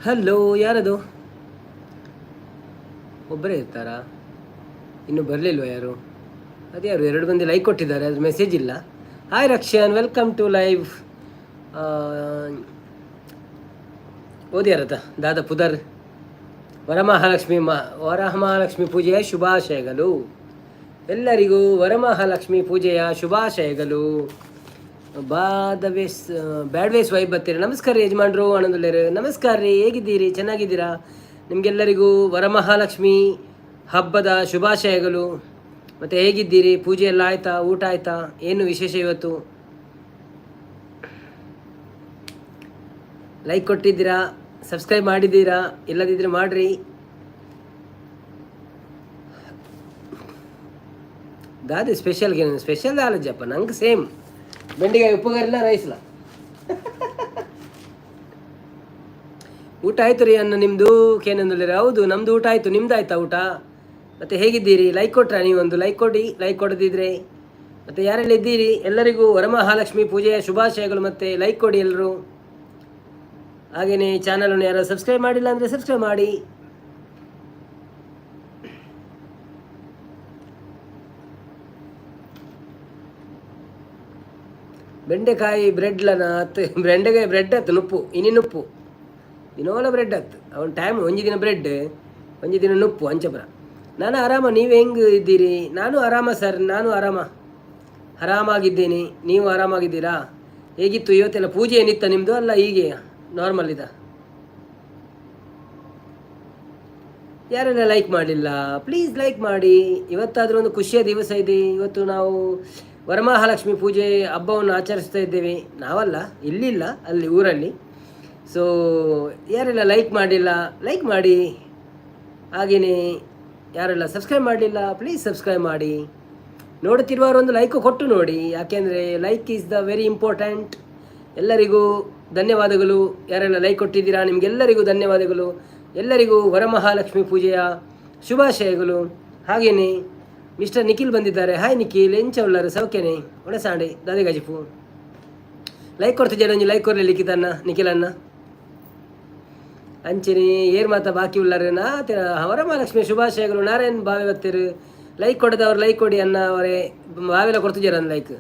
Hello, ಯಾರದು? ಒಬ್ಬರೇ ಇರ್ತಾರಾ? ಇನ್ನೂ ಬರಲಿಲ್ವ ಯಾರು? ಅದ್ಯಾರು ಎರಡು ಮಂದಿ ಲೈಕ್ ಕೊಟ್ಟಿದ್ದಾರೆ, ಅದು ಮೆಸೇಜ್ ಇಲ್ಲ. Hi Rakshan, welcome to live. ಓದಿಯಾರತ ದಾದ ಪುದರ್? ವರಮಹಾಲಕ್ಷ್ಮಿ ಮ ವರಮಹಾಲಕ್ಷ್ಮಿ ಪೂಜೆಯ ಶುಭಾಶಯಗಳು ಎಲ್ಲರಿಗೂ. ವರಮಹಾಲಕ್ಷ್ಮಿ ಪೂಜೆಯ ಶುಭಾಶಯಗಳು. ಬಾದವೇಸ್ ಬ್ಯಾಡ್ ವೇಸ್ ವೈಬ್ ಬರ್ತೀರಿ. ನಮಸ್ಕಾರ ಯಜಮಾನ್ರು, ಆನಂದಲೇರು. ನಮಸ್ಕಾರ ರೀ, ಹೇಗಿದ್ದೀರಿ? ಚೆನ್ನಾಗಿದ್ದೀರಾ? ನಿಮಗೆಲ್ಲರಿಗೂ ವರಮಹಾಲಕ್ಷ್ಮಿ ಹಬ್ಬದ ಶುಭಾಶಯಗಳು. ಮತ್ತು ಹೇಗಿದ್ದೀರಿ? ಪೂಜೆ ಎಲ್ಲ ಆಯ್ತಾ? ಊಟ ಆಯ್ತಾ? ಏನು ವಿಶೇಷ ಇವತ್ತು? ಲೈಕ್ ಕೊಟ್ಟಿದ್ದೀರಾ? ಸಬ್ಸ್ಕ್ರೈಬ್ ಮಾಡಿದ್ದೀರಾ? ಇಲ್ಲದಿದ್ದರೆ ಮಾಡಿರಿ. ದಾದಿ ಸ್ಪೆಷಲ್ಗೆ ಸ್ಪೆಷಲ್ ಆಲಜ್ಜಪ್ಪ. ನಂಗೆ ಸೇಮ್ ಬೆಂಡಿಕಾಯಿ ಉಪ್ಪುಗರಿಲ್ಲ ರೈಸ್ಲ. ಊಟ ಆಯ್ತು ರೀ ಅನ್ನ ನಿಮ್ಮದು ಕೇನಂದ್ರೆ? ಹೌದು, ನಮ್ಮದು ಊಟ ಆಯಿತು. ನಿಮ್ದು ಆಯ್ತಾ ಊಟ? ಮತ್ತು ಹೇಗಿದ್ದೀರಿ? ಲೈಕ್ ಕೊಟ್ರಾ? ನೀವೊಂದು ಲೈಕ್ ಕೊಡಿ ಲೈಕ್ ಕೊಡದಿದ್ರೆ. ಮತ್ತು ಯಾರೆಲ್ಲ ಇದ್ದೀರಿ, ಎಲ್ಲರಿಗೂ ವರಮಹಾಲಕ್ಷ್ಮಿ ಪೂಜೆಯ ಶುಭಾಶಯಗಳು. ಮತ್ತು ಲೈಕ್ ಕೊಡಿ ಎಲ್ಲರೂ. ಹಾಗೆಯೇ ಚಾನಲನ್ನು ಯಾರು ಸಬ್ಸ್ಕ್ರೈಬ್ ಮಾಡಿಲ್ಲ ಅಂದರೆ ಸಬ್ಸ್ಕ್ರೈಬ್ ಮಾಡಿ. ಬೆಂಡೆಕಾಯಿ ಬ್ರೆಡ್ಲನ ಅತ್ತು, ಬೆಂಡೆಕಾಯಿ ಬ್ರೆಡ್ ಅತ್ತು, ನುಪ್ಪು ಇನಿ ನುಪ್ಪು ದಿನೋಲ ಬ್ರೆಡ್ ಅತ್ತು. ಅವನ ಟೈಮ್ ಒಂಜಿ ದಿನ ಬ್ರೆಡ್, ಒಂಜಿ ದಿನ ನುಪ್ಪು ಅಂಚಪುರ. ನಾನು ಆರಾಮ, ನೀವು ಹೆಂಗೆ ಇದ್ದೀರಿ? ನಾನು ಆರಾಮ ಸರ್, ನಾನು ಆರಾಮ, ಆರಾಮಾಗಿದ್ದೇನೆ. ನೀವು ಆರಾಮಾಗಿದ್ದೀರಾ? ಹೇಗಿತ್ತು ಇವತ್ತೆಲ್ಲ? ಪೂಜೆ ಏನಿತ್ತ ನಿಮ್ಮದು? ಅಲ್ಲ, ಹೀಗೆ ನಾರ್ಮಲ್ ಇದ? ಯಾರೆಲ್ಲ ಲೈಕ್ ಮಾಡಲಿಲ್ಲ, ಪ್ಲೀಸ್ ಲೈಕ್ ಮಾಡಿ. ಇವತ್ತಾದರೂ ಒಂದು ಖುಷಿಯ ದಿವಸ ಇದೆ. ಇವತ್ತು ನಾವು ವರಮಹಾಲಕ್ಷ್ಮಿ ಪೂಜೆ ಹಬ್ಬವನ್ನು ಆಚರಿಸ್ತಾ ಇದ್ದೇವೆ. ನಾವಲ್ಲ, ಇಲ್ಲಿಲ್ಲ, ಅಲ್ಲಿ ಊರಲ್ಲಿ. ಸೊ ಯಾರೆಲ್ಲ ಲೈಕ್ ಮಾಡಿಲ್ಲ, ಲೈಕ್ ಮಾಡಿ. ಹಾಗೆಯೇ ಯಾರೆಲ್ಲ ಸಬ್ಸ್ಕ್ರೈಬ್ ಮಾಡಲಿಲ್ಲ, ಪ್ಲೀಸ್ ಸಬ್ಸ್ಕ್ರೈಬ್ ಮಾಡಿ. ನೋಡುತ್ತಿರುವವರು ಒಂದು ಲೈಕ್ ಕೊಟ್ಟು ನೋಡಿ, ಯಾಕೆಂದರೆ like is the very important. ಎಲ್ಲರಿಗೂ ಧನ್ಯವಾದಗಳು. ಯಾರೆಲ್ಲ ಲೈಕ್ ಕೊಟ್ಟಿದ್ದೀರಾ, ನಿಮಗೆಲ್ಲರಿಗೂ ಧನ್ಯವಾದಗಳು. ಎಲ್ಲರಿಗೂ ವರಮಹಾಲಕ್ಷ್ಮಿ ಪೂಜೆಯ ಶುಭಾಶಯಗಳು. ಹಾಗೆಯೇ ಮಿಸ್ಟರ್ ನಿಖಿಲ್ ಬಂದಿದ್ದಾರೆ. ಹಾಯ್ ನಿಖಿಲ್, ಎಂಚ ಉಳ್ಳಾರು? ಸೌಖ್ಯನೆ? ಒಣಸಾಂಡೆ ದಾದೆ ಗಜಿಪು. ಲೈಕ್ ಕೊಡ್ತಿದ್ದೆ, ಒಂಜಿ ಲೈಕ್ ಕೊರ್ಲಿ ಲಿಖಿತನ್ನ, ನಿಖಿಲನ್ನ. ಅಂಚನೆ ಏರ್ ಮಾತ ಬಾಕಿ ಉಳ್ಳಾರು ನಾ ವರಮಹಾಲಕ್ಷ್ಮಿ ಶುಭಾಶಯಗಳು. ನಾರಾಯಣ್ ಬಾವೆ ಬತ್ತೀರು. ಲೈಕ್ ಕೊಡದವ್ರು ಲೈಕ್ ಕೊಡಿ ಅನ್ನ. ಅವರೇ ಬಾವೆಲ್ಲ ಕೊಡ್ತಿದ್ದೀರ ಲೈಕ್.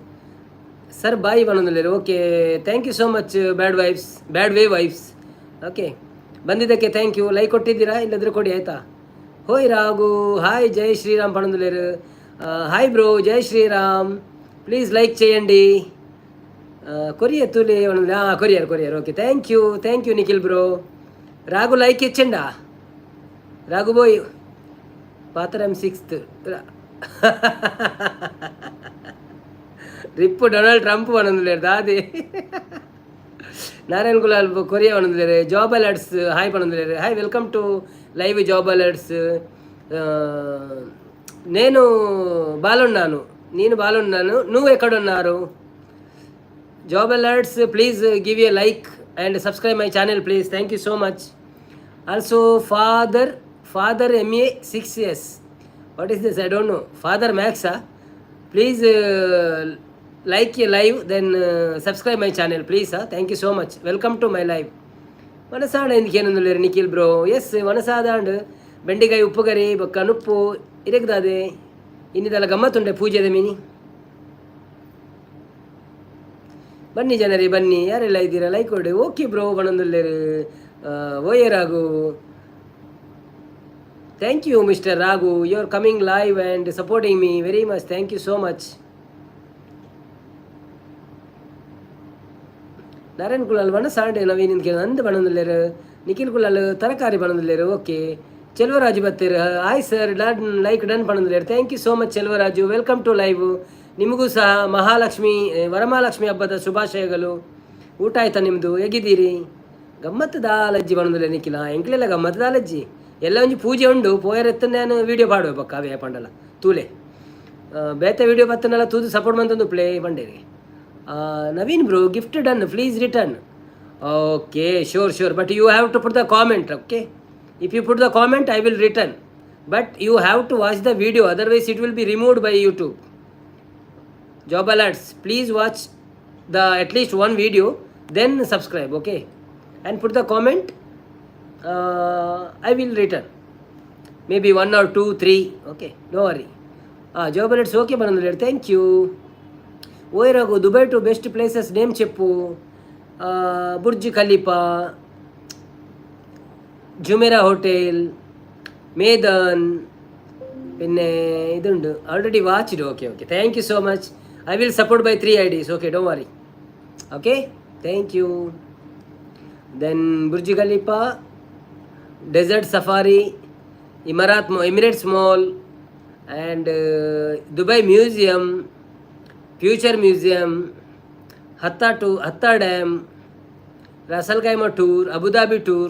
ಸರ್ ಬಾಯಿ ಬನ್ನೊಂದಿಲ್ಲ. Okay, thank you so much. Bad vibes, bad way vibes. Okay, ಬಂದಿದ್ದಕ್ಕೆ thank you. Like ಕೊಟ್ಟಿದ್ದೀರಾ? ಇಲ್ಲದ್ರೆ ಕೊಡಿ, ಆಯಿತಾ? ಹೋಯ್ ರಾಘು, ಹಾಯ್, ಜೈ ಶ್ರೀರಾಮ್ ಪಣಂದುಲೇರು. ಹಾಯ್ ಬ್ರೋ, ಜೈ ಶ್ರೀರಾಮ್. ಪ್ಲೀಸ್ ಲೈಕ್ చేయండి. ಕೊರಿಯರ್ ತುಲಿ. ಹಾಂ, courier courier. Okay, thank you, thank you Nikhil bro. Raghu like ಹೆಚ್ಚಂಡ ರಾಘು ಬೋಯ್ ಪಾತರಂ ಸಿಕ್ಸ್ತ್ ರಿಪ್ಪು ಡೊನಾಲ್ಡ್ ಟ್ರಂಪ್ ಪಣಂದುಲೇರು ದಾದಿ. ನಾರಾಯಣ್ ಗುಲಾಲ್ ಕೊರಿಯಾ ಪಣಂದುಲೇರು. ಜಾಬ್ ಅಲರ್ಟ್ಸ್ ಹಾಯ್ ಪಣಂದುಲೇರು. Hi, welcome to live job alerts. నేను బాలున్నాను, నేను బాలున్నాను, నువ్వు ఎక్కడున్నారు? Job alerts, please give a like and subscribe my channel please. Thank you so much. Also father M A 6 S, what is this? I don't know. Father ಮ್ಯಾಕ್ಸಾ? Please like a live, then subscribe my channel please. Thank you so much. Welcome to my live. ಮನಸಾಂಡ ఎందుకేనందులేరు Nikhil bro? S, ಮನಸಾದಾಂಡ್. ಬೆಂಡೆಕಾಯಿ ಉಪ್ಪು ಕರಿ ಬೊಕ್ಕ ನುಪ್ಪು ಇರಗ್ದಾದೆ. ಇನ್ನಿದೆಲ್ಲ ಗಮ್ಮತ್ತುಂಡೆ ಪೂಜೆದ ಮೀನಿ. ಬನ್ನಿ ಜನರೇ, ಬನ್ನಿ. ಯಾರೆಲ್ಲ ಇದ್ದೀರಾ, ಲೈಕ್ ಕೊಡಿ. ಓಕೆ ಬ್ರೋ ಬಣಂದುಲ್ಲೇರು. ಓಯೆ Raghu, thank you mister Raghu, you are coming live and supporting me very much. Thank you so much. Narayan Kulal ಬಣ್ಣ ಸಾಂಡೆ ನವೀನ್ ಕೇಳ ಅಂದ್ ಬಣಂದುಲ್ಲೇರು. ನಿಖಿಲ್ ಕುಲಾಲ್ ತರಕಾರಿ ಬಣಂದುಲ್ಲೇರು. ಓಕೆ, ಚೆಲ್ವರಾಜು ಬತ್ತೀರು. Hi sir, done like done ಪಣಂದುಲ್ಲೇರು. Thank you so much Chelvaraju, welcome to live. ನಿಮಗೂ ಸಹ ಮಹಾಲಕ್ಷ್ಮಿ ವರಮಹಾಲಕ್ಷ್ಮಿ ಹಬ್ಬದ ಶುಭಾಶಯಗಳು. ಊಟ ಆಯ್ತಾ ನಿಮ್ಮದು? ಹೇಗಿದ್ದೀರಿ? ಗಮ್ಮತ್ತು ದಾಲಜ್ಜಿ ಬಣಂದುಲ್ಲೆ ನಿಖಿಲ. ಎಂಕ್ಲೆಲ್ಲ ಗಮ್ಮತ್ತು ದಾಲಜ್ಜಿ. ಎಲ್ಲ ಒಂಜಿ ಪೂಜೆ ಉಂಡು ಪೋಯರ್ ಎತ್ತ ನಾನು ವೀಡಿಯೋ ಪಾಡುವೆ ಬೊಕ್ಕ ಅವೇ ಪಂಡಲ ತೂಲೆ. ಬೇತೆ ವೀಡಿಯೋ ಬತ್ತನೆಲ್ಲ ತೂದು ಸಪೋರ್ಟ್ ಮಂತೊಂದು ಪ್ಲೇ ಪಂಡೇರಿ. Naveen bro, gift done, please return. Okay, sure sure, but you have to put the comment. Okay, if you put the comment I will return, but you have to watch the video, otherwise it will be removed by YouTube. Job alerts, please watch the at least one video, then subscribe, okay? And put the comment. I will return. Maybe one or two three, okay, no worry. ಜೋಬಲೆಟ್ಸ್ okay ಬಂದ್ರೆ thank you. ಓಯ್ Raghu, Dubai to best places name చెప్పు. Burj Khalifa, Jumeirah hotel, Meydan, പിന്നെ ഇതുണ്ട്. Already watched. Okay okay, thank you so much. I will support by three I Ds. Okay, don't worry. Okay, thank you. Then Burj Khalifa, desert safari, Imarat Emirates mall and Dubai museum, future museum, Hatta to Hatta dam, Ras Al Khaimah tour, Abu Dhabi tour.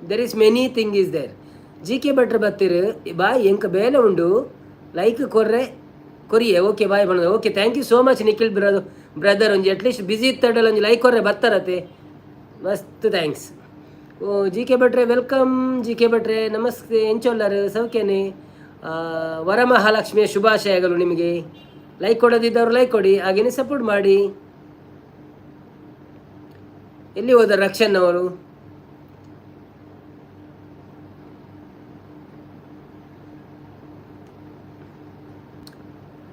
There is many thing is there. G K ಭಟ್ರು ಬತ್ತೀರು boy, ಎಂಕ ಬೇಲೆ ಉಂಡು, like ಕೊರ್ರೆ ಕೊರಿಯೆ. Okay bye ಬಣ್ಣ. Okay, thank you so much Nikhil brother. ಒಂಜಿ at least ಬಿಸಿ ಇತ್ತಡಲ್ ಒಂಜಿ like ಕೊರ್ರೆ ಬತ್ತಾರತೆ, ಮಸ್ತ್ thanks. ಓ G K ಭಟ್ರೆ, welcome G K ಭಟ್ರೆ, ನಮಸ್ತೆ. ಎಂಚೊಲ್ಲರು ಸೌಖ್ಯನೇ? ವರಮಹಾಲಕ್ಷ್ಮಿಯ ಶುಭಾಶಯಗಳು ನಿಮಗೆ. ಲೈಕ್ ಕೊಡೋದಿದ್ದವರು ಲೈಕ್ ಕೊಡಿ, ಹಾಗೇನೆ ಸಪೋರ್ಟ್ ಮಾಡಿ. ಎಲ್ಲಿ ಹೋದ ರಕ್ಷನ್ ಅವರು?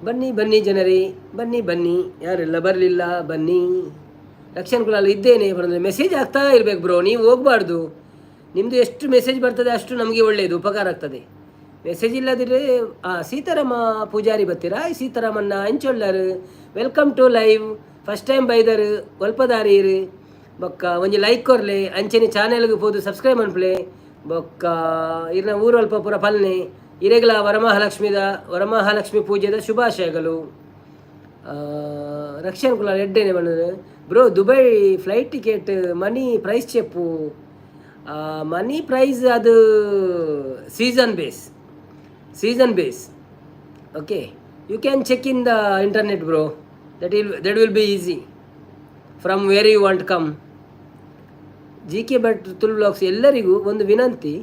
ಬನ್ನಿ ಬನ್ನಿ ಜನರೇ, ಬನ್ನಿ ಬನ್ನಿ, ಯಾರೆಲ್ಲ ಬರಲಿಲ್ಲ ಬನ್ನಿ. ರಕ್ಷನ್ ಕುಲಾಲ್ ಇದ್ದೇನೆ ಬಂದರೆ ಮೆಸೇಜ್ ಆಗ್ತಾ ಇರಬೇಕು ಬ್ರೋ, ನೀವು ಹೋಗಬಾರ್ದು. ನಿಮ್ಮದು ಎಷ್ಟು ಮೆಸೇಜ್ ಬರ್ತದೆ ಅಷ್ಟು ನಮಗೆ ಒಳ್ಳೆಯದು, ಉಪಕಾರ ಆಗ್ತದೆ. ಮೆಸೇಜ್ ಇಲ್ಲದಿದ್ರೆ. ಸೀತಾರಾಮ ಪೂಜಾರಿ ಬರ್ತೀರಾ? ಸೀತಾರಾಮಣ್ಣ ಅಂಚೊಲ್ಲರು, welcome to live. First time ಬೈದರು ಒಲ್ಪದಾರೀರು ಬೊಕ್ಕ ಒಂಜಿ ಲೈಕ್ ಕೊರ್ಲೆ, ಅಂಚನೆ ಚಾನೆಲ್ಗೆ ಪೋದು ಸಬ್ಸ್ಕ್ರೈಬ್ ಮನ್ಪುಲೆ. ಬೊಕ್ಕ ಇರ್ನ ಊರು ಅಲ್ಪ ಪೂರ ಪಲ್ನೆ. ಇರೆಗ್ಲ ವರಮಹಾಲಕ್ಷ್ಮಿದ ವರಮಹಾಲಕ್ಷ್ಮಿ ಪೂಜೆದ ಶುಭಾಶಯಗಳು. Rakshan Kulal ಎಡ್ಡೇನೆ ಬಂದது. Bro, Dubai flight ticket money price చెప్పు. ಮನಿ ಪ್ರೈಸ್ ಅದು season base, season base. Okay, you can check in the internet bro, that will be easy from where you want come. G K Bhat Tulu blogs ಎಲ್ಲರಿಗೂ ಒಂದು ವಿನಂತಿ,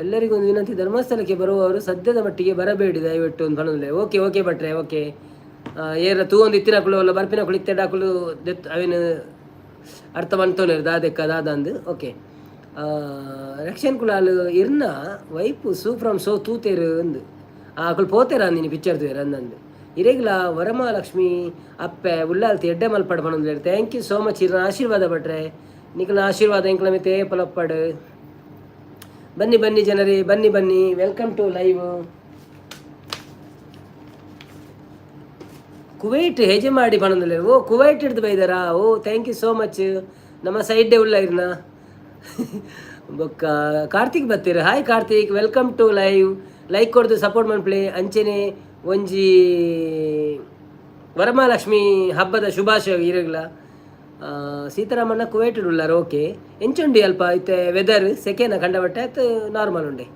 ಎಲ್ಲರಿಗೂ ಒಂದು ವಿನಂತಿ, ಧರ್ಮಸ್ಥಳಕ್ಕೆ ಬರುವವರು ಸದ್ಯದ ಮಟ್ಟಿಗೆ ಬರಬೇಡಿ ದಯವಿಟ್ಟು ಒಂದು ಬನ್ನಲೆ. ಓಕೆ ಓಕೆ ಭಟ್ರೆ, ಓಕೆ. ಏರ ತೂ ಒಂದು ಇತ್ತಿನಕುಲು ಅಲ್ಲ ಬರ್ಪಿನಕುಲು ಇತ್ತೆಡಾಕುಲು ದೆತ್ ಅವೇನು ಅರ್ಥ ಮಂತೋನೇರು ದಾದೆಕ್ಕ ದಾದಂದು. ಓಕೆ, ರಕ್ಷನ್ ಕುಲಾಲ್ ಇರ್ನ ವೈಪು ಸೂ ಫ್ರಮ್ ಸೋ ತೂತೇರು ಅಂದು ಅಕುಲು ಪೋತೇರ ಅಂದಿನಿ ಪಿಕ್ಚರ್ ತೂಯರ್ ಅಂದಂದು. ಇರೆಗ್ಲ ವರಮಹಾಲಕ್ಷ್ಮಿ ಅಪ್ಪೆ ಉಲ್ಲಾಲ್ತಿ ಎಡ್ಡೆ ಮಲ್ಪಡ್ ಪನೊಂದು. Thank you so much. ಇರ್ನ ಆಶೀರ್ವಾದ ಭಟ್ರೆ, ನಿಕಲ್ನ ಆಶೀರ್ವಾದ ಎಂಕ್ಲ ಮಿತ್ತೆ ಪಲಪ್ಪಡು. ಬನ್ನಿ ಬನ್ನಿ ಜನರೇ, ಬನ್ನಿ ಬನ್ನಿ, welcome to live. Kuwait ಹೇಜೆ ಮಾಡಿ ಪನೊಂದುಲ್ಲೆರ್. ಓ ಕುವೈಟ್ ಹಿಡ್ದು ಬೈದಾರಾ? ಓ thank you so much. ನಮ್ಮ ಸೈಡ್ಡೇ ಉಲ್ಲ ಇರ್ನ. ಬೊಕ್ಕ ಕಾರ್ತಿಕ್ ಬತ್ತೀರ್. Hi Karthik, welcome to live. Like ಕೊಡ್ದು ಸಪೋರ್ಟ್ ಮನ್ಪ್ಲೆ. ಅಂಚೆನೆ ಒಂಜಿ ವರಮಹಾಲಕ್ಷ್ಮಿ ಹಬ್ಬದ ಶುಭಾಶಯ ಇರಗ್ಲ. ಸೀತಾರಾಮಣ್ಣ ಕುವೈಟ್ ಉಲ್ಲಾರ. ಓಕೆ, ಎಂಚುಂಡಿ ಅಲ್ಪ ಇತ್ತೆ ವೆದರ್? ಸೆಕೆನ ಕಂಡಬಟ್ಟೆ ಆಯ್ತು, ನಾರ್ಮಲ್ ಉಂಡೆ.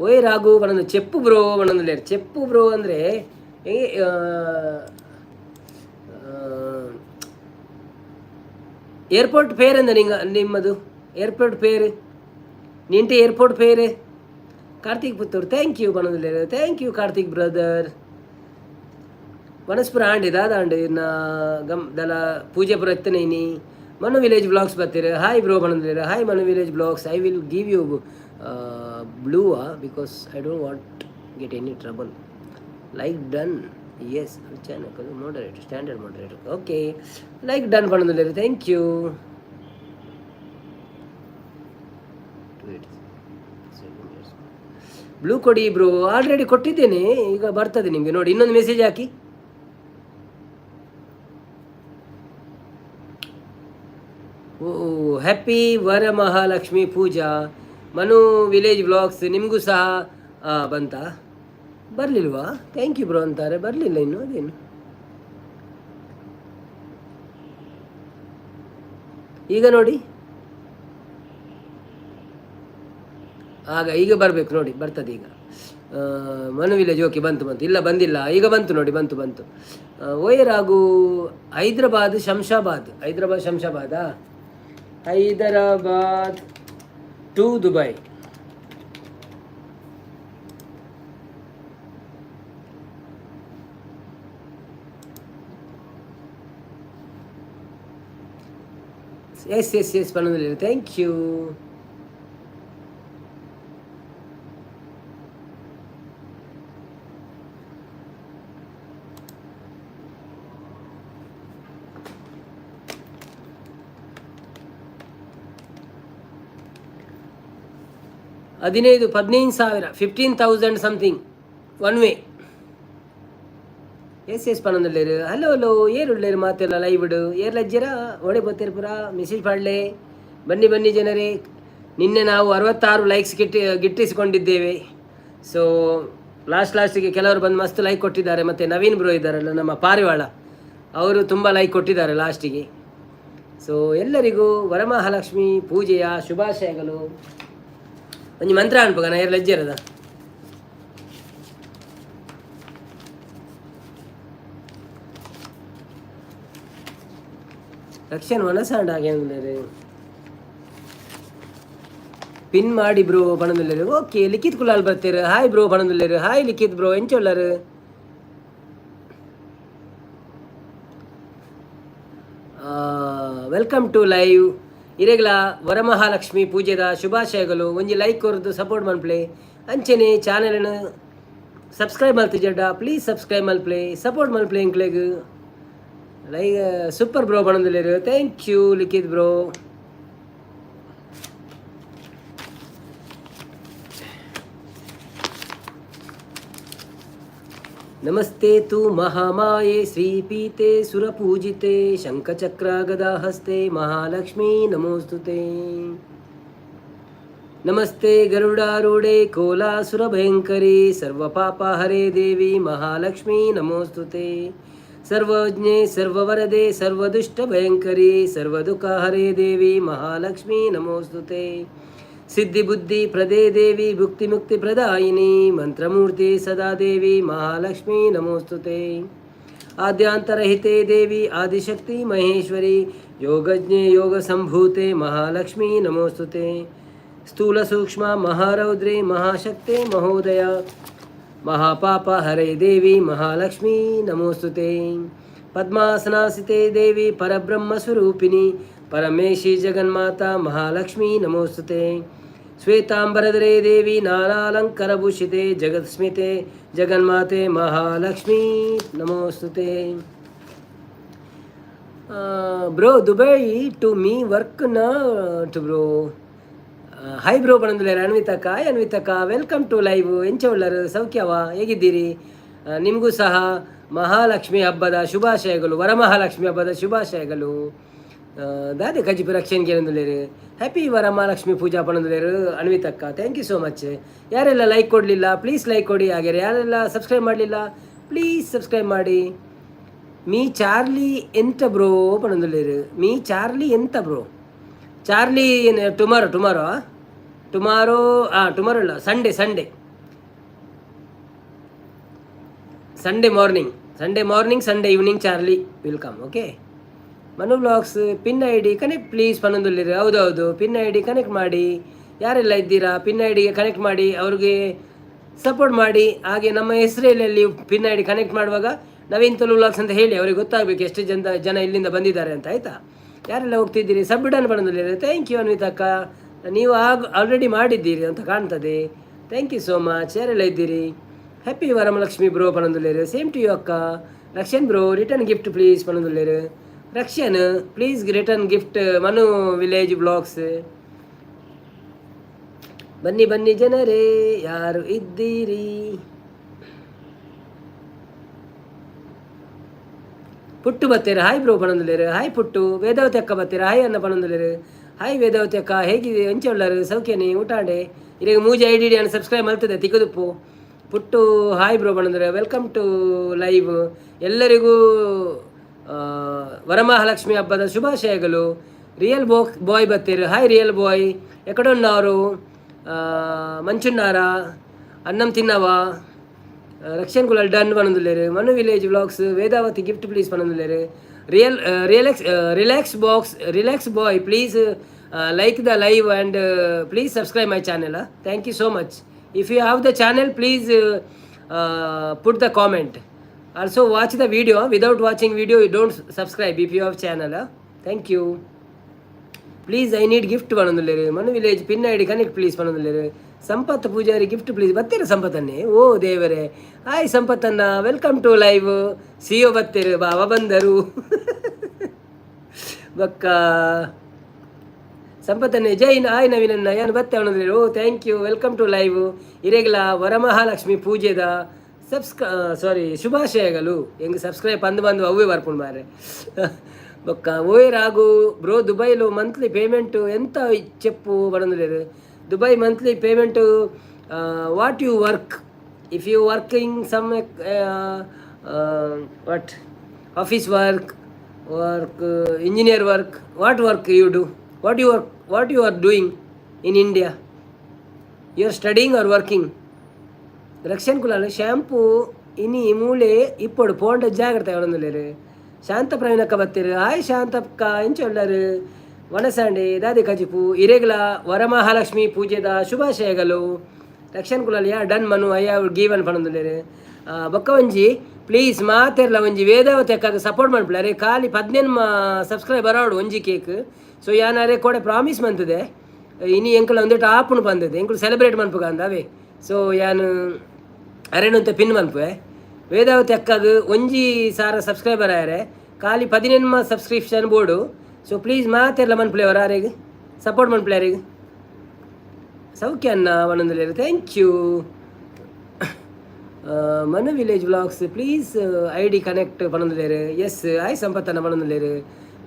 ಓಯ್ ರಾಘು ಪನೊಂದು ಚೆಪ್ಪು ಬ್ರೋ ಪನೊಂದುಲ್ಲೆರ್. ಚೆಪ್ಪು ಬ್ರೋ ಅಂದರೆ ಏರ್ಪೋರ್ಟ್ ಪೇರ್ ಎಂದ ನಿಂಗ ನಿಮ್ಮದು ಏರ್ಪೋರ್ಟ್ ಪೇರ್ ನಿಂಟೆ ಏರ್ಪೋರ್ಟ್ ಪೇರ್. Karthik Puttur thank you ಪನೊಂದುಲ್ಲೆರ್. Thank you Karthik brother. ವನಸ್ಪುರ ಆಂಡ್ ದಾದ ಆಂಡ್ ಇನ್ನ ಗಮ್ ದಲ ಪೂಜೆ ಪುರ ಇತ್ತನೆ ಇನಿ. ಮನು ವಿಲೇಜ್ ಬ್ಲಾಗ್ಸ್ ಬರ್ತೀರ. ಹಾಯ್ ಬ್ರೋ ಪನೊಂದುಲ್ಲೆರ್. Hi Manu village blogs. I will give you blue because I don't want get any trouble. Like done. Yes, channel moderator, standard moderator. Okay, like done ಪನೊಂದುಲ್ಲೆರ್. Thank you. Blue ಕೊಡಿ bro, already ಕೊಟ್ಟಿದ್ದೇನೆ, ಈಗ ಬರ್ತದೆ ನಿಮಗೆ ನೋಡಿ. ಇನ್ನೊಂದು message hockey. ಓ happy Varamahalakshmi Puja Manu village blogs, ನಿಮಗೂ ಸಹ ಬಂತಾ? ಬರಲಿಲ್ವಾ? Thank you bro ಅಂತಾರೆ, ಬರಲಿಲ್ಲ ಇನ್ನು, ಅದೇನು? ಈಗ ನೋಡಿ, ಆಗ ಈಗ ಬರಬೇಕು ನೋಡಿ, ಬರ್ತದೆ ಈಗ. ಮನು ವಿಲೇಜ್ ಓಕೆ, ಬಂತು ಬಂತು. ಇಲ್ಲ ಬಂದಿಲ್ಲ, ಈಗ ಬಂತು ನೋಡಿ, ಬಂತು ಬಂತು. ಓಯ್ ರಾಘು, ಹೈದ್ರಾಬಾದ್ ಶಂಷಾಬಾದ್, ಹೈದ್ರಾಬಾದ್ ಶಂಷಾಬಾದಾ? Hyderabad to Dubai. Yes yes yes ಪನ್ನೊಂದು. Thank you. 15, 15,000, 15,000 something one way. Yes yes ಪನ್ನೊಂದುಲ್ಲೇರು. Hello hello, ಏರುಳ್ಳೇರು ಮಾತೆಲ್ಲ ಲೈವ್ ಏರ್ ಲಜ್ಜರ ಓಡೆ ಬತ್ತೇರು ಪುರ ಮೆಸೇಜ್ ಪಾಡ್ಲೆ. ಬನ್ನಿ ಬನ್ನಿ ಜನರೇ. ನಿನ್ನೆ ನಾವು 66 ಲೈಕ್ಸ್ ಗಿಟ್ಟಿಸಿಕೊಂಡಿದ್ದೇವೆ. ಸೊ ಲಾಸ್ಟ್ ಲಾಸ್ಟಿಗೆ ಕೆಲವರು ಬಂದು ಮಸ್ತ್ ಲೈಕ್ ಕೊಟ್ಟಿದ್ದಾರೆ. ಮತ್ತು ನವೀನ್ ಬ್ರೋ ಇದ್ದಾರಲ್ಲ, ನಮ್ಮ ಪಾರಿವಾಳ, ಅವರು ತುಂಬ ಲೈಕ್ ಕೊಟ್ಟಿದ್ದಾರೆ ಲಾಸ್ಟಿಗೆ. ಸೊ ಎಲ್ಲರಿಗೂ ವರಮಹಾಲಕ್ಷ್ಮಿ ಪೂಜೆಯ ಶುಭಾಶಯಗಳು. ಒಂಜಿ ಮಂತ್ರ ಅನ್ಪಗ ನಾ ಏರ್ ಲಜ್ಜೆರದ. ರಕ್ಷನ್ ವನಸಾಂಡ್ ಹಾಗೇನುಲ್ಲೇರು. ಪಿನ್ ಮಾಡಿ ಬ್ರೋ ಪಣದುಲ್ಲೇರು. ಓಕೆ, ಲಿಖಿತ್ ಕುಲಾಲ್ ಬರ್ತೀರು. ಹಾಯ್ ಬ್ರೋ ಪಣದುಲ್ಲೇರು. ಹಾಯ್ ಲಿಖಿತ್ ಬ್ರೋ, ಎಂಚೊಲ್ಲರು? Welcome to live. ಇರೆಗ್ಲ ವರಮಹಾಲಕ್ಷ್ಮಿ ಪೂಜೆದ ಶುಭಾಶಯಗಳು. ಒಂಜಿ ಲೈಕ್ ಕೊರ್ದು ಸಪೋರ್ಟ್ ಮನ್ಪ್ಲೆ. ಅಂಚನೆ ಚಾನೆಲ್ನ ಸಬ್ಸ್ಕ್ರೈಬ್ ಮಲ್ತಿಜೆಡ ಪ್ಲೀಸ್ ಸಬ್ಸ್ಕ್ರೈಬ್ ಮಲ್ಪ್ಲೆ, ಸಪೋರ್ಟ್ ಮಲ್ಪ್ಲೆ ಎಂಕ್ಲೆಗ್. ಲೈಕ್ ಸೂಪರ್ ಬ್ರೋ ಪಣೊಂದುಲ್ಲೆರ್. Thank you Likhith bro. ನಮಸ್ತೆ ತು ಮಹಾಮಾಯೆ ಶ್ರೀಪೀತೆ ಸುರಪೂಜಿತೆ ಶಂಖಚಕ್ರ ಗದಾಹಸ್ತೆ ಮಹಾಲಕ್ಷ್ಮೀ ನಮೋಸ್ತುತೆ. ನಮಸ್ತೆ ಗರುಡಾರೂಢೆ ಕೋಲಾಸುರಭಯಂಕರಿ ಸರ್ವಪಾಪ ಹರೇ ದೇವಿ ಮಹಾಲಕ್ಷ್ಮೀ ನಮೋಸ್ತುತೆ. ಸರ್ವಜ್ಞೆ ಸರ್ವವರದೆ ಸರ್ವದುಷ್ಟ ಭಯಂಕರಿ ಸರ್ವದುಃಖ ಹರೇ ದೇವಿ ಮಹಾಲಕ್ಷ್ಮೀ ನಮೋಸ್ತುತೆ. ಸಿದ್ಧಿ ಬುದ್ಧಿ ಪ್ರದೇ ದೇವಿ ಭುಕ್ತಿ ಮುಕ್ತಿ ಪ್ರದಾಯಿನಿ ಮಂತ್ರಮೂರ್ತಿ ಸದಾ ದೇವಿ ಮಹಾಲಕ್ಷ್ಮೀ ನಮೋಸ್ತುತೆ. ಆದ್ಯಾಂತರಹಿತೆ ದೇವಿ ಆದಿಶಕ್ತಿ ಮಹೇಶ್ವರಿ ಯೋಗಜ್ಞೆ ಯೋಗ ಸಂಭೂತೆ ಮಹಾಲಕ್ಷ್ಮೀ ನಮೋಸ್ತುತೆ. ಸ್ಥೂಲ ಸೂಕ್ಷ್ಮ ಮಹಾರೌದ್ರೆ ಮಹಾಶಕ್ತೆ ಮಹೋದಯ ಮಹಾಪಾಪ ಹರೇ ದೇವಿ ಮಹಾಲಕ್ಷ್ಮೀ ನಮೋಸ್ತುತೆ. ಪದ್ಮಾಸನಾಸಿತೆ ದೇವಿ ಪರಬ್ರಹ್ಮ ಸ್ವರೂಪಿಣಿ ಪರಮೇಶಿ ಜಗನ್ಮಾತಾ ಮಹಾಲಕ್ಷ್ಮೀ ನಮೋಸ್ತುತೆ. ಶ್ವೇತಾಂಬರಧರೆ ದೇವಿ ನಾನಾಲಂಕರಭೂಷಿತೆ ಜಗತ್ಸ್ಮಿತೆ ಜಗನ್ಮಾತೆ ಮಹಾಲಕ್ಷ್ಮೀ ನಮೋಸ್ತುತೆ. Bro, Dubai to me work to bro. Hi bro ಪಣಂದುಲ್ಲೇರು ಅನ್ವಿತಕ್ಕ. ಹಾಯ್ ಅನ್ವಿತಕ್ಕ, welcome to live. ಎಂಚ ಉಳ್ಳರು, ಸೌಖ್ಯವ, ಹೇಗಿದ್ದೀರಿ? ನಿಮಗೂ ಸಹ ಮಹಾಲಕ್ಷ್ಮಿ ಹಬ್ಬದ ಶುಭಾಶಯಗಳು, ವರಮಹಾಲಕ್ಷ್ಮಿ ಹಬ್ಬದ ಶುಭಾಶಯಗಳು. ದಾದೆ ಕಜಿಪು ರಕ್ಷಣ್ ಕೇಳಂದುಲ್ಲೇರು. ಹ್ಯಾಪಿ ವರಮಹಾಲಕ್ಷ್ಮಿ ಪೂಜಾ ಪಣಂದುಲ್ಲೇರು ಅನ್ವಿತಕ್ಕ. Thank you so much. ಯಾರೆಲ್ಲ ಲೈಕ್ ಕೊಡಲಿಲ್ಲ, ಪ್ಲೀಸ್ ಲೈಕ್ ಕೊಡಿ. ಹಾಗೆ ಯಾರೆಲ್ಲ ಸಬ್ಸ್ಕ್ರೈಬ್ ಮಾಡಲಿಲ್ಲ, ಪ್ಲೀಸ್ ಸಬ್ಸ್ಕ್ರೈಬ್ ಮಾಡಿ. ಮೀ ಚಾರ್ಲಿ ಎಂತ ಬ್ರೋ ಪಣಂದುಲ್ಲೇರು. ಮೀ ಚಾರ್ಲಿ ಎಂತ bro? Charlie tomorrow, tomorrow, tomorrow. ಹಾಂ, ಟುಮಾರೋ ಅಲ್ಲ, Sunday, Sunday, Sunday morning, Sunday morning, Sunday evening Charlie will come. Okay. Manu blogs, pin ID connect please ಪನ್ನೊಂದುಲ್ಲಿರಿ. ಹೌದೌದು, ಪಿನ್ I D connect ಮಾಡಿ. ಯಾರೆಲ್ಲ ಇದ್ದೀರಾ, pin I ಡಿಗೆ connect ಮಾಡಿ, ಅವ್ರಿಗೆ support ಮಾಡಿ. ಹಾಗೆ ನಮ್ಮ ಹೆಸರಲ್ಲಿ ಪಿನ್ I D connect ಮಾಡುವಾಗ ನವೀನ್ ತುಳು ವ್ಲಾಗ್ಸ್ ಅಂತ ಹೇಳಿ, ಅವ್ರಿಗೆ ಗೊತ್ತಾಗಬೇಕು ಎಷ್ಟು ಜನ ಜನ ಇಲ್ಲಿಂದ ಬಂದಿದ್ದಾರೆ ಅಂತ, ಆಯಿತಾ? ಯಾರೆಲ್ಲ ಹೋಗ್ತಿದ್ದೀರಿ? ಸಬ್ ಡನ್ ಪನ್ನೊಂದುಲ್ಲೇರು. Thank you ಅನ್ವಿತಕ್ಕ. ನೀವು ಆಗ ಆಲ್ರೆಡಿ ಮಾಡಿದ್ದೀರಿ ಅಂತ ಕಾಣ್ತದೆ. Thank you so much. ಯಾರೆಲ್ಲ ಇದ್ದೀರಿ? ಹ್ಯಾಪಿ ವರಮಲಕ್ಷ್ಮಿ ಬ್ರೋ ಪನ್ನೊಂದುಲ್ಲೇರು. ಸೇಮ್ ಟು you ಅಕ್ಕ. Rakshan bro, return gift please ಪನ್ನೊಂದುಲ್ಲೇರು. ರಕ್ಷನ್, please return gift. Manu village blogs, ಬನ್ನಿ ಬನ್ನಿ ಜನರೇ, ಯಾರು ಇದ್ದೀರಿ? ಪುಟ್ಟು ಬತ್ತೀರ, ಹಾಯ್ ಬ್ರೋ ಪಣಂದುಲೇರು. ಹಾಯ್ ಪುಟ್ಟು. ವೇದಾವತಿ ಅಕ್ಕ ಬತ್ತೀರ, ಹಾಯ್ ಅನ್ನ ಪಣಂದುಲೇರು. ಹಾಯ್ ವೇದಾವತಿ ಅಕ್ಕ, ಹೇಗಿದೆ, ಎಂಚ ಉಳ್ಳರು, ಸೌಖ್ಯನೇ, ಊಟಾಂಡೆ? ಇರೆಗ್ ಮೂಜಿ I D ಅನ್ನು ಸಬ್ಸ್ಕ್ರೈಬ್ ಮಲ್ತದೆ ತಿಕ್ಕುದುಪ್ಪು. ಪುಟ್ಟು ಹಾಯ್ ಬ್ರೋ ಪಣಂದ್ರೆ. Welcome to live. ಎಲ್ಲರಿಗೂ ವರಮಹಾಲಕ್ಷ್ಮಿ ಹಬ್ಬದ ಶುಭಾಶಯಗಳು. రియల్ బాయ్ బత్తేరు. హాయ్ రియల్ బాయ్, ఎక్కడున్నారు? మంచున్నారా? అన్నం తిన్నావా? రక్షన్ కులాల్ డన్ పనందులేరు. Manu village vlogs, Vedavathi gift please పనందులేరు. Real relax relax box relax boy, please like the live and please subscribe my channel. Thank you so much. If you have the channel, please put the comment. Also watch the video. Without watching video, you don't subscribe if you have channel. Thank you. Please I need gift ಪನೊಂದುಲ್ಲೆರ್. Manu village pin ID connect please ಪನೊಂದುಲ್ಲೆರ್. Sampath Poojary gift please. ಬತ್ತೆರ್ ಸಂಪತ್ತನ್ನೇ? ಓ ದೇವರೇ! Hi ಸಂಪತ್ತನ್ನ, welcome to live. ಸಿಯೋ ಬತ್ತೆರ್, ಬಾವ ಬಂದರು. ಬೊಕ್ಕ ಸಂಪತ್ತನ್ನೇ ಜೈ. Hi ನವೀನನ್ನ, ಯಾನ್ ಬತ್ತೆ ಪನೊಂದುಲ್ಲೆರ್. ಓ, thank you, welcome to live. ಇರೆಗ್ಲ ವರಮಹಾಲಕ್ಷ್ಮಿ ಪೂಜೆದ ಸಾರಿ, ಶುಭಾಶಯಗಳು. ಎಂಕ್ ಸಬ್ಸ್ಕ್ರೈಬ್ ಪಂದ್ ಬಂದು ಅವೇ ಬರ್ಪುಂಡು ಮಾರ್ರೆ. ಬೊಕ್ಕ ಓಯ್ ರಾಘು ಬ್ರೋ, ದುಬೈಲು ಮಂತ್ಲಿ ಪೇಮೆಂಟ್ ಎಂತ ಚೆಪ್ಪು ಪನೊಂದುಲ್ಲೆರ್. Dubai monthly payment, what you work? If you working some what, office work, work, engineer work, what work you do? What you work, what you are doing in India? You are studying or working? Rakshan Kulal, shampoo ಇನಿ ಮೂಲೆ ಇಪ್ಪೊಡು ಪೋಂಡ ಜಾಗ್ರತೆ ಪನೊಂದುಲ್ಲೆರ್. ಶಾಂತ ಪ್ರವೀಣಕ್ಕ ಬತ್ತೆರ್. Hi Shantakka, ಎಂಚ ಉಲ್ಲರ್? ವನಸಾಂಡೆ ದಾದೆ ಕಜಿಪು? ಇರೆಗ್ಲ ವರಮಹಾಲಕ್ಷ್ಮಿ ಪೂಜೆದ ಶುಭಾಶಯಗಳು. Rakshan Kulal, yeah done Manu, I have given ಪನೊಂದುಲ್ಲೆರ್. ಬೊಕ್ಕ ಒಂಜಿ ಪ್ಲೀಸ್ ಮಾತೆರ್ಲ ಒಂಜಿ ವೇದಾವತಿ ಅಕ್ಕಗ್ ಸಪೋರ್ಟ್ ಮನ್ಪುಲೆ. ಅರೆ ಖಾಲಿ 18 ಸಬ್ಸ್ಕ್ರೈಬರ್ ಆವೊಡು ಒಂಜಿ ಕೇಕ್. ಸೊ ಯಾನ್ ಅರೆ ಕೋಡೆ ಪ್ರಾಮಿಸ್ ಮಂತುದೆ, ಇನಿ ಎಂಕುಲ ಒಂದೆಟ್ ಆಪುಂಡು ಪಂದದೆ, ಎಂಕುಲು ಸೆಲೆಬ್ರೇಟ್ ಮನ್ಪುಗ ಅಂದ್ ಅವೇ. ಸೊ ಯಾನ್ ಅರೆನೊಂತೆ ಪಿನ್ ಮನ್ಪುವೆ. ವೇದಾವತಿ ಅಕ್ಕಗ್ 1,000 ಸಬ್ಸ್ಕ್ರೈಬರ್ ಆಯರೆ ಖಾಲಿ 18 ಸಬ್ಸ್ಕ್ರಿಪ್ಷನ್ ಬೋಡು. ಸೊ ಪ್ಲೀಸ್ ಮಾತೆರ್ಲ ಮನ್ಪುಲೆ ಅವರ, ಅರೆಗ್ ಸಪೋರ್ಟ್ ಮನ್ಪುಲೆ ಅರೆಗ್. ಸೌಖ್ಯ ಅನ್ನ ಪನೊಂದುಲ್ಲೆರ್, thank you. Manu village vlogs, please ID connect ಪನೊಂದುಲ್ಲೆರ್. S, ಆಯ್ ಸಂಪತ್ತನ್ನ ಪನೊಂದುಲ್ಲೆರ್.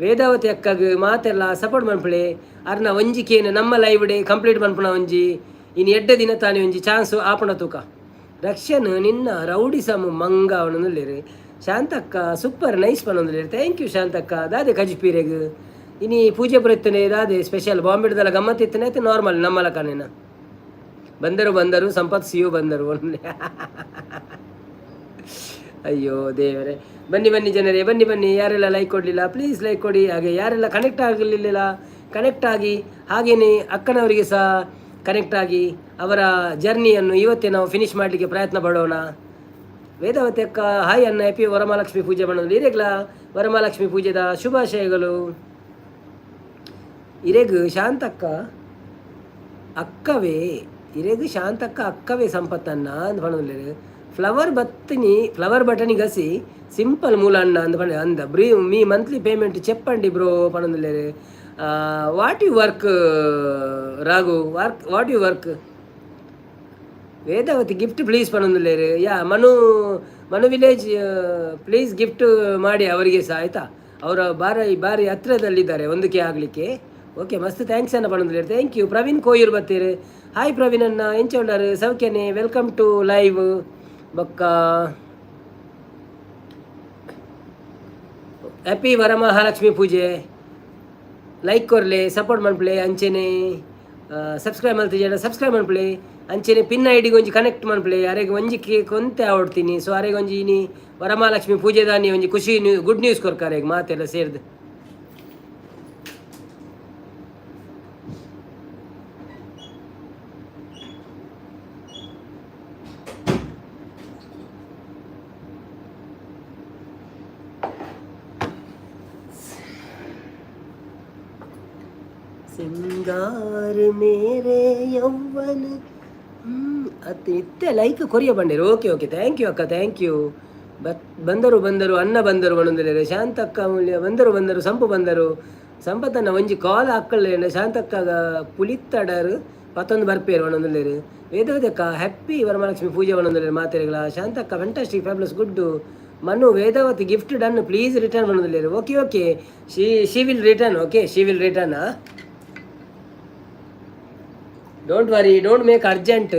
ವೇದಾವತಿ ಅಕ್ಕಗ್ ಮಾತೆರ್ಲ ಸಪೋರ್ಟ್ ಮನ್ಪುಲೆ. ಅರ್ನ ಒಂಜಿ ಕೇನ್ ನಮ್ಮ ಲೈವ್ ಡೇ ಕಂಪ್ಲೀಟ್ ಮನ್ಪುನ ಒಂಜಿ ಇನಿ ಎಡ್ಡೆ ದಿನ ತಾನೆ ಒಂಜಿ ಚಾನ್ಸ್ ಆಪುಣ ತೂಕ. ರಕ್ಷನ್ ನಿನ್ನ ರೌಡಿಸಮ್ ಮಂಗ ಪನೊಂದುಲ್ಲೆರ್. Shantakka super nice ಪನೊಂದುಲ್ಲೆರ್. Thank you Shantakka. ದಾದೆ ಕಜಿಪೀರೆಗ್ ಇನಿ? ಪೂಜೆ ಪುರ ದಾದೆ ಸ್ಪೆಷಲ್? ಬಾಂಬೆಡ್ದಲ್ಲ ಗಮ್ಮತ್ ಇತ್ತನೆ ಆಯ್ತು ನಾರ್ಮಲ್ ನಮ್ಮಲಕನೇನ? ಬಂದರು ಬಂದರು, ಸಂಪತ್ ಸಿಯು ಬಂದರು. ಅಯ್ಯೋ ದೇವರೇ! ಬನ್ನಿ ಬನ್ನಿ ಜನರೇ, ಬನ್ನಿ ಬನ್ನಿ. ಯಾರೆಲ್ಲ ಲೈಕ್ ಕೊಡಲಿಲ್ಲ, ಪ್ಲೀಸ್ ಲೈಕ್ ಕೊಡಿ. ಹಾಗೆ ಯಾರೆಲ್ಲ ಕನೆಕ್ಟ್ ಆಗಲಿಲ್ಲ, ಕನೆಕ್ಟ್ ಆಗಿ. ಹಾಗೆಯೇ ಅಕ್ಕನವರಿಗೆ ಸಹ ಕನೆಕ್ಟ್ ಆಗಿ ಅವರ ಜರ್ನಿಯನ್ನು ಇವತ್ತೇ ನಾವು ಫಿನಿಶ್ ಮಾಡಲಿಕ್ಕೆ ಪ್ರಯತ್ನ ಪಡೋಣ. ವೇದಾವತಿ ಅಕ್ಕ, ಹಾಯ್ ಅನ್ನ, ಹ್ಯಾಪಿ ವರಮಹಾಲಕ್ಷ್ಮಿ ಪೂಜೆ ಮಾಡೋದು. ಇರೆಗ್ಲ ವರಮಹಾಲಕ್ಷ್ಮಿ ಪೂಜೆದ ಶುಭಾಶಯಗಳು. ಇರೆಗ್ ಶಾಂತಕ್ಕ ಅಕ್ಕವೇ, ಇರೆಗ್ ಶಾಂತಕ್ಕ ಅಕ್ಕವೇ ಸಂಪತ್ತನ್ನ ಅಂದ್ ಪನೊಂದುಲ್ಲೆರ್. ಫ್ಲವರ್ ಬತ್ತಿನಿ, ಫ್ಲವರ್ ಬಟನಿ ಗಸಿ ಸಿಂಪಲ್ ಮೂಲ ಅಣ್ಣ ಅಂದ್ ಪಂಡ ಅಂದ ಬ್ರೀ ಮೀ ಮಂತ್ಲಿ ಪೇಮೆಂಟ್ ಚೆಪ್ಪಂಡಿ ಬ್ರೋ ಪನೊಂದುಲ್ಲೆರ್. What you work Raghu? Work, what you work? Vedavathi gift please ಪನೊಂದುಲ್ಲೆರ್. Yeah Manu, Manu village please gift ಮಾಡಿ ಅವರಿಗೆ ಸಹ, ಆಯಿತಾ? ಅವರ ಬಾರಿ ಬಾರಿ ಹತ್ರದಲ್ಲಿದ್ದಾರೆ ಒಂದಕ್ಕೆ ಆಗಲಿಕ್ಕೆ. ಓಕೆ, ಮಸ್ತ್ thanks ಅನ್ನ ಪನೊಂದುಲ್ಲೆರ್. Thank you. Praveen Koyur ಬತ್ತೀರು. ಹಾಯ್ ಪ್ರವೀಣ್ ಅನ್ನ, ಎಂಚ ಉಳ್ಳಾರು? ಸೌಖ್ಯನೆ? Welcome to live. ಬೊಕ್ಕ ಹ್ಯಾಪಿ ವರಮಹಾಲಕ್ಷ್ಮಿ ಪೂಜೆ. ಲೈಕ್ ಕೊರ್ಲೆ, ಸಪೋರ್ಟ್ ಮನ್ಪುಲೆ. ಅಂಚೆನೆ ಸಬ್ಸ್ಕ್ರೈಬ್ ಮಲ್ತಿಜಡ ಸಬ್ಸ್ಕ್ರೈಬ್ ಮನ್ಪುಲೆ. ಅಂಚೆನೆ ಪಿನ್ ಐಡಿಗೆ ಒಂಜಿ ಕನೆಕ್ಟ್ ಮನ್ಪುಲೆ. ಅರೆಗ್ ಒಂಜಿ ಕೇಕ್ ಒಂತೆ ಆವಡ್ತೀನಿ. ಸೊ ಅರೆಗ್ ಒಂಜಿ ಇನಿ ವರಮಹಾಲಕ್ಷ್ಮಿ ಪೂಜೆದಾನಿ ಒಂಜಿ ಖುಷಿ ನ್ಯೂ ಗುಡ್ ನ್ಯೂಸ್ ಕೊರ್ಕ ಅರೆಗ್ ಮಾತೆಲ್ಲ ಸೇರ್ದು. ಸಿಂಗಾರ ಮೇರೆ ಯೌವನ ಅತ್ತೆ ಇತ್ತೆ ಲೈಕ್ ಕೊರಿಯ ಬಂಡೇರು. ಓಕೆ ಓಕೆ, thank you ಅಕ್ಕ, thank you. ಬತ್ ಬಂದರು ಬಂದರು, ಅನ್ನ ಬಂದರು ಪನೊಂದುಲ್ಲೆರ್. ಶಾಂತಕ್ಕ ಮೂಲ್ಯ ಬಂದರು ಬಂದರು, ಸಂಪು ಬಂದರು. ಸಂಪತ್ತನ್ನ ಒಂಜಿ ಕಾಲ್ ಹಾಕಲ್ಲೇಂಡ ಶಾಂತಕ್ಕಗ ಪುಲಿತ್ತಡರ್ ಪತ್ತೊಂದು ಬರ್ಪೇರು ಪನೊಂದುಲ್ಲೆರ್. ವೇದವತಿ ಹ್ಯಾಪಿ ವರಮಹಾಲಕ್ಷ್ಮಿ ಪೂಜೆ ಪನೊಂದುಲ್ಲೆರ್ ಮಾತೆರೆಗ್ಲ. Shantakka fantastic, fabulous, good. Manu, Vedavathi gift done, please return ಪನೊಂದುಲ್ಲೆರ್. Okay okay, she will return. Okay, she will return. Don't worry, don't make urgent.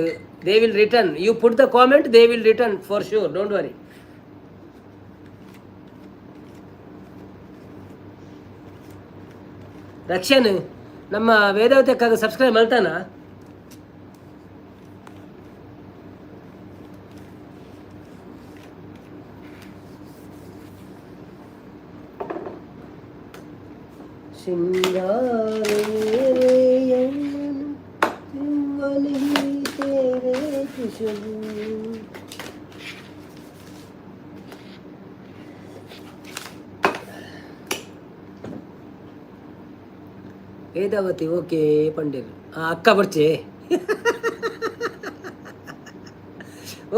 They will return. You put the comment, they will return for sure. Don't worry. Rakshan ನಮ್ಮ Vedavathi ಅಕ್ಕಾಗ subscribe ಮಾಡ್ತಾನ? ಸಿಂಗಾರ ಮೇರೆ ಯೌವನ ಯೌವನ ही तेरे खुशबू. Vedavathi okay ಪಂಡೇರು. ಅಕ್ಕ ಬರ್ಚೆ.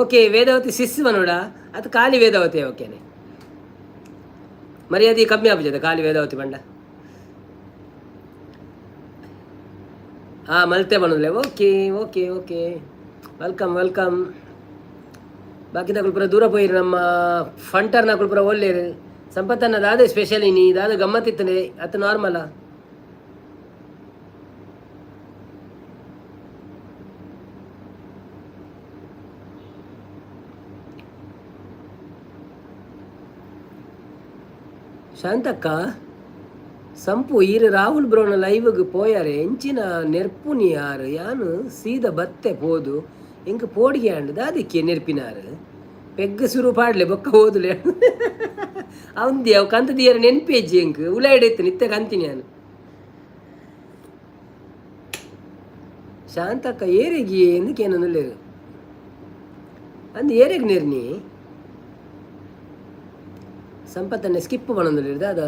Okay, Vedavathi ಸಿಸ್ ಮನೋಡ ಅದು ಖಾಲಿ ವೇದಾವತಿ. ಓಕೆನೆ, ಮರ್ಯಾದೆ ಕಮ್ಮಿ ಆಪುಜದ ಖಾಲಿ ವೇದಾವತಿ ಪಂಡ. ಹಾಂ, ಮಲ್ತೆ ಪನೊಂದುಲ್ಲೆ. Okay okay okay, welcome welcome. ಬಾಕಿದಕುಲು ಪೂರ ದೂರ ಪೋಯಿರು. ನಮ್ಮ ಫಂಟರ್ನಕುಲು ಪೂರ ಓಲ್ಲೇರು. ಸಂಪತ್ತನ್ನ ದಾದ ಸ್ಪೆಷಲ್ ಇನಿ? ದಾದ ಗಮ್ಮತ್ತಿತ್ತನೆ ಅತ್ತ ನಾರ್ಮಲ? ಶಾಂತಕ್ಕ, ಸಂಪು ಈರು ರಾಹುಲ್ ಬ್ರೋನ ಲೈವ್ಗೆ ಪೋಯಾರೆ. ಎಂಚಿನ ನೆರ್ಪುನಿ ಯಾರು? ಯಾನು ಸೀದ ಬತ್ತೆ ಪೋದು ಎಂಕ್ ಪೋಡಿಗೆ ಆಂಡ್. ದಾದಿಕ್ಕೆ ನೆರ್ಪಿನಾರು? ಪೆಗ್ ಸುರು ಪಾಡ್ಲೆ, ಬೊಕ್ಕ ಓದುಲೆ. ಅವಂದಿ ಅವು ಕಂತ ದಿಯರ ನೆನ್ಪೇಜಿ ಎಂಕ್. ಉಲಾಯ್ಡ್ ಇತ್ತು ನಿತ್ಯ ಕಂತೀನಿ ನಾನು. ಶಾಂತಕ್ಕ ಏರೆಗಿ ఎందుకేನಂదులేరు ಅಂದ್ ಏರೆಗ್ ನೆರ್ನಿ. ಸಂಪತ್ತನ್ನ ಸ್ಕಿಪ್ ಪನೊಂದುಲ್ಲೆರ್ ದಾದ?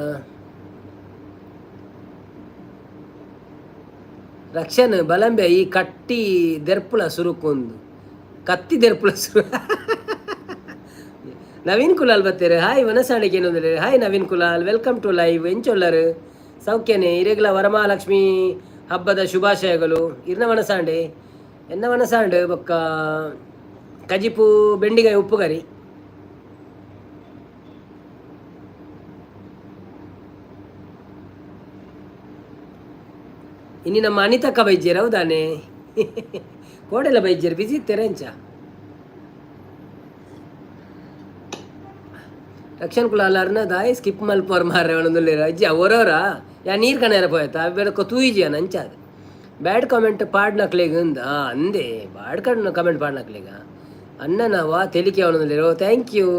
ರಕ್ಷಣ್ ಬಲಂಬೆ ಈ ಕಟ್ಟಿ ದೆರ್ಪುಲ ಸುರುಕೊಂದು ಕತ್ತಿ ದೆರ್ಪುಲ ಸುರು. ನವೀನ್ ಕುಲಾಲ್ ಬತ್ತೇರು. ಹಾಯ್ ವನಸಾಣಿಗೆ ಏನೊಂದ್ರೆ. Hi Naveen Kulal, welcome to live. ಎಂಚೊಲ್ಲರು? ಸೌಖ್ಯನೆ? ಇರೆಗ್ಲ ವರಮಹಾಲಕ್ಷ್ಮಿ ಹಬ್ಬದ ಶುಭಾಶಯಗಳು. ಇರ್ನ ವನಸಾಂಡೆ? ಎನ್ನ ವನಸಾಂಡ್ ಬೊಕ್ಕ ಕಜಿಪು ಬೆಂಡಿಗಾಯಿ ಉಪ್ಪುಗರಿ. ಇನ್ನು ನಮ್ಮ ಅನಿತಕ್ಕ ಬೈಜ್ಯರು ಹೌದಾನೆ? ಕೋಡೆಲ್ಲ ಬೈಜ್ಯರು, ಬಿಸಿ ಇತ್ತೆರ ಎಂಚ? ರಕ್ಷಣ್ ಕುಲಾಲ್ ಅರ್ನ ದಾಯಿ ಸ್ಕಿಪ್ ಮಲ್ಪುವರ್ ಮಾರ್ರೆ ಪನೊಂದುಲ್ಲೆರ್. ಅಜ್ಜಿ ಒರೋರ ಯಾ ನೀರು ಕಣೆರ ಪೋಯತ ಬೆಳಕ ತೂಯಿಜಿಯ ನಂಚಾದ. ಬ್ಯಾಡ್ ಕಾಮೆಂಟ್ ಪಾಡ್ನಕ್ಲೆಗ್ ಅಂದ ಅಂದೆ. ಬ್ಯಾಡ್ ಕಮೆಂಟ್ ಪಾಡ್ನಕ್ಲೆಗ ಅಣ್ಣನ ವಾ ತೆಲಿಕೆ ಅವನೊಂದುಲ್ಲೆರ್. Thank you.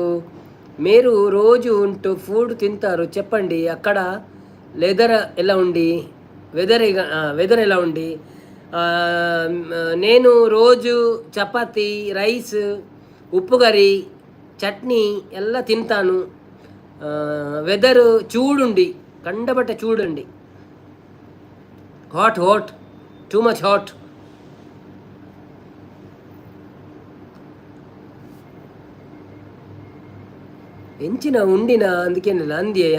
ಮೇರು రోజు ఉంటూ ఫుడ్ తింటారు చెప్పండి. అక్కడ లెదర్ ఎలా ఉండి? వెదర్ వెదర్ ఎలా ఉండి? నేను రోజు చపాతి, రైస్, ఉప్పు కర్రీ, చట్నీ ಎಲ್ಲ తింటాను. వెదర్ చూడుండి, కండబట్ట చూడండి. Hot hot, too much hot. ಎಂಚಿನ ಉಂಡಿನ ಅಂದಕೇನಿಲ್ಲ ಅಂದಿಯ.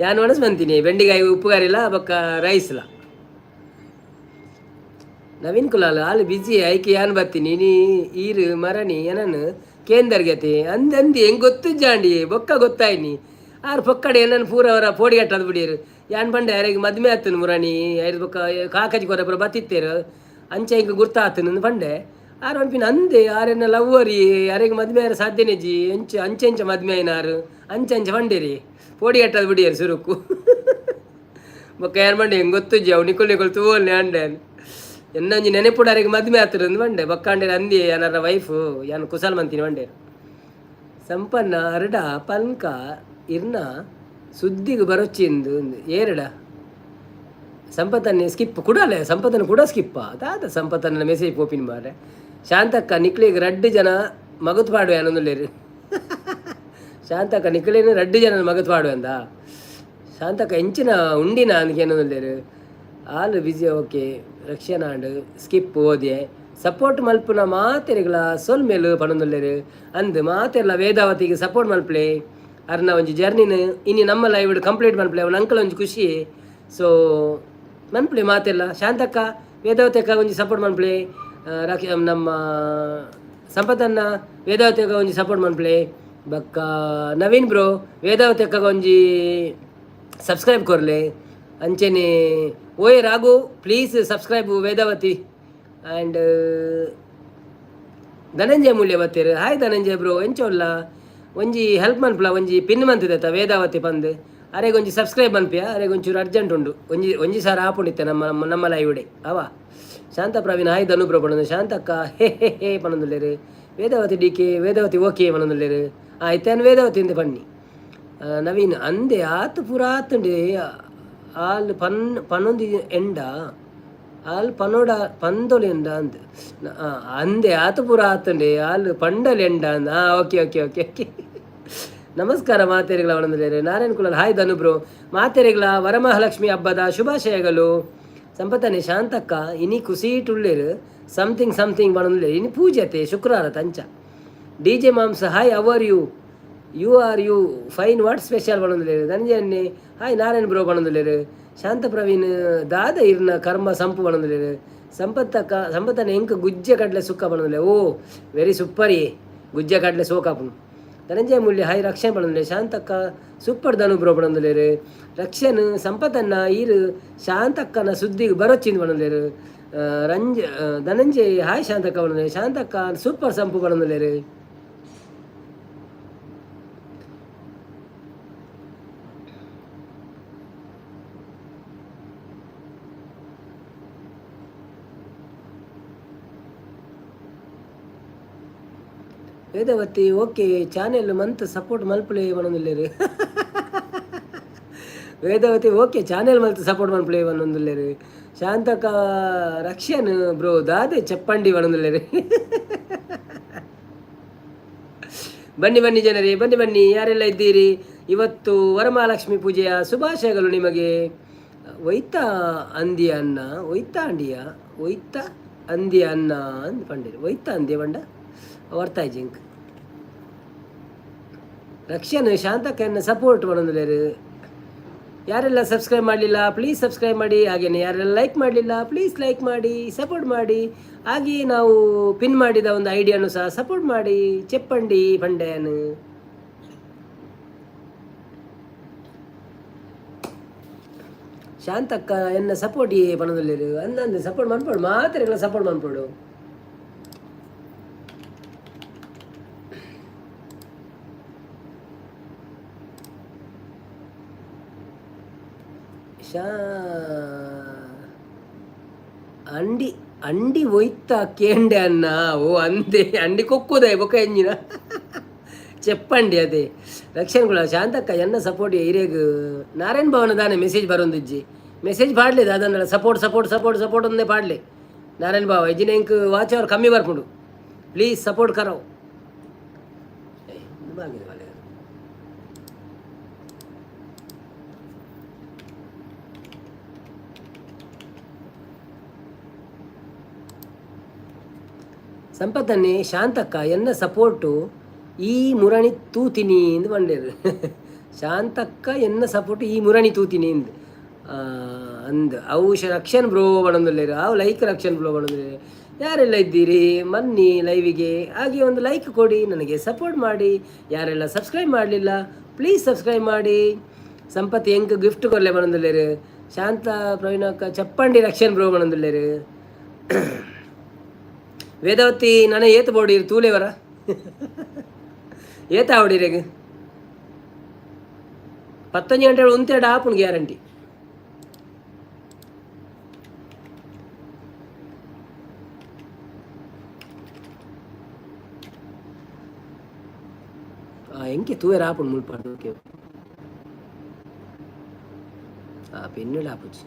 ಯಾನ್ ಒಣಸ್ ಬಂತೀನಿ ಬೆಂಡಿಕಾಯಿ ಉಪ್ಪುಗಾರಿಲ್ಲ ಬೊಕ್ಕ ರೈಸ್ಲ. ನವೀನ್ ಕುಲಾಲ್ ಆಲ್ ಬಿಜಿ ಐಕೆ ಯಾನ್ ಬತ್ತೀನಿ. ನೀ ಈರು ಮರಣಿ ಏನನ್ನು ಕೇಂದರ್ಗತಿ ಅಂದ್ ಅಂದಿ. ಹೆಂಗೆ ಗೊತ್ತಿಜ್ಜಾಂಡಿ, ಬೊಕ್ಕ ಗೊತ್ತಾಯ್ನಿ. ಆರು ಪೊಕ್ಕಡೆ ಏನನ್ನು ಪೂರ ಅವರ ಪೋಡಿ ಕಟ್ಟದು ಬಿಡಿಯರು. ಯಾನ್ ಪಂಡೆ ಯಾರಿಗೆ ಮದ್ಮೆ ಆತನು ಮುರಾಣಿ ಐದು ಬೊಕ್ಕ ಕಾಕಜಿ ಕೊರ ಪೂರ ಬತ್ತಿತ್ತೇರು. ಅಂಚೆ ಹಿಂಗೆ ಗುರ್ತಾತನು ಪಂಡೆ. ಆರು ಪನ್ಪಿನ ಅಂದೆ ಆರೆನ್ನ ಲವ್ವರಿ ಯಾರಿಗೆ ಮದ್ಮೆ ಆರ ಸಾಧ್ಯನೇ ಜಿ ಎಂಚ ಅಂಚೆ ಅಂಚೆ ಮದ್ಮೆ ಆಯ್ನಾರು ಅಂಚೆ ಅಂಚೆ ಪಂಡೇರಿ. ಪೋಡಿ ಕಟ್ಟದು ಬಿಡಿಯರು ಸುರುಕು. ಬೊಕ್ಕ ಯಾರು ಮಂಡೆ ಹೆಂಗೆ ಗೊತ್ತುಜ್ಜಿ ಅವು ನಿಕೊಲ್ ನಿಕೊಲ್ ತೂವಲ್ನೆ ಅಂಡೆ. ಎನ್ನೊಂಜಿ ನೆನೆಪುಡಾರಿಗೆ ಮದ್ಮೆ ಆತರಂದು ಬಂಡೆ. ಬೊಕ್ಕಾಂಡೆ ಅಂದಿ ಯಾನಾರ ವೈಫು ಯಾನ್ ಕುಸಲ್ ಮಂತಿನಿ ಬಂಡೇರು. ಸಂಪನ್ನ ಅರಡ ಪಲ್ಕ ಇರ್ನ ಸುದ್ದಿಗೆ ಬರೊಚ್ಚಿಂದು ಏರಡ. ಸಂಪತ್ತನ್ನೇ ಸ್ಕಿಪ್ ಕುಡಲೆ, ಸಂಪತ್ತನ್ನು ಕೂಡ ಸ್ಕಿಪ್ಪ ದಾದ? ಸಂಪತ್ತನ್ನ ಮೆಸೇಜ್ ಪೋಪಿನ ಮಾರೆ. ಶಾಂತಕ್ಕ ನಿಕ್ಲಿಗೆ ರಡ್ಡು ಜನ ಮಗತ್ ಪಾಡುವೆ ಅನ್ನೊಂದುಲ್ಲೇರು. ಶಾಂತಕ್ಕ ನಿಕ್ಲೇನು ರಡ್ಡು ಜನ ಮಗತ್ ಪಾಡುವೆ ಅಂದ. ಶಾಂತಕ್ಕ ಎಂಚಿನ ಉಂಡಿನ ಅಂದ್ಕೇನೊಂದುಲ್ಲೇರು. ಆಲ್ ಬಿಸಿ. ಓಕೆ ರಕ್ಷಣಾಂಡ್ ಸ್ಕಿಪ್ ಓದಿಯೆ. ಸಪೋರ್ಟ್ ಮಲ್ಪುನ ಮಾತೆರೆಗ್ಲ ಸೊಲ್ಮೆಲು ಪನೊಂದುಲ್ಲೆರ್. ಅಂದ್ ಮಾತೆರ್ಲ ವೇದಾವತಿಗೆ ಸಪೋರ್ಟ್ ಮಲ್ಪಲೆ. ಅರ್ನ ಒಂಜಿ ಜರ್ನಿನ ಇನಿ ನಮ್ಮ ಲೈವ್ ಕಂಪ್ಲೀಟ್ ಮಲ್ಪಲೆ. ಅವನ ಅಂಕಲ್ ಒಂಜಿ ಖುಷಿ. ಸೊ ಮನ್ಪಲೆ ಮಾತೆಲ್ಲ. ಶಾಂತಕ್ಕ, ವೇದಾವತಿ ಅಕ್ಕ ಒಂಜಿ ಸಪೋರ್ಟ್ ಮನ್ಪಲೆ. ರಾಕಿ ನಮ್ಮ ಸಂಪತನ್ನ, ವೇದಾವತಿ ಅಕ್ಕ ಒಂಜಿ ಸಪೋರ್ಟ್ ಮನ್ಪಲೆ. ಬಕ್ಕ ನವೀನ್ ಬ್ರೋ, ವೇದಾವತಿ ಅಕ್ಕ ಒಂಜಿ ಸಬ್ಸ್ಕ್ರೈಬ್ ಕೊರ್ಲೆ. ಅಂಚೆನೆ ಓಯ್ Raghu, please subscribe Vedavathi. And Dhananjaya Mulya ಬತ್ತೆರ್. Hi Dhananjaya bro, ಎಂಚ ಉಲ್ಲ? ಒಂಜಿ ಹೆಲ್ಪ್ ಮನ್ಪುಲ. ಒಂಜಿ ಪಿನ್ ಮಂತಿದತ್ತ ವೇದಾವತಿ ಪಂದ್. ಅರೆಗ್ ಒಂಜಿ ಸಬ್ಸ್ಕ್ರೈಬ್ ಮನ್ಪಿಯ. ಅರೆಗ್ ಒಂಚೂರು ಅರ್ಜೆಂಟ್ ಉಂಡು. ಒಂಜಿ ಒಂಜಿ ಸಾರ ಆಪುಂಡಿತ್ತೆ ನಮ್ಮ ನಮ್ಮ ನಮ್ಮ ಲೈವ್ ಅವ. ಶಾಂತ ಪ್ರವೀಣ್ ಹಾಯ್ ಧನು ಬ್ರೋ ಪನೊಂದು. ಶಾಂತಕ್ಕ ಹೇ ಹೇ ಹೇ ಪನೊಂದುಲ್ಲೆರ್. Vedavathi D K, Vedavathi okay ಪನೊಂದುಲ್ಲೆರ್. ಇತ್ತೆ ವೇದಾವತಿ ಇಂದ ಪನ್ನಿ. ನವೀನ್ ಅಂದೆ ಆತ್ ಪೂರ ಆತುಂಡೆ. ಆಲ್ ಪನ್ ಪನೊಂದು ಎಂಡ ಆಲ್ ಪನೋಡ ಪಂದೊಲು ಎಂಡ ಅಂದ್ ಅಂದೆ. ಆತ ಪೂರ ಆತುಂಡೆ ಆಲ್ ಪಂಡಲ್ ಎಂಡ ಅಂದ್. Okay okay okay okay. ನಮಸ್ಕಾರ ಮಾತೆರೆಗಳ ಪನೊಂದುಲ್ಲೆರ್. Narayan Kulal hi Dhanu bro. ಮಾತೆರೆಗಳ ವರಮಹಾಲಕ್ಷ್ಮಿ ಹಬ್ಬದ ಶುಭಾಶಯಗಳು. ಸಂಪತ್ತನೆ ಶಾಂತಕ್ಕ ಇನಿ ಕುಸೀಟುಲ್ಲೆರ್ ಸಮಥಿಂಗ್ ಸಮಥಿಂಗ್ ಪನೊಂದುಲ್ಲೆರ್. ಇನಿ ಪೂಜೆ ಅತ್ತೆ ಶುಕ್ರವಾರ ತಂಚ. DJ moms hi, how are you? You are you fine? What special ಪನೊಂದುಲ್ಲೆರ್. Dhananjaya hi Narayan bro ಪನೊಂದುಲ್ಲೆರ್. ಶಾಂತ ಪ್ರವೀಣ್ ದಾದ ಇರ್ನ ಕರ್ಮ ಸಂಪು ಪನೊಂದುಲ್ಲೆರ್. ಸಂಪತ್ತಕ್ಕ ಸಂಪತ್ತನೆ ಎಂಕ್ ಗುಜ್ಜೆ ಕಡ್ಲೆ ಸುಕ್ಕ ಪನೊಂದುಲ್ಲೆ. ಓ ವೆರಿ ಸೂಪರ್ ಏ ಗುಜ್ಜೆ ಕಡ್ಲೆ ಸೋಕಾಪುನು. ಧನಂಜಯ ಮೂಲ್ಯ ಹಾಯ್ ರಕ್ಷಣ್ ಪನೊಂದುಲ್ಲೆ. ಶಾಂತಕ್ಕ ಸೂಪರ್ ಧನು ಬ್ರೋ ಪನೊಂದುಲ್ಲೆರ್. ರಕ್ಷಣ್ ಸಂಪತ್ತನ್ನ ಈರ್ ಶಾಂತಕ್ಕನ ಸುದ್ದಿಗೆ ಬರೊಚ್ಚಿಂದ್ ಪನೊಂದುಲ್ಲೆರ್. ರಂಜ ಧನಂಜಯ್ ಹಾಯ್ ಶಾಂತಕ್ಕ ಪನೊಂದುಲ್ಲೆರ್. ಶಾಂತಕ್ಕ ಸೂಪರ್ ಸಂಪು ಪನೊಂದುಲ್ಲೆರ್. ವೇದವತಿ ಓಕೆ ಚಾನೆಲ್ ಮಂತ್ ಸಪೋರ್ಟ್ ಮಲ್ಪುಲೆ ಪನೊಂದುಲ್ಲೆರ್. ವೇದವತಿ ಓಕೆ ಚಾನೆಲ್ ಮಲ್ತ್ ಸಪೋರ್ಟ್ ಮಲ್ಪುಲೆ ಪನೊಂದುಲ್ಲೆರ್. ಶಾಂತಕ ರಕ್ಷನ್ ಬ್ರೋ ದಾದೆ ಚಪ್ಪಂಡಿ ಪನೊಂದುಲ್ಲೆರ್. ಬನ್ನಿ ಬನ್ನಿ ಜನರೇ, ಬನ್ನಿ ಬನ್ನಿ, ಯಾರೆಲ್ಲ ಇದ್ದೀರಿ? ಇವತ್ತು ವರಮಹಾಲಕ್ಷ್ಮಿ ಪೂಜೆಯ ಶುಭಾಶಯಗಳು ನಿಮಗೆ. ಒಯ್ತ ಅಂದಿಯ ಅನ್ನ, ಒಯ್ತ ಅಂಡಿಯ, ಒಯ್ತ ಅಂದಿಯ ಅನ್ನ ಅಂದ್ ಪಂಡಿರು. ಒಯ್ತ ಅಂದಿಯ ಪಂಡ ಅರ್ಥ ಜಿಂಕ್. ರಕ್ಷಣ್ ಶಾಂತಕ್ಕನ್ನ ಸಪೋರ್ಟ್ ಪನೊಂದುಲ್ಲೆರ್. ಯಾರೆಲ್ಲ ಸಬ್ಸ್ಕ್ರೈಬ್ ಮಾಡಲಿಲ್ಲ ಪ್ಲೀಸ್ ಸಬ್ಸ್ಕ್ರೈಬ್ ಮಾಡಿ. ಹಾಗೆಯೇ ಯಾರೆಲ್ಲ ಲೈಕ್ ಮಾಡಲಿಲ್ಲ ಪ್ಲೀಸ್ ಲೈಕ್ ಮಾಡಿ, ಸಪೋರ್ಟ್ ಮಾಡಿ. ಹಾಗೆಯೇ ನಾವು ಪಿನ್ ಮಾಡಿದ ಒಂದು ಐಡಿಯಾನು ಸಹ ಸಪೋರ್ಟ್ ಮಾಡಿ. ಚೆಪ್ಪಂಡಿ ಪಂಡ್ಯಾನ್. ಶಾಂತಕ್ಕ ಎನ್ನ ಸಪೋರ್ಟ್ ಏ ಪನೊಂದುಲ್ಲೆರ್. ಅಂದಂದು ಸಪೋರ್ಟ್ ಮನ್ಪೊಡು, ಮಾತೆರೆಗ್ಲ ಸಪೋರ್ಟ್ ಮನ್ಪೊಡು. ಶಾ ಅಂಡಿ ಅಂಡಿ ಒಯ್ತ ಕೇಂಡೆ ಅನ್ನ. ಓ ಅಂದೆ ಅಂಡಿ ಕೊಕ್ಕುದೆ ಬೊಕ ಎಂಜಿನ చెప్పండి. ಅದೇ ರಕ್ಷಣ್ ಕೂಡ ಶಾಂತಕ್ಕ ಎನ್ನ ಸಪೋರ್ಟ್ ಇರೇಗ್. ನಾರಾಯಣ್ ಭವನ ದಾನೆ ಮೆಸೇಜ್ ಬರೊಂದಿಜ್ಜಿ. ಮೆಸೇಜ್ ಪಾಡ್ಲೆ ದಾದನ್ನ ಸಪೋರ್ಟ್ ಸಪೋರ್ಟ್ ಸಪೋರ್ಟ್ ಸಪೋರ್ಟ್ ಒಂದೇ ಪಾಡ್ಲೆ ನಾರಾಯಣ್ ಬಾವ. ಇಜ್ಜಿನ ಎಂಕ್ ವಾಚ್ ಅವರ್ ಕಮ್ಮಿ ಬರ್ಪುಂಡು. ಪ್ಲೀಸ್ ಸಪೋರ್ಟ್ ಕರೋ. ಬಾಗಿದೆ. ಸಂಪತ್ತನ್ನೇ ಶಾಂತಕ್ಕ ಎನ್ನ ಸಪೋರ್ಟು ಈ ಮುರಣಿ ತೂತಿನಿ ಎಂದು ಪಂಡೇರು. ಶಾಂತಕ್ಕ ಎನ್ನ ಸಪೋರ್ಟು ಈ ಮುರಣಿ ತೂತಿನಿ ಇಂದ್ ಅಂದ್. ಅವು ರಕ್ಷನ್ ಬ್ರೋ ಪನೊಂದುಲ್ಲೆರ್. ಅವು ಲೈಕ್ ರಕ್ಷನ್ ಬ್ರೋ ಪನೊಂದುಲ್ಲೆರ್. ಯಾರೆಲ್ಲ ಇದ್ದೀರಿ ಬನ್ನಿ ಲೈವಿಗೆ. ಹಾಗೆ ಒಂದು ಲೈಕ್ ಕೊಡಿ, ನನಗೆ ಸಪೋರ್ಟ್ ಮಾಡಿ. ಯಾರೆಲ್ಲ ಸಬ್ಸ್ಕ್ರೈಬ್ ಮಾಡಲಿಲ್ಲ ಪ್ಲೀಸ್ ಸಬ್ಸ್ಕ್ರೈಬ್ ಮಾಡಿ. ಸಂಪತ್ ಎಂಕ್ ಗಿಫ್ಟ್ ಕೊರ್ಲೆ ಪನೊಂದುಲ್ಲೆರ್. ಶಾಂತ ಪ್ರವೀಣಕ್ಕ ಚಪ್ಪಂಡಿ ರಕ್ಷನ್ ಬ್ರೋ ಪನೊಂದುಲ್ಲೆರ್. ವೇದಾವತಿ ನನ ಏತ್ ಬೋಡಿರ್ ತೂಲೆವರ ಏತ ಆವಡಿರೆಗ್ ಪತ್ತೊಂಜಿ ಗಂಟೆ ಉಂತೆರಡು ಆಪುಂಡು ಗ್ಯಾರಂಟಿ. ಎಂಕೆ ತೂವೆರ ಆಪುಂಡು ಮುಲ್ಪ. ಓಕೆ, ಪೆನ್ನುಲ ಆಪುಜಿ.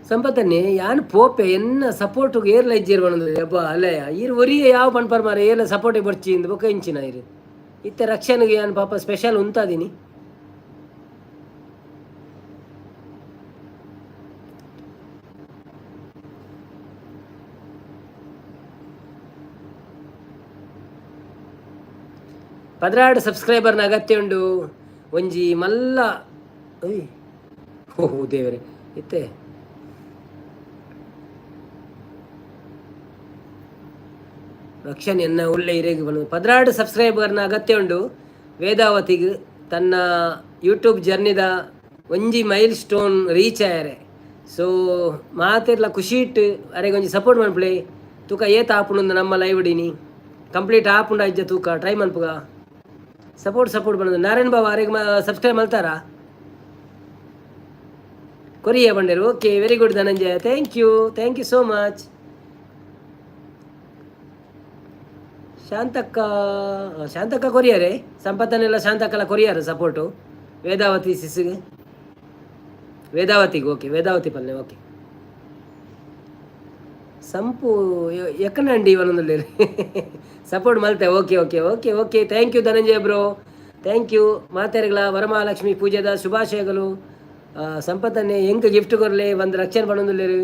ಸಂಪತ್ತನ್ನೇ ಯಾನ್ ಪೋಪೆ ಎನ್ನ ಸಪೋರ್ಟುಗು ಏರ್ಲ ಇಜ್ಜೆರ್ ಪನೊಂದುಲ್ಲೆರ್. ಅಬ್ಬಾ ಅಲ್ಲಯ್ಯ ಈರ್ ಒರಿಯೆ ಯಾವ ಪನ್ಪರ್ ಮಾರ್ರೆ ಏರ್ಲ ಸಪೋರ್ಟ್ ಬೊರ್ಚಿ ಇಂದ್ ಬೊಕ ಇಂಚಿನ ಇರ್. ಇತ್ತೆ ರಕ್ಷಣೆಗೆ ಯಾನ್ ಪಾಪ ಸ್ಪೆಷಲ್ ಉಂತಾದಿನಿ. 12 ಸಬ್ಸ್ಕ್ರೈಬರ್ನ ಅಗತ್ಯ ಉಂಡು. ಒಂಜಿ ಮಲ್ಲ ಓ ದೇವರೇ ಇತ್ತೆ ರಕ್ಷಣೆ ಎನ್ನ ಉಳ್ಳೆ ಇರೆಗ್ 12 ಸಬ್ಸ್ಕ್ರೈಬರ್ನ ಅಗತ್ಯ ಉಂಡು. ವೇದಾವತಿಗ್ ತನ್ನ ಯೂಟ್ಯೂಬ್ ಜರ್ನಿದ ಒಂಜಿ ಮೈಲ್ ಸ್ಟೋನ್ ರೀಚ್ ಆಯರೆ. ಸೊ ಮಾತೆರ್ಲ ಖುಷಿ ಇಟ್ಟು ಅರೆಗ್ ಒಂಜಿ ಸಪೋರ್ಟ್ ಮನ್ಪುಲೆ. ತೂಕ ಏತ್ ಆಪುಂಡು ನಮ್ಮ ಲೈವ್ ಡಿನಿ ಕಂಪ್ಲೀಟ್ ಆಪುಂಡ ಇಜ್ಜ ತೂಕ ಟ್ರೈ ಮನ್ಪುಗ. ಸಪೋರ್ಟ್ ಸಪೋರ್ಟ್ ಪಂಡ ನಾರಾಯಣ್ ಬಾಬು ಅರೆಗ್ subscribe ಮಲ್ತಾರ Korea ಬಂಡೇರು. Okay, very good Dhananjaya, thank you, thank you so much. Shantakka Shantakka ಕೊರಿಯರೇ ಸಂಪತ್ತನ್ನೆಲ್ಲ ಶಾಂತಕ್ಕಲ್ಲ ಕೊರಿಯರ್ ಸಪೋರ್ಟು ವೇದಾವತಿ ಸಿಸ್ಗೆ ವೇದಾವತಿಗೆ. ಓಕೆ, ವೇದಾವತಿ ಪಲ್ಲೆ. ಓಕೆ ಸಂಪು ಎಕ್ಕನಂಡಿ ಒಂದೊಂದು ಸಪೋರ್ಟ್ ಮಲ್ತೆ. Okay okay okay okay, thank you Dhananjaya bro. Thank you. ಮಾತೆರೆಗ್ಲ Varamahalakshmi ಪೂಜೆದ ಶುಭಾಶಯಗಳು. ಸಂಪತ್ತನ್ನೇ ಎಂಕ್ ಗಿಫ್ಟ್ ಕೊರ್ಲೆ ಒಂದು ರಕ್ಷಣೆ ಪಡೊಂದುಲ್ಲೆರ್.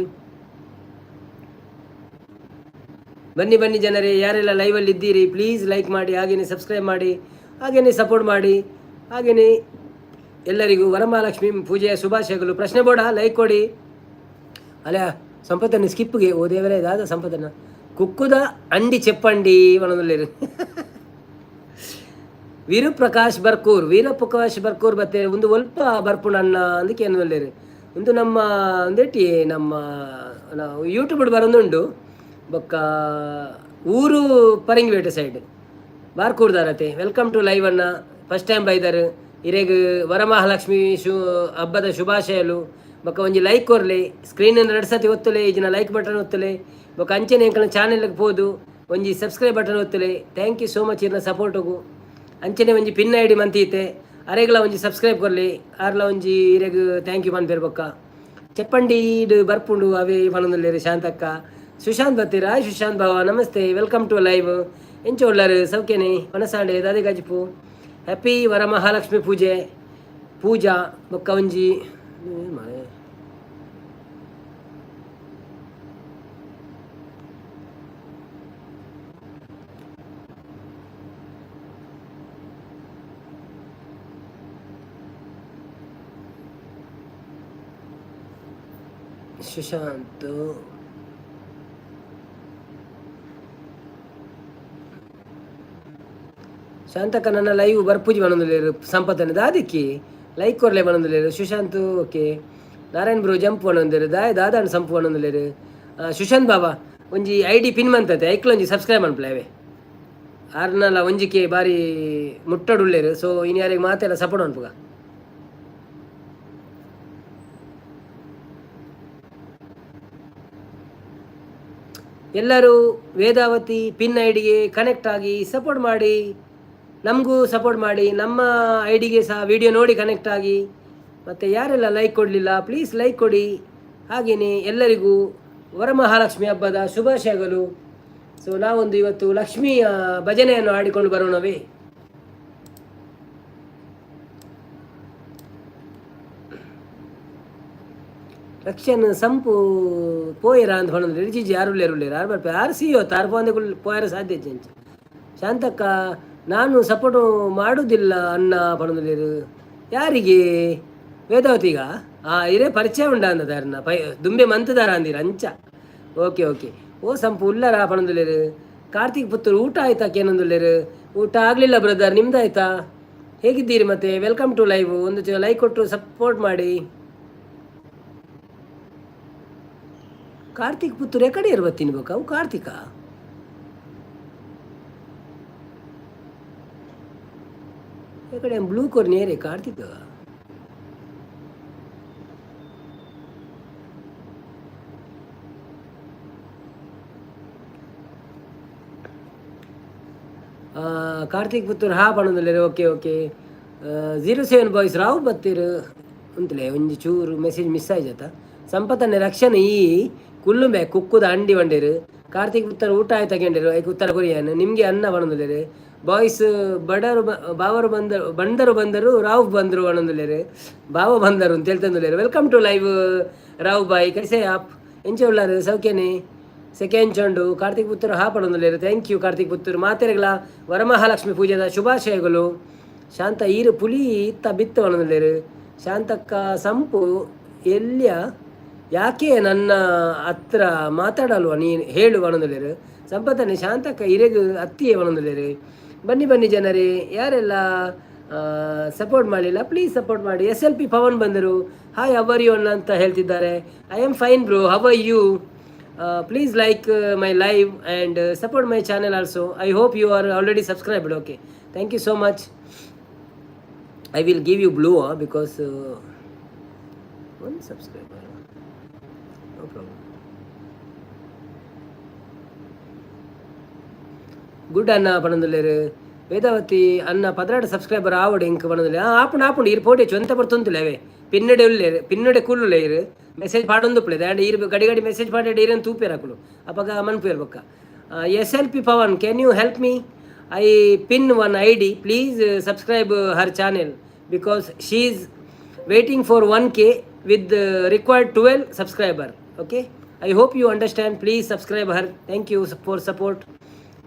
ಬನ್ನಿ ಬನ್ನಿ ಜನರೇ, ಯಾರೆಲ್ಲ ಲೈವಲ್ಲಿ ಇದ್ದೀರಿ ಪ್ಲೀಸ್ ಲೈಕ್ ಮಾಡಿ, ಹಾಗೆಯೇ ಸಬ್ಸ್ಕ್ರೈಬ್ ಮಾಡಿ, ಹಾಗೆಯೇ ಸಪೋರ್ಟ್ ಮಾಡಿ. ಹಾಗೆಯೇ ಎಲ್ಲರಿಗೂ ವರಮಹಾಲಕ್ಷ್ಮಿ ಪೂಜೆಯ ಶುಭಾಶಯಗಳು. ಪ್ರಶ್ನೆ ಬೋಡ ಲೈಕ್ ಕೊಡಿ. ಅಲ್ಲ ಸಂಪತ್ತನ್ನು ಸ್ಕಿಪ್ಗೆ ಓ ದೇವರೇ ದಾದ ಸಂಪತ್ತನ್ನ ಕುಕ್ಕುದ ಅಂಡಿ ಚೆಪ್ಪಂಡಿ ಪನೊಂದುಲ್ಲೆರ್. ವೀರಪ್ರಕಾಶ್ ಬರ್ಕೂರ್, ವೀರಪ್ರಕಾಶ್ ಬರ್ಕೂರ್ ಬತ್ತೆ ಒಂದು ಒಲ್ಪ ಬರ್ಪುಂಡು ಅಣ್ಣ ಅಂದಕ್ಕೆ ಏನೊಲ್ಲೆರ್. ಒಂದು ನಮ್ಮ ಒಂದೆಟ್ಟಿ ನಮ್ಮ ಯೂಟ್ಯೂಬ್ ಬರೊಂದುಂಡು. ಬೊಕ್ಕ ಊರು ಪರಂಗಿಪೇಟೆ ಸೈಡ್ ಬಾರ್ಕೂರ್ದಾರತೆ. Welcome to live ಅಣ್ಣ, ಫಸ್ಟ್ ಟೈಮ್ ಬೈದರ್. ಇರೆಗ್ ವರಮಹಾಲಕ್ಷ್ಮಿ ಹಬ್ಬದ ಶುಭಾಶಯಲು. ಬೊಕ್ಕ ಒಂಜಿ ಲೈಕ್ ಕೊರ್ಲೆ, ಸ್ಕ್ರೀನ್ ರಡ್ಡ್ ಸತಿ ಒತ್ತುಲೆ, ಇಜಿನ ಲೈಕ್ ಬಟನ್ ಒತ್ತುಲೆ. ಬೊಕ್ಕ ಅಂಚನೆ ಎಂಕಲ್ನ ಚಾನೆಲ್ಗೆ ಪೋದು ಒಂಜಿ ಸಬ್ಸ್ಕ್ರೈಬ್ ಬಟನ್ ಒತ್ತುಲೆ. Thank you so much ಇರ್ನ ಸಪೋರ್ಟುಗು. ಅಂಚನೆ ಒಂಜಿ ಪಿನ್ ಐಡಿ ಮಂತೀತೆ, ಅರೆಗ್ಲ ಒಂಜಿ ಸಬ್ಸ್ಕ್ರೈಬ್ ಕೊರ್ಲಿ, ಆರ್ಲ ಒಂಜಿ ಇರೆಗ್ thank you ಪನ್ಪೆರ್. ಬೊಕ್ಕ ಚೆಪ್ಪಂಡಿಡ್ ಬರ್ಪುಂಡು ಅವೇ ಪನೊಂದುಲ್ಲೆರ್ ಶಾಂತಕ್ಕ. ಸುಶಾಂತ್ ಬತ್ತೀರ. ಹಾಯ್ ಸುಶಾಂತ್ ಬಾವ, ನಮಸ್ತೆ, welcome to live. ಎಂಚ ಉಲ್ಲರ್? ಸೌಖ್ಯನೆ? ಮನಸಾಂಡೆ ದಾದೆ ಗಜಿಪು. ಹ್ಯಾಪಿ ವರಮಹಾಲಕ್ಷ್ಮಿ ಪೂಜೆ ಪೂಜಾ. ಬೊಕ್ಕ ಒಂಜಿ ಮಾರ್ರೆ. ಸುಶಾಂತ್ ಶಾಂತಕ್ಕ ನನ್ನ ಲೈವ್ ಬರ್ಪುಜಿ ಪನೊಂದುಲ್ಲೆರ್. ಸಂಪತ್ತನೆ ದಾದಿಕ್ಕಿ ಲೈಕ್ ಕೊರ್ಲೆ ಪನೊಂದುಲ್ಲೆರ್ Sushanth. Okay, Narayan bro jump ಪನೊಂದೆರ್. ದಾಯ ದಾದಾಂಡ್ ಸಂಪು ಪನೊಂದುಲ್ಲೆರ್. ಸುಶಾಂತ್ ಬಾಬಾ ಒಂಜಿ I D pin ಮಂತತೆ, ಐಕ್ಲ ಒಂಜಿ ಸಬ್ಸ್ಕ್ರೈಬ್ ಮನ್ಪುಲೆ. ಅವೇ ಆರ್ನಲ ಒಂಜಿಕೆ ಬಾರಿ ಮುಟ್ಟಡುಲ್ಲೆರ್. ಸೊ ಇನಿ ಯಾರಿಗೆ ಮಾತೆಲ್ಲ ಸಪೋರ್ಟ್ ಮನ್ಪುಗ. ಎಲ್ಲರೂ ವೇದಾವತಿ ಪಿನ್ I ಡಿಗೆ ಕನೆಕ್ಟ್ ಆಗಿ ಸಪೋರ್ಟ್ ಮಾಡಿ, ನಮಗೂ ಸಪೋರ್ಟ್ ಮಾಡಿ, ನಮ್ಮ I ಡಿಗೆ ಸಹ ವಿಡಿಯೋ ನೋಡಿ ಕನೆಕ್ಟ್ ಆಗಿ. ಮತ್ತು ಯಾರೆಲ್ಲ ಲೈಕ್ ಕೊಡಲಿಲ್ಲ ಪ್ಲೀಸ್ ಲೈಕ್ ಕೊಡಿ. ಹಾಗೆಯೇ ಎಲ್ಲರಿಗೂ ವರಮಹಾಲಕ್ಷ್ಮಿ ಹಬ್ಬದ ಶುಭಾಶಯಗಳು. ಸೊ ನಾವೊಂದು ಇವತ್ತು ಲಕ್ಷ್ಮಿಯ ಭಜನೆಯನ್ನು ಹಾಡಿಕೊಂಡು ಬರೋಣವೇ? ರಕ್ಷನ್ ಸಂಪು ಪೋಯೆರ ಅಂದ್ ಪನೊಂದು ಜಿಜಿ. ಯಾರು ಉಲ್ಲೇರು ಉಲ್ಲೇರು ಆರ್ ಬರ್ಪೆ ಆರ್ ಸಿ ತಾರ್ ಪೋಂದೆ ಪೋಯರ ಸಾಧ್ಯ ಇಜ್ಜಂಚ. ಶಾಂತಕ್ಕ ನಾನು ಸಪೋರ್ಟ್ ಮಾಡುವುದಿಲ್ಲ ಅಣ್ಣ ಪನೊಂದುಲ್ಲೆರ್. ಯಾರಿಗೆ? ವೇದಾವತಿಗ? ಆ ಇರೇ ಪರಿಚಯ ಉಂಡ ಅಂದದಾರನ ಪೈ ದುಂಬೆ ಮಂತದಾರ ಅಂದಿರ ಅಂಚ. ಓಕೆ ಓಕೆ ಓ ಸಂಪು ಉಲ್ಲರ ಪನೊಂದುಲ್ಲೆರ್. ಕಾರ್ತಿಕ್ ಪುತ್ತೂರು ಊಟ ಆಯ್ತಾ ಕೇನೊಂದುಲ್ಲೆರ್. ಊಟ ಆಗಲಿಲ್ಲ ಬ್ರದರ್, ನಿಮ್ದಾಯ್ತಾ? ಹೇಗಿದ್ದೀರಿ ಮತ್ತೆ? Welcome to live. ಒಂದು ಲೈಕ್ ಕೊಟ್ಟು ಸಪೋರ್ಟ್ ಮಾಡಿ. ಕಾರ್ತಿಕ್ ಪುತ್ತೂರು ಎಕಡೆ ಇರುವ ತಿನ್ಬೇಕು ಅವು ಕಾರ್ತಿಕ. ಈ ಬ್ಲೂ ಕೊರ್ ನೇರೆ ಕಾರ್ತಿಕ. ಕಾರ್ತಿಕ್ ಪುತ್ತೂರು ಹಾ ಪಣೊಂದುಲ್ಲೆರ್. Okay okay. 07 boys Rao ಬತ್ತೀರು ಉಂತುಲೆ. ಒಂಜಿ ಚೂರು ಮೆಸೇಜ್ ಮಿಸ್ ಆಯ್ಜತ. ಸಂಪತ್ತನ್ನೇ ರಕ್ಷಣೆ ಈ ಕುಲ್ಲುಂಬೆ ಕುಕ್ಕುದ ಅಂಡಿ ಬಂಡೇರು. ಕಾರ್ತಿಕ್ ಪುತ್ತೂರು ಊಟ ಆಯ್ತಾ ಕೇಂಡೇರು, ಐಕ್ ಉತ್ತರ ಕೊರಿಯಾನು. ನಿಮಗೆ ಅನ್ನ ಪಣೊಂದುಲ್ಲೆರ್. ಬಾಯ್ಸ್ ಬಡರು ಬಾವರು ಬಂದರು, ಬಂದರು ಬಂದರು, ರಾವ್ ಬಂದರು ಪಣೊಂದುಲ್ಲೆರ್. ಬಾವ ಬಂದರು ಅಂತ ಹೇಳ್ತಂದುಲ್ಲೆರ್. Welcome to live Rao ಬಾಯ್, ಕೈಸೆ ಆಪ್? ಎಂಚ ಉಳ್ಳಾರು? ಸೌಖ್ಯನೆ? ಸೆಕೆಂಡ್ ಚಂಡು. ಕಾರ್ತಿಕ್ ಪುತ್ತೂರು ಹಾ ಪಣೊಂದುಲ್ಲೆರ್. Thank you Karthik Puttur. ಮಾತೆರೆಗ್ಲ Varamahalakshmi ಪೂಜೆದ ಶುಭಾಶಯಗಳು. ಶಾಂತ ಈರು ಪುಲಿ ಇತ್ತ ಬಿತ್ತು ಪಣೊಂದುಲ್ಲೆರ್. ಶಾಂತಕ್ಕ ಸಂಪು ಎಲ್ಯ ಯಾಕೆ ನನ್ನ ಹತ್ರ ಮಾತಾಡಲ್ವ ನೀನು ಹೇಳು ಪಣೊಂದುಲ್ಲೆರ್. ಸಂಪತ್ತನೆ ಶಾಂತಕ್ಕ ಇರೆಗ್ ಅತ್ತಿಯೇ ಪಣೊಂದುಲ್ಲೆರ್. ಬನ್ನಿ ಬನ್ನಿ ಜನರೇ, ಯಾರೆಲ್ಲ ಸಪೋರ್ಟ್ ಮಾಡಲಿಲ್ಲ ಪ್ಲೀಸ್ ಸಪೋರ್ಟ್ ಮಾಡಿ. S L P Pavan ಬಂದರು. Hi, how are you ಅಣ್ಣ ಅಂತ ಹೇಳ್ತಿದ್ದಾರೆ. I am fine bro, how are you? Please like my live and support my channel also. I hope you are already subscribed. Okay, thank you so much. I will give you blue because one subscriber, no problem. Good ಅಣ್ಣ ಪಣೊಂದುಲ್ಲೆರ್. ವೇದಾವತಿ ಅನ್ನ 12 subscriber ಆವಡ್ ಎಂಕ್ ಪಣೊಂದುಲ್ಲೆ. ಆಪುಂಡು ಆಪುಂಡು. ಈರ್ ಪೋಟೆ ಚೊಂತ ಬರ್ತೊಂತುಲ್ಲೆ. ಅವೇ ಪಿನ್ನಡೆ ಉಲ್ಲೆರ್, ಪಿನ್ನಡೆ ಕುಲ್ಲುಲೆ. ಈರ್ ಮೆಸೇಜ್ ಪಾಡೊಂದುಪ್ಪುಲೆ ದಾಂಡ ಈರ್ ಗಡಿ ಗಡಿ ಮೆಸೇಜ್ ಪಾಡೇಡ್ ಈರೆನ್ ತೂಪೆರ್ ಅಕುಲು, ಅಪಗ ಮನ್ಪುವೆರ್. ಬೊಕ್ಕ S L P Pavan, can you help me? I pin one ID, please subscribe her channel because she is waiting for 1K with required 12 subscriber. Okay, I hope you understand. Please subscribe her. Thank you for support.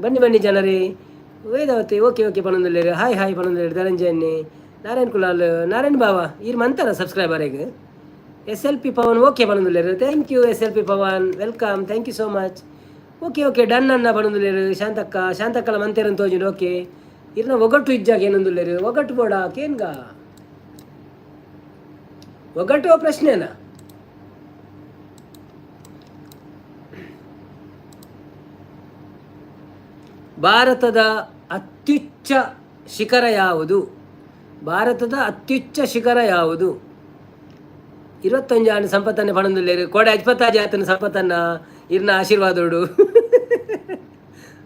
ಬನ್ನಿ ಬನ್ನಿ ಜನರೇ. Vedavathi okay okay ಪನೊಂದುಲ್ಲೆರ್. Hi hi ಪನೊಂದುಲ್ಲೆರ್ ಧನಂಜಯನ್ನೇ. ನಾರಾಯಣ್ ಕುಲಾಲ್, ನಾರಾಯಣ್ ಬಾವ ಈರ್ ಮಂತರ subscriber. S L P Pavan okay ಪನೊಂದುಲ್ಲೆರ್. Thank you S L P Pavan, welcome, thank you so much. Okay okay done ಅನ್ನ ಪನೊಂದುಲ್ಲೆರ್. ಶಾಂತಕ್ಕ, ಶಾಂತಕ್ಕಲ ಮಂತೇರನ್ ತೋಜುಂಡು. ಓಕೆ, ಇರ್ನ ಒಗಟ್ಟು ಇಜ್ಜಾಗ ಏನೊಂದುಲ್ಲೆರ್. ಒಗಟ್ಟು ಬೋಡ ಕೇನ್ಗ, ಒಗಟ್ಟು ಪ್ರಶ್ನೆನಾ? ಭಾರತದ ಅತ್ಯುಚ್ಚ ಶಿಖರ ಯಾವುದು? ಭಾರತದ ಅತ್ಯುಚ್ಚ ಶಿಖರ ಯಾವುದು? 21 ಆಂಡ್ ಸಂಪತ್ತನ್ನೇ ಪಣೊಂದುಲ್ಲೆರ್. ಕೋಡೆ ಅಜ್ಪತ್ತಾಜಿ ಆತನ ಸಂಪತ್ತನ್ನ, ಇರ್ನ ಆಶೀರ್ವಾದೋಡು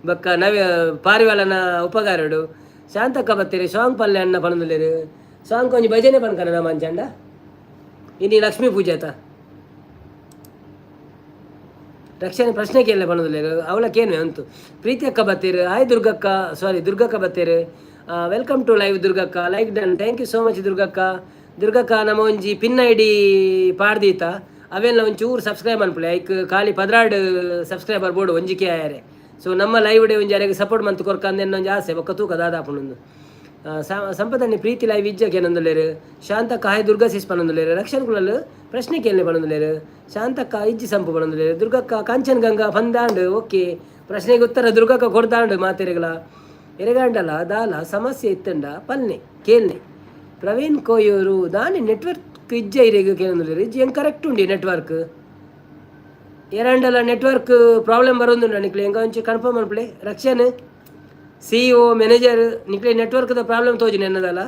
ಬೊಕ್ಕ ನವ್ಯ ಪಾರಿವಾಳನ ಉಪಕಾರಡು. ಶಾಂತಕ್ಕ ಬತ್ತೆರ್. ಸಾಂಗ್ ಪಲ್ಲೆ ಅಣ್ಣ ಪಣೊಂದುಲ್ಲೆರ್. ಸಾಂಗ್ ಒಂಜಿ ಭಜನೆ ಪನ್ಕನ ನಮ್ಮ ಅಂಚಂಡ. ಇನಿ ಲಕ್ಷ್ಮೀ ಪೂಜೆ ಆತ. ರಕ್ಷಣೆ ಪ್ರಶ್ನೆ ಕೇಳಲೆ ಪಣೊಂದುಲ್ಲೆರ್. ಅವಳ ಕೇನ್ವೆ ಅಂತು. ಪ್ರೀತಿ ಅಕ್ಕ ಬತ್ತೆರ್. ಹಾಯ್ ದುರ್ಗಕ್ಕ, ಸಾರಿ ದುರ್ಗಕ್ಕ ಬತ್ತೆರ್. Welcome to live ದುರ್ಗಕ್ಕ. Like done, thank you so much ದುರ್ಗಕ್ಕ. ದುರ್ಗಕ್ಕ, ನಮ್ಮ ಒಂಜಿ ಪಿನ್ I D ಪಾಡ್ದೀತ, ಅವೆಲ್ಲ ಒಂಚೂರು ಸಬ್ಸ್ಕ್ರೈಬ್ ಮನ್ಪುಲೆ. ಐಕ್ ಖಾಲಿ 12 ಸಬ್ಸ್ಕ್ರೈಬರ್ ಬೋಡು ಒಂಜಿಕೆ ಆಯರೆ. ಸೊ ನಮ್ಮ ಲೈವ್ ಡೇ ಒಂಜಿ ಅರೆಗ್ ಸಪೋರ್ಟ್ ಮಂತ್ ಕೊರ್ಕ ಅಂದ್ ಒಂಜಿ ಆಸೆ. ಬೊಕ್ಕ ತೂಕ ದಾದಾಪುಂಡು. ಸಂಪದನ್ನಿ ಪ್ರೀತಿ ಲೈವ್ ಇಜ್ಜಕ್ಕೆ ಏನೊಂದುಲ್ಲೆರ್. ಶಾಂತಕ್ಕ ಹಾಯ್ ದುರ್ಗಾ ಸಿಸ್ ಪನೊಂದುಲ್ಲೆರ್. ರಕ್ಷಣ್ ಕುಲಲ್ ಪ್ರಶ್ನೆ ಕೇಳನೆ ಪನೊಂದುಲ್ಲೆರ್. ಶಾಂತಕ್ಕ ಇಜ್ಜಿ ಸಂಪು ಪನೊಂದುಲ್ಲೆರ್. ದುರ್ಗಕ್ಕ ಕಾಂಚನ್ ಗಂಗಾ ಪಂದಾಂಡ್. ಓಕೆ, ಪ್ರಶ್ನೆಗೆ ಉತ್ತರ ದುರ್ಗಕ್ಕ ಕೊಡ್ದಾಂಡ್ ಮಾತೆರೆಗಳ. ಎರೆಗಾಂಡಲ ದಾಲ ಸಮಸ್ಯೆ ಇತ್ತಂಡ ಪಲ್ನೆ ಕೇಳ್ನೆ. ಪ್ರವೀಣ್ ಕೋಯೂರು ದಾನಿ ನೆಟ್ವರ್ಕ್ ಇಜ್ಜ ಇರೆಗ್ ಕೇಳೊಂದುಲ್ಲೆರ್. ಇಜ್ಜಿ, ಹೆಂಗೆ ಕರೆಕ್ಟ್ ಉಂಡಿ ನೆಟ್ವರ್ಕ್. ಏರಾಂಡಲ ನೆಟ್ವರ್ಕ್ ಪ್ರಾಬ್ಲಮ್ ಬರೋದುಂಡ ನಿಕ್ಲೆ? ಎಂಕ ಒಂಚಿ ಕನ್ಫರ್ಮ್ ಮನ್ಪುಲೆ. ರಕ್ಷಣ್ ಸಿಇಒ ಮ್ಯಾನೇಜರ್, ನಿಕ್ಲೆ ನೆಟ್ವರ್ಕ್ದ ಪ್ರಾಬ್ಲಮ್ ತೋಜಿನ ಎನ್ನದಲ್ಲ.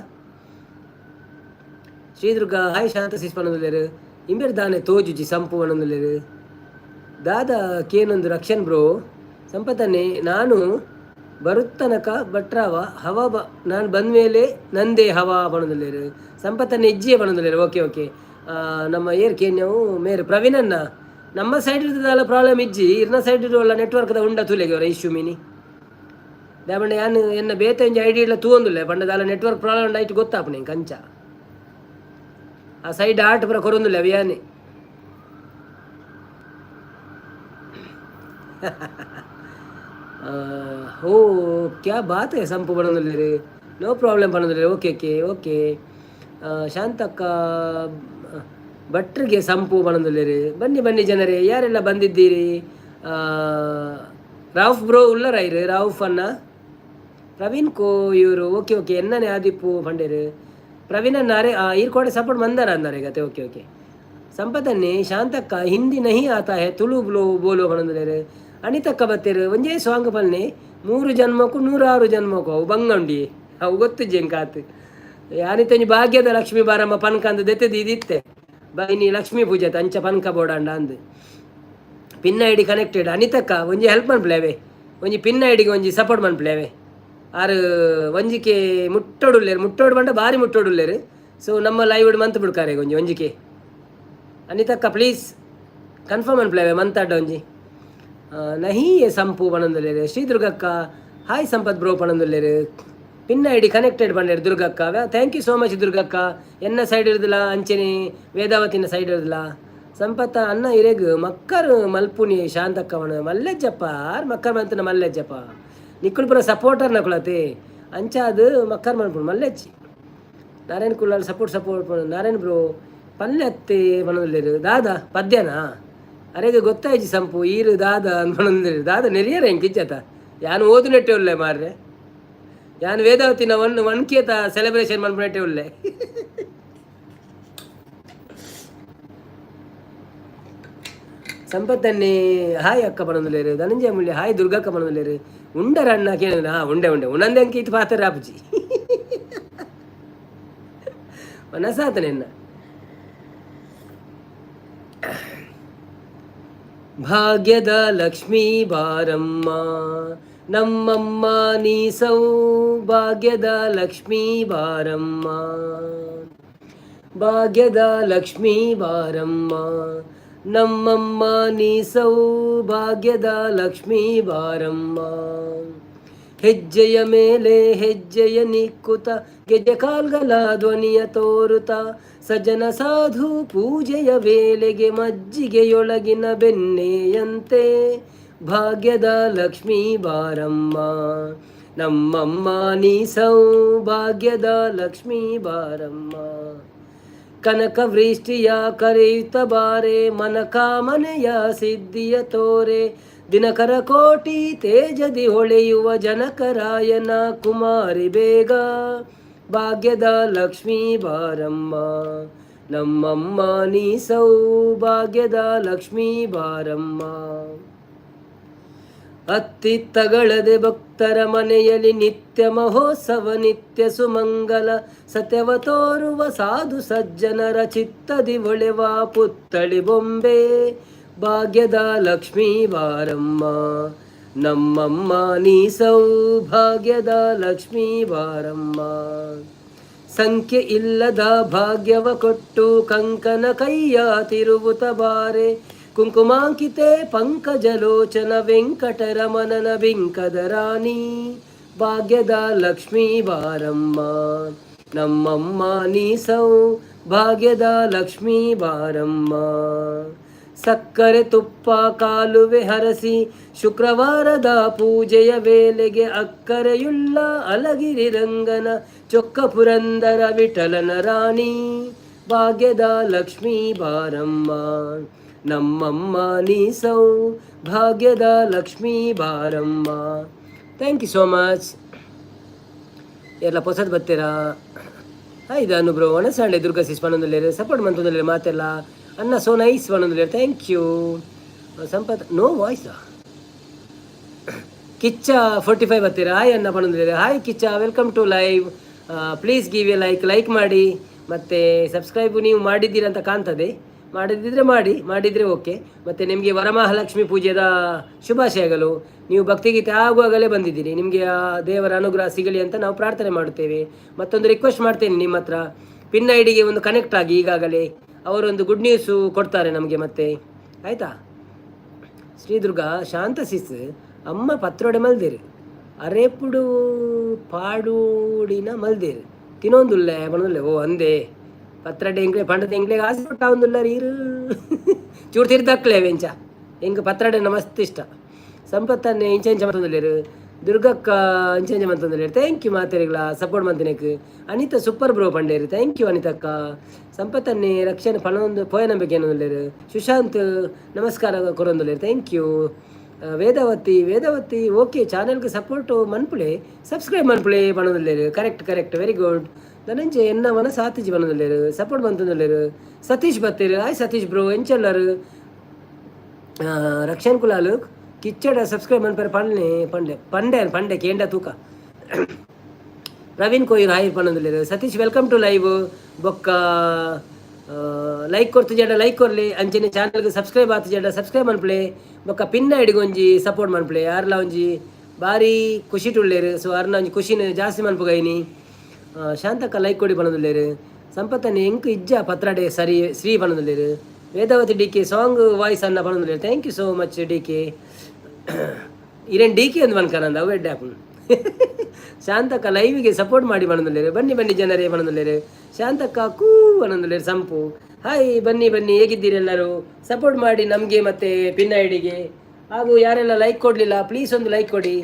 ಶ್ರೀದುರ್ಗ ಹಾಯ್ ಶಾಂತ ಸಿಸ್ ಪನೊಂದುಲ್ಲೆರ್. ಇಂಬೆರ್ ದಾನೆ ತೋಜುಜಿ ಸಂಪು ಪನೊಂದುಲ್ಲೆರ್. ದಾದ ಕೇನೊಂದು ರಕ್ಷಣ್ ಬ್ರೋ. ಸಂಪತನ್ನೇ ನಾನು ಬರುತ್ತನಕ ಬಟ್ರಾವ ಹವಾ ಬ ನಾನು ಬಂದ ಮೇಲೆ ನಂದೇ ಹವಾ ಪನೊಂದುಲ್ಲೆರ್. ಸಂಪತ್ತನ್ನೇ ಇಜ್ಜಿಯೇ ಪನೊಂದುಲ್ಲೆರ್. ಓಕೆ ಓಕೆ, ನಮ್ಮ ಏರ್ ಕೇನ್ಯವು ಮೇರು ಪ್ರವೀಣನ್ನ. ನಮ್ಮ ಸೈಡ್ ಇರ್ತದಲ್ಲ ಪ್ರಾಬ್ಲಮ್ ಇಜ್ಜಿ, ಇರ್ನ ಸೈಡ್ ಇರುವಲ್ಲ ನೆಟ್ವರ್ಕ್ದ ಉಂಡ ತೂಲೆಗೆ ಅವರ ಇಶ್ಯೂ ಮೀನಿ ದಾಬಂಡ. ಯಾನ್ ಎನ್ನ ಬೇತೆ ಒಂಜಿ ಐಡಿ ಇಲ್ಲ ತೂವೊಂದುಲ್ಲೆ ಪಂಡ ದಾಲ ನೆಟ್ವರ್ಕ್ ಪ್ರಾಬ್ಲಮ್ ಉಂಡ ಐಟ್ ಗೊತ್ತಾಪುನೆ ಕಂಚ. ಆ ಸೈಡ್ ಆಟ ಪೂರ ಕೊರೊಂದುಲ್ಲೆ ಅವು ಯಾನೆ. ಓ ಕ್ಯಾ ಬಾತ್ ಹೈ ಸಂಪು ಪನೊಂದುಲ್ಲೆರ್. ನೋ ಪ್ರಾಬ್ಲಮ್ ಪನೊಂದುಲ್ಲೆರ್. ಓಕೆ ಓಕೆ ಓಕೆ, ಶಾಂತಕ್ಕ ಭಟ್ರಿಗೆ ಸಂಪು ಪನೊಂದುಲ್ಲೆರ್. ಬನ್ನಿ ಬನ್ನಿ ಜನರೇ, ಯಾರೆಲ್ಲ ಬಂದಿದ್ದೀರಿ? ರಾಫ್ ಬ್ರೋ ಉಲ್ಲರೈರ್ ರಾಫ್ ಅಣ್ಣ. ಪ್ರವೀಣ್ ಕೋಯೂರು ಓಕೆ ಓಕೆ, ಎನ್ನನೆ ಆದಿಪ್ಪು ಪಂಡೇರು. ಪ್ರವೀಣ್ ಅನ್ನಾರೆ ಈರ್ ಕೋಡೆ ಸಪೋರ್ಟ್ ಮಂದಾರ ಅಂದಾರೆ ಗತೆ. ಓಕೆ ಓಕೆ, ಸಂಪತನ್ನೇ ಶಾಂತಕ್ಕ ಹಿಂದಿ ನಹಿ ಆತಾ ಹೇ ತುಳು ಬ್ಲೋ ಬೋಲೋ ಪನೊಂದುಲ್ಲೆರ್. ಅನಿತಕ್ಕ ಬತ್ತೆರ್. ಒಂಜೇ ಸಾಂಗ್ ಪನ್ನೆ, ಮೂರು ಜನ್ಮಕ್ಕೂ ನೂರಾರು ಜನ್ಮಕ್ಕೂ. ಅವು ಬಂಗಂಡಿ ಅವು ಗೊತ್ತಿಜ್ಜಿ ಎಂಕಾತ್. ಅನಿತಂಜಿ ಭಾಗ್ಯದ ಲಕ್ಷ್ಮೀ ಬಾರಮ್ಮ ಪನ್ಕಂದು ದೆತ್ತೆ ದೀದಿತ್ತೆ ಬೈನಿ ಲಕ್ಷ್ಮೀ ಪೂಜೆ ಅಂಚ ಪನ್ಕ ಬೋಡಾಂಡ ಅಂದ್. Pin I D connected. ಅನಿತಕ್ಕ ಒಂಜಿ ಹೆಲ್ಪ್ ಮನ್ಪುಲೆ, ಒಂಜಿ ಪಿನ್ I ಡಿಗೆ ಒಂಜಿ ಸಪೋರ್ಟ್ ಮನ್ಪುಲೆ. ಆರು ಒಂಜಿಕೆ ಮುಟ್ಟೋಡುಲ್ಲೇರು, ಮುಟ್ಟೋಡು ಪಂಡ ಬಾರಿ ಮುಟ್ಟೋಡುಲ್ಲೇರು. ಸೊ ನಮ್ಮ ಲೈವ್ ಮಂತ್ ಬಿಡ್ಕಾರೆ ಒಂಜಿ ಒಂಜಿಕೆ. ಅನಿತಕ್ಕ ಪ್ಲೀಸ್ ಕನ್ಫರ್ಮ್ ಮನ್ಪುಲೆ ಮಂತಾಡ ಒಂಜಿ. ನಹಿ ಸಂಪು ಪನೊಂದುಲ್ಲೆರ್. ಶ್ರೀ ದುರ್ಗಕ್ಕ ಹಾಯ್ ಸಂಪತ್ ಬ್ರೋ ಪನೊಂದುಲ್ಲೆರ್. ಪಿನ್ I D connected ಪಂಡೆರ್ ದುರ್ಗಕ್ಕ. Thank you so much ದುರ್ಗಕ್ಕ. ಎನ್ನ ಸೈಡ್ ಇರುದಿಲ್ಲ ಅಂಚೆನೆ ವೇದಾವತಿನ ಸೈಡ್ ಇರುದಿಲ್ಲ. ಸಂಪತ್ತ ಅನ್ನ ಇರೆಗ್ ಮಕ್ಕರ್ ಮಲ್ಪುನಿ ಶಾಂತಕ್ಕವನ ಮಲ್ಲೆಜ್ಜಪ್ಪ ಆರ್ ಮಕ್ಕರ್ ಮಂತನ ಮಲ್ಲೆಜ್ಜಪ್ಪ. ನಿಕ್ಕುಲು ಪೂರ ಸಪೋರ್ಟರ್ ನಕುಲತೆ, ಅಂಚಾದ್ ಮಕ್ಕರ್ ಮಲ್ಪುನು ಮಲ್ಲೆಜ್ಜಿ. Narayana Kulal support support. Narayana bro ಪಲ್ಲೆ ಅತ್ತೆ ಪನೊಂದುಲ್ಲೆರ್. ದಾದ ಪದ್ಯನಾ? ಅರೆಗೆ ಗೊತ್ತಾಯ್ಜಿ ಸಂಪು ಈರು ದಾದ ಅಂದ್ ಪನೊಂದುಲ್ಲೆರ್. ದಾದ ನೆರಿಯರ ಎಂಕಿಜ್ಜತ ಯಾನ್ ಓದು ನೆಟ್ಟೆ ಉಲ್ಲೆ ಮಾರ್ರೆ. ಯಾನ್ ವೇದಾವತಿನ ಒನ್ ಒನ್ ಕೇತ ಸೆಲೆಬ್ರೇಷನ್ ಮನ್ಪುನೆಟ್ಟೆ ಉಲ್ಲೆ. ಸಂಪತ್ತನ್ನೇ ಹಾಯ್ ಅಕ್ಕ ಪನೊಂದುಲ್ಲೆರ್. ಧನಂಜಯ ಮುಳ್ಳಿ ಹಾಯ್ ದುರ್ಗಕ್ಕ ಪನೊಂದುಲ್ಲೆರ್. ಉಂಡರ ಅಣ್ಣ ಕೇನ? ಹಾ ಉಂಡೆ ಉಂಡೆ ಉಣಂದೆ ಅಂಕ ಇತ್ತು ಪಾತ್ರ ಆಪುಜಿ ಮನಸಾತನೆನ್ನ. ಭಾಗ್ಯದ ಲಕ್ಷ್ಮೀ ಬಾರಮ್ಮ ನಮ್ಮಮ್ಮ ನೀ ಸೌಭಾಗ್ಯದ ಲಕ್ಷ್ಮೀ ಬಾರಮ್ಮ, ಭಾಗ್ಯದ ಲಕ್ಷ್ಮೀ ಬಾರಮ್ಮ ನಮ್ಮಮ್ಮ ನೀ ಸೌಭಾಗ್ಯದ ಲಕ್ಷ್ಮೀ ಬಾರಮ್ಮ. ಹೆಜ್ಜೆಯ ಮೇಲೆ ಹೆಜ್ಜೆಯ ನಿಕ್ಕುತ, ಗೆಜ್ಜೆ ಕಾಲ್ಗಳ ಧ್ವನಿಯ ತೋರುತ, ಸಜ್ಜನ ಸಾಧು ಪೂಜೆಯ ವೇಳೆಗೆ ಮಜ್ಜಿಗೆಯೊಳಗಿನ ಬೆಣ್ಣೆಯಂತೆ, ಭಾಗ್ಯದ ಲಕ್ಷ್ಮೀ ಬಾರಮ್ಮ, ನಮ್ಮಮ್ಮ ನೀ ಸೌಭಾಗ್ಯದ ಲಕ್ಷ್ಮೀ ಬಾರಮ್ಮ. ಕನಕ ವೃಷ್ಟಿಯ ಕರೆಯುತ್ತ ಬಾರೆ, ಮನಕಾಮನೆಯ ಸಿದ್ಧಿಯ ತೋರೆ, ದಿನಕರ ಕೋಟಿ ತೇಜದಿ ಹೊಳೆಯುವ ಜನಕರಾಯನ ಕುಮಾರಿ ಬೇಗ, ಭಾಗ್ಯದ ಲಕ್ಷ್ಮೀ ಬಾರಮ್ಮ, ನಮ್ಮಮ್ಮ ನೀ ಸೌಭಾಗ್ಯದ ಲಕ್ಷ್ಮೀ ಬಾರಮ್ಮ. ಅತ್ತಿತ್ತಗಳದೆ ಭಕ್ತರ ಮನೆಯಲ್ಲಿ ನಿತ್ಯ ಮಹೋತ್ಸವ, ನಿತ್ಯ ಸುಮಂಗಲ, ಸತ್ಯವ ತೋರುವ ಸಾಧು ಸಜ್ಜನರ ಚಿತ್ತದಿ ಒಳೆವ ಪುತ್ತಳಿ ಬೊಂಬೆ, ಭಾಗ್ಯದ ಲಕ್ಷ್ಮೀ ಬಾರಮ್ಮ, ನಮ್ಮಮ್ಮ ನೀ ಸೌಭಾಗ್ಯದ ಲಕ್ಷ್ಮೀ ಬಾರಮ್ಮ. ಸಂಖ್ಯೆ ಇಲ್ಲದ ಭಾಗ್ಯವ ಕೊಟ್ಟು ಕಂಕನ ಕೈಯ ತಿರುವುತ ಬಾರೆ, ಕುಂಕುಮಾಂಕಿತೆ ಪಂಕಜಲೋಚನ ವೆಂಕಟರಮಣನ ಬಿಂಕದ ರಾಣಿ, ಭಾಗ್ಯದ ಲಕ್ಷ್ಮೀ ಬಾರಮ್ಮ, ನಮ್ಮಮ್ಮ ನೀ ಸೌ ಭಾಗ್ಯದ ಲಕ್ಷ್ಮೀ ಬಾರಮ್ಮ. ಸಕ್ಕರೆ ತುಪ್ಪ ಕಾಲುವೆ ಹರಸಿ ಶುಕ್ರವಾರದ ಪೂಜೆಯ ವೇಳೆಗೆ ಅಕ್ಕರೆಯುಳ್ಳ ಅಲಗಿರಿ ರಂಗನ ಚೊಕ್ಕ ಪುರಂದರ ವಿಠಲನ ರಾಣಿ, ಭಾಗ್ಯದ ಲಕ್ಷ್ಮೀ ಬಾರಮ್ಮ, ನಮ್ಮಮ್ಮ ನೀ ಸೌ ಭಾಗ್ಯದ ಲಕ್ಷ್ಮೀ ಬಾರಮ್ಮ. Thank you so much. ಎಲ್ಲ ಪೊಸತ್ ಬರ್ತೀರಾ? ಹಾಯ್ ದಾನು ಬ್ರೋ, ಒಣಸಾಂಡೆ ದುರ್ಗಾ ಸಿಸ್ ಪನೊಂದುಲ್ಲೇರು, ಸಪೋರ್ಟ್ ಮಂತೊಂದುಲ್ಲೇರು ಮಾತೆಲ್ಲ. ಅನ್ನ ಸೋ nice ಪನೊಂದುಲ್ಲೇರು, thank you. Sampath no voice. Kichcha 45 ಬರ್ತೀರಾ? ಹಾಯ್ ಅನ್ನ ಪನೊಂದುಲ್ಲೇರು. Hi Kichcha, welcome to live. Please give a like. Like ಮಾಡಿ ಮತ್ತು ಸಬ್ಸ್ಕ್ರೈಬ್ ನೀವು ಮಾಡಿದ್ದೀರ ಅಂತ ಕಾಣ್ತದೆ. ಮಾಡದಿದ್ದರೆ ಮಾಡಿ, ಮಾಡಿದರೆ ಓಕೆ. ಮತ್ತು ನಿಮಗೆ ವರಮಹಾಲಕ್ಷ್ಮಿ ಪೂಜೆದ ಶುಭಾಶಯಗಳು. ನೀವು ಭಕ್ತಿಗೀತೆ ಆಗುವಾಗಲೇ ಬಂದಿದ್ದೀರಿ. ನಿಮಗೆ ಆ ದೇವರ ಅನುಗ್ರಹ ಸಿಗಲಿ ಅಂತ ನಾವು ಪ್ರಾರ್ಥನೆ ಮಾಡುತ್ತೇವೆ. ಮತ್ತೊಂದು ರಿಕ್ವೆಸ್ಟ್ ಮಾಡ್ತೇನೆ ನಿಮ್ಮ ಹತ್ರ. ಪಿನ್ ಐಡಿಗೆ ಒಂದು ಕನೆಕ್ಟ್ ಆಗಿ ಈಗಾಗಲೇ. ಅವರೊಂದು ಗುಡ್ ನ್ಯೂಸು ಕೊಡ್ತಾರೆ ನಮಗೆ ಮತ್ತೆ, ಆಯಿತಾ? ಶ್ರೀ ದುರ್ಗಾ ಶಾಂತ ಸಿಸ್, ಅಮ್ಮ ಪತ್ರೊಡೆ ಮಲ್ದಿರು, ಅರೇಪುಡು ಪಾಡುಡಿನ ಮಲ್ದಿರು, ತಿನ್ನೊಂದುಲ್ಲೆ ಪಣದುಲ್ಲೆ. ಓ ಅಂದೆ, ಪತ್ರೊಡೆ ಎಂಕ್ಲೆ ಪಂಡದ ಎಂಕ್ಲೆ ಆಸೆ ಪಟ್ಟಾವೊಂದುಲ್ಲ ರೀರು. ಚೂರು ತಿರ್ದಕ್ಲೆ ವೆಂಚ ಎಂಕ್ ಪತ್ರೊಡೆ ಮಸ್ತ್ ಇಷ್ಟ. ಸಂಪತ್ತನ್ನೇ ಇಂಚ ಇಂಚ ಮಂತೊಂದುಲ್ಲೆರ್. ದುರ್ಗಕ್ಕ ಇಂಚ ಇಂಚ ಮಂತೊಂದುಲ್ಲೆರ್. Thank you ಮಾತೆರೆಗ್ಲ support ಮಂತಿನೆಕ್. Anita super bro ಪಂಡೇರು. Thank you ಅನಿತಕ್ಕ. ಸಂಪತ್ತನ್ನೇ ರಕ್ಷಣೆ ಪಣೊಂದು ಪೋಯ ನಂಬಿಕೆ ಏನೊಂದುಲ್ಲೆರ್. ಸುಶಾಂತ್ ನಮಸ್ಕಾರ ಕೊರೊಂದುಲ್ಲೆರ್. Thank you. Vedavathi, Vedavathi okay, ಚಾನೆಲ್ಗೆ ಸಪೋರ್ಟ್ ಮನ್ಪುಲೆ, ಸಬ್ಸ್ಕ್ರೈಬ್ ಮನ್ಪುಲೆ ಪಣೊಂದುಲ್ಲೆರ್. Correct correct, very good. Dhananjaya ಎನ್ನ ಮನಸ್ಸು ಆತಿಜಿ ಪಣೊಂದುಲ್ಲೆರ್, ಸಪೋರ್ಟ್ ಮಂತೊಂದುಲ್ಲೆರ್. ಸತೀಶ್ ಬತ್ತೆರ್. ಹಾಯ್ ಸತೀಶ್ ಬ್ರೋ, ಎಂಚಲ್ಲರು? ರಕ್ಷಣ್ ಕುಲಾಲ್ ಕಿಚ್ಚಡ ಸಬ್ಸ್ಕ್ರೈಬ್ ಮನ್ಪರೆ ಪನ್ಲೆ ಪಂಡೆ ಪಂಡೆ ಪಂಡೆ ಕೇಂಡ ತೂಕ. ಪ್ರವೀಣ್ ಕೊಯ್ಯೂರು ಹಾಯ್ ಪನ್ನೊಂದುಲ್ಲೆರ್. Satish, welcome to live. ಬೊಕ್ಕ ಲೈಕ್ ಕೊರ್ತು ಜಡ ಲೈಕ್ ಕೊರ್ಲಿ, ಅಂಚನೆ ಚಾನಲ್ಗೆ ಸಬ್ಸ್ಕ್ರೈಬ್ ಆತು ಜಡ ಸಬ್ಸ್ಕ್ರೈಬ್ ಮನ್ಪುಲೆ. ಬೊಕ್ಕ ಪಿನ್ ಐಡಿಗೆ ಒಂಜಿ ಸಪೋರ್ಟ್ ಮನ್ಪುಲೆ. ಯಾರ್ಲ ಒಂಜಿ ಬಾರಿ ಖುಷಿಟುಲ್ಲೆರ್. ಸೊ ಅರ್ನ ಒಂಜಿ ಖುಷಿನ ಜಾಸ್ತಿ ಮನ್ಪುಗೈನಿ. ಶಾಂತಕ್ಕ ಲೈಕ್ ಕೊಡಿ ಪನ್ನೊಂದುಲ್ಲೆರ್. ಸಂಪತ್ತನೆ ಎಂಕ್ ಇಜ್ಜ ಪತ್ರಡೆ ಸರಿ Shri ಪನ್ನೊಂದುಲ್ಲೆರ್. Vedavathi D K song voice ಅನ್ನ ಪನ್ನೊಂದುಲ್ಲೆರ್. Thank you so much D K. Iron D K ಒಂದು ಪನ್ಕನಂದ ಅವು ಎಡ್ಡೆ ಆಪುಂಡು. ಶಾಂತಕ್ಕ ಲೈವಿಗೆ ಸಪೋರ್ಟ್ ಮಾಡಿ ಪನ್ನೊಂದುಲ್ಲೆರ್. ಬನ್ನಿ ಬನ್ನಿ ಜನರೇ ಪನ್ನೊಂದುಲ್ಲೆರ್. ಶಾಂತಕ್ಕ ಕೂ ಪನ್ನೊಂದುಲ್ಲೆರ್. ಸಂಪು ಹಾಯ್, ಬನ್ನಿ ಬನ್ನಿ. ಹೇಗಿದ್ದೀರಿ ಎಲ್ಲರೂ? ಸಪೋರ್ಟ್ ಮಾಡಿ ನಮಗೆ ಮತ್ತೆ ಪಿನ್ ಐಡಿಗೆ. ಹಾಗೂ ಯಾರೆಲ್ಲ ಲೈಕ್ ಕೊಡಲಿಲ್ಲ, ಪ್ಲೀಸ್ ಒಂದು ಲೈಕ್ ಕೊಡಿ.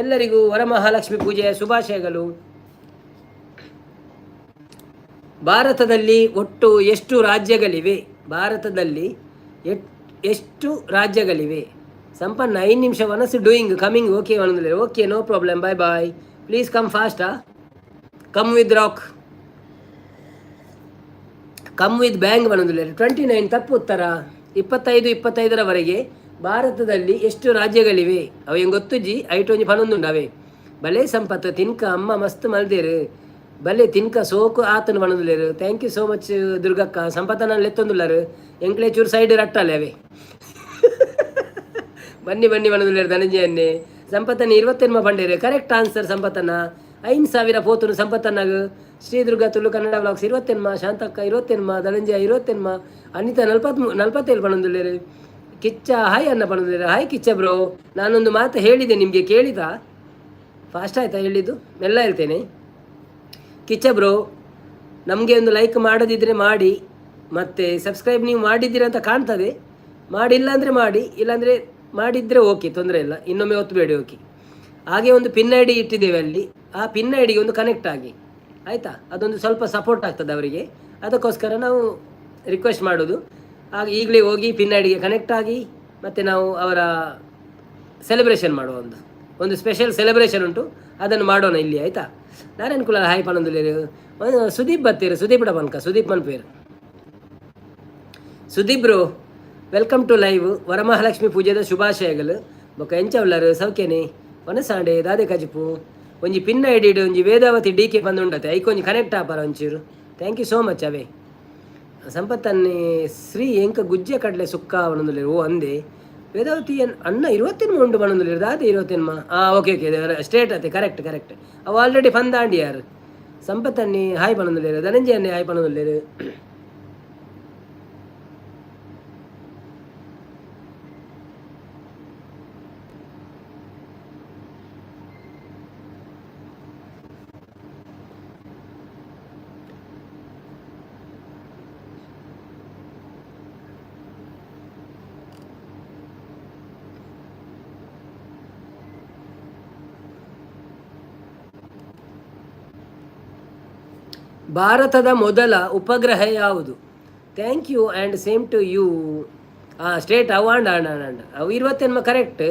ಎಲ್ಲರಿಗೂ ವರಮಹಾಲಕ್ಷ್ಮಿ ಪೂಜೆಯ ಶುಭಾಶಯಗಳು. ಭಾರತದಲ್ಲಿ ಒಟ್ಟು ಎಷ್ಟು ರಾಜ್ಯಗಳಿವೆ? ಭಾರತದಲ್ಲಿ ಎಷ್ಟು ರಾಜ್ಯಗಳಿವೆ? ಸಂಪನ್ನ 5 ನಿಮಿಷ ಒನಸ್ ಡೂಯಿಂಗ್ ಕಮಿಂಗ್ ಓಕೆ ಒಂದ್ರೆ okay, no problem. Bye bye, please come ಫಾಸ್ಟಾ. Come with rock, come with bang ಬಂದಿಲ್ಲ. 29 ತಪ್ಪು ಉತ್ತರ. 25 25ರವರೆಗೆ ಭಾರತದಲ್ಲಿ ಎಷ್ಟು ರಾಜ್ಯಗಳಿವೆ? ಅವು ಹೆಂಗೆ ಗೊತ್ತುಜ್ಜಿ, ಐಟ್ ಒಂಜಿ ಪನೊಂದುಂಡು ಅವೇ. ಬಲೆ ಸಂಪತ್ತು, ತಿನ್ಕ ಅಮ್ಮ ಮಸ್ತ್ ಮಲ್ದೇರು, ಬಲೆ ತಿನ್ಕ ಸೋಕು ಆತನ ಪನೊಂದುಲ್ಲೇರು. Thank you so much ದುರ್ಗಕ್ಕ. ಸಂಪತ್ತನ ಲೆತ್ತೊಂದುಲ್ಲರು, ಎಂಕ್ಲೆ ಚೂರು ಸೈಡ್ ರಟ್ಟಲೆ ಅವೇ. ಬನ್ನಿ ಬನ್ನಿ ಪನೊಂದುಲ್ಲೇರು ಧನಂಜಯನ್ನೇ. ಸಂಪತ್ತನ 28 ಪಂಡೇರು, ಕರೆಕ್ಟ್ ಆನ್ಸರ್ ಸಂಪತ್ತನ. 5000 ಪೋತುನು ಸಂಪತ್ತನ್ನಾಗ. ಶ್ರೀ ದುರ್ಗಾ ತುಳು ಕನ್ನಡ ವ್ಲಾಗ್ಸ್ 28, ಶಾಂತಕ್ಕ 28, ಧನಂಜಯ 28, ಅನಿತಾ 47 ಪನೊಂದುಲ್ಲೇರು. ಕಿಚ್ಚ ಹಾಯ್ ಅನ್ನ ಪನೊಂದುಲ್ಲೇರು. Hi Kichcha bro. ನಾನೊಂದು ಮಾತು ಹೇಳಿದೆ ನಿಮಗೆ, ಕೇಳಿದ? ಫಾಸ್ಟ್ ಆಯ್ತಾ ಹೇಳಿದ್ದು? ಮೆಲ್ಲ ಹೇಳ್ತೇನೆ. ಕಿಚ್ಚ ಬ್ರೋ, ನಮಗೆ ಒಂದು ಲೈಕ್ ಮಾಡದಿದ್ದರೆ ಮಾಡಿ, ಮತ್ತು ಸಬ್ಸ್ಕ್ರೈಬ್ ನೀವು ಮಾಡಿದ್ದೀರ ಅಂತ ಕಾಣ್ತದೆ. ಮಾಡಿಲ್ಲ ಅಂದರೆ ಮಾಡಿ, ಇಲ್ಲಾಂದರೆ ಮಾಡಿದರೆ ಓಕೆ, ತೊಂದರೆ ಇಲ್ಲ, ಇನ್ನೊಮ್ಮೆ ಒತ್ತಬೇಡಿ. ಓಕೆ, ಹಾಗೆ ಒಂದು ಪಿನ್ I D ಇಟ್ಟಿದ್ದೇವೆ ಅಲ್ಲಿ, ಆ ಪಿನ್ I ಡಿಗೆ ಒಂದು ಕನೆಕ್ಟ್ ಆಗಿ, ಆಯಿತಾ? ಅದೊಂದು ಸ್ವಲ್ಪ ಸಪೋರ್ಟ್ ಆಗ್ತದೆ ಅವರಿಗೆ, ಅದಕ್ಕೋಸ್ಕರ ನಾವು ರಿಕ್ವೆಸ್ಟ್ ಮಾಡೋದು. ಆಗ ಈಗಲೇ ಹೋಗಿ ಪಿನ್ I ಡಿಗೆ ಕನೆಕ್ಟ್ ಆಗಿ, ಮತ್ತು ನಾವು ಅವರ ಸೆಲೆಬ್ರೇಷನ್ ಮಾಡುವ ಒಂದು ಒಂದು ಸ್ಪೆಷಲ್ ಸೆಲೆಬ್ರೇಷನ್ ಉಂಟು, ಅದನ್ನು ಮಾಡೋಣ ಇಲ್ಲಿ, ಆಯಿತಾ? ನಾರಾಯಣ ಕುಲ ಹಾಯ್ ಪನೊಂದುಲ್ಲೇರು. ಸುದೀಪ್ ಬತ್ತೀರು, ಸುದೀಪ್ ಪನ್ಕ, ಸುದೀಪ್ ಮನ್ಪೇರು. Sudeep bro, welcome to live. Varamahalakshmi ಪೂಜೆದ ಶುಭಾಶಯಗಳು. ಬೊಕ ಎಂಚ ಉಲ್ಲರು? ಸೌಖ್ಯನೆ? ವನಸಾಂಡೆ ದಾದೆ ಕಜಿಪು? ಒಂಜಿ ಪಿನ್ ಐಡಿಡ್ ಒಂಜಿ ವೇದಾವತಿ ಡಿ ಕೆ ಬಂದುಂಡತೆ, ಐಕ್ ಒಂಜಿ ಕನೆಕ್ಟ್ ಆಪರ ಒಂಚೂರು. Thank you so much. ಅವೇ ಸಂಪತ್ತನ್ನೇ ಶ್ರೀ ಎಂಕ ಗುಜ್ಜೆ ಕಡಲೆ ಸುಕ್ಕ ಪನೊಂದುಲ್ಲೆರ್. ಓ ಅಂದೆ ವೇದಾವತಿ ಅಣ್ಣ 20 ಉಂಡು ಪನೊಂದುಲ್ಲೆರ್. ದಾದೆ 20? ಹಾಂ, ಓಕೆ ಓಕೆ, ಸ್ಟೇಟ್ ಅತೆ, ಕರೆಕ್ಟ್ ಕರೆಕ್ಟ್. ಅವು ಆಲ್ರೆಡಿ ಪಂದಾಂಡಿ ಯಾರು. ಸಂಪತ್ತನ್ನಿ ಹಾಯ್ ಪನೊಂದುಲ್ಲೆರ್. ಧನಂಜಯ ಅನ್ನೆ ಹಾಯ್ ಪನೊಂದುಲ್ಲೆರ್. ಭಾರತದ ಮೊದಲ ಉಪಗ್ರಹ ಯಾವುದು? Thank you and same to you. ಹಾಂ, ಸ್ಟೇಟ್ ಅವು ಅಂಡ ಅಂಡ ಅಂಡ ಅವು 20 ಕರೆಕ್ಟ್,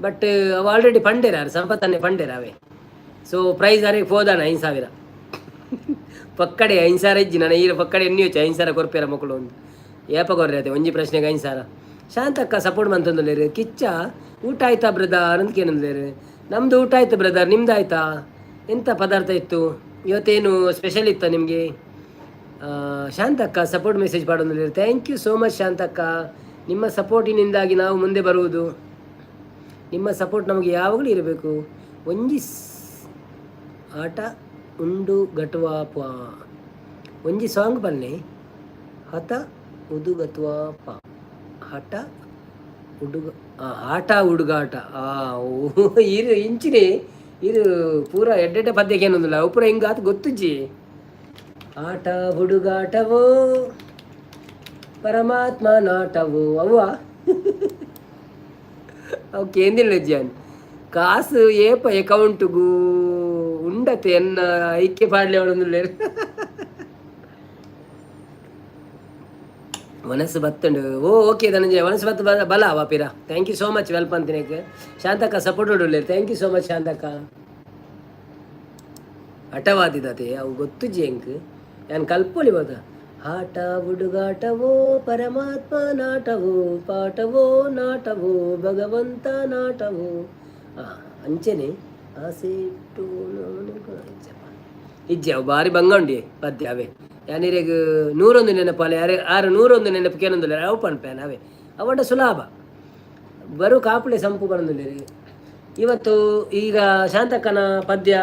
ಬಟ್ ಅವು ಆಲ್ರೆಡಿ ಪಂಡೇರ ಸಂಪತ್ತನ್ನೇ ಪಂಡೇರ ಅವೇ. ಸೊ ಪ್ರೈಸ್ ಅರೆ ಪೋದಾನ 5000 ಪಕ್ಕಡೆ. 5000 ಇಜ್ಜಿ ನನ್ನ ಈರ ಪಕ್ಕಡೆ ಎಣ್ಣೆ 5000 ಕೊರ್ಪೇರ ಮಕ್ಕಳು ಒಂದು ಏಪ ಕೊರ್ರೆ ಅದೇ ಒಂಜಿ ಪ್ರಶ್ನೆಗೆ 5000. ಶಾಂತಕ್ಕ ಸಪೋರ್ಟ್ ಮಂತಂದುಲ್ಲೇರು. ಕಿಚ್ಚ, ಊಟ ಆಯ್ತಾ ಬ್ರದರ್ ಅಂತ ಕೇನಂದ್ಲೇರು. ನಮ್ಮದು ಊಟ ಆಯ್ತು ಬ್ರದರ್, ನಿಮ್ದು ಆಯ್ತಾ? ಎಂಥ ಪದಾರ್ಥ ಇತ್ತು ಇವತ್ತೇನು? ಸ್ಪೆಷಲ್ ಇತ್ತ ನಿಮಗೆ? ಶಾಂತಕ್ಕ ಸಪೋರ್ಟ್ ಮೆಸೇಜ್ ಮಾಡೋದು. Thank you so much Shantakka. ನಿಮ್ಮ ಸಪೋರ್ಟಿನಿಂದಾಗಿ ನಾವು ಮುಂದೆ ಬರುವುದು. ನಿಮ್ಮ ಸಪೋರ್ಟ್ ನಮಗೆ ಯಾವಾಗಲೂ ಇರಬೇಕು. ಒಂಜಿ ಆಟ ಉಂಡು ಗಟ್ವಾಪ ಒಂಜಿ ಸಾಂಗ್ ಬನ್ನಿ. ಹತ ಉದುಗತ್ವಾಪ ಹಠ ಹುಡುಗ ಆಟ ಹುಡುಗಾಟ. ಇರು ಇಂಚಿನೇ ಇದು ಪೂರ ಎಡ್ಡೆಡ್ಡೆ ಪದ್ಯಕ್ಕೆ ಏನೊಂದಿಲ್ಲ, ಅವು ಪೂರ ಹಿಂಗಾತು ಗೊತ್ತುಜ್ಜಿ. ಆಟ ಹುಡುಗಾಟವೋ ಪರಮಾತ್ಮ ನಾಟವೋ ಅವ್ವ ಅವು ಕೇಂದಿಲ್ಲ ಜಾನ್. ಕಾಸು ಏಪ ಅಕೌಂಟ್ಗೂ ಉಂಡತೆ ಎನ್ನ ಐಕ್ಯ ಪಾಡ್ಲೆ ಅವಳೊಂದು ಮನಸ್ಸು ಬತ್ತುಂಡು. ಓ ಓಕೆ ಧನಂಜಯ, ಮನಸ್ಸು ಬತ್ತು ಬಲ ವಾಪಿರ. Thank you so much well ಅಂತಿನಕ್ಕೆ. ಶಾಂತಕ್ಕ ಸಪೋರ್ಟ್ ಉಳ್ಳಿ. Thank you so much ಶಾಂತಕ್ಕ. ಹಠವಾದಿದತೆ ಅವು ಗೊತ್ತುಜ್ಜಿ ಎಂಕ್, ಯಾನ್ ಕಲ್ಪೊಲಿ ಬೋದ. ಆಟ ಹುಡುಗಾಟವೋ ಪರಮಾತ್ಮ ನಾಟವೋ, ಪಾಠವೋ ನಾಟವೋ ಭಗವಂತ ನಾಟವೋ. ಅಂಚೆನೆ ಆಸೆ ಇಟ್ಟು ಇಜ್ಜಿ. ಅವು ಬಾರಿ ಬಂಗ ಉಂಡಿ ಪದ್ಯ ಅವೇ. ಯಾನಿರೆಗ್ 101 ನೆನಪಾಲೆ ಯಾರೇ ಆರು 101 ನೆನಪು ಕೇನೊಂದುಲ್ಲೆರ್, ಅವು ಪನ್ಪೇನ ಅವೇ. ಅವಂಡ ಸುಲಭ ಬರು ಕಾಪುಲೆ ಸಂಪು ಪನೊಂದುಲ್ಲೆರ್. ಇವತ್ತು ಈಗ ಶಾಂತಕ್ಕನ ಪದ್ಯ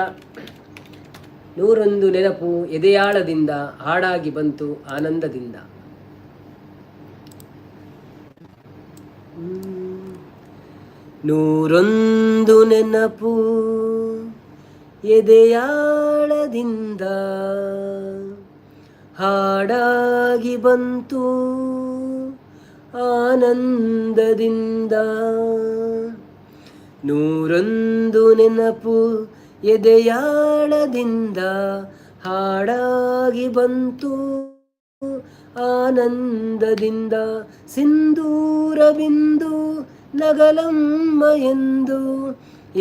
101 ನೆನಪು ಎದೆಯಾಳದಿಂದ ಹಾಡಾಗಿ ಬಂತು ಆನಂದದಿಂದ. 101 ನೆನಪು ಎದೆಯಾಳದಿಂದ ಹಾಡಾಗಿ ಬಂತು ಆನಂದದಿಂದ. 101 ನೆನಪು ಎದೆಯಾಳದಿಂದ ಹಾಡಾಗಿ ಬಂತು ಆನಂದದಿಂದ. ಸಿಂಧೂರ ಬಿಂದು ನಗಲಮ್ಮ ಎಂದು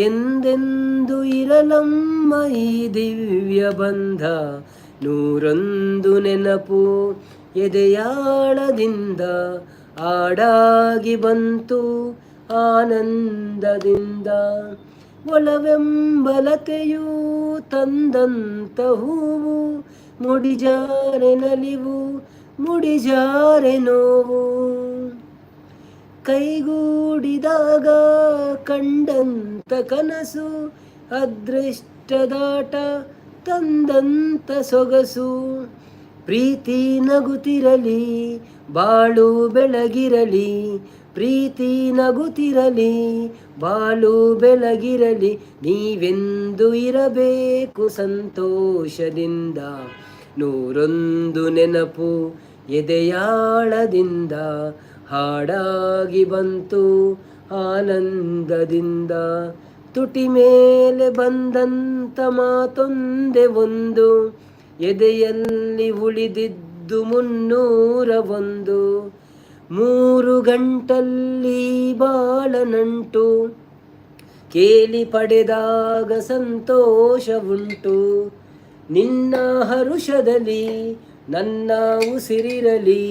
ಎಂದೆಂದು ಇರಲಮ್ಮ ಈ ದಿವ್ಯ ಬಂಧ. 101 ನೆನಪು ಎದೆಯಾಳದಿಂದ ಆಡಾಗಿ ಬಂತು ಆನಂದದಿಂದ. ಒಲವೆಂಬಲತೆಯು ತಂದಂತ ಹೂವು ಮುಡಿಜಾರೆ ನಲಿವು ಮುಡಿಜಾರೆ ನೋವು. ಕೈಗೂಡಿದಾಗ ಕಂಡಂತ ಕನಸು ಅದೃಷ್ಟದಾಟ ತಂದಂತ ಸೊಗಸು. ಪ್ರೀತಿ ನಗುತ್ತಿರಲಿ ಬಾಳು ಬೆಳಗಿರಲಿ, ಪ್ರೀತಿ ನಗುತ್ತಿರಲಿ, ಬಾಳು ಬೆಳಗಿರಲಿ, ನೀವೆಂದು ಇರಬೇಕು ಸಂತೋಷದಿಂದ. ನೂರೊಂದು ನೆನಪು ಎದೆಯಾಳದಿಂದ ಹಾಡಾಗಿ ಬಂತು ಆನಂದದಿಂದ. ತುಟಿ ಮೇಲೆ ಬಂದಂತ ಮಾತೊಂದೇ ಒಂದು, ಎದೆಯಲ್ಲಿ ಉಳಿದಿದ್ದು 301. ಮೂರು ಗಂಟಲ್ಲಿ ಬಾಳನಂಟು ಕೇಳಿ ಪಡೆದಾಗ ಸಂತೋಷವುಂಟು. ನಿನ್ನ ಹರುಷದಲ್ಲಿ ನನ್ನ ಉಸಿರಿರಲಿ,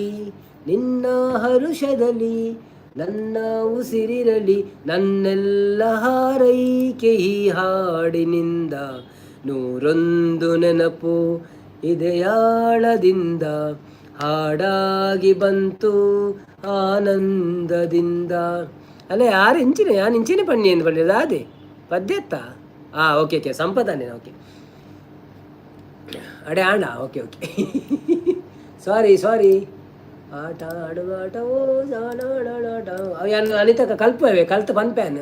ನಿನ್ನ ಹರುಷದಲ್ಲಿ ನನ್ನ ಉಸಿರಿರಲಿ, ನನ್ನೆಲ್ಲ ಹಾರೈಕೆ ಈ ಹಾಡಿನಿಂದ. ನೂರೊಂದು ನೆನಪು ಎದೆಯಾಳದಿಂದ ಹಾಡಾಗಿ ಬಂತು ಆನಂದದಿಂದ. ಅಲ್ಲ, ಯಾರು ಇಂಚಿನ ಯಾನು ಇಂಚಿನ ಪಣ್ಣಿ ಎಂದು ಪಂಡಿದ ಅದೇ ಪದ್ಯತ್ತ. ಹಾಂ, ಓಕೆ ಓಕೆ, ಸಂಪದಾನೆ. ಓಕೆ, ಅಡೆ ಆಂಡ. ಓಕೆ ಓಕೆ, ಸಾರಿ ಸಾರಿ. ಆಟ ಆಡುವ ಆಟವೋ ಆಟ. ಅವು ಅನಿತಕ್ಕ ಕಲ್ಪವೆ ಕಲ್ತು ಪನ್ಪ್ಯಾನ್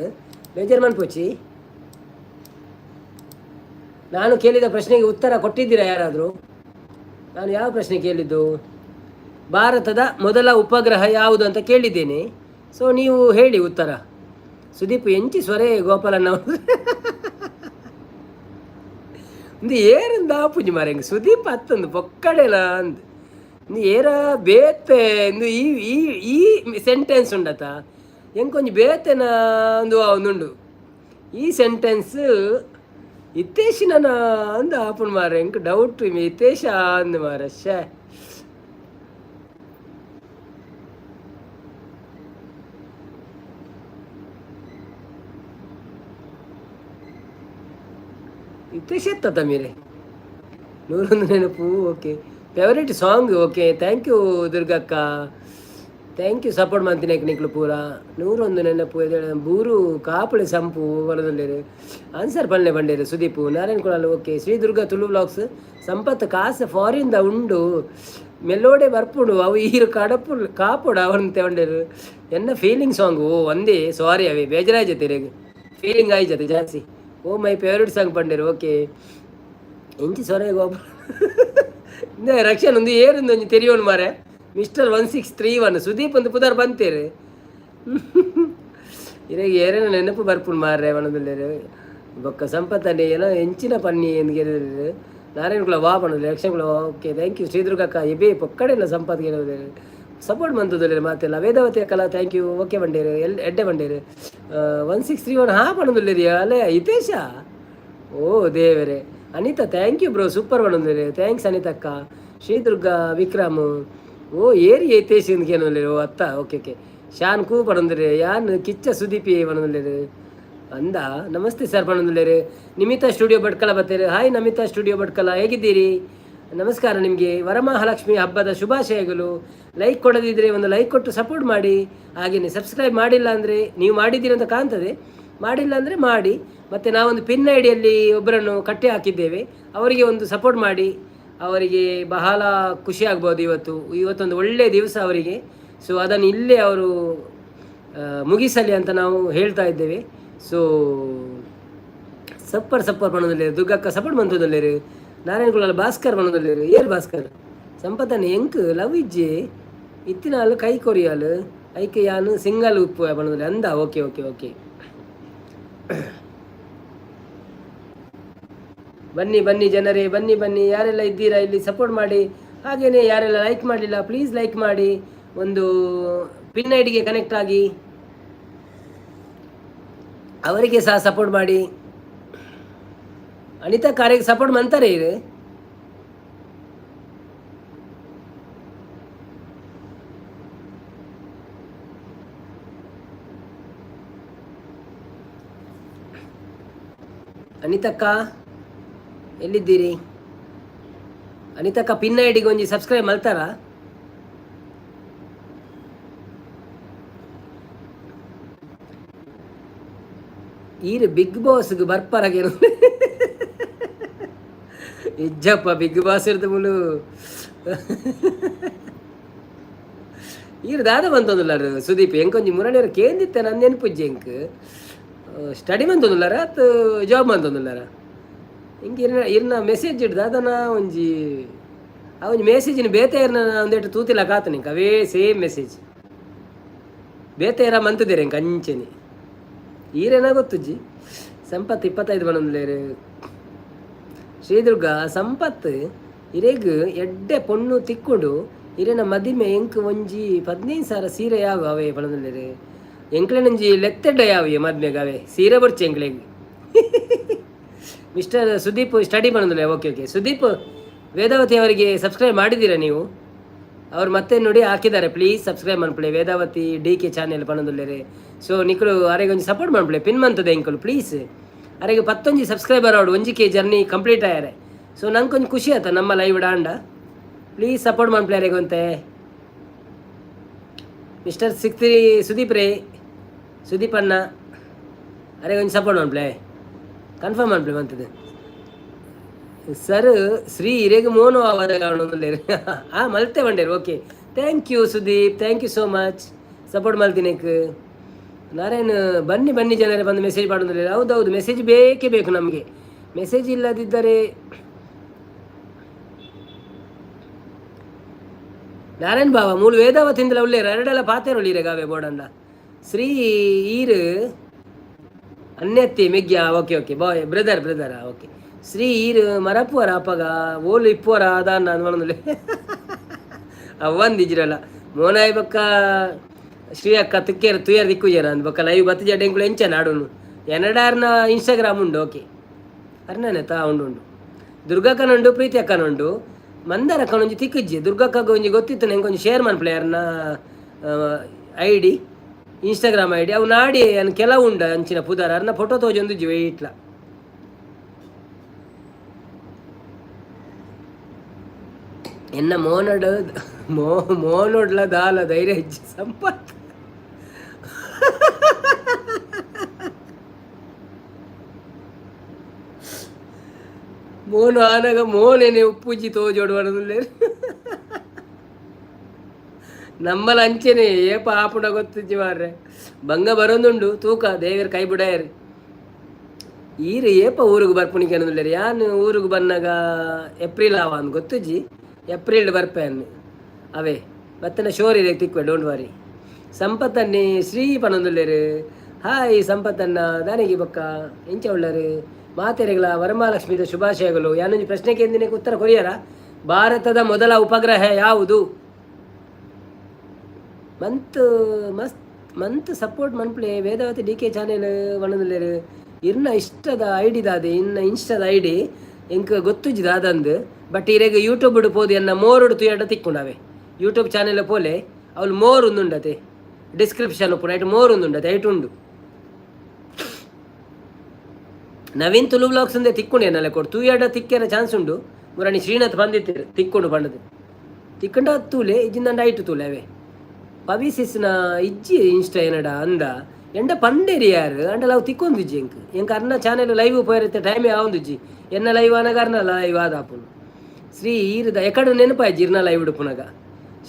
ಬೇಜಾರು ಮನ್ಪೊಚ್ಚಿ. ನಾನು ಕೇಳಿದ ಪ್ರಶ್ನೆಗೆ ಉತ್ತರ ಕೊಟ್ಟಿದ್ದೀರಾ ಯಾರಾದರೂ? ನಾನು ಯಾವ ಪ್ರಶ್ನೆ ಕೇಳಿದ್ದು? ಭಾರತದ ಮೊದಲ ಉಪಗ್ರಹ ಯಾವುದು ಅಂತ ಕೇಳಿದ್ದೇನೆ. ಸೊ ನೀವು ಹೇಳಿ ಉತ್ತರ. ಸುದೀಪ್ ಎಂಚಿ ಸ್ವರೇ ಗೋಪಾಲಣ್ಣ ಒಂದು ಏರಿಂದ ಆಪುಜಿ ಮಾರಂಗ್ ಸುದೀಪ್ ಅತ್ತೊಂದು ಪೊಕ್ಕಡೆಲ ಅಂದ್ ಇಂದು ಏರ ಬೇತೆ ಇಂದು ಈ ಈ ಈ ಸೆಂಟೆನ್ಸ್ ಉಂಡತ ಎಂಕೊಂಜಿ ಬೇತೆನ ಒಂದು ಒಂದುಂಡು ಈ ಸೆಂಟೆನ್ಸ್ ಇತ್ತೇಶಿನ ಅಂದ್ ಆಪುಂಡು ಮಾರೆ. ಎಂಕ್ ಡೌಟ್ ಇತ್ತೇಶ ಅಂದ್ ಮಾರೆ. ಶೇ, ಇತ್ತೇಶ ಎತ್ತದ ಮೀರೆ. ನೂರೊಂದು ನೆನಪು. Okay, favourite song. Okay, thank you ದುರ್ಗಕ್ಕ, thank you. Support ಮಾಡ್ತೀನಿ ನಿಕ್ಲು ಪೂರ. ನೂರೊಂದು ನೆನಪು ಬೂರು ಕಾಪುಳಿ ಸಂಪು ಬರದಲ್ಲೇರು ಆನ್ಸರ್ ಪಲ್ಲೆ ಬಂಡೇರು ಸುದೀಪು ನಾರಾಯಣ್ ಕುಳಾಲ್. Okay, Shri Durga Tulu vlogs. ಸಂಪತ್ ಕಾಸು ಫಾರಿನ್ದ ಉಂಡು ಮೆಲ್ಲೋಡೆ ಬರ್ಪುಂಡು ಅವು ಈರು ಕಡಪು ಕಾಪುಡು ಅವನ್ ತಗೊಂಡೇರು ಎನ್ನ ಫೀಲಿಂಗ್ ಸಾಂಗ್. ಓ ಒಂದೇ, ಸಾರಿ, ಅವೇ ಬೇಜಾರಾಯ್ ಜೊತೆ ಫೀಲಿಂಗ್ ಆಯ್ ಜೊತೆ ಜಾಸ್ತಿ. ಓ my favourite song ಪಂಡೇರು. Okay, ಎಂಚಿ ಸೊರೆ Gopala ಇಂದೇ ರಕ್ಷಣ್ ಒಂದು ಏರುಂದು ಒಂಜಿ ತೆರಿಯೋನು ಮಾರೆ. ಮಿಸ್ಟರ್ 1631 ಸುದೀಪ್ ಒಂದು ಪುದರ್ ಬಂತೇರು. ಇರೆಗ್ ಏರೇನ ನೆನಪು ಬರ್ಪುಂಡು ಮಾರ್ರೆ ಪನೊಂದುಲ್ಲೆರ್. ಬೊಕ್ಕ ಸಂಪತ್ತಂಡೆ ಏನೋ ಎಂಚಿನ ಪನ್ನಿ ಎಂದು ಕೇಳಿದ್ರು. ನಾರಾಯಣ ಕುಲ ವಾ ಪನೊಂದುಲ್ಲೆರ್. ರಕ್ಷಣ್ ಕುಲ okay, thank you. ಶ್ರೀದುರ್ಗಕ್ಕ ಎಬೆ ಪೊಕ್ಕಡೆಲ್ಲ ಸಂಪತ್ ಕೇಳಿದ್ರು. ಸಪೋರ್ಟ್ ಮಂತುದುಲ್ಲೆರ್ ಮಾತೆಲ್ಲ. Vedavathi ಅಕ್ಕಲ thank you. Okay ಬಂಡೇರು L ಎಡ್ಡೆ ಬಂಡೇರು. 1631 ಹಾ ಪನೊಂದುಲ್ಲೆರ್. ಅಲ್ಲೇ ಹಿತೇಶ. ಓ ದೇವರೇ. Anita thank you bro, super ಪನೊಂದುಲ್ಲೆರ್. Thanks ಅನಿತಕ್ಕ. Sri Durga Vikram ಓ ಏರಿ ಹಿತೇಶ್ ಕೇನೊಂದುಲ್ಲೆರ್. ಓ ಅತ್ತ, ಓಕೆ ಓಕೆ. ಶಾನ್ ಕೂ ಪನೊಂದುಲ್ಲೆರ್. ಯಾನ್ ಕಿಚ್ಚ ಸುದೀಪಿ ಪನೊಂದುಲ್ಲೆರ್. ಅಂದ ನಮಸ್ತೆ ಸರ್ ಪನೊಂದುಲ್ಲೆರ್. ನಿಮಿತಾ ಸ್ಟುಡಿಯೋ ಭಟ್ಕಳ ಬತ್ತೇರು. ಹಾಯ್ ನಮಿತಾ ಸ್ಟುಡಿಯೋ ಭಟ್ಕಳ, ಹೇಗಿದ್ದೀರಿ? ನಮಸ್ಕಾರ ನಿಮಗೆ. ವರಮಹಾಲಕ್ಷ್ಮಿ ಹಬ್ಬದ ಶುಭಾಶಯಗಳು. ಲೈಕ್ ಕೊಡದಿದ್ದರೆ ಒಂದು ಲೈಕ್ ಕೊಟ್ಟು ಸಪೋರ್ಟ್ ಮಾಡಿ. ಹಾಗೆಯೇ ಸಬ್ಸ್ಕ್ರೈಬ್ ಮಾಡಿಲ್ಲ ಅಂದರೆ, ನೀವು ಮಾಡಿದ್ದೀರಿ ಅಂತ ಕಾಣ್ತದೆ, ಮಾಡಿಲ್ಲ ಅಂದರೆ ಮಾಡಿ. ಮತ್ತು ನಾವೊಂದು ಪಿನ್ ಐಡಿಯಲ್ಲಿ ಒಬ್ಬರನ್ನು ಕಟ್ಟಿ ಹಾಕಿದ್ದೇವೆ, ಅವರಿಗೆ ಒಂದು ಸಪೋರ್ಟ್ ಮಾಡಿ. ಅವರಿಗೆ ಬಹಳ ಖುಷಿ ಆಗ್ಬೋದು ಇವತ್ತು. ಇವತ್ತೊಂದು ಒಳ್ಳೆಯ ದಿವಸ ಅವರಿಗೆ. ಸೊ ಅದನ್ನು ಇಲ್ಲೇ ಅವರು ಮುಗಿಸಲಿ ಅಂತ ನಾವು ಹೇಳ್ತಾ ಇದ್ದೇವೆ. ಸೊ ಸಪ್ಪರ್ ಸಪ್ಪರ್ ಪಣದಲ್ಲೇರು. ದುರ್ಗಕ್ಕ ಸಪೋರ್ಟ್ ಮಂತದಲ್ಲೇರು. ನಾರಾಯಣ ಕುಲಾಲ್ ಭಾಸ್ಕರ್ ಪಣದಲ್ಲೇರು. ಏರ್ ಭಾಸ್ಕರ್ ಸಂಪತನ ಎಂಕ್ ಲವ್ ಇಜ್ಜೆ ಇತ್ತಿನಾಲ್ ಕೈ ಕೊರಿಯಾಲ್ ಐಕೆ ಯಾನು ಸಿಂಗಲ್ ಉಪ್ಪು ಪಣದಲ್ಲಿ ಅಂದ. Okay okay okay. ಬನ್ನಿ ಬನ್ನಿ ಜನರೇ, ಬನ್ನಿ ಬನ್ನಿ. ಯಾರೆಲ್ಲ ಇದ್ದೀರಾ ಇಲ್ಲಿ ಸಪೋರ್ಟ್ ಮಾಡಿ. ಹಾಗೆಯೇ ಯಾರೆಲ್ಲ ಲೈಕ್ ಮಾಡಲಿಲ್ಲ, ಪ್ಲೀಸ್ ಲೈಕ್ ಮಾಡಿ. ಒಂದು ಪಿನ್ ಐಡಿಗೆ ಕನೆಕ್ಟ್ ಆಗಿ ಅವರಿಗೆ ಸಹ ಸಪೋರ್ಟ್ ಮಾಡಿ. ಅನಿತಾ ಕಾರ್ಯಕ್ಕೆ ಸಪೋರ್ಟ್ ಮಂತಾರೆ ಇರು. ಅನಿತಕ್ಕ ಎಲ್ಲಿದ್ದೀರಿ? ಅನಿತಕ್ಕ ಪಿನ್ ಐಡಿಗೆ ಒಂಜಿ ಸಬ್ಸ್ಕ್ರೈಬ್ ಮಲ್ತಾರಾ? ಈರ್ ಬಿಗ್ ಬಾಸ್ಗೆ ಬರ್ಪರಾಗೇನು ಇಜ್ಜಪ್ಪ. ಬಿಗ್ ಬಾಸ್ ಇರ್ದು ಮುಲು ಈರ್ ದಾದ ಬಂತೊಂದುಲ್ಲಾರ ಸುದೀಪ್? ಎಂಕೊಂಜಿ ಮುರಣಿಯರ ಕೇಂದಿತ್ತೆ, ನನ್ ನೆನಪುಜ್ಜಿ ಎಂಕ್. ಸ್ಟಡಿ ಮಂತೊಂದುಲ್ಲಾರ ಅತ್ ಜಾಬ್ ಮಂತೊಂದುಲ್ಲಾರ? ಇಂಕ್ ಇರ್ನ ಇರ್ನ ಮೆಸೇಜ್ ಇಡ್ ದಾದನ ಒಂಜಿ, ಆ ಒಂಜಿ ಮೆಸೇಜಿನ ಬೇತೆ ಇರ್ನ ಒಂದೆಟ್ಟು ತೂತಿಲ್ಲ ಕಾತನಿಂಕ. ಅವೇ ಸೇಮ್ ಮೆಸೇಜ್ ಬೇತೆ ಇರ ಮಂತುದಿರ ಎಂಕ್ ಅಂಚೆನೆ. ಈರೇನ ಗೊತ್ತುಜ್ಜಿ. ಸಂಪತ್ 25 ಬನೊಂದುಲ್ಲೇರು. ಶ್ರೀದುರ್ಗ ಸಂಪತ್, ಇರೆಗ್ ಎಡ್ಡೆ ಪೊಣ್ಣು ತಿಕ್ಕುಂಡು. ಇರೆನ ಮದಿಮೆ ಎಂಕ್ ಒಂಜಿ 15,000 ಸೀರೆ ಯಾವ ಅವೇ ಪಣೊಂದುಲ್ಲೆರ್. ಎಂಕ್ಲೆನೊಂಜಿ ಲೆತ್ತೆಡ್ಡ ಯಾವ ಮದ್ಮೆಗ್ ಅವೇ ಸೀರೆ ಬರ್ಚಿ ಎಂಕ್ಲೆಗ್. ಮಿಸ್ಟರ್ ಸುದೀಪ್ ಸ್ಟಡಿ ಪಣೊಂದುಲ್ಲೆ. Okay okay. Sudeep, Vedavathi ಅವರಿಗೆ ಸಬ್ಸ್ಕ್ರೈಬ್ ಮಾಡಿದ್ದೀರಾ ನೀವು? ಅವ್ರು ಮತ್ತೆ ನೋಡಿ ಹಾಕಿದ್ದಾರೆ. ಪ್ಲೀಸ್ ಸಬ್ಸ್ಕ್ರೈಬ್ ಮನ್ಪುಲೆ. ವೇದಾವತಿ ಡಿ ಕೆ ಚಾನೆಲ್ ಪಣೊಂದುಲ್ಲೆರ್. ಸೊ ನಿಕುಲು ಅರೆಗ್ ಒಂಜಿ ಸಪೋರ್ಟ್ ಮನ್ಪುಲೆ. ಪಿನ್ ಮಂತದೆ ಎಂಕುಲು ಪ್ಲೀಸ್. ಅರೆಗ್ ಪತ್ತೊಂಜಿ ಸಬ್ಸ್ಕ್ರೈಬರ್ ಆವಡು, 1K journey complete ಆಯರೆ. ಸೊ ನಂಗೆ ಖುಷಿ ಆತ ನಮ್ಮ ಲೈವ್ ಡಾಂಡ. ಪ್ಲೀಸ್ ಸಪೋರ್ಟ್ ಮನ್ಪುಲೆ ಅರೆಗ್ ಒಂತೆ. ಮಿಸ್ಟರ್ 63 ಸುದೀಪ್ ರೇ, ಸುದೀಪ್ ಅಣ್ಣ, ಅರೆ ಒಂಜಿ ಸಪೋರ್ಟ್ ಮನ್ಪುಲೆ, ಕನ್ಫರ್ಮ್ ಮನ್ಪುಲೆ ಮಂತದೆ. ಸರ್, ಶ್ರೀ ಇರೆಗ್ ಮೋನು ಆವದ. ಆ ಮಲ್ತೆ ಬಂಡೇರು. Okay, thank you Sudeep, thank you so much support ಮಲ್ತಿನೇಕ್. Narayan, ಬನ್ನಿ ಬನ್ನಿ ಜನರೇ ಬಂದು ಮೆಸೇಜ್ ಮಾಡೋದಿಲ್ಲ. ಹೌದೌದು, ಮೆಸೇಜ್ ಬೇಕೇ ಬೇಕು ನಮಗೆ. ಮೆಸೇಜ್ ಇಲ್ಲದಿದ್ದರೆ. ನಾರಾಯಣ್ ಬಾವ ಮೂಲು ವೇದಾವತಿಂದಲ ಉಳ್ಳೇರು ಎರಡೆಲ್ಲ ಪಾತೇರು ಗಾವೆ ಬೋಡಂಡ. Shri ಈರು ಅನ್ಯತ್ತಿ ಮೆಗ್ಯ. Okay okay, boy brother brother okay. Shri ಈರು ಮರಪುವರ ಅಪ್ಪಗ ಓಲು ಇಪ್ಪುವರ ಅದಾನ ಅಂದ್ ಅವ್ವಂದಿಜ್ರಲ್ಲ ಮೋನಾಯ್ ಬಕ್ಕ. ಶ್ರೀ ಅಕ್ಕ ತುಕ್ಕೇರು ತುಯರ್ ದಿಕ್ಕುಜರ ಅಂದ್ ಬೊಕ್ಕ ಲೈವ್ ಬತ್ತು ಜಡ ಎಂಕುಲು ಎಂಚ ನಾಡುನು ಎನಡಾರ್ನ ಇನ್ಸ್ಟಾಗ್ರಾಮ್ ಉಂಡು. ಓಕೆ, ಅರ್ನನೆ ತಾ ಉಂಡು ಉಂಡು. ದುರ್ಗಕ್ಕನುಂಡು, ಪ್ರೀತಿ ಅಕ್ಕನುಂಡು, ಮಂದಾರ ಅಕ್ಕನೊಂಜಿ ತಿಕ್ಕುಜ್ಜಿ. ದುರ್ಗಕ್ಕಗ ಒಂಜಿ ಗೊತ್ತಿತ್ತು, ನಂಗೆ ಒಂಜಿ share ಮನ್ಪುಲೆ ಅರ್ನ I D, Instagram I D. ಅವು ನಾಡಿ ಅನ್ ಕೆಲವು ಉಂಡು ಅಂಚಿನ ಪುದರ್. ಅರ್ನ ಫೋಟೋ ತೋಜೊಂದುಜ್ಜಿ ವೆಯ್ಟ್ಲ. ಎನ್ನ ಮೋನಡ್ ಮೋ ಮೋನೊಡ್ಲ ದಾಲ ಧೈರ್ಯ ಹೆಚ್ಚು ಸಂಪತ್. ಮೋನು ಆನಗ ಮೋನೆನೆ ಉಪ್ಪುಜ್ಜಿ ತೋಜೋಡು ಬರೋದಿಲ್ಲ. ನಮ್ಮಲ ಅಂಚೆನೆ ಏಪ ಆಪುಂಡ ಗೊತ್ತಿಜ್ಜಿ ಮಾರ್ರೆ. ಬಂಗ ಬರೋದುಂಡು ತೂಕ, ದೇವೆರ್ ಕೈ ಬಿಡಾಯರ್. ಈರು ಏಪ ಊರಿಗೆ ಬರ್ಪುನಿಗೆ ಅನ್ನೋದಿಲ್ಲ. ಯಾನ್ ಊರಿಗೆ ಬನ್ನಾಗ ಏಪ್ರಿಲ್ ಆವ ಅಂದ್ ಗೊತ್ತುಜ್ಜಿ. ಏಪ್ರಿಲ್ ಬರ್ಪೆ ಅನ್ನು ಅವೇ ಬತ್ತನ ಶೋರ್ ಇದೆ ತಿಕ್ವೆ, don't worry. ಸಂಪತ್ತನ್ನಿ ಶ್ರೀ ಪನೊಂದುಲ್ಲೆರ್. ಹಾಯ್ ಸಂಪತ್ತನ್ನ, ದಾನಿಗೆ ಬೊಕ್ಕ ಎಂಚ ಉಳ್ಳರು? ಮಾತೆರೆಗಳ ವರಮಹಾಲಕ್ಷ್ಮಿದ ಶುಭಾಶಯಗಳು. ಯಾನೊಂಜಿ ಪ್ರಶ್ನೆ ಕೇಂದಿನಕ್ಕೆ ಉತ್ತರ ಕೊರಿಯರ? ಭಾರತದ ಮೊದಲ ಉಪಗ್ರಹ ಯಾವುದು? ಮಂತ್ ಮಸ್ತ್ ಮಂತ್ ಸಪೋರ್ಟ್ ಮನ್ಪ್ಲೆ ವೇದಾವತಿ ಡಿ ಕೆ ಚಾನೆಲ್ ಪನೊಂದುಲ್ಲೆರ್. ಇರ್ನ ಇಷ್ಟದ I D ದಾದೆ? ಇನ್ನ ಇನ್ಸ್ಟಾದ I D ಎಂಕ್ ಗೊತ್ತುಜ್ಜಿ ದಾದಂದು. ಬಟ್ ಇರೆಗ್ ಯೂಟ್ಯೂಬ್ ಪೋದು ಎನ್ನ ಮೋರುಡು ತುಯಡ ತಿಕ್ಕುಂಡವೆ. ಯೂಟ್ಯೂಬ್ ಚಾನೆಲ್ ಪೋಲೆ, ಅವಳು ಮೋರ್ ಉಂದುಂಡತೆ. ಡಿಸ್ಕ್ರಿಪ್ಷನ್ ಉಪ್ಪುಂಡು, ಐಟ್ ಮೋರ್ ಉಂದುಂಡತೆ, ಐಟ್ ಉಂಡು. ನವೀನ್ ತುಳು ಬ್ಲಾಗ್ಸ್ ಅಂದೆ ತಿಕ್ಕೊಂಡು ಎನ್ನಲೆ ಕೊಡು. ತೂಯಡ ತಿಕ್ಕೆರ ಚಾನ್ಸ್ ಉಂಡು. ಮುರಣಿ ಶ್ರೀನಾಥ್ ಬಂದಿತ್ತಿರು ತಿಕ್ಕೊಂಡು ಪಂಡದು ತಿಕ್ಕಂಡ ತೂಲೆ ಇಜ್ಜಿಂದಂಡ ಐಟು ತೂಲೆ ಅವೇ. ಪವಿಸಿಸ್ನ ಇಜ್ಜಿ ಇನ್ಸ್ಟಾ ಏನಡ ಅಂದ ಎಂಡ ಪಂಡೇರಿ ಯಾರು ಅಂಡಲ ಅವು ತಿಕ್ಕೊಂದಿಜ್ಜಿ ಎಂಕ್. ಎಂಕ್ ಅರ್ನ ಚಾನೆಲ್ ಲೈವ್ ಪೋಯಿರುತ್ತೆ ಟೈಮೇ ಆವೊಂದುಜ್ಜಿ. ಎನ್ನ ಲೈವ್ ಆನಗ ಅರ್ನ ಲೈವ್ ಆದಾಪುನು. ಶ್ರೀ ಈರುದ ಎಕಡೆ ನೆನಪಾಯ್ಜಿ ಇರ್ನ ಲೈವ್ ಉಡುಪುನಗ.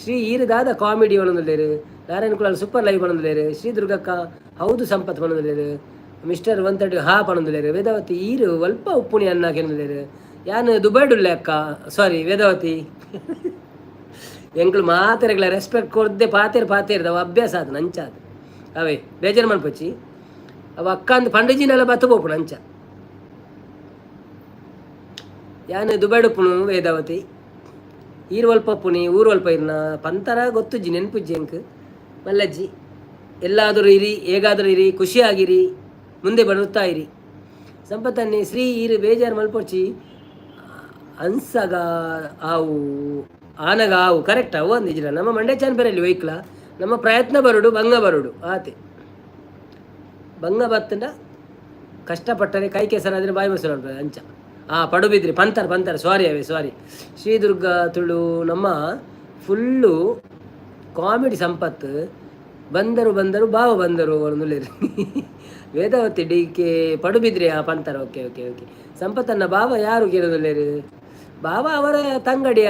ಶ್ರೀ ಈರುದಾದ ಕಾಮಿಡಿ ಪನೊಂದುಲ್ಲೆರ್. ನಾರಾಯಣ ಕುಲಾಲ್ ಸೂಪರ್ ಲೈವ್ ಪನೊಂದುಲ್ಲೆರ್. ಶ್ರೀ ದುರ್ಗಕ್ಕ ಹೌದು ಸಂಪತ್ ಪನೊಂದುಲ್ಲೆರ್. ಮಿಸ್ಟರ್ 130 ಹಾ ಪನೊಂದುಲ್ಲೆರ್. ವೇದಾವತಿ ಈರು ಒಲ್ಪ ಉಪ್ಪುನಿ ಅನ್ನ ಕೆನೊಂದುಲ್ಲೆರ್. ಯಾನ್ ದುಬೈಡುಲ್ಲೆ ಅಕ್ಕ, ಸಾರಿ ವೇದಾವತಿ. ಎಂಕ್ಲು ಮಾತೆರೆಗ್ಲ ರೆಸ್ಪೆಕ್ಟ್ ಕೊರ್ದೆ ಪಾತೆರ್ ಪಾತೆರ್ದ ಅವು ಅಭ್ಯಾಸ ಆದ್ ನಂಚಾದ್ ಅವೇ. ಬೇಜಾರು ಮನ್ಪೊಚ್ಚಿ. ಅವ ಅಕ್ಕ ಅಂದ್ ಪಂಡಜಿನೆಲ್ಲ ಬತ್ತು ಪೋಪುಂಡು ಅಂಚ. ಯಾನ್ ದುಬೈಡ್ ಉಪ್ಪುನು ವೇದಾವತಿ. ಈರ್ ಒಲ್ಪ ಉಪ್ಪುನಿ? ಊರು ಒಲ್ಪ ಇರ್ನ ಪಂತರ ಗೊತ್ತುಜ್ಜಿ, ನೆನ್ಪುಜ್ಜಿ ಎಂಕ್. ಮಲ್ಲಜ್ಜಿ ಎಲ್ಲಾದರೂ ಇರಿ, ಹೇಗಾದರೂ ಇರಿ, ಖುಷಿಯಾಗಿರಿ, ಮುಂದೆ ಬರುತ್ತಾ ಇರಿ. ಸಂಪತ್ತನ್ನಿ ಶ್ರೀ ಈರು ಬೇಜಾರು ಮಲ್ಪೊಚ್ಚಿ. ಅನ್ಸಗ ಆವು ಆನಗ ಆವು ಕರೆಕ್ಟ್ ಅವು ಅಂದಿಜ್ರ. ನಮ್ಮ ಮಂಡ್ಯ ಚಾನ್ಪೇರಲ್ಲಿ ಒಯ್ಕ್ಲ ನಮ್ಮ ಪ್ರಯತ್ನ ಬರುಡು, ಬಂಗ ಬರುಡು ಆತೆ. ಬಂಗ ಬತ್ತಂಡ ಕಷ್ಟಪಟ್ಟರೆ ಕೈ ಕೆಸರಾದರೆ ಬಾಯಿ ಮೊಸರು ಅಂಚ. ಆ ಪಡುಬಿದ್ರಿ ಪಂತರ್ ಪಂತರ್, ಸಾರಿ ಅವೇ ಸಾರಿ. ಶ್ರೀ ದುರ್ಗಾ ತುಳು ನಮ್ಮ ಫುಲ್ಲು ಕಾಮಿಡಿ ಸಂಪತ್ತು. ಬಂದರು ಬಂದರು ಬಾವ ಬಂದರು ಒಂದುಲೇರು. ವೇದಾವತಿ ಡಿ ಕೆ ಪಡುಬಿದ್ರಿ ಆ ಪಂತರ. Okay okay okay. ಸಂಪತ್ತನ್ನ ಬಾವ ಯಾರು ಕೇಳೋದಿಲ್ಲೇರು? ಬಾವ ಅವರ ತಂಗಡಿಯ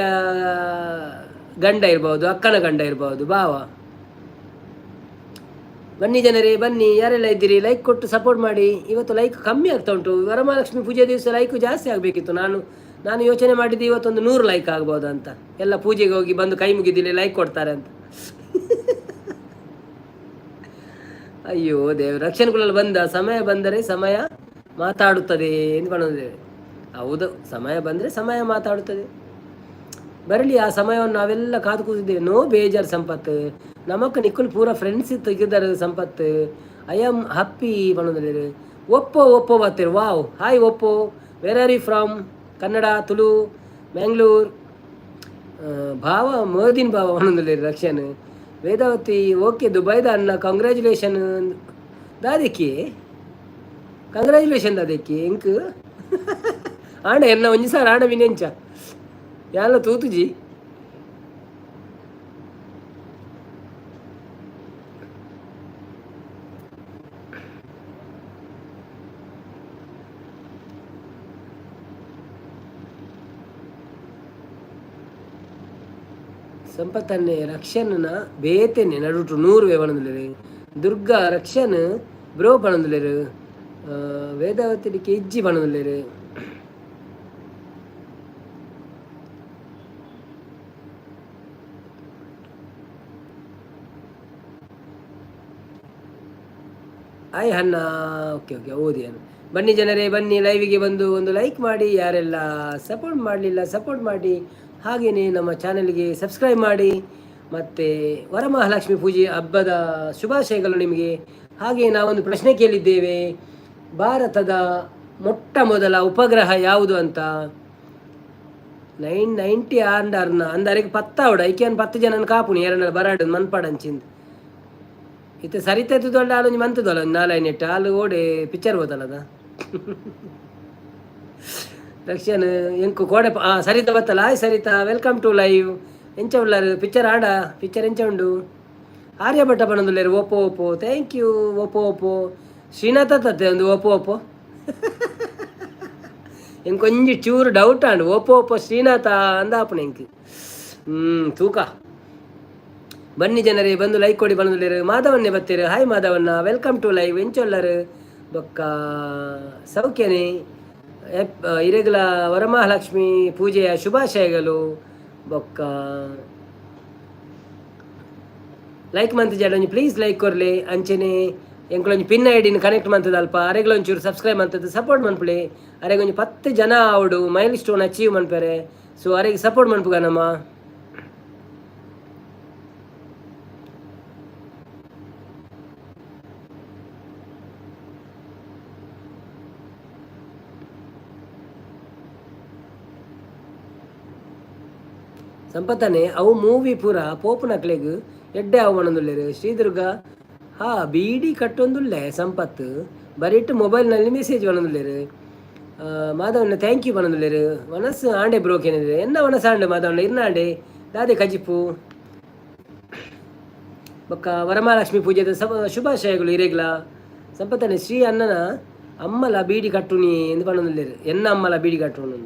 ಗಂಡ ಇರ್ಬೋದು, ಅಕ್ಕನ ಗಂಡ ಇರ್ಬೋದು ಬಾವ. ಬನ್ನಿ ಜನರೇ ಬನ್ನಿ, ಯಾರೆಲ್ಲ ಇದ್ದೀರಿ ಲೈಕ್ ಕೊಟ್ಟು ಸಪೋರ್ಟ್ ಮಾಡಿ. ಇವತ್ತು ಲೈಕ್ ಕಮ್ಮಿ ಆಗ್ತಾ ಉಂಟು. ವರಮಹಾಲಕ್ಷ್ಮಿ ಪೂಜೆ ದಿವಸ ಲೈಕ್ ಜಾಸ್ತಿ ಆಗಬೇಕಿತ್ತು. ನಾನು ನಾನು ಯೋಚನೆ ಮಾಡಿದ್ದು ಇವತ್ತೊಂದು 100 ಲೈಕ್ ಆಗ್ಬೋದು ಅಂತ. ಎಲ್ಲ ಪೂಜೆಗೆ ಹೋಗಿ ಬಂದು ಕೈ ಮುಗಿದಿಲ್ಲ ಲೈಕ್ ಕೊಡ್ತಾರೆ ಅಂತ. ಅಯ್ಯೋ ದೇವ್, ರಕ್ಷಣೆಗಳೆಲ್ಲ ಬಂದ ಸಮಯ ಬಂದರೆ ಸಮಯ ಮಾತಾಡುತ್ತದೆ ಎಂದು ಕಾಣುತ್ತದೆ. ಹೌದು, ಸಮಯ ಬಂದರೆ ಸಮಯ ಮಾತಾಡುತ್ತದೆ. ಬರಲಿ ಆ ಸಮಯವನ್ನು, ನಾವೆಲ್ಲ ಕಾದು ಕೂತಿದ್ದೇವೆ. ನೋ ಬೇಜಾರ್ ಸಂಪತ್ತು, ನಮಕ್ ನಿಕ್ಕುಲ್ ಪೂರ ಫ್ರೆಂಡ್ಸ್ ತೆಗೆದಾರೆ ಸಂಪತ್ತು. I am happy ಪನ್ನೊಂದು. ಒಪ್ಪೋ ಒಪ್ಪೋ ಬರ್ತೀರಿ. Wow, hi Oppo, where are you from? Kannada, Tulu, Mangalore? ಭಾವ ಮೋದಿನ್ ಭಾವ ಪನ್ನೊಂದುಲ್ಲೆರ್ ರಕ್ಷನ್. ವೇದಾವತಿ ಓಕೆ, ದುಬೈದ ಅಣ್ಣ ಕಂಗ್ರ್ಯಾಚುಲೇಷನ್. ದಾದೆಕ್ಕಿ ಕಂಗ್ರ್ಯಾಚುಲೇಷನ್ ದಾದೆಕ್ಕಿ ಎಂಕ್ ಆಂಡ ಎನ್ನ ಒಂಜಿ ಸಾರ ಆಂಡ ವಿನೆಂಚ ಯಾಲ ತೂತುಜಿ. ಸಂಪತ್ತನ್ನೇ ರಕ್ಷಣನ ಬೇತೆನೆ ನಡುಟು 100 ಪಣೊಂದುಲ್ಲೆರ್. ದುರ್ಗಾ ರಕ್ಷನ್ ಬ್ರೋ ಪಣೊಂದುಲ್ಲೆರ್. ವೇದಾವತಿ ಇಜ್ಜಿ ಪಣೊಂದುಲ್ಲೆರ್. ಹಾಯ್ ಹನ್ನ, ಓಕೆ ಓಕೆ, ಓದಿ. ಬನ್ನಿ ಜನರೇ ಬನ್ನಿ, ಲೈವಿಗೆ ಬಂದು ಒಂದು ಲೈಕ್ ಮಾಡಿ. ಯಾರೆಲ್ಲ ಸಪೋರ್ಟ್ ಮಾಡಲಿಲ್ಲ ಸಪೋರ್ಟ್ ಮಾಡಿ. ಹಾಗೆಯೇ ನಮ್ಮ ಚಾನೆಲ್ಗೆ ಸಬ್ಸ್ಕ್ರೈಬ್ ಮಾಡಿ. ಮತ್ತು ವರಮಹಾಲಕ್ಷ್ಮಿ ಪೂಜೆ ಹಬ್ಬದ ಶುಭಾಶಯಗಳು ನಿಮಗೆ. ಹಾಗೆ ನಾವೊಂದು ಪ್ರಶ್ನೆ ಕೇಳಿದ್ದೇವೆ, ಭಾರತದ ಮೊಟ್ಟ ಮೊದಲ ಉಪಗ್ರಹ ಯಾವುದು ಅಂತ. 990 ಆಂಡ್ ಅರ್ನ ಅಂದರಿಗೆ ಪತ್ತಾವಡ ಐಕ್ಯಾನ್ 10 ಜನನ ಕಾಪುಣಿ ಎರಡ ಬರಾಡು ಮನ್ಪಾಡಂಚಿಂದ್ ಇತ್ತೆ ಸರಿತ ದೊಡ್ಡ ಆಲೊಂಜಿ ಮಂತದಲ್ಲ ಒಂಜಿ ನಾಲೈನೆಟ್ ಆಲು ಓಡೆ ಪಿಕ್ಚರ್ ಹೋತಲ್ಲದ ರಕ್ಷನ್ ಎಂಕು ಕೋಡೆ. Sarita ಬತ್ತಲ್ಲ. Hi Saritha, welcome to live. ಎಂಚ ಉಳ್ಳಾರು? ಪಿಕ್ಚರ್ ಆಡ ಪಿಕ್ಚರ್ ಎಂಚ ಉಂಡು? Aryabhata ಪನೊಂದುಲ್ಲೆರ್ Oppo Oppo, thank you. Oppo Oppo Srinatha ತತ್ತೆ ಒಂದು ಓಪೋ ಓಪೋ. ಎಂಕೊಂಜಿ ಚೂರು ಡೌಟ್ ಆಂಡ್, ಓಪೋ ಓಪೋ ಶ್ರೀನಾಥ ಅಂದಾಪುಣ ಎಂಕ್. ತೂಕ. ಬನ್ನಿ ಜನರೇ ಬಂದು ಲೈಕ್ ಕೊಡಿ ಬಂದುಲ್ಲೇರು. ಮಾಧವನ್ನೇ ಬತ್ತೀರು. ಹಾಯ್ ಮಾಧವಣ್ಣ, welcome to live. ಎಂಚೊಲ್ಲರು ಬೊಕ್ಕ ಸೌಖ್ಯನೇ? ಇರೆಗ್ಲ ವರಮಹಾಲಕ್ಷ್ಮಿ ಪೂಜೆಯ ಶುಭಾಶಯಗಳು. ಬೊಕ್ಕ ಲೈಕ್ ಮಂತ್ ಒಂಜಿ ಪ್ಲೀಸ್ ಲೈಕ್ ಕೊರ್ಲೆ. ಅಂಚನೆ ಎಂಕುಲೊಂಜಿ ಪಿನ್ ಐಡಿನ ಕನೆಕ್ಟ್ ಮಂತದ ಅಲ್ಪ ಅರೆಗ್ಲ ಒಂಚೂರು ಸಬ್ಸ್ಕ್ರೈಬ್ ಮಂತದ್ದು ಸಪೋರ್ಟ್ ಮನ್ಪುಲೆ. ಅರೆಗ್ ಒಂಜಿ 10 ಜನ ಆವಡು, ಮೈಲ್ ಸ್ಟೋನ್ ಅಚೀವ್ ಮನ್ಪೆರೆ. ಸೊ ಅರೆಗ್ ಸಪೋರ್ಟ್ ಮನ್ಪುಗ ನಮ್ಮ. ಸಂಪತ್ತನೆ ಅವು ಮೂವಿ ಪೂರ ಪೋಪುನಕ್ಲೆಗ್ ಎಡ್ಡೆ ಅವು ಪನೊಂದುಲ್ಲೆರ್. ಶ್ರೀದುರ್ಗ ಹಾ ಬೀಡಿ ಕಟ್ಟೊಂದುಲ್ಲೆ ಸಂಪತ್ತು, ಬರಿಟ್ ಮೊಬೈಲ್ನಲ್ಲಿ ಮೆಸೇಜ್ ಪನೊಂದುಲ್ಲೆರ್. ಮಾಧವಣ್ಣ thank you ಪನೊಂದುಲ್ಲೆರ್. ವನಸ್ ಆಂಡೆ ಬ್ರೋ ಕೇನಿದೆ. ಎನ್ನ ವನಸ್ ಆಂಡೆ ಮಾಧವಣ್ಣ ಇರ್ನ ಆಂಡೆ ದಾದೆ ಕಜಿಪು. ಬೊಕ್ಕ ವರಮಹಾಲಕ್ಷ್ಮಿ ಪೂಜೆದ ಶುಭಾಶಯಗಳು ಇರೆಗ್ಲ. ಸಂಪತ್ತನೆ ಶ್ರೀ ಅಣ್ಣನ ಅಮ್ಮಲ ಬೀಡಿ ಕಟ್ಟುನಿ ಎಂದು ಪನೊಂದುಲ್ಲೆರ್. ಎನ್ನ ಅಮ್ಮಲ ಬೀಡಿ ಕಟ್ಟುನು?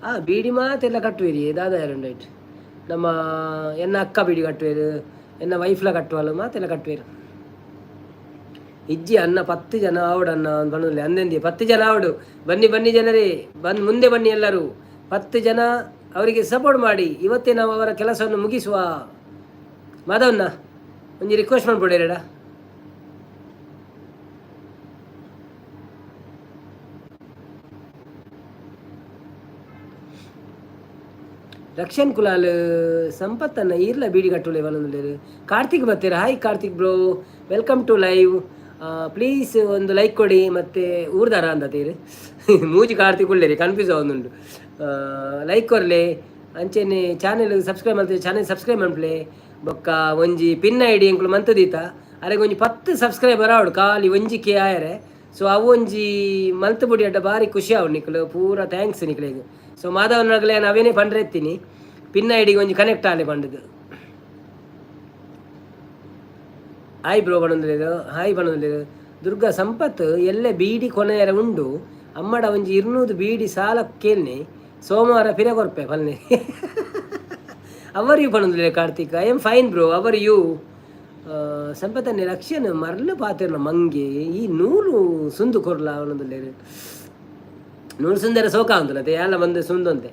ಆ ಬೀಡಿ ಮಾತೆಲ್ಲ ಕಟ್ಟುವಿರಿ ದಾದ ರೈಟ್. ನಮ್ಮ ಎನ್ನ ಅಕ್ಕ ಬೀಡಿ ಕಟ್ಟುವೇರು, ಎನ್ನ ವೈಫ್ಲ ಕಟ್ಟುವಲ್ಲ ಮಾತೆಲ್ಲ ಕಟ್ಟುವೇರು. ಇಜ್ಜಿ ಅನ್ನ 10 ಜನ ಆವಡು ಅನ್ನ ಪನೊಂದುಲ್ಲೆ. ಅಂದೆಂದಿ 10 ಜನ ಆವಡು. ಬನ್ನಿ ಬನ್ನಿ ಜನರೇ, ಬಂದು ಮುಂದೆ ಬನ್ನಿ ಎಲ್ಲರೂ. 10 ಜನ ಅವರಿಗೆ ಸಪೋರ್ಟ್ ಮಾಡಿ. ಇವತ್ತೇ ನಾವು ಅವರ ಕೆಲಸವನ್ನು ಮುಗಿಸುವ. ಮಾಧವನ್ನ ಒಂಜಿ ರಿಕ್ವೆಸ್ಟ್ ಮಾಡ್ಬಿಡಿರಡ. ರಕ್ಷನ್ ಕುಲಾಲ್ ಸಂಪತ್ತನ್ನ ಈರ್ಲ ಬೀಡಿ ಕಟ್ಟುಲೆ ಪನೊಂದುಲ್ಲೆರ್. ಕಾರ್ತಿಕ್ ಬತ್ತೀರ. Hi Karthik bro, welcome to live. Please ಒಂದು ಲೈಕ್ ಕೊಡಿ. ಮತ್ತು ಊರ್ದಾರ ಅಂದತೀರು ಮೂಜಿ ಕಾರ್ತಿಕ್ ಉಳ್ಳೇರಿ, ಕನ್ಫ್ಯೂಸ್ ಆವೊಂದುಂಡು. ಲೈಕ್ ಕೊರ್ಲೆ. ಅಂಚೆನೆ ಚಾನೆಲ್ ಸಬ್ಸ್ಕ್ರೈಬ್ ಮಲ್ತೆ ಚಾನೆಲ್ ಸಬ್ಸ್ಕ್ರೈಬ್ ಮನ್ಪುಲೆ. ಬೊಕ್ಕ ಒಂಜಿ ಪಿನ್ ಐಡಿ ಎಂಕುಲು ಮಂತದೀತ, ಅರೆಗ್ ಒಂಜಿ 10 ಸಬ್ಸ್ಕ್ರೈಬರ್ ಆವಡು, ಖಾಲಿ ಒಂಜಿ ಕೆ ಆಯರೆ. ಸೊ ಅವು ಒಂಜಿ ಮಲ್ತ್ ಬುಡಿ ಅಡ್ಡ ಬಾರಿ ಖುಷಿ ಆವು ನಿಕ್ಲು ಪೂರ. Thanks ನಿಕ್ಲೆಗ್. ಸೊ ಮಾಧವನಗಲೆ ನಾನು ಅವೇನೇ ಪಂಡ್ರೆ ಎತ್ತೀನಿ, ಪಿನ್ ಐಡಿಗೆ ಒಂಜಿ ಕನೆಕ್ಟ್ ಆಲೆ ಪಂಡದು. ಹಾಯ್ ಬ್ರೋ ಪನೊಂದುಲ್ಲೆರ್. ಹಾಯ್ ಪನೊಂದುಲ್ಲೆರ್. ದುರ್ಗಾ ಸಂಪತ್ ಎಲ್ಲೆ ಬೀಡಿ ಕೊನೆಯರ ಉಂಡು. ಅಮ್ಮಡ ಒಂಜಿ 200 ಬೀಡಿ ಸಾಲ ಕೇಳ್ನೆ, ಸೋಮವಾರ ಪಿರ ಕೊರ್ಪೆ ಪಲ್ನೆ. ಅವರ್ you ಪನೊಂದುಲ್ಲೆರ್ Karthik. I am fine bro, how are you? ಸಂಪತನ್ನೆ ರಕ್ಷಣೆ ಮರ್ಲು ಪಾತೆರ್ನ ಮಂಗೆ ಈ ನೂಲು ಸುಂದು ಕೊರ್ಲ ಅವನದುಲ್ಲೇರು. ನೂಲು ಸುಂದರ ಸೋಕ ಉಂದುಲತೆ ಯಾಲ ಬಂದು ಸುಂದೊಂತೆ.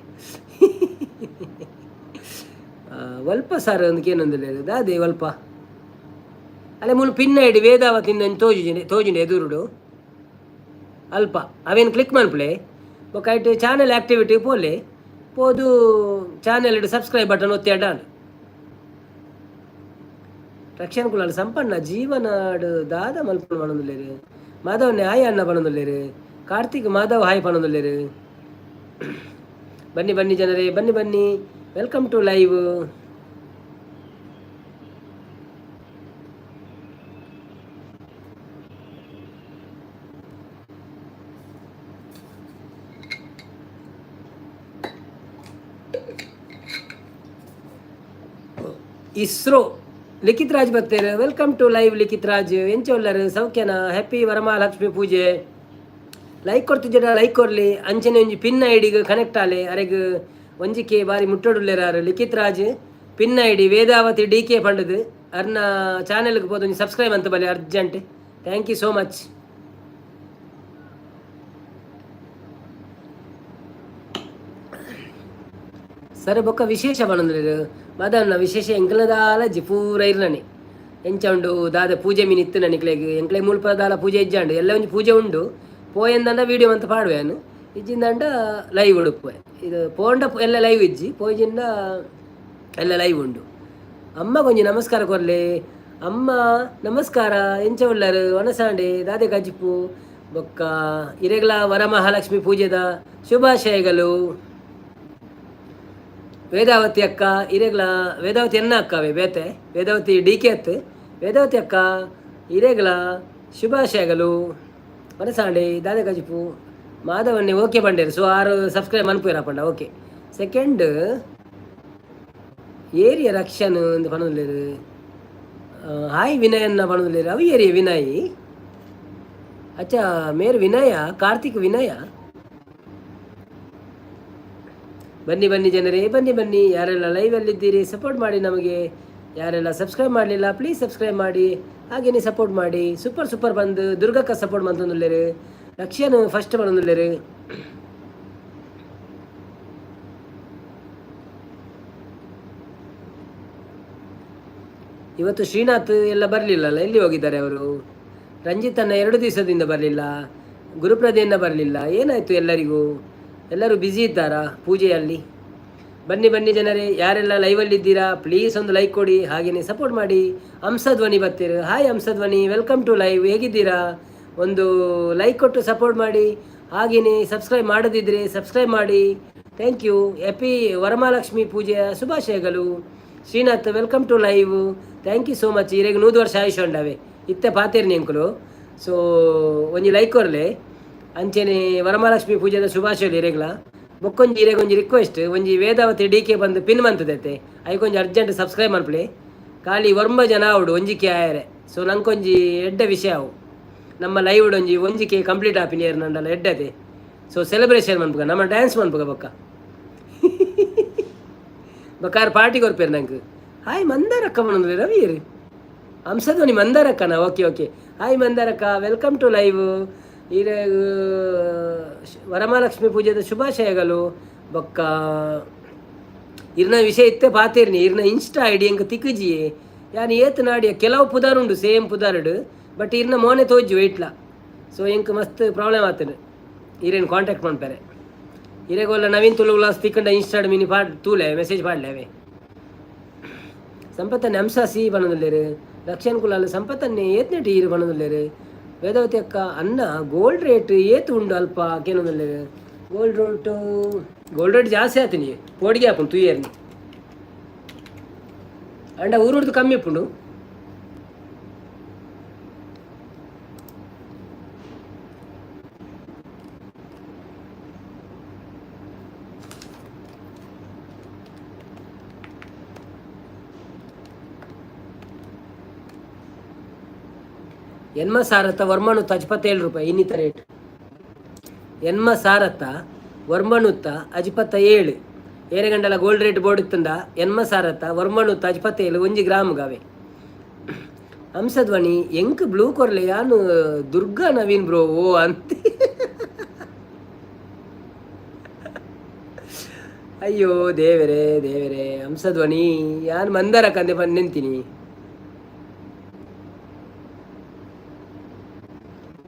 ಒಲ್ಪ ಸರ್ ಒಂದು ಏನೊಂದುಲ್ಲೇರು ದಾದೆ ಒಲ್ಪ ಅಲ್ಲೇ ಮೂಲು ಪಿನ್ನ ಇಡಿ ವೇದಾವತಿಂದ ತೋಜಿ ತೋಜಿಂಡೆ ಎದುರುಡು ಅಲ್ಪ ಅವೇನು ಕ್ಲಿಕ್ ಮನ್ಪುಲೆ. ಬೊಕ ಐಟ್ ಚಾನೆಲ್ ಆಕ್ಟಿವಿಟಿ ಪೋಲೆ, ಪೋದು ಚಾನೆಲ್ ಸಬ್ಸ್ಕ್ರೈಬ್ ಬಟನ್ ಒತ್ತಿ ಅಡ್ಡಾಂಡ್. ರಕ್ಷಣ್ ಕುಲಾಲ್ ಸಂಪಣ್ಣ ಜೀವನಾಡು ದಾದ ಮಲ್ಪುನು ಪನೊಂದುಲ್ಲೆರ್. ಮಾಧವನ್ನೇ ಹಾಯ್ ಅಣ್ಣ ಪನೊಂದುಲ್ಲೆರ್. ಕಾರ್ತಿಕ್ ಮಾಧವ್ ಹಾಯ್ ಪನೊಂದುಲ್ಲೆರ್. ಬನ್ನಿ ಬನ್ನಿ ಜನರೇ, ಬನ್ನಿ ಬನ್ನಿ. Welcome to live. ISRO Likhith Raj ಬತ್ತೇರು. Welcome to live Likhith Raj. ಎಂಚ ಉಲ್ಲರು? ಸೌಖ್ಯನ? ಹ್ಯಾಪಿ ವರಮಹಾಲಕ್ಷ್ಮಿ ಪೂಜೆ. ಲೈಕ್ ಕೊಡ್ತಿದ್ದೀರ, ಲೈಕ್ ಕೊರ್ಲಿ. ಅಂಚನೆ ಒಂಜಿ ಪಿನ್ ಐಡಿಗ್ ಕನೆಕ್ಟ್ ಆಲೆ. ಅರೆಗ್ ಒಂಜಿಕೆ ಬಾರಿ ಮುಟ್ಟೊಡುಲ್ಲೆರಾರು Likhith Raj. Pin ID Vedavathi D K ಪಂಡದು. ಅರ್ನ ಚಾನೆಲ್ಗೆ ಪೋದು ಒಂಜಿ ಸಬ್ಸ್ಕ್ರೈಬ್ ಅಂತ ಬಲೆ urgent. Thank you so much. ಸರಿ, ಬೊಕ್ಕ ವಿಶೇಷ ಪನೊಂದುಲ್ಲೆರ್ ಮದನ್ನ. ವಿಶೇಷ ಎಂಕ್ಲದಾಲ ಜಿ ಪೂರ ಇರ್ನನೆ. ಎಂಚ ಉಂಡು, ದಾದ ಪೂಜೆ ಮೀನ್ ಇತ್ತು ನಿಕ್ಲೆಗ್? ಎಂಕ್ಲೆ ಮುಲ್ಪ ದಾಲ ಪೂಜೆ ಇಜ್ಜಾಂಡು. ಎಲ್ಲ ಒಂಜಿ ಪೂಜೆ ಉಂಡು ಪೋಯೆಂದಂಡ ವೀಡಿಯೋ ಅಂತ ಪಾಡುವೆ. ಇಜ್ಜಿಂದಂಡ ಲೈವ್ ಉಡುಪುವೆ. ಇದು ಪೋಂಡ ಎಲ್ಲ ಲೈವ್ ಇಜ್ಜಿ, ಪೋಜಿಂಡ ಎಲ್ಲ ಲೈವ್ ಉಂಡು. ಅಮ್ಮ ಕೊಂಜಿ ನಮಸ್ಕಾರ ಕೊರ್ಲೆ. ಅಮ್ಮ ನಮಸ್ಕಾರ. ಎಂಚ ಉಲ್ಲರು? ವನಸಾಂಡೆ ದಾದೆ ಕಜಿಪು? ಬೊಕ್ಕ ಇರೆಗ್ಲ ವರಮಹಾಲಕ್ಷ್ಮಿ ಪೂಜೆದ ಶುಭಾಶಯಗಳು. ವೇದಾವತಿ ಅಕ್ಕ ಇರೆಗ್ಲ, ವೇದಾವತಿ ಎನ್ನ ಅಕ್ಕವೇ ಬೇತೆ, ವೇದಾವತಿ ಡಿ ಕೆ ಅತ್ತು. ವೇದಾವತಿ ಅಕ್ಕ ಇರೆಗ್ಲ ಶುಭಾಶಯಗಳು. ವನಸಾಂಡೆ ದಾದೆ ಕಜಿಪು? ಮಾಧವನ್ನೇ ಓಕೆ ಬಂಡೇರು. ಸೊ ಆರು ಸಬ್ಸ್ಕ್ರೈಬ್ ಮನ್ಪುವೆರ್ ಪಂಡ. ಓಕೆ, ಸೆಕೆಂಡ್ ಏರಿಯ ರಕ್ಷನ್ ಒಂದು ಪನೊಂದುಲ್ಲೆರ್. ಹಾಯ್ ವಿನಯನ್ನ ಪನೊಂದುಲ್ಲೆರ್. ಅವು ಏರಿಯ ವಿನಯ್? ಅಚ್ಚಾ, ಮೇರ್ ವಿನಯ, ಕಾರ್ತಿಕ್ ವಿನಯ. ಬನ್ನಿ ಬನ್ನಿ ಜನರೇ, ಬನ್ನಿ ಬನ್ನಿ. ಯಾರೆಲ್ಲ ಲೈವಲ್ಲಿದ್ದೀರಿ, ಸಪೋರ್ಟ್ ಮಾಡಿ ನಮಗೆ. ಯಾರೆಲ್ಲ ಸಬ್ಸ್ಕ್ರೈಬ್ ಮಾಡಲಿಲ್ಲ, ಪ್ಲೀಸ್ ಸಬ್ಸ್ಕ್ರೈಬ್ ಮಾಡಿ, ಹಾಗೇನೆ ಸಪೋರ್ಟ್ ಮಾಡಿ. ಸೂಪರ್ ಸೂಪರ್ ಬಂದು ದುರ್ಗಕ್ಕ ಸಪೋರ್ಟ್ ಮಂತೊಂದುಲ್ಲೆರ್. ರಕ್ಷನ್ ಫಸ್ಟ್ ಪನೊಂದುಲ್ಲೆರ್. ಇವತ್ತು ಶ್ರೀನಾಥ್ ಎಲ್ಲ ಬರಲಿಲ್ಲಲ್ಲ, ಎಲ್ಲಿ ಹೋಗಿದ್ದಾರೆ ಅವರು? ರಂಜಿತನ್ನ 2 ದಿವಸದಿಂದ ಬರಲಿಲ್ಲ, ಗುರುಪ್ರದೆಯನ್ನ ಬರಲಿಲ್ಲ. ಏನಾಯಿತು ಎಲ್ಲರಿಗೂ? ಎಲ್ಲರೂ ಬ್ಯುಸಿ ಇದ್ದಾರಾ ಪೂಜೆಯಲ್ಲಿ? ಬನ್ನಿ ಬನ್ನಿ ಜನರೇ. ಯಾರೆಲ್ಲ ಲೈವಲ್ಲಿದ್ದೀರಾ, ಪ್ಲೀಸ್ ಒಂದು ಲೈಕ್ ಕೊಡಿ, ಹಾಗೆಯೇ ಸಪೋರ್ಟ್ ಮಾಡಿ. ಹಂಸಧ್ವನಿ ಬರ್ತೀರ. Hi Hamsadhwani, welcome to live. ಹೇಗಿದ್ದೀರಾ? ಒಂದು ಲೈಕ್ ಕೊಟ್ಟು ಸಪೋರ್ಟ್ ಮಾಡಿ, ಹಾಗೆಯೇ ಸಬ್ಸ್ಕ್ರೈಬ್ ಮಾಡದಿದ್ದರೆ ಸಬ್ಸ್ಕ್ರೈಬ್ ಮಾಡಿ. Thank you. Happy Varamahalakshmi ಪೂಜೆಯ ಶುಭಾಶಯಗಳು. Srinath, welcome to live. Thank you so much. ಇರೆಗ್ 100 ವರ್ಷ ಆಯುಷ್ ಉಂಡವೆ. ಇತ್ತೆ ಪಾತೇರ್ನಿ ಅಂಕುಲು. ಸೊ ಒಂಜಿ ಲೈಕ್ ಕೊರ್ಲೆ. ಅಂಚೆನೆ ವರಮಹಾಲಕ್ಷ್ಮಿ ಪೂಜೆದ ಶುಭಾಶಯಗಳು ಇರೆಗ್ಲ. ಬೊಕ್ಕೊಂಜಿ ಇರೆಗ್ ಒಂಜಿ ರಿಕ್ವೆಸ್ಟ್, ಒಂಜಿ ವೇದಾವತಿ ಡಿ ಕೆ ಬಂದು ಪಿನ್ ಮಂತದೈತೆ, ಐಕೊಂಜಿ ಅರ್ಜೆಂಟ್ ಸಬ್ಸ್ಕ್ರೈಬ್ ಮನ್ಪುಲೆ. ಖಾಲಿ ಒರ್ಂಬ ಜನ ಆವಡು ಒಂಜಿಕೆ ಆಯರೆ. ಸೊ ನಂಕೊಂಜಿ ಎಡ್ಡೆ ವಿಷಯ ಅವು. ನಮ್ಮ ಲೈವ್ ಒಂಜಿ ಒಂಜಿಕೆ ಕಂಪ್ಲೀಟ್ ಆಪಿನಿ ನಂಡಲ ಎಡ್ಡದೆ. ಸೊ ಸೆಲೆಬ್ರೇಷನ್ ಮನ್ಪುಗ, ನಮ್ಮ ಡ್ಯಾನ್ಸ್ ಮನ್ಪುಗ. ಬೊಕ್ಕ ಬೊಕ್ಕಾರ ಪಾರ್ಟಿ ಕೊರ್ಪೇರು ನಂಗೆ. ಹಾಯ್ ಮಂದಾರಕ್ಕ ಪನೊಂದುಲ್ಲೆರ್. ರವಿ ಹಂಸಧ್ವನಿ ಮಂದಾರಕ್ಕನ? ಓಕೆ ಓಕೆ, ಹಾಯ್ ಮಂದಾರಕ್ಕ, welcome to live. ಈರೆ ವರಮಹಾಲಕ್ಷ್ಮಿ ಪೂಜೆದ ಶುಭಾಶಯಗಳು. ಬೊಕ್ಕ ಇರ್ನ ವಿಷಯ ಇತ್ತೆ ಪಾತೇರ್ನಿ. ಇರ್ನ ಇನ್ಸ್ಟಾ ಐಡಿ ಎಂಕ್ ತಿಕ್ಕುಜಿಯೇ. ಯಾನ್ ಏತ್ ನಾಡಿಯ, ಕೆಲವು ಪುದಾರ್ ಉಂಡು ಸೇಮ್ ಪುದಾರ್ಡ್, ಬಟ್ ಇರ್ನ ಮೋನೆ ತೋಜು ವೆಯ್ಟ್ಲ. ಸೊ ಎಂಕ್ ಮಸ್ತ್ ಪ್ರಾಬ್ಲಮ್ ಆತಂಡು ಇರೇನು ಕಾಂಟ್ಯಾಕ್ಟ್ ಮನ್ಪೆರೆ. ಇರೆಗೋಲ್ಲ ನವೀನ್ ತುಳು ವ್ಲಾಗ್ಸ್ ತಿಕ್ಕಂಡ ಇನ್ಸ್ಟಾಡ್ ಮಿನಿ ಪಾಡ್ ತೂಲೆ, ಮೆಸೇಜ್ ಪಾಡ್ಲೆ ಅವೇ. ಸಂಪತ್ತನ್ನೆ ಹಂಸ ಸಿ ಪನೊಂದುಲ್ಲೆರ್. ರಕ್ಷಣ್ ಕುಲಾಲ್ ಸಂಪತ್ತನ್ನೆ ಏತ್ನೆಟ್ ಈರು ಪನೊಂದುಲ್ಲೆರ್. ವೇದಾವತಿ ಅಕ್ಕ, ಅನ್ನ ಗೋಲ್ಡ್ ರೇಟ್ ಏತ್ ಉಂಡು ಅಲ್ಪ ಕೇನೊಂದುಲ್ಲೆರ್. ಗೋಲ್ಡ್ ರೇಟು, ಗೋಲ್ಡ್ ರೇಟ್ ಜಾಸ್ತಿ ಆತನಿ, ಪೋಡಿಗೆ ಆಪುಂಡು ತೂಯರ್ನಿ. ಅಂಡ ಊರುಡ್ದು ಕಮ್ಮಿ ಉಪ್ಪುಂಡು. ಎನ್ಮ ಸಾರತ್ತ ವರ್ಮನುತ್ತ 57 ರೂಪಾಯಿ ಇನ್ನಿತ ರೇಟ್. ಎನ್ಮ ಸಾರತ್ತ ವರ್ಮನುತ್ತ 57. ಏರೆಗಂಡಲ ಗೋಲ್ಡ್ ರೇಟ್ ಬೋರ್ಡ್ ಇತ್ತಂದ ಎನ್ಮ ಸಾರತ್ತ ವರ್ಮನುತ್ತ 57 ಒಂಜಿ ಗ್ರಾಮ್ ಗಾವೆ. ಹಂಸಧ್ವನಿ ಎಂಕ್ ಬ್ಲೂ ಕೊರ್ಲೆ ಯಾನು ದುರ್ಗಾ ನವೀನ್ ಬ್ರೋ ಓ ಅಂತ. ಅಯ್ಯೋ ದೇವರೇ ದೇವರೇ. ಹಂಸಧ್ವನಿ ಯಾನ್ ಮಂದರ ಕಂದೆ ಬಂದು.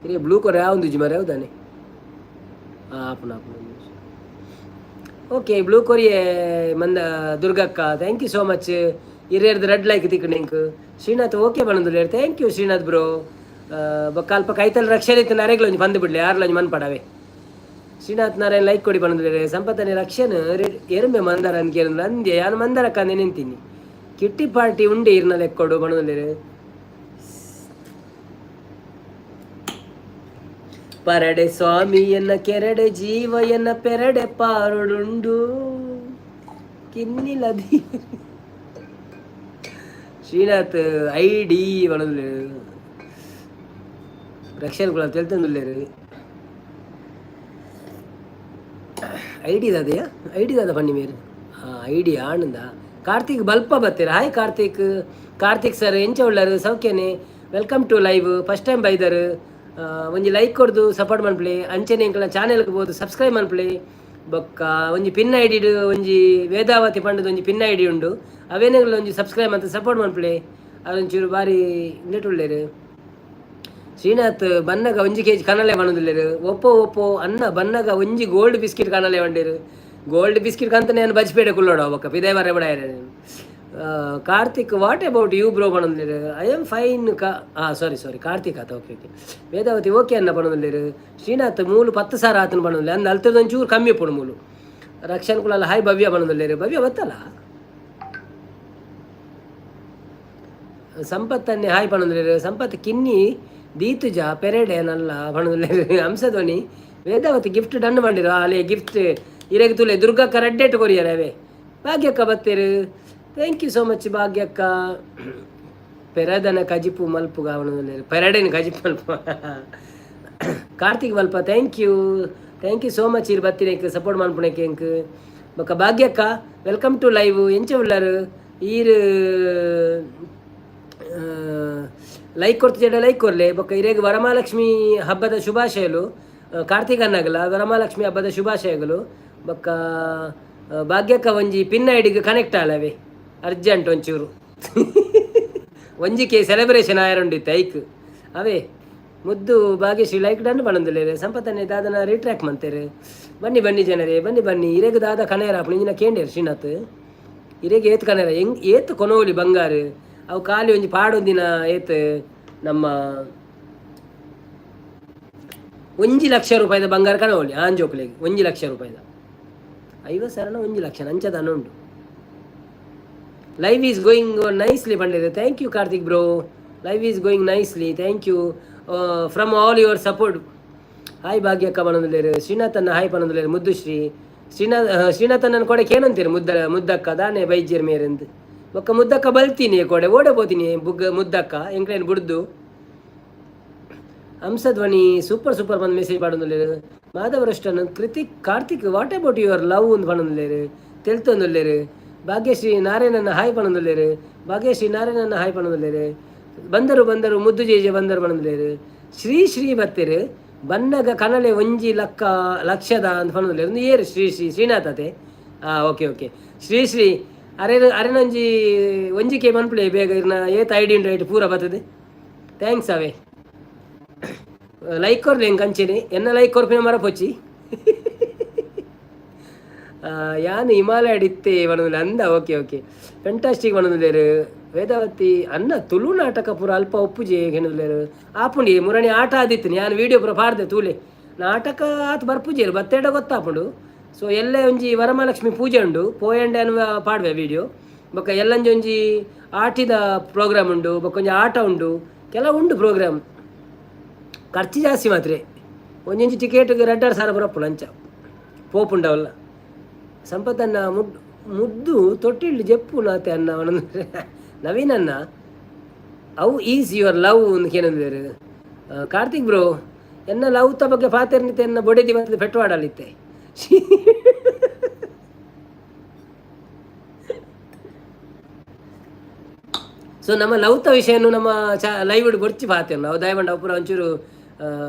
ಇರೇ ಬ್ಲೂ ಕೊರೆ ಯಾವೊಂದು ಮರೆ ಹೌದಾನೆ? ಹಾಂ, ಆಪುನ ಆಪುನ. ಓಕೆ, ಬ್ಲೂ ಕೊರಿಯೆ ಮಂದ ದುರ್ಗಕ್ಕ, thank you so much. ಇರೇರ್ದು red like ತಿಕ್ಕಂಡು ಎಂಕ್. ಶ್ರೀನಾಥ್ ಓಕೆ ಪನೊಂದುಲ್ಲೆರ್, thank you Srinath bro. ಬೊಕ್ಕ ಅಲ್ಪ ಕೈತಲ್ ರಕ್ಷಣೆ ಇತ್ತು, ನರೆಗ್ಲ ಒಂಜಿ ಪಂದ್ ಬಿಡ್ಲೆ, ಯಾರ್ಲ ಒಂಜಿ ಮನ್ಪಡವೆ. ಶ್ರೀನಾಥ್ ನಾರಾಯಣ್ ಲೈಕ್ ಕೊಡಿ ಪನೊಂದುಲ್ಲೆರ್. ಸಂಪತ್ತನೆ ರಕ್ಷಣೆ ಎರುಮೆ ಮಂದಾರ ಅಂದ್ ಅಂದ್ಯ ಯಾನ್ ಮಂದಾರ ಕಂದೆ ನಿಂತೀನಿ. ಕಿಟ್ಟಿ ಪಾರ್ಟಿ ಉಂಡೆ ಇರ್ನ ಲೆಕ್ಕೊಡು ಪನೊಂದುಲ್ಲೆರ್. ಪರಡೆ ಸ್ವಾಮಿಯನ್ನ ಕೆರಡೆ ಜೀವ ಎನ್ನ ಪೆರಡೆ ಪಾರುಡುಂಡು ಕಿನ್ನಿಲದಿ. Srinath I D ಪನೊಂದುಲ್ಲೆರ್. ರಕ್ಷಣ್ ಕುಲ ತೆಲ್ತೊಂದುಲ್ಲೆರ್. I D ದಾದೆಯಾ? I D ದಾದ ಪನ್ನಿ ಮೇರ್? I D ಆನಂದ. ಕಾರ್ತಿಕ್ ಬಲ್ಪ ಬತ್ತೆರ್. ಹಾಯ್ ಕಾರ್ತಿಕ್. ಕಾರ್ತಿಕ್ ಸರ್ ಎಂಚ ಉಳ್ಳರು? ಸೌಖ್ಯನೆ? Welcome to live. First time ಬೈದರ್. ಒಂಜಿ ಲೈಕ್ ಕೊರ್ದು ಸಪೋರ್ಟ್ ಮನ್ಪುಲೆ. ಅಂಚನೆ ಎಂಕಲ್ನ ಚಾನೆಲ್ಗೆ ಪೋದು ಸಬ್ಸ್ಕ್ರೈಬ್ ಮನ್ಪುಲೆ. ಬೊಕ್ಕ ಒಂಜಿ ಪಿನ್ I did ಒಂಜಿ ವೇದಾವತಿ ಪಂಡದ ಒಂಜಿ ಪಿನ್ I D ಉಂಡು, ಅವೇನೆಗ್ಲ ಒಂಜಿ ಸಬ್ಸ್ಕ್ರೈಬ್ ಅಂತ ಸಪೋರ್ಟ್ ಮನ್ಪುಲೆ. ಅದೊಂಚೂರು ಬಾರಿ ಉಂದೆಟ್. ಶ್ರೀನಾಥ್ ಬನ್ನಗ ಒಂಜಿ ಕೆಜಿ ಕನಲೆ ಪನೊಂದುಲ್ಲೆರ್. ಒಪ್ಪೋ ಒಪ್ಪೋ ಅನ್ನ ಬನ್ನಗ ಒಂಜಿ ಗೋಲ್ಡ್ ಬಿಸ್ಕಿಟ್ ಕನಲೆ ಪಂಡೆರ್. ಗೋಲ್ಡ್ ಬಿಸ್ಕಿಟ್ ಕಂತನೆ ಯಾನ್ ಬಜ್ಪೇಡೆ ಕುಲ್ಲೋಡು ಬೊಕ್ಕ ಪಿದೈ ಬರ ಬಡಾಯೆರೆ. Karthik what about you bro ಪನೊಂದುಲ್ಲೆರ್. I am fine. ಕಾ ಸಾರಿ ಸಾರಿ ಕಾರ್ತಿಕ್ ಆತ. Okay okay. ವೇದಾವತಿ ಓಕೆ ಅನ್ನ ಪನೊಂದುಲ್ಲೆರ್. ಶ್ರೀನಾಥ್ ಮೂಲು 10,000 ಆತನ ಪನೊಂದುಲ್ಲೆ. ಅಂದ್ ಅಲ್ತದ ಒಂಚೂರು ಕಮ್ಮಿ ಉಪ್ಪುಂಡು ಮೂಲು. ರಕ್ಷಣ್ ಕುಲಾಲ್ ಹಾಯ್ ಭವ್ಯ ಪನೊಂದುಲ್ಲೆರ್. ಭವ್ಯ ಬತ್ತಲ್ಲ. ಸಂಪತ್ತನ್ನೇ ಹಾಯ್ ಪನೊಂದುಲ್ಲೆರ್. ಸಂಪತ್ ಕಿನ್ನಿ ದೀತುಜ ಪೆರಡೆ ನಲ್ಲ ಪನೊಂದುಲ್ಲೆರ್. ಹಂಸಧ್ವನಿ ವೇದಾವತಿ ಗಿಫ್ಟ್ ಡನ್ ಪಂಡಿರು. ಅಲೆ ಗಿಫ್ಟ್ ಇರೆಗ್ ತುಲೆ ದುರ್ಗಕ್ಕ ರಡ್ಡೆಟ್ ಕೊರಿಯರ್ ಅವೇ. ಭಾಗ್ಯಕ್ಕ ಬತ್ತೆರ್, thank you so much ಭಾಗ್ಯಕ್ಕ. ಪೆರದನ ಕಜಿಪು ಮಲ್ಪುಗ ಪನೊಂದುಲ್ಲೆರ್. ಪೆರಡೆನ ಕಜಿಪು ಮಲ್ಪು. Karthik ಮಲ್ಪ, thank you, thank you so much. ಇರ್ ಬತ್ತಿನೆಕ್ ಸಪೋರ್ಟ್ ಮನ್ಪುನೆಕ್ ಎಂಕ್. ಬೊಕ್ಕ ಭಾಗ್ಯಕ್ಕ welcome to live. ಎಂಚ ಉಲ್ಲರ್ ಈರ್? ಲೈಕ್ ಕೊರ್ತಿಜಡ ಲೈಕ್ ಕೊರ್ಲೆ. ಬೊಕ್ಕ ಇರೆಗ್ ವರಮಹಾಲಕ್ಷ್ಮಿ ಹಬ್ಬದ ಶುಭಾಶಯಲು. ಕಾರ್ತಿಕ್ ಅಣ್ಣಗಲ ವರಮಹಾಲಕ್ಷ್ಮಿ ಹಬ್ಬದ ಶುಭಾಶಯಗಳು. ಬೊಕ್ಕ ಭಾಗ್ಯಕ್ಕ ಒಂಜಿ ಪಿನ್ ಐಡಿಗೆ ಕನೆಕ್ಟ್ ಆಲವೆ ಅರ್ಜೆಂಟ್. ಒಂಚೂರು ಒಂಜಿ ಕೆ ಸೆಲೆಬ್ರೇಷನ್ ಆಯರುಂಡಿತ್ತು ಐಕ್ ಅವೇ. ಮುದ್ದು ಭಾಗ್ಯಶ್ರೀ ಲೈಕ್ ಡನ್ ಪನೊಂದುಲ್ಲೆರ್. ಸಂಪತ್ತನೆ ದಾದನ ರಿಟ್ರ್ಯಾಕ್ಟ್ ಮಂತೇರು. ಬನ್ನಿ ಬನ್ನಿ ಜನರೇ, ಬನ್ನಿ ಬನ್ನಿ. ಇರೆಗ್ ದಾದ ಕನೇರ ಆಪುಂಡು ಇಂಜಿನ ಕೇಂಡೇರು. ಶ್ರೀನಾಥ್ ಇರೆಗ್ ಏತ್ ಕನೇರ, ಎಂಗ್ ಏತ್ ಕೊನೋಲಿ ಬಂಗಾರು? ಅವು ಖಾಲಿ ಒಂಜಿ ಪಾಡೊಂದಿನ ಏತ್ ನಮ್ಮ 1 ಲಕ್ಷ ರೂಪಾಯಿದ ಬಂಗಾರ ಕನವೊಲಿ ಆಂಜೋಕುಲೆಗ್. 1 ಲಕ್ಷ ರೂಪಾಯಿದ, 50 ಸಾವಿರನ 1 ಲಕ್ಷ ಅಂಚದಾನ ಉಂಡು. Live is going nicely ಪಂಡಿದೆ. Thank you Karthik bro. Live is going nicely, thank you from all your support. Hi ಭಾಗ್ಯಕ್ಕ ಪನೊಂದುಲ್ಲೆರ್. ಶ್ರೀನಾಥನ್ನ ಹಾಯ್ ಪನೊಂದುಲ್ಲೆರ್. ಮುದ್ದುಶ್ರೀ ಶ್ರೀನಾಥ್ ಶ್ರೀನಾಥಣ್ಣನ ಕೊಡೆ ಕೇನಂತೀರಿ. ಮುದ್ದ ಮುದ್ದಕ್ಕ ದಾನೆ ಬೈಜೇರ್ ಮೇರೆಂದು. ಬೊಕ್ಕ ಮುದ್ದಕ್ಕ ಬಲ್ತೀನಿ ಕೊಡೆ ಓಡೆ ಪೋತೀನಿ ಬುಗ್ಗ ಮುದ್ದಕ್ಕ ಎಂಕ್ಲೇನ್ ಬುಡ್ದು. ಹಂಸಧ್ವನಿ ಸೂಪರ್ ಸೂಪರ್ ಬಂದು ಮೆಸೇಜ್ ಪಾಡೊಂದುಲ್ಲೆರ್. ಮಾಧವ ರಷ್ಟನ್ Krithik Karthik what about your love ಅಂದ್ ಪನೊಂದುಲ್ಲೆರ್. ತೆಲ್ತೊಂದುಲ್ಲೆರ್. ಭಾಗ್ಯಶ್ರೀ ನಾರಾಯಣನ ಹಾಯ್ ಪನೊಂದುಲ್ಲೆರ್. ಭಾಗ್ಯಶ್ರೀ ನಾರಾಯಣನ ಹಾಯ್ ಪನೊಂದುಲ್ಲೆರ್. ಬಂದರು ಬಂದರು ಮುದ್ದು ಜೇಜೆ ಬಂದರು ಪನೊಂದುಲ್ಲೆರ್. ಶ್ರೀ ಶ್ರೀ ಬತ್ತೆರ್. ಬನ್ನಗ ಕನಲೆ ಒಂಜಿ ಲಕ್ಕ ಲಕ್ಷದ ಅಂದ್ ಪನೊಂದುಲ್ಲೆರ್. ಒಂದು ಏರು ಶ್ರೀ ಶ್ರೀ ಶ್ರೀನಾಥತೆ. ಹಾಂ, ಓಕೆ ಓಕೆ. ಶ್ರೀ ಶ್ರೀ ಅರೆ ಅರೆನೊಂಜಿ ಒಂಜಿ ಕೆ ಮನ್ಪುಲೆ ಬೇಗ. ಇರ್ನ ಏತ್ ಐಡಿ ಉಂಡು ರೈಟ್ ಪೂರ ಬರ್ತದೆ. Thanks ಅವೇ. ಲೈಕ್ ಕೊರ್ಲೆ ಎಂಕ್ ಅಂಚೆನೆ. ಎನ್ನ ಲೈಕ್ ಕೊರ್ಪಿನ ಮರಪೊಚ್ಚಿ. ಯಾನ್ ಹಿಮಾಲಯ ಇತ್ತೆ ಪನೊಂದುಲ್ಲೆ. ಅಂದ ಓಕೆ ಓಕೆ. ಫೆಂಟಾಸ್ಟಿಕ್ ಪನೊಂದುಲ್ಲೆರ್. ವೇದಾವತಿ ಅನ್ನ ತುಳು ನಾಟಕ ಪೂರ ಅಲ್ಪ ಒಪ್ಪುಜೆ ಕೇನೊಂದುಲ್ಲೆರ್. ಆಪುಂಡಿ ಮುರಣಿ ಆಟ ಆದಿತ್ತು. ಯಾನ್ ವೀಡಿಯೋ ಪೂರ ಪಾಡ್ದೆ ತೂಲೆ. ನಾಟಕ ಆತ್ ಬರ್ಪುಜೆರ್ ಬತ್ತೆಡ ಗೊತ್ತಾಪುಂಡು. ಸೊ ಎಲ್ಲೆ ಒಂಜಿ ವರಮಹಾಲಕ್ಷ್ಮಿ ಪೂಜೆ ಉಂಡು, ಪೋಯಂಡೆ ಪಾಡುವೆ ವೀಡಿಯೋ. ಬೊಕ್ಕ ಎಲ್ಲಂಜಿ ಒಂಜಿ ಆಟಿದ ಪ್ರೋಗ್ರಾಮ್ ಉಂಡು, ಬೊಕ್ಕ ಒಂಜಿ ಆಟ ಉಂಡು, ಕೆಲವು ಉಂಡು ಪ್ರೋಗ್ರಾಮ್. ಖರ್ಚು ಜಾಸ್ತಿ ಮಾತ್ರ. ಒಂಜೊಂಜಿ ಟಿಕೆಟ್ಗೆ 2,500 ಬರಪ್ಪುಂಡು ಅಂಚ ಪೋಪುಂಡವಲ್ಲ. ಸಂಪತ್ತನ್ನ ಮುದ್ದು ತೊಟ್ಟಿಲ್ಡು ಜೆಪ್ಪು ನಾತೆ ಅನ್ನ. ನವೀನ್ ಅನ್ನ how is your love ಅಂದ್ ಕೇನೊಂದುಲ್ಲೆರ್. ಕಾರ್ತಿಕ್ ಬ್ರೋ ಎನ್ನ ಲವ್ ತ ಬಗ್ಗೆ ಪಾತೆರ್ನಿತ್ತೆ ಎನ್ನ ಬೊಡೆದಿ ಬತ್ತದ ಪೆಟ್ವಾಡಲಿತ್ತೆ. ಸೊ ನಮ್ಮ ಲವ್ತ ವಿಷಯನು ನಮ್ಮ ಚ ಲೈವ್ ಬೊರ್ಚಿ ಪಾತೆರ್ ಅವು ದಯಮಂಡ ಅವು ಪೂರ ಒಂಚೂರು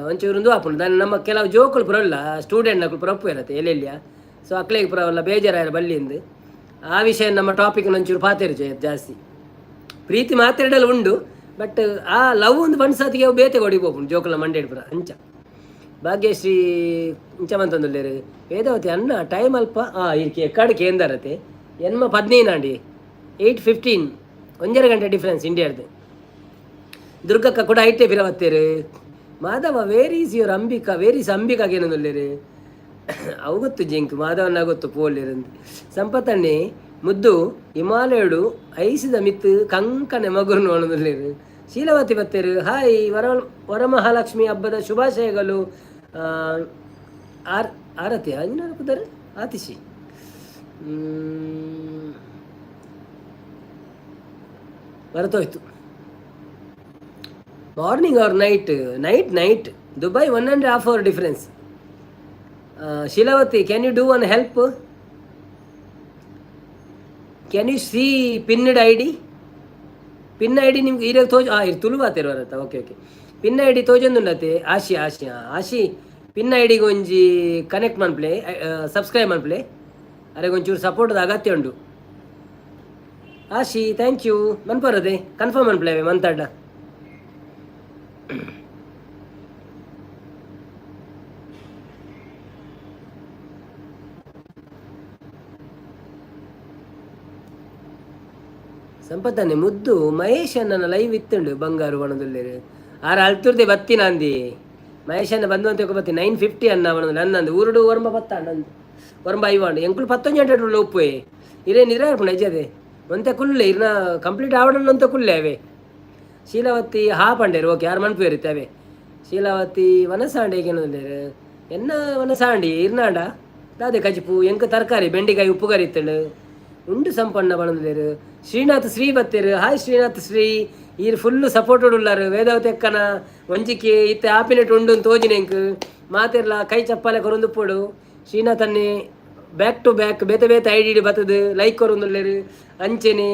ಒಂಚೂರು ಉಂದು ಆಪುಂಡು. ದಾನೆ ನಮ್ಮ ಕೆಲವು ಜೋಕುಲು ಪೂರ ಉಲ್ಲ, ಸ್ಟೂಡೆಂಟ್ ನಕುಲು ಪೂರ ಉಪ್ಪುವೆರತ್ತೆ ಎಲ್ಲೆಲ್ಲಿಯ. ಸೊ ಅಕ್ಲೆಗ್ ಪೂರ ಅವೆಲ್ಲ ಬೇಜಾರಾಯರ ಬಲ್ಲಿಂದು ಆ ವಿಷಯ ನಮ್ಮ ಟಾಪಿಕ್ ಒಂಚೂರು ಪಾತೆರ್ಜೆ ಜಾಸ್ತಿ. ಪ್ರೀತಿ ಮಾತೆರಡಲ್ಲಿ ಉಂಡು, ಬಟ್ ಆ ಲವ್ ಒಂದು ಪನ್ಸಾತಿಗೆ ಅವು ಬೇತೆ ಕೊಡಿ ಪೋಪುಂಡು ಜೋಕುಲ ಮಂಡೇಡ್ ಪೂರ ಅಂಚ. ಭಾಗ್ಯಶ್ರೀ ಇಂಚ ಮಂತೊಂದುಲ್ಲೆರ್. ವೇದಾವತಿ ಅಣ್ಣ ಟೈಮ್ ಅಲ್ಪ ಇರ್ಕೆ ಎಕ್ಕಾಡ್ ಕೇಂದರತೆ ಎನ್ಮ 15 ಆಂಡಿ, 8:15, 1.5 ಗಂಟೆ ಡಿಫ್ರೆನ್ಸ್ ಇಂಡಿಯಾಡ್ದು. ದುರ್ಗಕ್ಕ ಕೂಡ ಐಟೆ ಪಿರವತ್ತೇರು. Madhava, where is your Ambika? Where is Ambika ಏನೊಂದುಲ್ಲೆರ್? ಅವು ಗೊತ್ತು ಜಿಂಕ್ ಮಾಧವನ್ನ ಗೊತ್ತು ಪೋಲೇರಂದು. ಸಂಪತ್ತಣ್ಣೆ ಮುದ್ದು ಹಿಮಾಲಯಡು ಐಸಿದ ಮಿತ್ತು ಕಂಕನೆ ಮಗುರು ನೋಡೋದುಲ್ಲೇರು. ಶೀಲವತಿ ಬತ್ತೇರು. ಹಾಯ್, ವರಮಹಾಲಕ್ಷ್ಮಿ ಹಬ್ಬದ ಶುಭಾಶಯಗಳು. ಆರ್ ಆರತಿ ಅಂಜನ Atishi ಮರೆತೋಯ್ತು. Morning or night? Night, night. Dubai 1.5 hour difference. Sheelavathi, can you do one help? Can you see pinned ID? Pin ID ನಿಮ್ಗೆ ಈರ ತೋಜ್ ಇದು ತುಳು ಬಾತಿರುವರತ್ತ. Okay okay, pin ID ತೋಜೊಂದುಂಡತೆ. ಆಶಿ ಆಶಿ ಆಶಿ, ಪಿನ್ ಐಡಿಗೆ ಒಂಜಿ ಕನೆಕ್ಟ್ ಮನ್ಪ್ಲೆ, ಸಬ್ಸ್ಕ್ರೈಬ್ ಮನ್ಪ್ಲೆ. ಅರೆಗೆ ಒಂಚೂರು ಸಪೋರ್ಟ್ದ ಅಗತ್ಯ ಉಂಡು. ಆಶಿ, thank you. ಮನ್ಪರದೆ ಕನ್ಫರ್ಮ್ ಮನ್ಪ್ಲೆ ಮಂತಾಡ. ಸಂಪತ್ತನೆ ಮುದ್ದು ಮಹೇಶ್ ಅಣ್ಣನ ಲೈವ್ ಇತ್ತುಂಡು ಬಂಗಾರು ಬಣದುಲ್ಲೇರು. ಆರ ಅಲ್ತುರ್ದೆ ಬತ್ತಿನ ಅಂದಿ ಮಹೇಶ್ ಅಣ್ಣ ಬಂದು ಅಂತ ಬತ್ತಿ 9:50 ಅನ್ನ ಬಣದುಲ್ಲ ಅನ್ನಂದು ಊರುಡು ಒರ್ಂಬ ಪತ್ತ ಅಣ್ಣಂದು ಒರ್ಂಬ ಐವಾಂಡು ಎಂಕುಲು 11 ಗಂಟೆ ಉಪ್ಪುವೆ. ಇರೇ ನಿದ್ರೆ ಆರ್ಪುಂಡು ಅಜ್ಜದೆ ಒಂತೆ ಕುಲ್ಲೆ ಇರ್ನ ಕಂಪ್ಲೀಟ್ ಆವಡನ್ನು ಒಂತೆ ಕುಲ್ಲೆ ಅವೇ. ಶೀಲಾವತಿ ಹಾ ಪಂಡೇರು. ಓಕೆ, ಯಾರು ಮನ್ಪು ಅವೇ. ಶೀಲಾವತಿ ವನಸಾಂಡಿ ಏನೇನು ಎನ್ನ ವನಸಾಂಡಿ ಇರ್ನಾಂಡ ದಾದೆ ಕಜಿಪು ಎಂಕ ತರಕಾರಿ ಬೆಂಡಿಕಾಯಿ ಉಪ್ಪು ಕರಿ ಇತ್ತಳು ಉಂಡು ಸಂಪಣ್ಣ ಬಣದುಲೇರು. ಶ್ರೀನಾಥ್ ಶ್ರೀ ಬತ್ತೇರು. ಹಾಯ್ ಶ್ರೀನಾಥ್ ಶ್ರೀ, ಈರ್ ಫುಲ್ ಸಪೋರ್ಟ್ ಉಳ್ಳಾರು. ವೇದಾವತಿ ಎಕ್ಕನ ಒಂಜಿಕೆ ಇತ್ತೆ ಆಪಿನೆಟ್ ಉಂಡು ತೋಜಿನ ಎಂಕ್ ಮಾತೆರ್ಲ ಕೈ ಚಪ್ಪಾಲೆ ಕೊರೊಂದುಪ್ಪೊಡು. ಶ್ರೀನಾಥನ್ನೇ ಬ್ಯಾಕ್ ಟು ಬ್ಯಾಕ್ ಬೇತೆ ಬೇತೆ ಐಡಿ ಬತ್ತದು ಲೈಕ್ ಕೊರೊಂದುಲ್ಲೇರು, ಅಂಚೆನೆ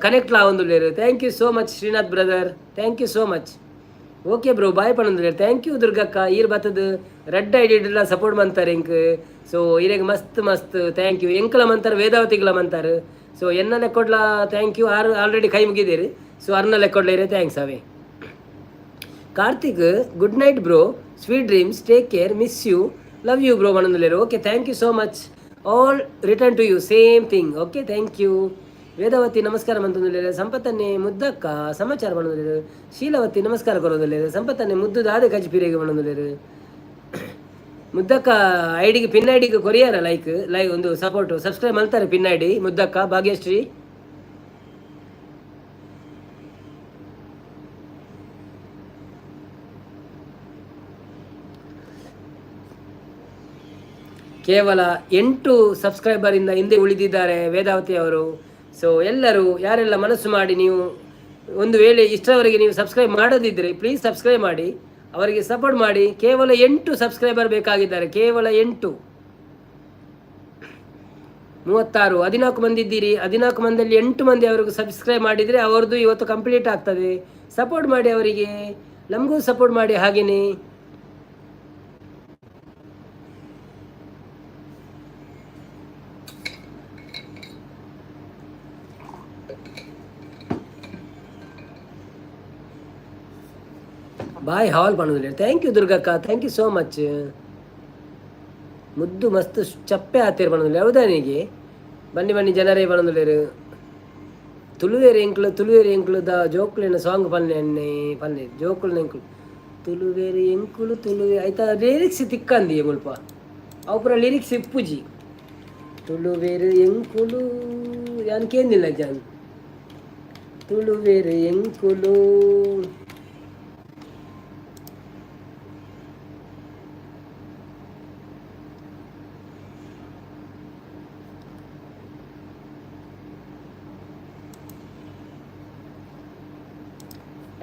connect ಆವೊಂದುಲ್ಲೇರು. Thank you so much Srinath brother, thank you so much. Okay bro, bye ಪಣೊಂದುಲ್ಲೇರು. Thank you ದುರ್ಗಕ್ಕ. ಈರ್ ಬತ್ತದು ರೆಡ್ ಐಡಿ ಸಪೋರ್ಟ್ ಮಂತಾರೆ ಎಂಕ್. ಸೊ ಇರೆಗ್ ಮಸ್ತ್ ಮಸ್ತ್ thank you. ಎಂಕ್ಲ ಮಂತಾರೆ, ವೇದಾವತಿಗ್ಲ ಮಂತಾರೆ. ಸೊ ಎನ್ನ ಲೆಕ್ಕೊಡ್ಲ thank you. Are already ಕೈ ಮುಗಿದೇರು. ಸೊ ಅರ್ನ ಲೆಕ್ಕೊಡ್ಲ ಇರೆ thanks away. Karthik, good night bro, sweet dreams, take care, miss you, love you bro ಪಣೊಂದುಲ್ಲೇರು. Okay, thank you so much. All return to you same thing. Okay, thank you. Vedavathi ನಮಸ್ಕಾರ ಮಂತೊಂದುಲ್ಲೇರು. ಸಂಪತ್ತನ್ನೇ ಮುದ್ದಕ್ಕ ಸಮಾಚಾರ ಪಣೊಂದುಲ್ಲೇರು. ಶೀಲವತಿ ನಮಸ್ಕಾರ ಕೊರೊಂದುಲ್ಲೇರು. ಸಂಪತ್ತನ್ನೇ ಮುದ್ದು ದಾದೆ ಕಜಿಪಿರೇಗೆ ಪಣೊಂದುಲ್ಲೇರು. ಮುದ್ದಕ್ಕ ಐಡಿಗೆ pin ಐಡಿಗೆ ಕೊರಿಯಾರ like like ಒಂದು support subscribe ಮಾಡ್ತಾರೆ pin ID ಮುದ್ದಕ್ಕ. Bhagyashree ಕೇವಲ 8 ಸಬ್ಸ್ಕ್ರೈಬರಿಂದ ಹಿಂದೆ ಉಳಿದಿದ್ದಾರೆ ವೇದಾವತಿ ಅವರು. ಸೊ ಎಲ್ಲರೂ ಯಾರೆಲ್ಲ ಮನಸ್ಸು ಮಾಡಿ ನೀವು ಒಂದು ವೇಳೆ ಇಷ್ಟರವರೆಗೆ ನೀವು ಸಬ್ಸ್ಕ್ರೈಬ್ ಮಾಡದಿದ್ದರೆ ಪ್ಲೀಸ್ ಸಬ್ಸ್ಕ್ರೈಬ್ ಮಾಡಿ, ಅವರಿಗೆ ಸಪೋರ್ಟ್ ಮಾಡಿ. ಕೇವಲ 8 ಸಬ್ಸ್ಕ್ರೈಬರ್ ಬೇಕಾಗಿದ್ದಾರೆ, ಕೇವಲ 8. 36 14 ಮಂದಿ ಇದ್ದೀರಿ. 14 ಮಂದಿಯಲ್ಲಿ 8 ಮಂದಿ ಅವರಿಗೆ ಸಬ್ಸ್ಕ್ರೈಬ್ ಮಾಡಿದರೆ ಅವರದ್ದು ಇವತ್ತು ಕಂಪ್ಲೀಟ್ ಆಗ್ತದೆ. ಸಪೋರ್ಟ್ ಮಾಡಿ ಅವರಿಗೆ, ನಮಗೂ ಸಪೋರ್ಟ್ ಮಾಡಿ. ಹಾಗೆಯೇ ಬಾಯ್ ಹಾಲ್ ಪಣೊಂದುಲ್ಲೆರ್. Thank you ದುರ್ಗಕ್ಕ, thank you so much. ಮುದ್ದು ಮಸ್ತ್ ಚಪ್ಪೆ ಆತೇರ್ ಪಣೊಂದುಲ್ಲೆರ್. ಹೌದಾನಿಗೆ ಬನ್ನಿ ಬನ್ನಿ ಜನರೇ ಪಣೊಂದುಲ್ಲೆರ್. ತುಳುವೇರು ಎಂಕ್ಲು ತುಳುವೇರು ಎಂಕ್ಲು ದ ಜೋಕುಲೆನ ಸಾಂಗ್ ಪನ್ನೆ ಅಣ್ಣೆ ಪನ್ನೆ ಜೋಕುಲ್ನ ಎಂಕ್ಲು ತುಳುವೇರು ಎಂಕುಲು ತುಳುವೆ ಐತ ಲಿರಿಕ್ಸ್ ತಿಕ್ಕಂದಿ ಮುಲ್ಪ ಅವು ಪೂರ ಲಿರಿಕ್ಸ್ ಇಪ್ಪುಜಿ. ತುಳುವೇರು ಎಂಕುಲು ಯಾನ್ ಕೇಂದಿಲ್ಲ ಜಾನ್ ತುಳುವೇರು ಎಂಕುಲು.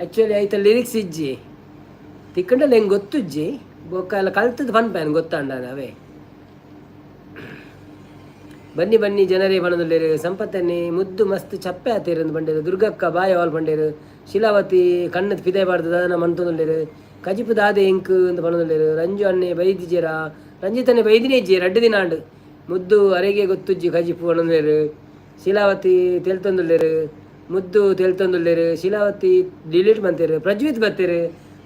ಆ್ಯಕ್ಚುಲಿ ಐತ ಲಿರಿಕ್ಸ್ ಇಜ್ಜಿ ತಿಕ್ಕಂಡಲ್ಲ ಹೆಂಗೆ ಗೊತ್ತುಜ್ಜಿ ಬೊಕ್ಕ ಎಲ್ಲ ಕಲ್ತದ್ದು ಪನ್ಪೇನು ಗೊತ್ತಾಂಡ ಅವೇ. ಬನ್ನಿ ಬನ್ನಿ ಜನರೇ ಪಣದುಲ್ಲೇರು. ಸಂಪತ್ತನ್ನೇ ಮುದ್ದು ಮಸ್ತ್ ಚಪ್ಪೆ ಆತೇರು ಬಂಡೇರು. ದುರ್ಗಕ್ಕ ಬಾಯ್ ಆಲ್ ಬಂಡೇರು. ಶೀಲಾವತಿ ಕಣ್ಣು ಪಿದಾಯ್ ಪಾಡ್ದು ದಾದನ ಮಂತೊಂದುಲ್ಲೇರು. ಕಜಿಪು ದಾದೆ ಎಂಕ್ ಅಂದ್ ಪಣೊಂದುಲ್ಲೇರು. ರಂಜು ಅಣ್ಣೆ ಬೈದಿಜೆರಾ? ರಂಜಿತ್ ಅಣ್ಣೆ ಬೈದಿನೇ ಇಜ್ಜಿ ರಡ್ಡ್ ದಿನ ಆಂಡ್. ಮುದ್ದು ಅರೆಗೆ ಗೊತ್ತುಜ್ಜಿ ಕಜಿಪು ಪಣೊಂದುಲ್ಲೇರು. ಶೀಲಾವತಿ ತೆಲ್ತೊಂದುಲ್ಲೇರು. ಮುದ್ದು ತೆಲ್ತೊಂದುಲ್ಲೇರು. ಶೀಲಾವತಿ ಡಿಲೀಟ್ ಮಂತೇರು. ಪ್ರಜ್ವಿತ್ ಬತ್ತೇರು.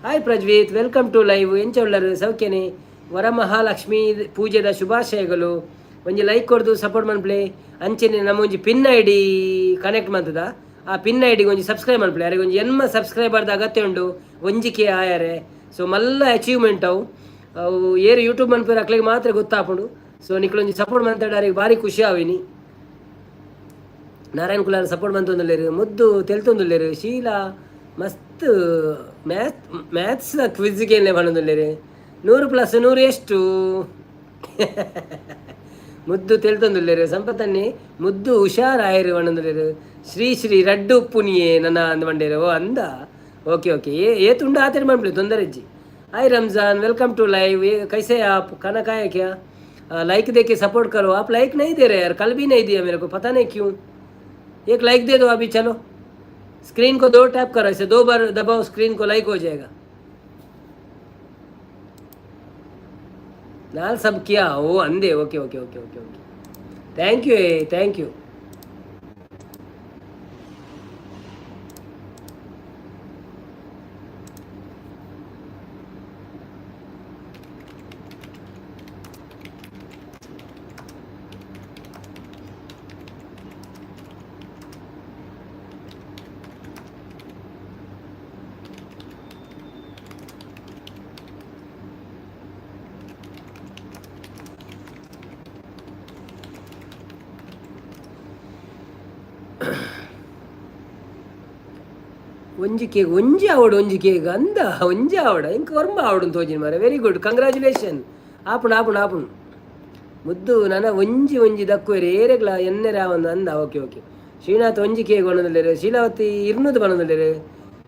Hi Prajwith, welcome to live. ಎಂಚ ಉಲ್ಲರು? ಸೌಖ್ಯನೆ? ವರಮಹಾಲಕ್ಷ್ಮಿ ಪೂಜೆದ ಶುಭಾಶಯಗಳು. ಒಂಜಿ ಲೈಕ್ ಕೊರ್ದು ಸಪೋರ್ಟ್ ಮನ್ಪ್ಲೆ. ಅಂಚೆನೆ ನಮ್ಮ ಒಂಜಿ ಪಿನ್ ಐಡಿ ಕನೆಕ್ಟ್ ಮಂತದ, ಆ ಪಿನ್ ಐಡಿಗೆ ಒಂಜಿ ಸಬ್ಸ್ಕ್ರೈಬ್ ಮನ್ಪ್ಲೆ. ಅರೆಗ್ ಒಂಜಿ ಎನ್ಮ ಸಬ್ಸ್ಕ್ರೈಬರ್ದ ಅಗತ್ಯ ಉಂಡು ಒಂಜಿಕೆ ಆಯರೆ. ಸೊ ಮಲ್ಲ ಅಚೀವ್ಮೆಂಟ್ ಅವು. ಅವು ಏರು ಯೂಟ್ಯೂಬ್ ಮನ್ಪುರ ಅಕ್ಲೆಗ್ ಮಾತ್ರ ಗೊತ್ತಾಪುಂಡು. ಸೊ ನಿಕ್ಲೊಂಜಿ ಸಪೋರ್ಟ್ ಮಂತಡ ಅರೆಗ್ ಬಾರಿ ಖುಷಿ ಆವಿನಿ. ನಾರಾಯಣ್ ಕುಲಾಲ್ ಸಪೋರ್ಟ್ ಮಂತೊಂದುಲ್ಲೆರ್. ಮುದ್ದು ತೆಲ್ತೊಂದುಲ್ಲೆರ್. ಶೀಲಾ ಮಸ್ತ್ ಮ್ಯಾಥ್ ಮ್ಯಾಥ್ಸ್ ಕ್ವಿಜ್ ಕೇನ್ಲೆ ಪನೊಂದುಲ್ಲೆರ್. 100 ಪ್ಲಸ್ 100 ಎಷ್ಟು? ಮುದ್ದು ತೆಲ್ತೊಂದುಲ್ಲೆರ್. ಸಂಪತ್ತನ್ನಿ ಮುದ್ದು ಹುಷಾರಾಯರು ಪನೊಂದುಲ್ಲೆರ್. ಶ್ರೀ ಶ್ರೀ ರಡ್ಡು ಉಪ್ಪುನಿಯೇ ನನ ಅಂದ್ ಪಂಡೆರ್. ಓ ಅಂದ, ಓಕೆ ಓಕೆ. ಏ ಏತುಂಡು ಆತೇರ್ ಮನ್ಪುಲೆ, ತೊಂದರೆ ಇಜ್ಜಿ. Hi Ramzan, welcome to live. कैसे आप? खाना खाया क्या? लाइक they के सपोर्ट करो। आप लाइक नहीं दे रहे यार, कल भी नहीं दिया, मेरे को पता नहीं क्यों। एक लाइक they दो अभी। चलो, स्क्रीन को दो टैप करो, ऐसे दो बार दबाओ स्क्रीन को, लाइक हो जाएगा। लाल सब किया ओ अंधे। Okay okay okay okay okay, thank you, thank you. ಒಂಜಿ ಕೇಕ್ ಒಂಜಿ ಆವಡು, ಒಂಜಿ ಕೇಕ್ ಅಂದ ಒಂಜಿ ಆವಡ ಇಂಕ ಒರ್ಂಬ ಆವಡು ತೋಜಿನ ಮಾರೆ. Very good, congratulation. ಆಪುಂಡು ಆಪುಂಡು ಆಪುಂಡು. ಮುದ್ದು ನನ ಒಂಜಿ ಒಂಜಿ ದಕ್ಕುವೆರ್ ಏರೆಗ್ಲ ಎನ್ನೆರೆ ಆವಂದು ಅಂದ. Okay okay. ಶ್ರೀನಾಥ್ ಒಂಜಿ ಕೇಕ್ ಬಣ್ಣದುಲ್ಲೆರ್. ಶೀಲಾವತಿ ಇರ್ನೂದು ಬಣ್ಣದುಲ್ಲೆರ್.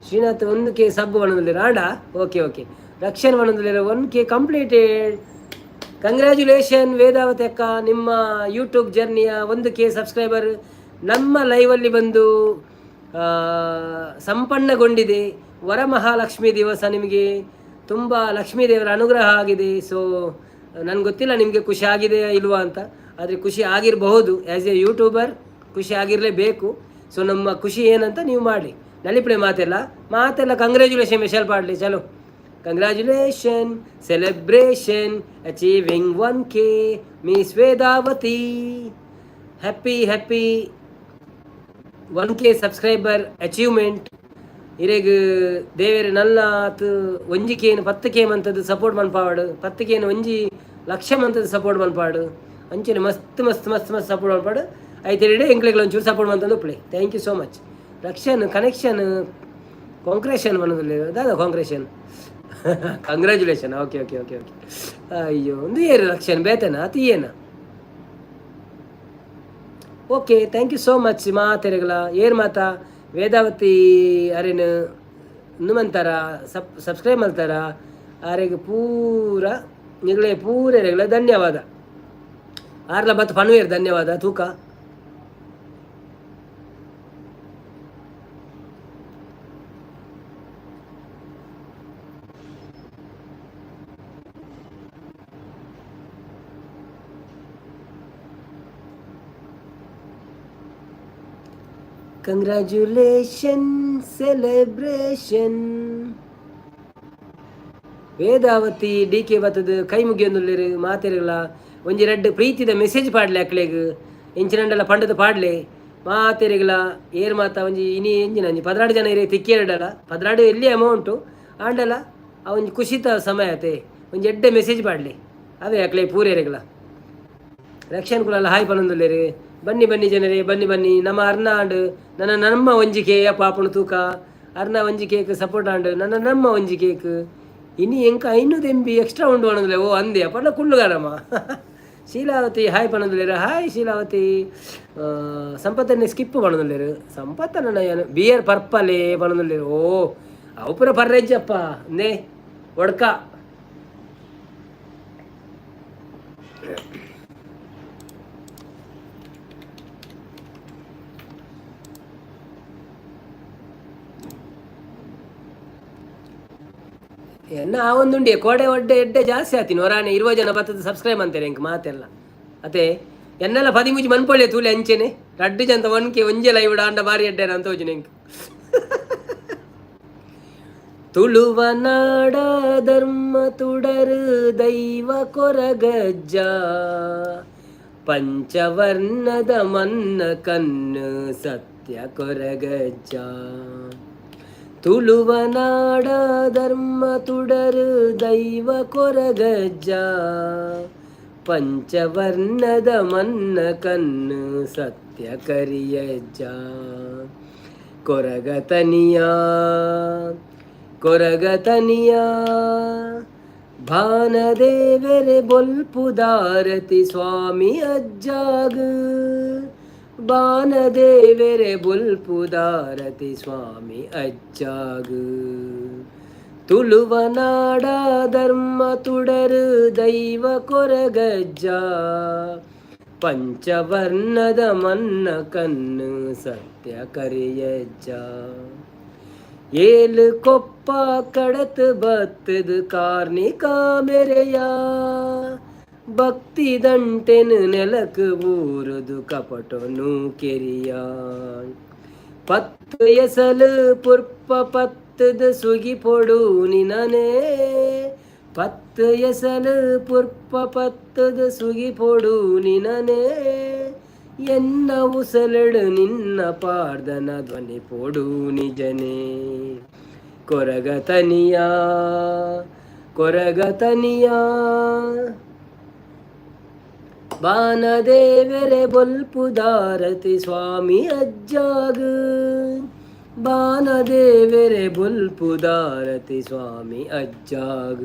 ಶ್ರೀನಾಥ್ 1 ಕೆ ಸಬ್ ಬಣ್ಣದುಲ್ಲೆರ್ ಆಂಡ. Okay okay. ರಕ್ಷಣ್ ಬಣ್ಣದುಲ್ಲೆರ್, 1K completed. Congratulation Vedavathi ಅಕ್ಕ, ನಿಮ್ಮ ಯೂಟ್ಯೂಬ್ ಜರ್ನಿಯ 1 ಕೆ ಸಬ್ಸ್ಕ್ರೈಬರ್ ನಮ್ಮ ಲೈವಲ್ಲಿ ಬಂದು ಸಂಪನ್ನಗೊಂಡಿದೆ. ವರಮಹಾಲಕ್ಷ್ಮಿ ದಿವಸ ನಿಮಗೆ ತುಂಬ ಲಕ್ಷ್ಮೀ ದೇವರ ಅನುಗ್ರಹ ಆಗಿದೆ. ಸೊ ನನಗೆ ಗೊತ್ತಿಲ್ಲ ನಿಮಗೆ ಖುಷಿ ಆಗಿದೆಯಾ ಇಲ್ವಾ ಅಂತ, ಆದರೆ ಖುಷಿ ಆಗಿರಬಹುದು. ಆ್ಯಸ್ ಎ ಯೂಟ್ಯೂಬರ್ ಖುಷಿ ಆಗಿರಲೇಬೇಕು. ಸೊ ನಮ್ಮ ಖುಷಿ ಏನಂತ ನೀವು ಮಾಡಿ. ನಲಿಪಡೆ ಮಾತೆಲ್ಲ ಮಾತೆಲ್ಲ ಕಂಗ್ರ್ಯಾಚುಲೇಷನ್ ಮೆಷಲ್ ಪಾಡಲಿ. ಚಲೋ, congratulation celebration achieving 1K miss Vedavathi. Happy happy 1K subscriber achievement. ಇರೆಗ್ ದೇವೆರ್ ನಲ್ಲಾತ್ 1 ಕೇನ್ 10 ಕೆ ಮಂತದ್ದು ಸಪೋರ್ಟ್ ಮನ್ಪಾವಡು, 10 ಕೇನ್ 1 ಲಕ್ಷ ಮಂತದ್ದು ಸಪೋರ್ಟ್ ಮನ್ಪಾಡು. ಅಂಚನೆ ಮಸ್ತ್ ಮಸ್ತ್ ಮಸ್ತ್ ಮಸ್ತ್ ಸಪೋರ್ಟ್ ಮನ್ಪಾಡು. ಐತೆರಡೆ ಎಂಕ್ಲೆಗ್ಲ ಒಂಚೂರು ಸಪೋರ್ಟ್ ಮಂತಂದು ಉಪ್ಪುಲೆ. Thank you so much. Rakshan connection congratulation ಪನೊಂದುಲ್ಲೆರ್. ದಾದ congratulation? Congratulation. Okay okay okay okay. ಅಯ್ಯೋ, ಒಂದು ಏರು ರಕ್ಷನ್ ಬೇತನ ಅತಿ ಏನ? Okay, thank you so much ಮಾತೆರೆಗ್ಲ. ಏರ್ ಮಾತಾ ವೇದಾವತಿ ಅರೆನ್ ನುಮಂತಾರ ಸಬ್ಸ್ಕ್ರೈಬ್ ಮಲ್ತಾರ, ಆರೆಗ್ ಪೂರ ನಿಗಲೆ ಪೂರೆರೆಗ್ಲ ಧನ್ಯವಾದ. ಆರ್ಲ ಬತ್ ಪನ್ವೇರ್ ಧನ್ಯವಾದ ತೂಕ. Congratulation celebration. Vedavathi D K ಬತ್ತದ ಕೈ ಮುಗಿಯೊಂದುಲ್ಲೆರ್ ಮಾತೆರ್ಗ್ಲ. ಒಂಜಿ ರಡ್ಡ್ ಪ್ರೀತಿದ ಮೆಸೇಜ್ ಪಾಡ್ಲೆ ಅಕ್ಲೆಗ್. ಎಂಚಿನಂಡಲ ಪಂಡದ ಪಾಡ್ಲೆ ಮಾತೆರೆಗ್ಲ. ಏರ್ ಮಾತ ಒಂಜಿ ಇನಿ ಎಂಜಿನ ಒಂಜಿ 12 ಜನ ಇರೆ ತಿಕ್ಕಿಯರಡಲ. 12 ಎಲ್ಲಿ ಅಮೌಂಟು ಆಂಡಲ ಆ ಒಂಜಿ ಖುಷಿತ ಸಮಯ ಅತೆ. ಒಂಜಿ ಎಡ್ಡೆ ಮೆಸೇಜ್ ಪಾಡ್ಲೆ ಅವೇ ಅಕ್ಲೆ ಪೂರೆರೆಗ್ಲ. ರಕ್ಷಣ್ ಕುಲಾಲ್ ಹಾಯ್ ಪನೊಂದುಲ್ಲೆರ್. ಬನ್ನಿ ಬನ್ನಿ ಜನರೇ, ಬನ್ನಿ ಬನ್ನಿ. ನಮ್ಮ ಅರ್ನ ಆಂಡ್ ನನ್ನ ನಮ್ಮ ಒಂಜಿ ಕೆ ಪಾಪುಣು ತೂಕ. ಅರ್ನ ಒಂಜಿ ಕೇಕ್ ಸಪೋರ್ಟ್ ಆಂಡ್ ನನ್ನ ನಮ್ಮ ಒಂಜಿ ಕೇಕ್. ಇನಿ ಎಂಕ 500 ಎಂಬಿ ಎಕ್ಸ್ಟ್ರಾ ಉಂಡು ಪನೊಂದುಲ್ಲೆ. ಓ ಅಂದೆ ಪಂಡ ಕುಳ್ಳುಗಾರಮ್ಮ. ಶೀಲಾವತಿ ಹಾಯ್ ಪನೊಂದುಲ್ಲೆರ್. ಹಾಯ್ ಶೀಲಾವತಿ. ಸಂಪತ್ತನ್ನೇ ಸ್ಕಿಪ್ ಪನೊಂದುಲ್ಲೆರ್. ಸಂಪತ್ತನ್ನ ಏನು ಬಿಯರ್ ಪರ್ಪಲೇ ಪನೊಂದುಲ್ಲೆರ್. ಓ ಅವು ಪೂರ ಪರ್ರೆಜ್ಜಪ್ಪ ನೇ ಒಡ್ಕ. ಎನ್ನ ಆವೊಂದುಂಡೆ ಕೋಡೆ ಒಡ್ಡೆ ಎಡ್ಡೆ ಜಾಸ್ತಿ ಆತೀನಿ. ಹೊರಾನೆ 20 ಜನ ಬತ್ತದ ಸಬ್ಸ್ಕ್ರೈಬ್ ಅಂತಾರೆ ಎಂಕ್ ಮಾತೆಲ್ಲ ಅತೆ. ಎನ್ನೆಲ್ಲ 13 ಮನ್ಪೊಳ್ಳೆ ತೂಲೆ ಅಂಚೆನೆ ರಡ್ಡು ಜನ ಒನ್ಕೆ ಒಂಜೆ ಲೈವ್ ಆಂಡ ಬಾರಿ ಎಡ್ಡೆ ಅಂತ ತೋಜುನೆ ಎಂಕ್. ತುಳುವ ನಾಡ ಧರ್ಮ ತುಡರು ದೈವ ಕೊರಗಜ್ಜ, ಪಂಚವರ್ಣದ ಮನ್ನ ಕಣ್ಣು ಸತ್ಯ ಕೊರಗಜ್ಜ. ತುಳುವ ನಾಡ ಧರ್ಮ ತುಡರು ದೈವ ಕೊರಗಜ್ಜ, ಪಂಚವರ್ಣದ ಮನ್ನ ಕಣ್ಣು ಸತ್ಯ ಕರಿಯಜ್ಜ. ಕೊರಗತನಿಯ ಕೊರಗತನಿಯ ಭಾನದೇವೆರೆ ಬೊಲ್ಪುದಾರತಿ ಸ್ವಾಮಿ ಅಜ್ಜಾಗ, ಬಾನದೇವೆರೆ ಬೊಲ್ಪುದಾರತಿ ಸ್ವಾಮಿ ಅಜ್ಜಾಗ. ತುಳುವ ನಾಡ ಧರ್ಮ ತುಡರು ದೈವ ಕೊರಗಜ್ಜ, ಪಂಚವರ್ಣದ ಮನ್ನ ಕಣ್ಣು ಸತ್ಯ ಕರಿಯಜ್ಜ. ಏಲು ಕೊಪ್ಪ ಕಡತ್ ಬತ್ತದ ಕಾರ್ಣಿಕ ಮೆರೆಯ, ಭಕ್ತಿ ದಂಟೆನು ನೆಲಕ್ ಊರುದು ಕಪಟೊನು ಕೆರಿಯ. ಪತ್ತು ಎಸಲು ಪುರ್ಪ ಪತ್ತದ ಸುಗಿ ಪೊಡು ನಿನನೇ, ಪತ್ತು ಎಸಲು ಪುರ್ಪ ಪತ್ತದ ಸುಗಿ ಪೊಡು ನಿನನೇ. ಎನ್ನ ಉಸಲಡು ನಿನ್ನ ಪಾರ್ದನ ಧ್ವನಿ ಪೊಡು ನಿಜನೇ. ಕೊರಗತನಿಯ ಕೊರಗತನಿಯ ಬಾನದೇವೆರೆ ಬೊಲ್ಪುದಾರತಿ ಸ್ವಾಮಿ ಅಜ್ಜಾಗ, ಬಾನದೇವೆರೆ ಬೊಲ್ಪುದಾರತಿ ಸ್ವಾಮಿ ಅಜ್ಜಾಗ.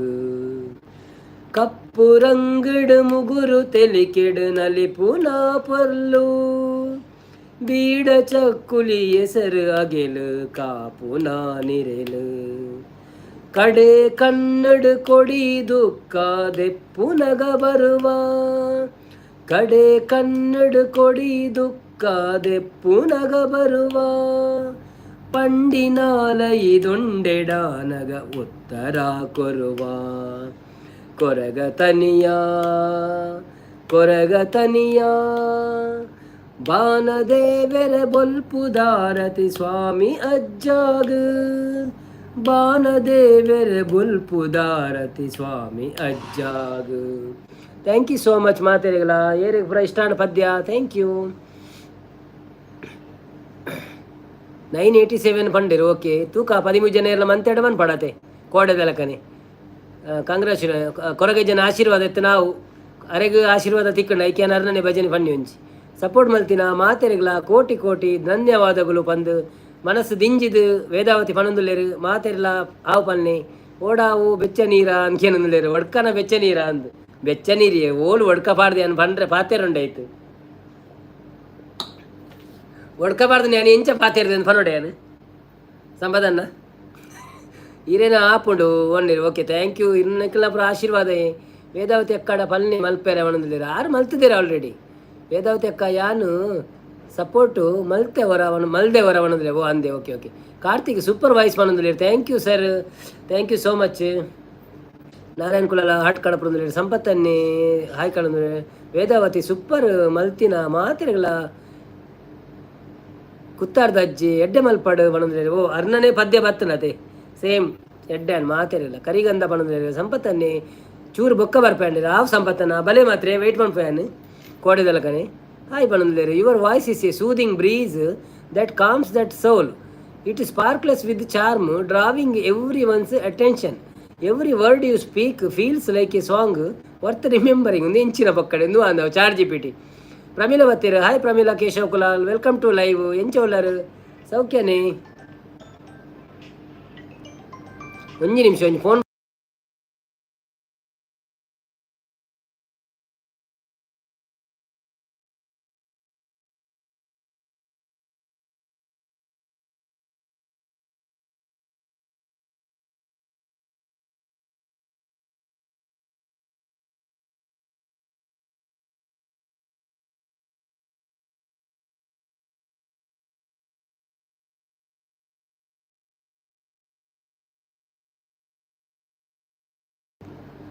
ಕಪ್ಪು ರಂಗಡು ಮುಗುರು ತೆಲಿಕೆಡು ನಲಿಪುನ ಪೊರ್ಲು, ಬೀಡ ಚಕ್ಕುಲಿ ಎಸರು ಅಗೆಲು ಕಾಪುನ ನಿರೆಲು. ಕಡೆ ಕನ್ನಡ ಕೊಡಿ ದುಃಖ ದೆಪ್ಪುನಗ ಬರುವ, ಕಡೆ ಕನ್ನಡ ಕೊಡಿ ದುಃಖ ದೆಪ್ಪುನಗ ಬರುವ. ಪಂಡಿನಾಲಯಿದೊಂಡೆಡಾನಗ ಉತ್ತರ ಕೊರುವ. ಕೊರಗತನಿಯ ಕೊರಗತನಿಯ ಬಾನದೇವೆರ ಬೊಲ್ಪುದಾರತಿ ಸ್ವಾಮಿ ಅಜ್ಜಾಗ, ಬಾನದೇವೆರ ಬೊಲ್ಪುದಾರತಿ ಸ್ವಾಮಿ ಅಜ್ಜಾಗ. Thank you so much ಮಾತೆರೆಗ್ಲ. ಏರಿಗೆ ಪೂರ ಇಷ್ಟಾಂಡ ಪದ್ಯ. Thank you. 987 ಪಂಡೆರ್. ಓಕೆ, ತೂಕ 13 ಜನ ಎಲ್ಲ ಮಂತೆಡ ಮನ್ ಪಡತೆ ಕೋಡೆದಲಕನೆ. ಕಂಗ್ರಾಚುಲೇ ಕೊರಗಜ್ಜನ ಆಶೀರ್ವಾದ ಇತ್ತು ನಾವು ಅರೆಗ್ ಆಶೀರ್ವಾದ ತಿಕ್ಕಂಡ ಐಕ್ಯಾನ ಅರ್ನನೆ ಭಜನೆ ಪನ್ನಿ ಒಂಜಿ ಸಪೋರ್ಟ್ ಮಲ್ತಿನ ಮಾತೆರೆಗ್ಲ ಕೋಟಿ ಕೋಟಿ ಧನ್ಯವಾದಗಳು ಪಂದು ಮನಸ್ಸು ದಿಂಜಿದು ವೇದಾವತಿ ಪನೊಂದುಲ್ಲೆರು. ಮಾತೆರ್ಲ ಆವು ಪನ್ನೆ ಓಡಾವು ಬೆಚ್ಚ ನೀರ ಅನ್ಕೇನೊಂದುಲ್ಲೆರು. ಒಡ್ಕನ ಬೆಚ್ಚ ನೀರ ಅಂದ್ ಬೆಚ್ಚ ನೀರಿಯೇ ಓಲು ಒಡ್ಕ ಪಾಡ್ದೆ ಅನ್ ಪಂಡ್ರೆ ಪಾತೆರುಂಡಾಯ್ತು. ಒಡ್ಕ ಪಾಡ್ದು ನಾನು ಎಂಚ ಪಾತೆರ್ದೆ ಅಂದ್ ಪನೊಡೆ ಯಾನ್ ಸಂಪದನ್ನ ಈರೇನ ಆಪುಂಡು ಒನ್ನಿರು. Okay, thank you. ಇರ್ನಕ್ಲ ಪೂರ ಆಶೀರ್ವಾದ. ವೇದಾವತಿ ಅಕ್ಕಡ ಪಲ್ನೆ ಮಲ್ಪೆರೆ ಅವನಂದಿರ ಆರು ಮಲ್ತಿದ್ದೀರ ಆಲ್ರೆಡಿ. ವೇದಾವತಿ ಅಕ್ಕ ಯಾನು ಸಪೋರ್ಟು ಮಲ್ತೆ ಹೊರ ಅವನು ಮಲ್ದೆ ಹೊರ ಅವನಂದ್ರೆ ಓ ಅಂದೆ. Okay okay. Karthik super voice ಪನೊಂದುಲ್ಲೆರ್. Thank you sir, thank you so much. Narayan Kulal heart ಕಡಪುಂದುಲ್ಲೆರ್. ಸಂಪತ್ತನ್ನೇ hi ಕಡಂದ್ರೆ. ವೇದಾವತಿ ಸೂಪರ್ ಮಲ್ತಿನ ಮಾತೆರೆಗ್ಲ ಕುತ್ತಾರ್ದ ಅಜ್ಜಿ ಎಡ್ಡೆ ಮಲ್ಪಾಡು ಪನೊಂದುಲ್ಲೆರ್. ಓ ಅರ್ನನೇ ಪದ್ಯ ಬತ್ತನತೆ ಸೇಮ್ ಎಡ್ಡೆ ಮಾತೆರೆಲ್ಲ. ಕರಿಗಂಧ ಪನೊಂದುಲ್ಲೆರ್. ಸಂಪತ್ತನ್ನೇ ಚೂರು ಬೊಕ್ಕ ಬರ್ಪಂಡಿರ ಆವ್ ಸಂಪತ್ತನ ಬಲೆ ಮಾತ್ರೆ ವೆಯ್ಟ್ ಮನ್ಪುಯಾನ್ ಕೋಡೆದಲಕನೆ. ಹಾಯ್ ಪನೊಂದುಲ್ಲೆರ್. Your voice is a soothing breeze that calms that soul. It sparkles with charm, drawing everyone's attention. Every word you speak feels like a song worth remembering. ಒಂದು ಎಂಚಿನ ಪಕ್ಕಡೆ ಎಂದು ಅಂದವು ಚಾರ್ GPT. ಪ್ರಮೀಲ ಬತ್ತೀರ್. Hi Pramila Keshav Kulal, welcome to live. ಎಂಚ ಉಲ್ಲರ್ ಸೌಖ್ಯನೇ? ಒಂಜಿ ನಿಮಿಷ, ಒಂಜಿ phone.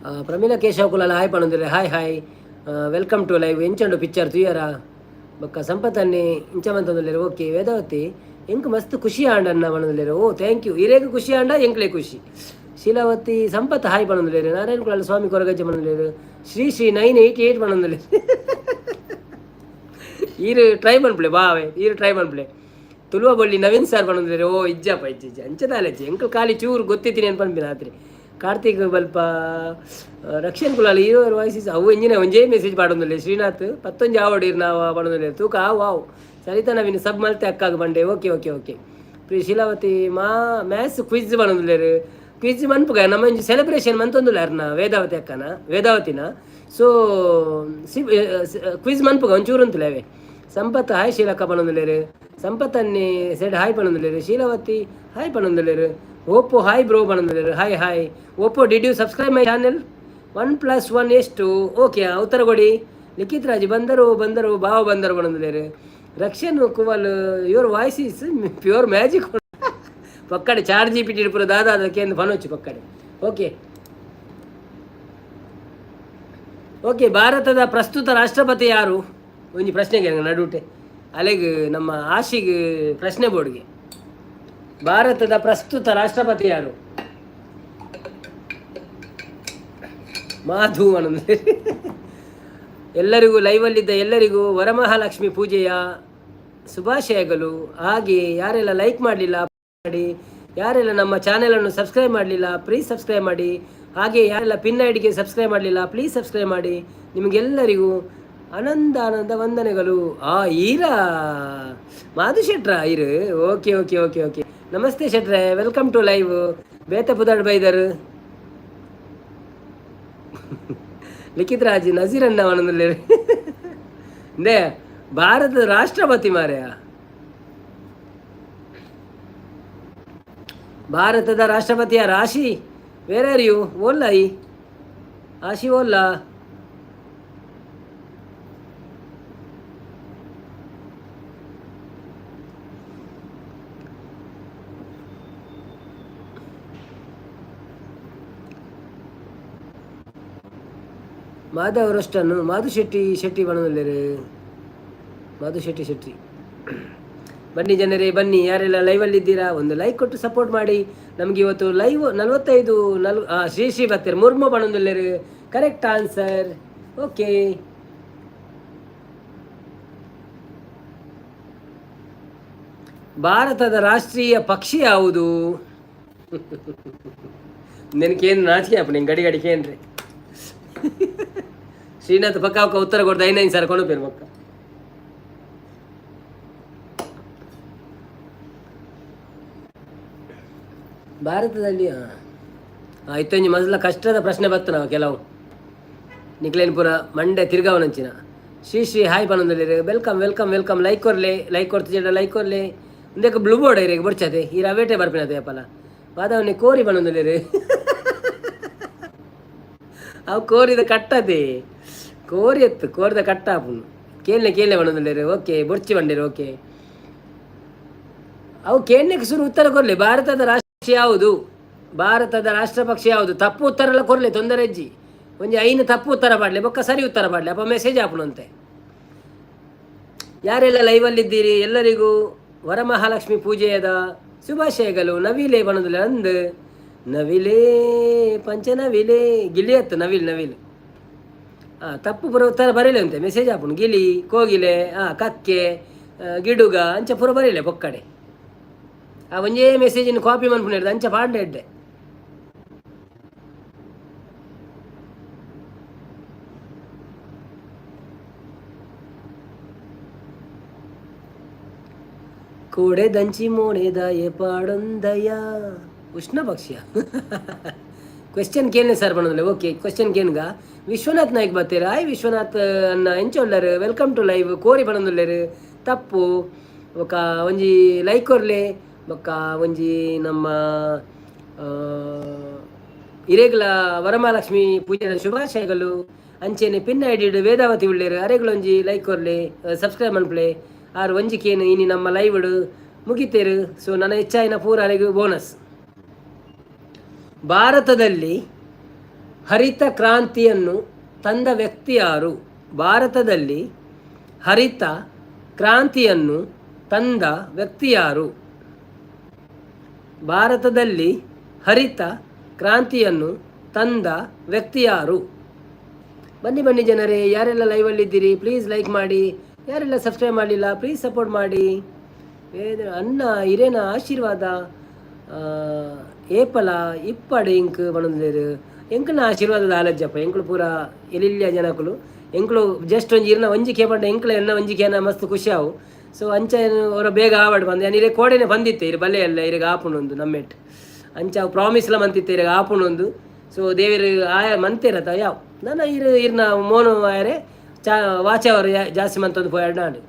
Pramila Keshav Kulal hi ಪಣಂದ್ರೆ. Hi hi, welcome to live. ಎಂಚಂಡು picture ತುಯರ ಬೊಕ್ಕ ಸಂಪತ್ತನ್ನೇ ಇಂಚಮಂತಂದುಲ್ಲೆರ್. Okay Vedavathi, ಎಂಕ್ ಮಸ್ತ್ ಖುಷಿ ಆಂಡ ಅನ್ನ ಪಣಂದುಲ್ಲೆರ್. ಓ thank you. ಇರೇಗ್ ಖುಷಿ ಆಂಡ ಎಂಕ್ಲೆ ಖುಷಿ. ಶೀಲಾವತಿ ಸಂಪತ್ ಹಾಯ್ ಪಣಂದುಲ್ಲೆರ್. ನಾರಾಯಣ ಕುಲಾಲ್ ಸ್ವಾಮಿ ಕೊರಗಜ್ಜ ಪಣಂದುಲ್ಲೆರ್. ಶ್ರೀ ಶ್ರೀ 988 ಪಣಂದುಲ್ಲೆರ್. ಈರು ಟ್ರೈ ಮನ್ಪುಲೆ ಬಾವೆ, ಈರು ಟ್ರೈ ಮನ್ಪುಲೆ. ತುಳುವ ಬೊಳ್ಳಿ ನವೀನ್ ಸರ್ ಪಣಂದುಲ್ಲೆರ್. ಓ ಇಜ್ಜಪ್ಪ, ಇಜ್ಜ ಇಜ್ಜ, ಅಂಚದಾಲಜ್ಜಿ ಎಂಕಲ್ ಖಾಲಿ ಚೂರು ಗೊತ್ತಿತ್ತೀನಿ ಅನ್ಪನ್ಪಿನ ರಾತ್ರಿ. ಕಾರ್ತಿಕ್ ಬಲ್ಪ Rakshan Kulal your voice is ಅವು ಎಂಜಿನ ಒಂಜೇ ಮೆಸೇಜ್ ಪಾಡೊಂದುಲ್ಲೆ. ಶ್ರೀನಾಥ್ ಪತ್ತೊಂಜಿ ಆವಡಿರ್ ನಾವು ಪಡೊಂದುಲ್ಲೆ. ತೂಕ ವಾವ್. ಸರಿತಾ ನವೀನ್ ಸಬ್ ಮಲ್ತೆ ಅಕ್ಕಾಗ ಬಂಡೆ. Okay okay okay. Pre Sheelavathi ಮಾ ಮ್ಯಾಥ್ಸ್ ಕ್ವಿಜ್ ಪಣೊಂದುಲ್ಲೆರ್. ಕ್ವಿಜ್ ಮನ್ಪುಗ ನಮ್ಮ ಒಂಜಿ ಸೆಲೆಬ್ರೇಷನ್ ಮಂತೊಂದುಲ್ಲ ಅರ್ನ ವೇದಾವತಿ ಅಕ್ಕನ ವೇದಾವತಿನ. ಸೊ C quiz ಮನ್ಪುಗ ಒಂಚೂರು ಉಂತುಲೆ ಅವೇ. ಸಂಪತ್ ಹಾಯ್ ಶೀಲಕ್ಕ ಪಣೊಂದುಲ್ಲೆರ್. ಸಂಪತ್ ಅನ್ನಿ ಸೆಡ್ ಹಾಯ್ ಪಣೊಂದುಲ್ಲೆರ್. ಶೀಲಾವತಿ ಹಾಯ್ ಪಣೊಂದುಲ್ಲೆರ್. Oppo hi bro ಪಣೊಂದುಲ್ಲೆರ್. Hi hi Oppo, did you subscribe my channel? 1 plus 1 ಎಷ್ಟು? ಓಕೆ, ಉತ್ತರ ಕೊಡಿ. ಲಿಖಿತ್ ರಾಜ್ ಬಂದರು ಬಂದರು ಬಾವ ಬಂದರು ಪಣೊಂದುಲ್ಲೆರ್. Rakshan ಕುವಲ್, your voice is pure magic. ಪಕ್ಕಡೆ char G P T ಪೂರ ದಾದಾ ಅದಕ್ಕೆ ಪನೊಚ್ಚು ಪಕ್ಕಡೆ. ಓಕೆ ಓಕೆ, ಭಾರತದ ಪ್ರಸ್ತುತ ರಾಷ್ಟ್ರಪತಿ ಯಾರು? ಒಂಜಿ ಪ್ರಶ್ನೆಗೆ ನಡುಟೆ ಅಲೆಗ್ ನಮ್ಮ ಆಶಿಗ್ ಪ್ರಶ್ನೆ ಬೋರ್ಡ್ಗೆ. ಭಾರತದ ಪ್ರಸ್ತುತ ರಾಷ್ಟ್ರಪತಿ ಯಾರು? ಮಾಧು ಅನ್ನೋದು. ಎಲ್ಲರಿಗೂ, ಲೈವಲ್ಲಿದ್ದ ಎಲ್ಲರಿಗೂ ವರಮಹಾಲಕ್ಷ್ಮಿ ಪೂಜೆಯ ಶುಭಾಶಯಗಳು. ಹಾಗೆ ಯಾರೆಲ್ಲ ಲೈಕ್ ಮಾಡಲಿಲ್ಲ ಮಾಡಿ, ಯಾರೆಲ್ಲ ನಮ್ಮ ಚಾನೆಲನ್ನು ಸಬ್ಸ್ಕ್ರೈಬ್ ಮಾಡಲಿಲ್ಲ ಪ್ಲೀಸ್ ಸಬ್ಸ್ಕ್ರೈಬ್ ಮಾಡಿ, ಹಾಗೆ ಯಾರೆಲ್ಲ ಪಿನ್ ಐಡಿಗೆ ಸಬ್ಸ್ಕ್ರೈಬ್ ಮಾಡಲಿಲ್ಲ ಪ್ಲೀಸ್ ಸಬ್ಸ್ಕ್ರೈಬ್ ಮಾಡಿ. ನಿಮಗೆಲ್ಲರಿಗೂ ಆನಂದ ಆನಂದ ವಂದನೆಗಳು. ಆ ಈರಾ ಮಾಧು ಶೆಟ್ರಾ ಇರು. Okay okay okay okay. Namaste ಶೆಟ್ರೆ, welcome to live. ಬೇತ ಪುದಾಡ್ ಬೈದರು ಲಿಖಿತ್ ರಾಜ್ ನಜೀರ್ ಅಣ್ಣ ನೇ. ಭಾರತದ ರಾಷ್ಟ್ರಪತಿ ಮಾರ್ಯ, ಭಾರತದ ರಾಷ್ಟ್ರಪತಿಯ ರಾಶಿ. Where are you? ಓಲ್ಲ ಈ ಆಶಿ ಓಲ್ಲ. ಮಾಧವ್ ರಷ್ಟನ್ನು ಮಾಧು ಶೆಟ್ಟಿ ಶೆಟ್ಟಿ ಬಣದಲ್ಲೇರು. ಮಾಧು ಶೆಟ್ಟಿ ಶೆಟ್ಟಿ ಬನ್ನಿ ಜನರೇ ಬನ್ನಿ. ಯಾರೆಲ್ಲ ಲೈವಲ್ಲಿದ್ದೀರಾ ಒಂದು ಲೈಕ್ ಕೊಟ್ಟು ಸಪೋರ್ಟ್ ಮಾಡಿ. ನಮಗೆ ಇವತ್ತು ಲೈವ್ 45 ಶ್ರೀ ಶ್ರೀ ಬತ್ತೀರ್ ಮುರ್ಮು ಬಣದಲ್ಲೇರು. Correct answer. Okay, ಭಾರತದ ರಾಷ್ಟ್ರೀಯ ಪಕ್ಷಿ ಯಾವುದು? ನಿನಕೇನು ನಾಚಿಕೆ ಅಪ್ಪ ನಿಂಗೆ ಗಡಿ ಗಡಿ ಕೇನ್ರಿ. ಶ್ರೀನಾಥ್ ಪಕ್ಕ ಅವಕ್ಕ ಉತ್ತರ ಕೊಡ್ದು ಐನೈದು ಸರ್ ಕೊಂಡುಪೇರು ಪಕ್ಕ. ಭಾರತದಲ್ಲಿ ಇತ್ತೊಂಜಿ ಮೊದಲ ಕಷ್ಟದ ಪ್ರಶ್ನೆ ಬತ್ತು ನಾವು ಕೆಲವು ನಿಕ್ಲೇನ್ ಪುರ ಮಂಡೆ ತಿರ್ಗಾವನಂಚಿನ. ಶ್ರೀ ಶ್ರೀ ಹಾಯ್ ಪನೊಂದುಲ್ಲೆರ್. Welcome welcome welcome. Like ಕೊರ್ಲೆ, like ಕೊಡ್ತಿಜೆಡ like ಕೊರ್ಲೆ. ಉಂದೆಕ್ blue board ಇರೆಗ್ ಬೊಡ್ಚತೆ ಈ ರವೇಟೆ ಬರ್ಪಿನತೆ ಅಪ್ಪಲ ವಾದವನ್ನೇ ಕೋರಿ ಪನೊಂದುಲ್ಲೆರ್. ಅವು ಕೋರಿದ ಕಟ್ಟದೆ ಕೋರಿ ಎತ್ತು ಕೋರಿದ ಕಟ್ಟ ಆಪುಂಡು. ಕೇಳನೆ ಕೇಳನೆ ಪನೊಂದುಲ್ಲೆರ್. ಓಕೆ ಬೊಡ್ಚಿ ಬಂಡೇರು. ಓಕೆ, ಅವು ಕೇಳಲಿಕ್ಕೆ ಶುರು ಉತ್ತರ ಕೊರ್ಲೆ. ಭಾರತದ ರಾಷ್ಟ್ರ ಯಾವುದು? ಭಾರತದ ರಾಷ್ಟ್ರ ಪಕ್ಷಿ ಯಾವುದು? ತಪ್ಪು ಉತ್ತರ ಎಲ್ಲ ಕೊರ್ಲೆ, ತೊಂದರೆ ಅಜ್ಜಿ. ಒಂಜಿ ಐನು ತಪ್ಪು ಉತ್ತರ ಪಾಡ್ಲೆ, ಬೊಕ್ಕ ಸರಿ ಉತ್ತರ ಪಾಡ್ಲೆ, ಅಪ್ಪ ಮೆಸೇಜ್ ಆಪುನಂತೆ. ಯಾರೆಲ್ಲ ಲೈವಲ್ಲಿದ್ದೀರಿ ಎಲ್ಲರಿಗೂ ವರಮಹಾಲಕ್ಷ್ಮಿ ಪೂಜೆಯದ ಶುಭಾಶಯಗಳು. ನವಿಲೆ ಬಣದಿಲ್ಲ ಅಂದ್ ನವಿಲೇ ಪಂಚನವಿಲೇ ಗಿಳಿಯತ್ತು ನವಿಲ್ ನವಿಲ್. ತಪ್ಪು ಪೂರ ಉತ್ತರ ಬರೀಲೆ ಅಂತೆ ಮೆಸೇಜ್ ಆಪುಂಡು. ಗಿಳಿ, ಕೋಗಿಲೆ, ಕಕ್ಕೆ, ಗಿಡುಗ ಅಂಚ ಪೂರ ಬರೀಲೆ ಪೊಕ್ಕಡೆ. ಆ ಒಂಜೇ ಮೆಸೇಜಿನ ಕಾಪಿ ಮನ್ಪುನ ಅಂಚ ಪಾಂಡೆ ಎಡ್ಡೆ. ಕೋಡೆ ದಂಚಿ ಮೋಣೆದಾಯೆ ಪಾಡೊಂದಯ ಉಷ್ಣ ಪಕ್ಷಿಯ. ಕ್ವೆಶ್ಚನ್ ಕೇನೆ ಸರ್ ಬಣ್ಣದಲ್ಲ. ಓಕೆ, ಕ್ವೆಶ್ಚನ್ ಕೇನ್ಗ. ವಿಶ್ವನಾಥ್ ನಾಯ್ಕ್ ಬತ್ತೀರ. ಆಯ್ ವಿಶ್ವನಾಥ್ ಅನ್ನ ಎಂಚೊಲ್ಲರು, welcome to live. ಕೋರಿ ಬಣ್ಣದುಲ್ಲೇರು ತಪ್ಪು. ಬೊಕ ಒಂಜಿ ಲೈಕ್ ಕೊರ್ಲೆ. ಬೊಕ್ಕ ಒಂಜಿ ನಮ್ಮ ಇರೇಗ್ಲ ವರಮಹಾಲಕ್ಷ್ಮಿ ಪೂಜೆದ ಶುಭಾಶಯಗಳು. ಅಂಚೆನೆ ಪಿನ್ ಐಡಿಡ್ ವೇದಾವತಿ ಉಳ್ಳೇರು, ಅರೆಗ್ಲ ಒಂಜಿ ಲೈಕ್ ಕೊರ್ಲೆ, ಸಬ್ಸ್ಕ್ರೈಬ್ ಮನ್ಪುಲೆ. ಆರು ಒಂಜಿ ಕೇನು ಇನಿ ನಮ್ಮ ಲೈವ್ ಮುಗಿತೇರು. ಸೊ ನನ್ನ ಹೆಚ್ಚಾಯಿನ ಪೂರ ಅರೆಗ್ ಬೋನಸ್. ಭಾರತದಲ್ಲಿ ಹರಿತ ಕ್ರಾಂತಿಯನ್ನು ತಂದ ವ್ಯಕ್ತಿ ಯಾರು? ಭಾರತದಲ್ಲಿ ಹರಿತ ಕ್ರಾಂತಿಯನ್ನು ತಂದ ವ್ಯಕ್ತಿ ಯಾರು? ಭಾರತದಲ್ಲಿ ಹರಿತ ಕ್ರಾಂತಿಯನ್ನು ತಂದ ವ್ಯಕ್ತಿ ಯಾರು? ಬನ್ನಿ ಬನ್ನಿ ಜನರೇ, ಯಾರೆಲ್ಲ ಲೈವಲ್ಲಿದ್ದೀರಿ ಪ್ಲೀಸ್ ಲೈಕ್ ಮಾಡಿ. ಯಾರೆಲ್ಲ ಸಬ್ಸ್ಕ್ರೈಬ್ ಮಾಡಲಿಲ್ಲ ಪ್ಲೀಸ್ ಸಪೋರ್ಟ್ ಮಾಡಿ. ಅನ್ನ ಇರೇನ ಆಶೀರ್ವಾದ ಏಪಲ ಇಪ್ಪಡು ಇಂಕ್ ಪನೊಂದುಲ್ಲೆರ್. ಎಂಕಲ್ನ ಆಶೀರ್ವಾದದ ಆಲಜ್ಜಪ್ಪ. ಎಂಕುಲು ಪೂರ ಎಲಿಲ್ಯ ಜನಕುಲು. ಎಂಕುಲು ಜಸ್ಟ್ ಒಂಜಿ ಇರ್ನ ಒಂಜಿ ಕೇಪಂಡ ಎಂಕುಲು ಎನ್ನ ಒಂಜಿ ಕೇನ ಮಸ್ತ್ ಖುಷಿ ಆವು. ಸೊ ಅಂಚ ಅವರ ಬೇಗ ಆವಡ್ ಬಂದು ಯಾನ್ ಇರೆ ಕೋಡೆನೆ ಬಂದಿತ್ತೆ. ಇರು ಬಲ್ಲೆ ಅಲ್ಲ ಇರೆಗ್ ಆಪುಂಡು ನಮ್ಮೆಟ್. ಅಂಚ ಅವು ಪ್ರಾಮಿಸ್ಲ ಮಂತಿತ್ತೆ ಇರೆಗ್ ಆಪುಂಡು. ಸೊ ದೇವೆರ್ ಆಯ ಮಂತೇರತ ಯಾವ್ ನನ ಇರು ಇರ್ನ ಮೋನು ಆಯರೆ ಚಾ ವಾಚವರು ಜಾಸ್ತಿ ಮಂತೊಂದು ಪೋಯಾಡ್.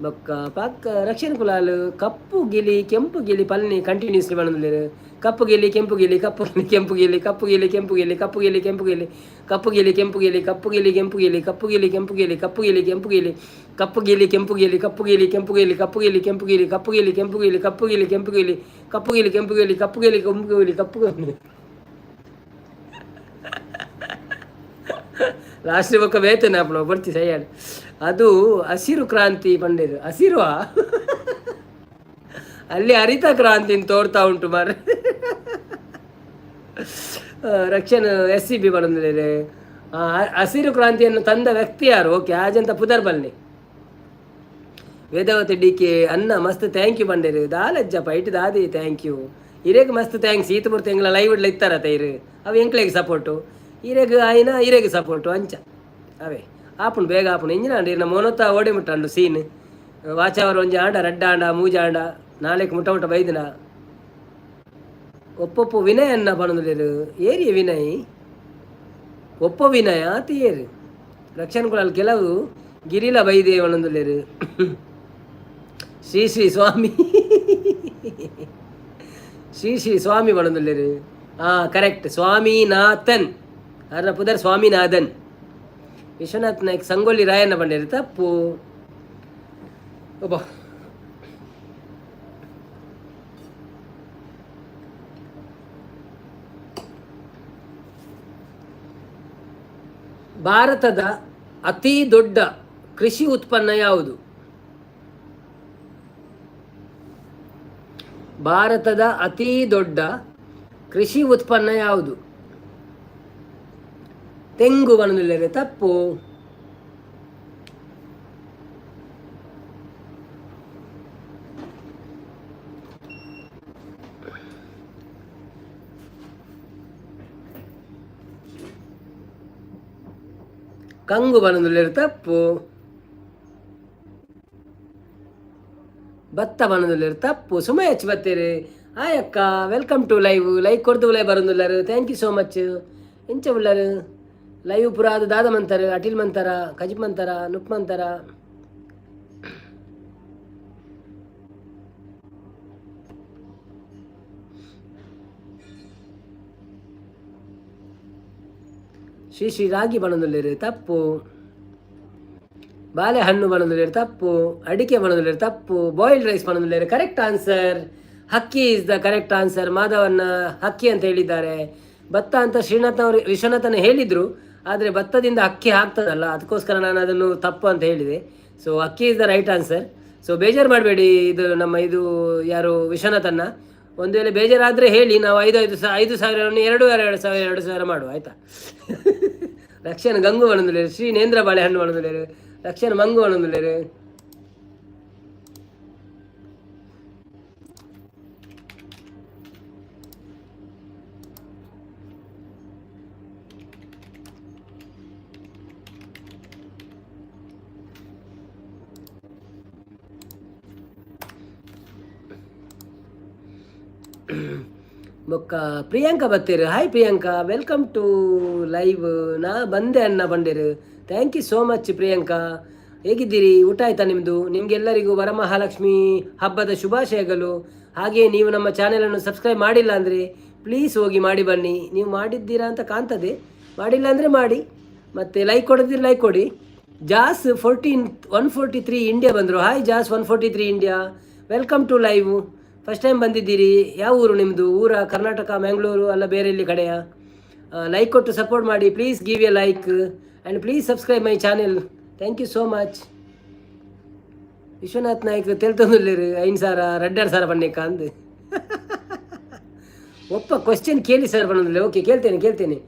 ಬೊಕ್ಕ ಪಕ್ಕ ರಕ್ಷಣ್ ಕುಲಾಲ್ ಕಪ್ಪು ಗಿಲಿ ಕೆಂಪು ಗಿಲಿ ಪಲ್ನಿ ಕಂಟಿನ್ಯೂಸ್ಲಿ ಪನೊಂದುಲ್ಲೆರ್. ಕಪ್ಪು ಗಿಲಿ ಕೆಂಪು ಗಿಲಿ ಕಪ್ಪು ಗಿಲಿ ಕೆಂಪು ಗಿಲಿ ಕಪ್ಪು ಗಿಲಿ ಕೆಂಪು ಗಿಲಿ ಕಪ್ಪು ಗಿಲಿ ಕೆಂಪು ಗಿಲಿ ಕಪ್ಪು ಗಿಲಿ ಕೆಂಪು ಗಿಲಿ ಕಪ್ಪು ಗಿಲಿ ಕೆಂಪು ಗಿಲಿ ಕಪ್ಪು ಗಿಲಿ ಕೆಂಪು ಗಿಲಿ ಕಪ್ಪು ಗಿಲಿ ಕೆಂಪು ಗಿಲಿ ಕಪ್ಪು ಗಿಲಿ ಕೆಂಪು ಗಿಲಿ ಕಪ್ಪು ಗಿಲಿ ಕೆಂಪು ಗಿಲಿ ಕಪ್ಪು ಗಿಲಿ ಕೆಂಪು ಗಿಲಿ ಕಪ್ಪು ಗಿಲಿ ಕೆಂಪು ಗಿಲಿ ಕಪ್ಪು ಗಿಲಿ ಕೆಂಪು ಗಿಲಿ ಕಪ್ಪು ಗಿಲಿ ಕೆಂಪು ಗಿಲಿ ಕಪ್ಪು ಗಿಲಿ ಕೆಂಪು ಗಿಲಿ ಕಪ್ಪು. ಲಾಸ್ಟ್ ಬೊಕ್ಕ ಬೇತನೆ ಅಪ್ಪಣ ಬರ್ತಿ ಸೈಯಾಡ್. ಅದು ಹಸಿರು ಕ್ರಾಂತಿ ಪಂಡೇರು. ಹಸಿರುವ ಅಲ್ಲಿ ಹರಿತ ಕ್ರಾಂತಿ ತೋರ್ತಾ ಉಂಟು ಮಾರ್ರೆ. ರಕ್ಷಣ್ ಎಸ್ ಸಿ ಬಿ ಪನೊಂದುಲ್ಲೆರ್. ಹಸಿರು ಕ್ರಾಂತಿಯನ್ನು ತಂದ ವ್ಯಕ್ತಿ ಯಾರು? ಓಕೆ, ಆಜಂತ ಪುದರ್ ಬಲ್ನಿ. ವೇದಾವತಿ ಡಿ ಕೆ ಅನ್ನ ಮಸ್ತ್ thank you ಪಂಡೇರು. ದಾಲಜ್ಜಪ್ಪ ಇಟ್ಟು ದಾದಿ thank you. ಇರೇಗ್ ಮಸ್ತ್ thanks. ಈತ ಪೂರ್ತಿ ಎಂಗ್ಲ ಲೈವ್ ಇಡ್ಲ ಇತ್ತಾರತ ಇರು ಅವು ಎಂಕ್ಲೆಗ್ ಸಪೋರ್ಟು. ಇರೆಗ್ ಆಯಿನ ಇರೆಗ್ ಸಪೋರ್ಟು. ಅಂಚ ಅವೇ ಆಪುಂಡು, ಬೇಗ ಆಪುಂಡು. ಇಂಜಿನ ಅಂಡ ಇರ್ನ ಮೋನೊತ್ತ ಓಡೆ ಮುಟ್ಟಂಡು ಸೀನ್ ವಾಚಾವರ ಒಂಜಿ ಆಂಡ ರಡ್ಡ ಆಂಡ ಮೂಜ ಆಂಡ ನಾಳೆಕ್ ಮುಟ್ಟ ಮುಟ್ಟ ಬೈದಿನ. ಒಪ್ಪೊಪ್ಪು ವಿನಯ್ ಅನ್ನ ಪನೊಂದುಲ್ಲೆರ್. ಏರಿಯ ವಿನಯ್? ಒಪ್ಪೋ ವಿನಯ ಆತ ಏರು? ರಕ್ಷಣ್ ಕುಲಾಲ್ ಕೆಲವು ಗಿರಿಲ ಬೈದೆ ಪನೊಂದುಲ್ಲೆರ್. ಶ್ರೀ ಶ್ರೀ ಸ್ವಾಮಿ ಶ್ರೀ ಶ್ರೀ ಸ್ವಾಮಿ ಪನೊಂದುಲ್ಲೆರ್. ಹಾಂ, ಕರೆಕ್ಟ್, ಸ್ವಾಮಿನಾಥನ್. ಅರ್ನ ಪುದರ್ ಸ್ವಾಮಿನಾಥನ್. ವಿಶ್ವನಾಥ್ ನಾಯ್ಕ್ ಸಂಗೊಳ್ಳಿ ರಾಯಣ್ಣ ಪಂಡೇರು. ತಪ್ಪು. ಒಬ್ಬ ಭಾರತದ ಅತಿ ದೊಡ್ಡ ಕೃಷಿ ಉತ್ಪನ್ನ ಯಾವುದು? ಭಾರತದ ಅತಿ ದೊಡ್ಡ ಕೃಷಿ ಉತ್ಪನ್ನ ಯಾವುದು? ತೆಂಗು ಪನೊಂದುಲ್ಲೆರ್. ತಪ್ಪು. ಕಂಗು ಪನೊಂದುಲ್ಲೆರ್. ತಪ್ಪು. ಭತ್ತ ಪನೊಂದುಲ್ಲೆರ್. ತಪ್ಪು. ಸುಮಯಚ್ ಬತ್ತೇರು. ಹಾಯ್ ಅಕ್ಕ, welcome to live. Like ಕೊರ್ದು ಉಲಾಯ್ ಬರೋದುಲ್ಲಾರು. Thank you so much. ಎಂಚ ಉಳ್ಳಾರು? ಲೈವ್ ಪೂರ ಅದು ದಾದ ಮಂತಾರ, ಅಟಿಲ್ ಮಂತಾರ, ಕಜಿಪ್ ಮಂತಾರ, ನುಪ್ ಮಂತಾರ. ಶ್ರೀ ಶ್ರೀ ರಾಗಿ ಪನೊಂದುಲ್ಲೆರ್. ತಪ್ಪು. ಬಾಳೆಹಣ್ಣು ಪನೊಂದುಲ್ಲೆರ್. ತಪ್ಪು. ಅಡಿಕೆ ಪನೊಂದುಲ್ಲೆರ್. ತಪ್ಪು. ಬಾಯ್ಲ್ಡ್ ರೈಸ್ ಪನೊಂದುಲ್ಲೆರ್. ಕರೆಕ್ಟ್ ಆನ್ಸರ್ ಹಕ್ಕಿ is the correct answer. ಮಾಧವನ್ನ ಹಕ್ಕಿ ಅಂತ ಹೇಳಿದ್ದಾರೆ. ಭತ್ತ ಅಂತ ಶ್ರೀನಾಥ್ ಅವರು ವಿಶ್ವನಾಥನ ಹೇಳಿದರು. ಆದರೆ ಭತ್ತದಿಂದ ಅಕ್ಕಿ ಆಗ್ತದಲ್ಲ, ಅದಕ್ಕೋಸ್ಕರ ನಾನು ಅದನ್ನು ತಪ್ಪು ಅಂತ ಹೇಳಿದೆ. ಸೊ ಅಕ್ಕಿ is the right answer. So ಬೇಜಾರು ಮಾಡಬೇಡಿ. ಇದು ನಮ್ಮ ಇದು ಯಾರು ವಿಶ್ವನಾಥನ್ನ ಒಂದು ವೇಳೆ ಬೇಜಾರಾದರೆ ಹೇಳಿ, ನಾವು ಐದು ಐದು 5,000ವನ್ನು 2,500 2,000 ಮಾಡುವ, ಆಯಿತಾ? ರಕ್ಷಣ ಗಂಗು ಪನೊಂದುಲ್ಲೆರ್. ಶ್ರೀ ನೇಂದ್ರ ಬಾಳೆಹಣ್ಣು ಪನೊಂದುಲ್ಲೆರ್. ರಕ್ಷಣ ಮಂಗು ಪನೊಂದುಲ್ಲೆರ್. ಬೊಕ್ಕ Priyanka ಬತ್ತೇರು. Hi Priyanka, welcome to live. ನಾ ಬಂದೆ ಅಣ್ಣ ಬಂಡೇರು. Thank you so much Priyanka. ಹೇಗಿದ್ದೀರಿ? ಊಟ ಆಯ್ತಾ ನಿಮ್ಮದು? ನಿಮಗೆಲ್ಲರಿಗೂ ವರಮಹಾಲಕ್ಷ್ಮಿ ಹಬ್ಬದ ಶುಭಾಶಯಗಳು. ಹಾಗೆಯೇ ನೀವು ನಮ್ಮ ಚಾನೆಲನ್ನು ಸಬ್ಸ್ಕ್ರೈಬ್ ಮಾಡಿಲ್ಲ ಅಂದರೆ ಪ್ಲೀಸ್ ಹೋಗಿ ಮಾಡಿ ಬನ್ನಿ. ನೀವು ಮಾಡಿದ್ದೀರಾ ಅಂತ ಕಾಣ್ತದೆ, ಮಾಡಿಲ್ಲ ಅಂದರೆ ಮಾಡಿ. ಮತ್ತು ಲೈಕ್ ಕೊಡದಿದ್ರೆ ಲೈಕ್ ಕೊಡಿ. ಜಾಸ್ 14143 ಇಂಡಿಯಾ ಬಂದರು. Hi Jas 143 India, welcome to live. First time ಬಂದಿದ್ದೀರಿ. ಯಾವ ಊರು ನಿಮ್ಮದು? ಊರ ಕರ್ನಾಟಕ, ಮ್ಯಾಂಗ್ಳೂರು ಅಲ್ಲ ಬೇರೆ ಎಲ್ಲಿ ಕಡೆಯ? ಲೈಕ್ ಕೊಟ್ಟು ಸಪೋರ್ಟ್ ಮಾಡಿ. Please give a like and please subscribe my channel. Thank you so much. Vishwanath Naik ತೆಲ್ತೊಂದುಲ್ಲೇರು 5,000 rudder ಸಾರ ಪನ್ನೇಕ ಅಂದು. ಒಪ್ಪ ಕ್ವಶನ್ ಕೇಳಿ ಸರ್ ಪನ್ನೊಂದುಲ್ಲೆ. ಓಕೆ, ಕೇಳ್ತೇನೆ ಕೇಳ್ತೇನೆ.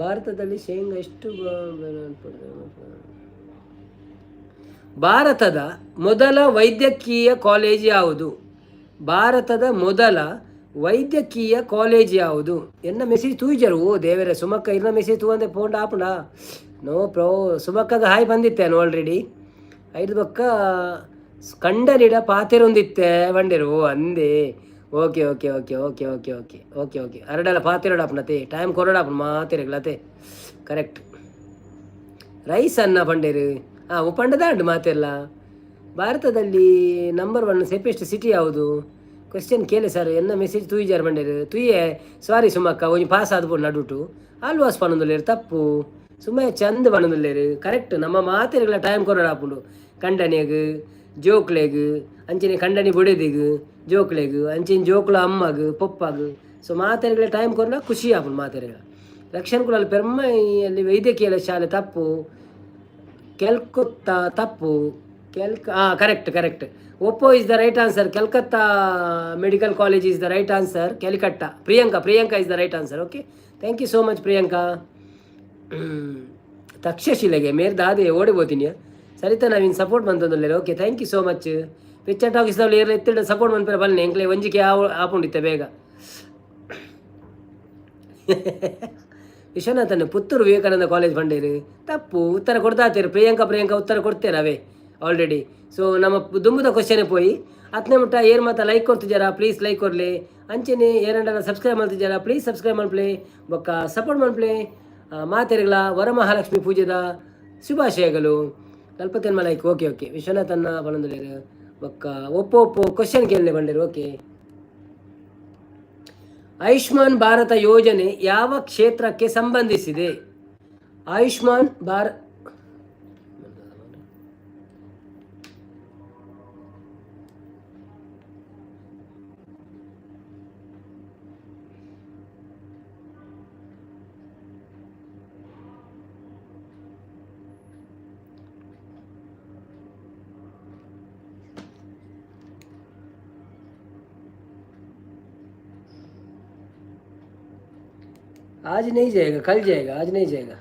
ಭಾರತದಲ್ಲಿ ಶೇಂಗಾ ಎಷ್ಟು? ಭಾರತದ ಮೊದಲ ವೈದ್ಯಕೀಯ ಕಾಲೇಜ್ ಯಾವುದು? ಭಾರತದ ಮೊದಲ ವೈದ್ಯಕೀಯ ಕಾಲೇಜ್ ಯಾವುದು? ಎನ್ನ ಮೆಸೇಜ್ ತೂಜರು. ಓ ದೇವರೇ, ಸುಮಕ್ಕ ಇರ್ನ ಮೆಸೇಜ್ ತೂವಂದೆ ಪೋಂಡ ಆಪುಂಡ? ನೋ ಪ್ರೋ. ಸುಮಕ್ಕಗ ಹಾಯ್ ಬಂದಿತ್ತೇನು ಆಲ್ರೆಡಿ. ಐದು ಬೊಕ್ಕ ಕಂಡನಿಡ ಪಾತೆರೊಂದಿತ್ತೆ ಬಂಡೆರು. ಓ ಅಂದೆ. Okay okay okay okay okay okay okay okay. ಅರಡಲ ಪಾತೆರಡಾಪುನತೆ, ಟೈಮ್ ಕೊರಡಾಪುನ ಮಾತೆರೆಗ್ಲತೆ. ಕರೆಕ್ಟ್. ರೈಸ್ ಅನ್ನ ಪಂಡೇರು. ಹಾಂ, ಪಂಡದಾಂಡು ಮಾತೆಲ್ಲ. ಭಾರತದಲ್ಲಿ ನಂಬರ್ 1 ಸೇಫೆಸ್ಟ್ ಸಿಟಿ ಯಾವುದು? ಕ್ವಶನ್ ಕೇಳಿ ಸರ್. ಎನ್ನ ಮೆಸೇಜ್ ತೂಯಿಜಾರ್ ಬಂಡೇರು ತುಯ್ಯೆ. ಸಾರಿ ಸುಮಕ್ಕ, ಒಂಜಿ ಪಾಸ್ ಆದ್ಪೋಡು ನಡುಟು. ಆಲ್ವಾಸ್ ಪನೊಂದುಲ್ಲೇರು, ತಪ್ಪು. ಸುಮ್ಮನೆ ಚಂದ ಪನೊಂದುಲ್ಲೇರು, ಕರೆಕ್ಟ್. ನಮ್ಮ ಮಾತೆರೆಗ್ಲ ಟೈಮ್ ಕೊರಡಾಪುಂಡು. ಕಂಡನಿಯಗ್, ಜೋಕ್ಲೆಗ್, ಅಂಚನೆ ಕಂಡನಿ ಬುಡೆದಿಗ್, ಜೋಕ್ಲೆಗ್, ಅಂಚಿನ ಜೋಕ್ಲ ಅಮ್ಮಗ್, ಪೊಪ್ಪಗ್. ಸೊ ಮಾತೆರೆಗ್ಲ ಟೈಮ್ ಕೊರ್ಲ ಖುಷಿ ಆಪುಂಡು ಮಾತೆರೆಗ್ಲ. ರಕ್ಷಣ್ ಕುಲಾಲ್ ಪೆರ್ಮೈಯಲ್ಲಿ ವೈದ್ಯಕೀಯ ಶಾಲೆ, ತಪ್ಪು. ಕೆಲ್ಕುತ್ತಾ, ತಪ್ಪು. ಕೆಲ್ಕ, ಹಾಂ, correct correct. Oppo is the right answer. Calcutta Medical College is the right answer. Calcutta. Priyanka, Priyanka is the right answer. Okay, thank you so much, Priyanka. ತಕ್ಷಶಿಲೆಗೆ ಮೇರ್ ದಾದೆ ಓಡಿ ಪೋತೀನಿ. ಸರಿತಾ ನಾವಿನ್ ಸಪೋರ್ಟ್ ಮಂತೊಂದುಲ್ಲೆರ್. Okay, thank you so much. Picture talkies ಏರ್ ಎತ್ತಿಡ support ಮನ್ಪೆರೆ ಬಲ್ಲೆ. ಎಂಕ್ಲೆ ಒಂಜಿಕೆ ಆಪುಂಡಿತ್ತೆ ಬೇಗ. Viswanathan Puttur Vivekananda college ಪಂಡೇರು, ತಪ್ಪು. ಉತ್ತರ ಕೊಡ್ತಾತೇರು. ಪ್ರಿಯಾಂಕಾ, ಪ್ರಿಯಾಂಕಾ ಉತ್ತರ ಕೊಡ್ತೇನೆ ಅವೇ ಆಲ್ರೆಡಿ. ಸೊ ನಮ್ಮ ದುಂಬುದ ಕ್ವಶನ್ ಪೋಯಿ. ಹತ್ತನೇ ಮುಟ್ಟ ಏರ್ ಮಾತ ಲೈಕ್ ಕೊಡ್ತಿದ್ದಾರಾ, ಪ್ಲೀಸ್ ಲೈಕ್ ಕೊರ್ಲಿ. ಅಂಚೆನೆ ಏರಂಡಲ ಸಬ್ಸ್ಕ್ರೈಬ್ ಮಾಡ್ತಿದ್ದಾರಾ, ಪ್ಲೀಸ್ ಸಬ್ಸ್ಕ್ರೈಬ್ ಮಲ್ಪ್ಲೆ, ಬೊಕ್ಕ ಸಪೋರ್ಟ್ ಮಲ್ಪ್ಲೆ. ಮಾತೆರೆಗ್ಲ ವರಮಹಾಲಕ್ಷ್ಮಿ ಪೂಜೆದ ಶುಭಾಶಯಗಳು. ನಲ್ಪತ್ತೆನ್ಮ ಲೈಕ್. Okay okay. ವಿಶ್ವನಾಥನ್ನ ಪನೊಂದುಲ್ಲೆರ್. ಬೊಕ್ಕ ಒಪ್ಪೋ ಒಪ್ಪೋ ಕ್ವಶನ್ ಕೇಳನೆ ಬಂಡೇರು. ಓಕೆ. ಆಯುಷ್ಮಾನ್ ಭಾರತ ಯೋಜನೆ ಯಾವ ಕ್ಷೇತ್ರಕ್ಕೆ ಸಂಬಂಧಿಸಿದೆ? ಆಯುಷ್ಮಾನ್ ಭಾರತ್. आज नहीं जाएगा, कल जाएगा, आज नहीं जाएगा।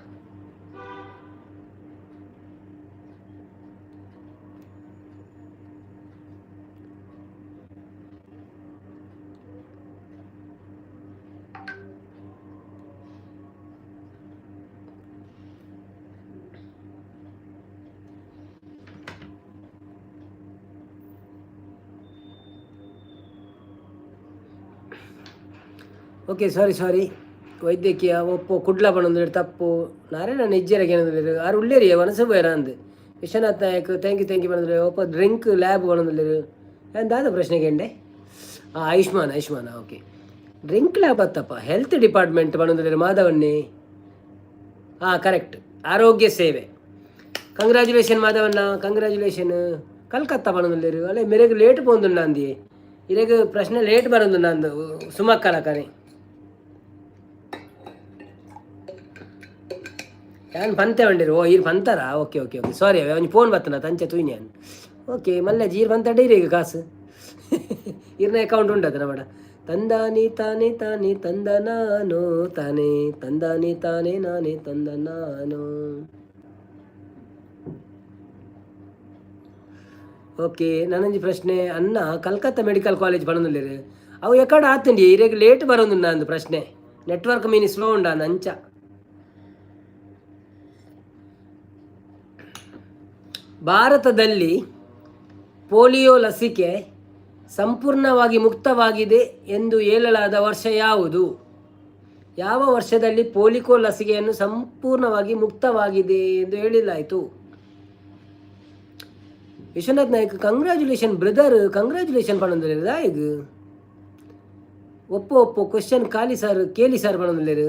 ಓಕೆ, ಸಾರಿ ಸಾರಿ. ವೈದ್ಯಕೀಯ ಒಪ್ಪು ಕುಡ್ಲ ಪನೊಂದುಲ್ಲೆರ್, ತಪ್ಪು. ನಾರಾಯಣ ನಿಜ್ಜೆರೆಗ್ ಏನೊಂದುಲ್ಲೆರ್? ಆರ್ ಉಲ್ಲೇರಿ ವನಸು ಪೋಯೆರ ಅಂದ್. Vishwanath Nayak thank you, thank you ಪನೊಂದುಲ್ಲೆರ್. ಒಪ್ಪ ಡ್ರಿಂಕ್ ಲ್ಯಾಬ್ ಪನೊಂದುಲ್ಲೆರ್. ಯಾನ್ ದಾದ ಪ್ರಶ್ನೆ ಕೇಂಡೆ? Ayushman, Ayushman. Okay, drink lab ಅತ್ತಪ್ಪ, ಹೆಲ್ತ್ ಡಿಪಾರ್ಟ್ಮೆಂಟ್ ಪನೊಂದುಲ್ಲೆರ್ ಮಾಧವನ್ನೇ. ಹಾಂ, ಕರೆಕ್ಟ್, ಆರೋಗ್ಯ ಸೇವೆ. ಕಂಗ್ರ್ಯಾಚುಲೇಷನ್ ಮಾಧವಣ್ಣ, ಕಂಗ್ರ್ಯಾಚುಲೇಷನ್. ಕಲ್ಕತ್ತಾ ಪನೊಂದುಲ್ಲೆರ್. ಅಲ್ಲೇ ಮೆರೆಗ್ ಲೇಟ್ ಪೋಂದುಂಡ ಅಂದಿ. ಇರೆಗ್ ಪ್ರಶ್ನೆ ಲೇಟ್ ಬರೋದು ಅಂದು ಸುಮಕ್ಕಲ ಕರೆ. ಯಾನ್ ಪಂತೆ ಬಂಡಿರು. ಓ, ಈರ್ ಪಂತಾರಾ? ಓಕೆ ಓಕೆ ಓಕೆ, ಸಾರಿ. ಒಂಜಿ ಫೋನ್ ಬತ್ತನ ತಂಚೆ ತೂಯಿನಿ ಯಾನ್. ಓಕೆ ಮಲ್ಲೆ ಈರ್ ಪಂತಡ ಇರೇಗ ಕಾಸು ಇರ್ನ ಅಕೌಂಟ್ ಉಂಡದ ನಮಡ. ತಂದಾನಿ ತಾನೇ ತಾನೇ ತಂದ ನಾನು, ತಾನೇ ತಂದಾನಿ ತಾನೇ ನಾನೇ ತಂದ ನಾನು. ಓಕೆ, ನನೊಂಜಿ ಪ್ರಶ್ನೆ ಅನ್ನ. ಕಲ್ಕತ್ತಾ ಮೆಡಿಕಲ್ ಕಾಲೇಜ್ ಪನೊಂದುಲ್ಲೆರ್. ಅವು ಎಕಡ ಆತುಂಡಿ? ಇರೆಗ್ ಲೇಟ್ ಬರೋದು ಅಂದು ಪ್ರಶ್ನೆ. ನೆಟ್ವರ್ಕ್ ಮೀನಿ ಸ್ಲೋ ಉಂಡ ಅಂಚ. ಭಾರತದಲ್ಲಿ ಪೋಲಿಯೋ ಲಸಿಕೆ ಸಂಪೂರ್ಣವಾಗಿ ಮುಕ್ತವಾಗಿದೆ ಎಂದು ಹೇಳಲಾದ ವರ್ಷ ಯಾವುದು? ಯಾವ ವರ್ಷದಲ್ಲಿ ಪೋಲಿಕೋ ಲಸಿಕೆಯನ್ನು ಸಂಪೂರ್ಣವಾಗಿ ಮುಕ್ತವಾಗಿದೆ ಎಂದು ಹೇಳಲಾಯಿತು? Vishwanath Naik congratulation brother, congratulation ಪನೊಂದುಲ್ಲೆರ್. ಈಗ ಒಪ್ಪು ಒಪ್ಪು ಕ್ವಶನ್ ಖಾಲಿ ಸರ್, ಕೇಳಿ ಸರ್ ಪನೊಂದುಲ್ಲೆರ್.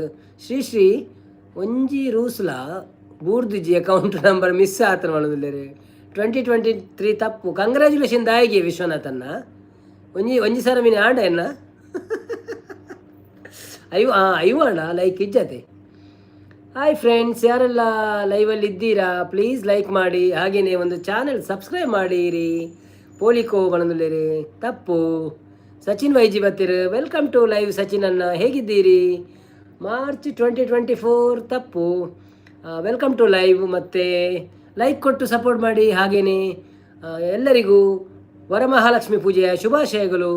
ಶ್ರೀ ಶ್ರೀ ಒಂಜಿ ರೂಸ್ಲ ಬೂರ್ದುಜಿ, ಅಕೌಂಟ್ ನಂಬರ್ ಮಿಸ್ ಆತನ ಪನೊಂದುಲ್ಲೆರ್. 2023 ತಪ್ಪು. ಕಂಗ್ರ್ಯಾಚುಲೇಷನ್ ದಾಯಿಗೆ ವಿಶ್ವನಾಥನ್ನ? ಒಂಜಿ ಒಂಜಿ ಸರ ಮೀನು ಆಂಡ ಎನ್ನ. ಐವ ಐವಾಣ ಲೈಕ್ ಇಜ್ಜತೆ. ಹಾಯ್ ಫ್ರೆಂಡ್ಸ್, ಯಾರೆಲ್ಲ ಲೈವಲ್ಲಿ ಇದ್ದೀರಾ ಪ್ಲೀಸ್ ಲೈಕ್ ಮಾಡಿ, ಹಾಗೆಯೇ ಒಂದು ಚಾನೆಲ್ ಸಬ್ಸ್ಕ್ರೈಬ್ ಮಾಡಿರಿ. ಪೋಲಿಕೋ ಬಣದುಲ್ಲೇರಿ, ತಪ್ಪು. Sachin ವೈಜಿ ಬತ್ತಿರು, welcome to live Sachin ಅಣ್ಣ, ಹೇಗಿದ್ದೀರಿ? ಮಾರ್ಚ್ 2024, ತಪ್ಪು. Welcome to live. ಮತ್ತು ಲೈಕ್ ಕೊಟ್ಟು ಸಪೋರ್ಟ್ ಮಾಡಿ. ಹಾಗೆಯೇ ಎಲ್ಲರಿಗೂ ವರಮಹಾಲಕ್ಷ್ಮಿ ಪೂಜೆಯ ಶುಭಾಶಯಗಳು.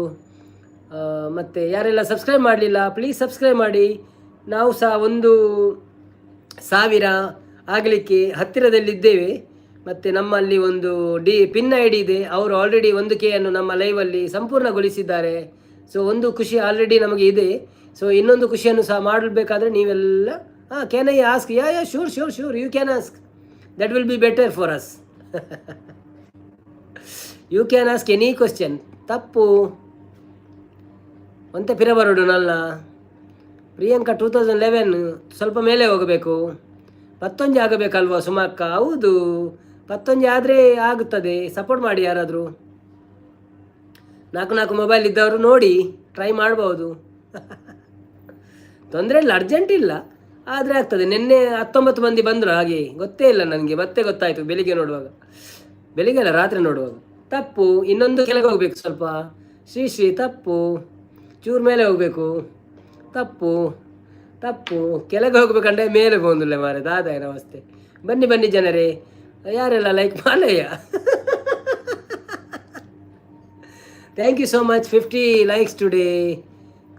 ಮತ್ತು ಯಾರೆಲ್ಲ ಸಬ್ಸ್ಕ್ರೈಬ್ ಮಾಡಲಿಲ್ಲ, ಪ್ಲೀಸ್ ಸಬ್ಸ್ಕ್ರೈಬ್ ಮಾಡಿ. ನಾವು ಸಹ 1,000 ಆಗಲಿಕ್ಕೆ ಹತ್ತಿರದಲ್ಲಿದ್ದೇವೆ. ಮತ್ತು ನಮ್ಮಲ್ಲಿ ಒಂದು ಡಿ ಪಿನ್ ಐಡಿ ಇದೆ. ಅವರು ಆಲ್ರೆಡಿ 1 ಕೆಯನ್ನು ನಮ್ಮ ಲೈವಲ್ಲಿ ಸಂಪೂರ್ಣಗೊಳಿಸಿದ್ದಾರೆ. ಸೊ ಒಂದು ಖುಷಿ ಆಲ್ರೆಡಿ ನಮಗೆ ಇದೆ. ಸೊ ಇನ್ನೊಂದು ಖುಷಿಯನ್ನು ಸಹ ಮಾಡಬೇಕಾದ್ರೆ ನೀವೆಲ್ಲ. ಹಾಂ, can I ask? Yeah, yeah, sure, sure, sure, you can ask. That will be better for us. You can ask any question. ತಪ್ಪು. ಒಂತೆ ಪಿರ ಬರೋಡು ನಲ್ಲ. ಪ್ರಿಯಾಂಕಾ, 2011. ಸ್ವಲ್ಪ ಮೇಲೆ ಹೋಗಬೇಕು. ಪತ್ತೊಂಜಿ ಆಗಬೇಕಲ್ವಾ ಸುಮಕ್ಕ? ಹೌದು, ಪತ್ತೊಂಜಿ ಆದರೆ ಆಗುತ್ತದೆ. ಸಪೋರ್ಟ್ ಮಾಡಿ ಯಾರಾದರೂ. ನಾಲ್ಕು ನಾಲ್ಕು ಮೊಬೈಲ್ ಇದ್ದವರು ನೋಡಿ ಟ್ರೈ ಮಾಡ್ಬೋದು, ತೊಂದರೆ ಇಲ್ಲ. ಅರ್ಜೆಂಟ್ ಇಲ್ಲ, ಆದರೆ ಆಗ್ತದೆ. ನಿನ್ನೆ 19 ಮಂದಿ ಬಂದರು ಹಾಗೆ, ಗೊತ್ತೇ ಇಲ್ಲ ನನಗೆ. ಮತ್ತೆ ಗೊತ್ತಾಯಿತು ಬೆಳಿಗ್ಗೆ ನೋಡುವಾಗ, ಬೆಳಿಗ್ಗೆ ಅಲ್ಲ, ರಾತ್ರಿ ನೋಡುವಾಗ. ತಪ್ಪು. ಇನ್ನೊಂದು ಕೆಳಗೆ ಹೋಗ್ಬೇಕು ಸ್ವಲ್ಪ. ಶ್ರೀ ಶ್ರೀ, ತಪ್ಪು. ಚೂರು ಮೇಲೆ ಹೋಗಬೇಕು. ತಪ್ಪು, ತಪ್ಪು. ಕೆಳಗೆ ಹೋಗ್ಬೇಕಂದ್ರೆ ಮೇಲೆ ಬಂದಿಲ್ಲ ಮಾರೆ. ದಾದ ನಮಸ್ತೆ. ಬನ್ನಿ ಬನ್ನಿ ಜನರೇ, ಯಾರೆಲ್ಲ ಲೈಕ್ ಮಾಡಯ್ಯ. Thank you so much, 50 likes today.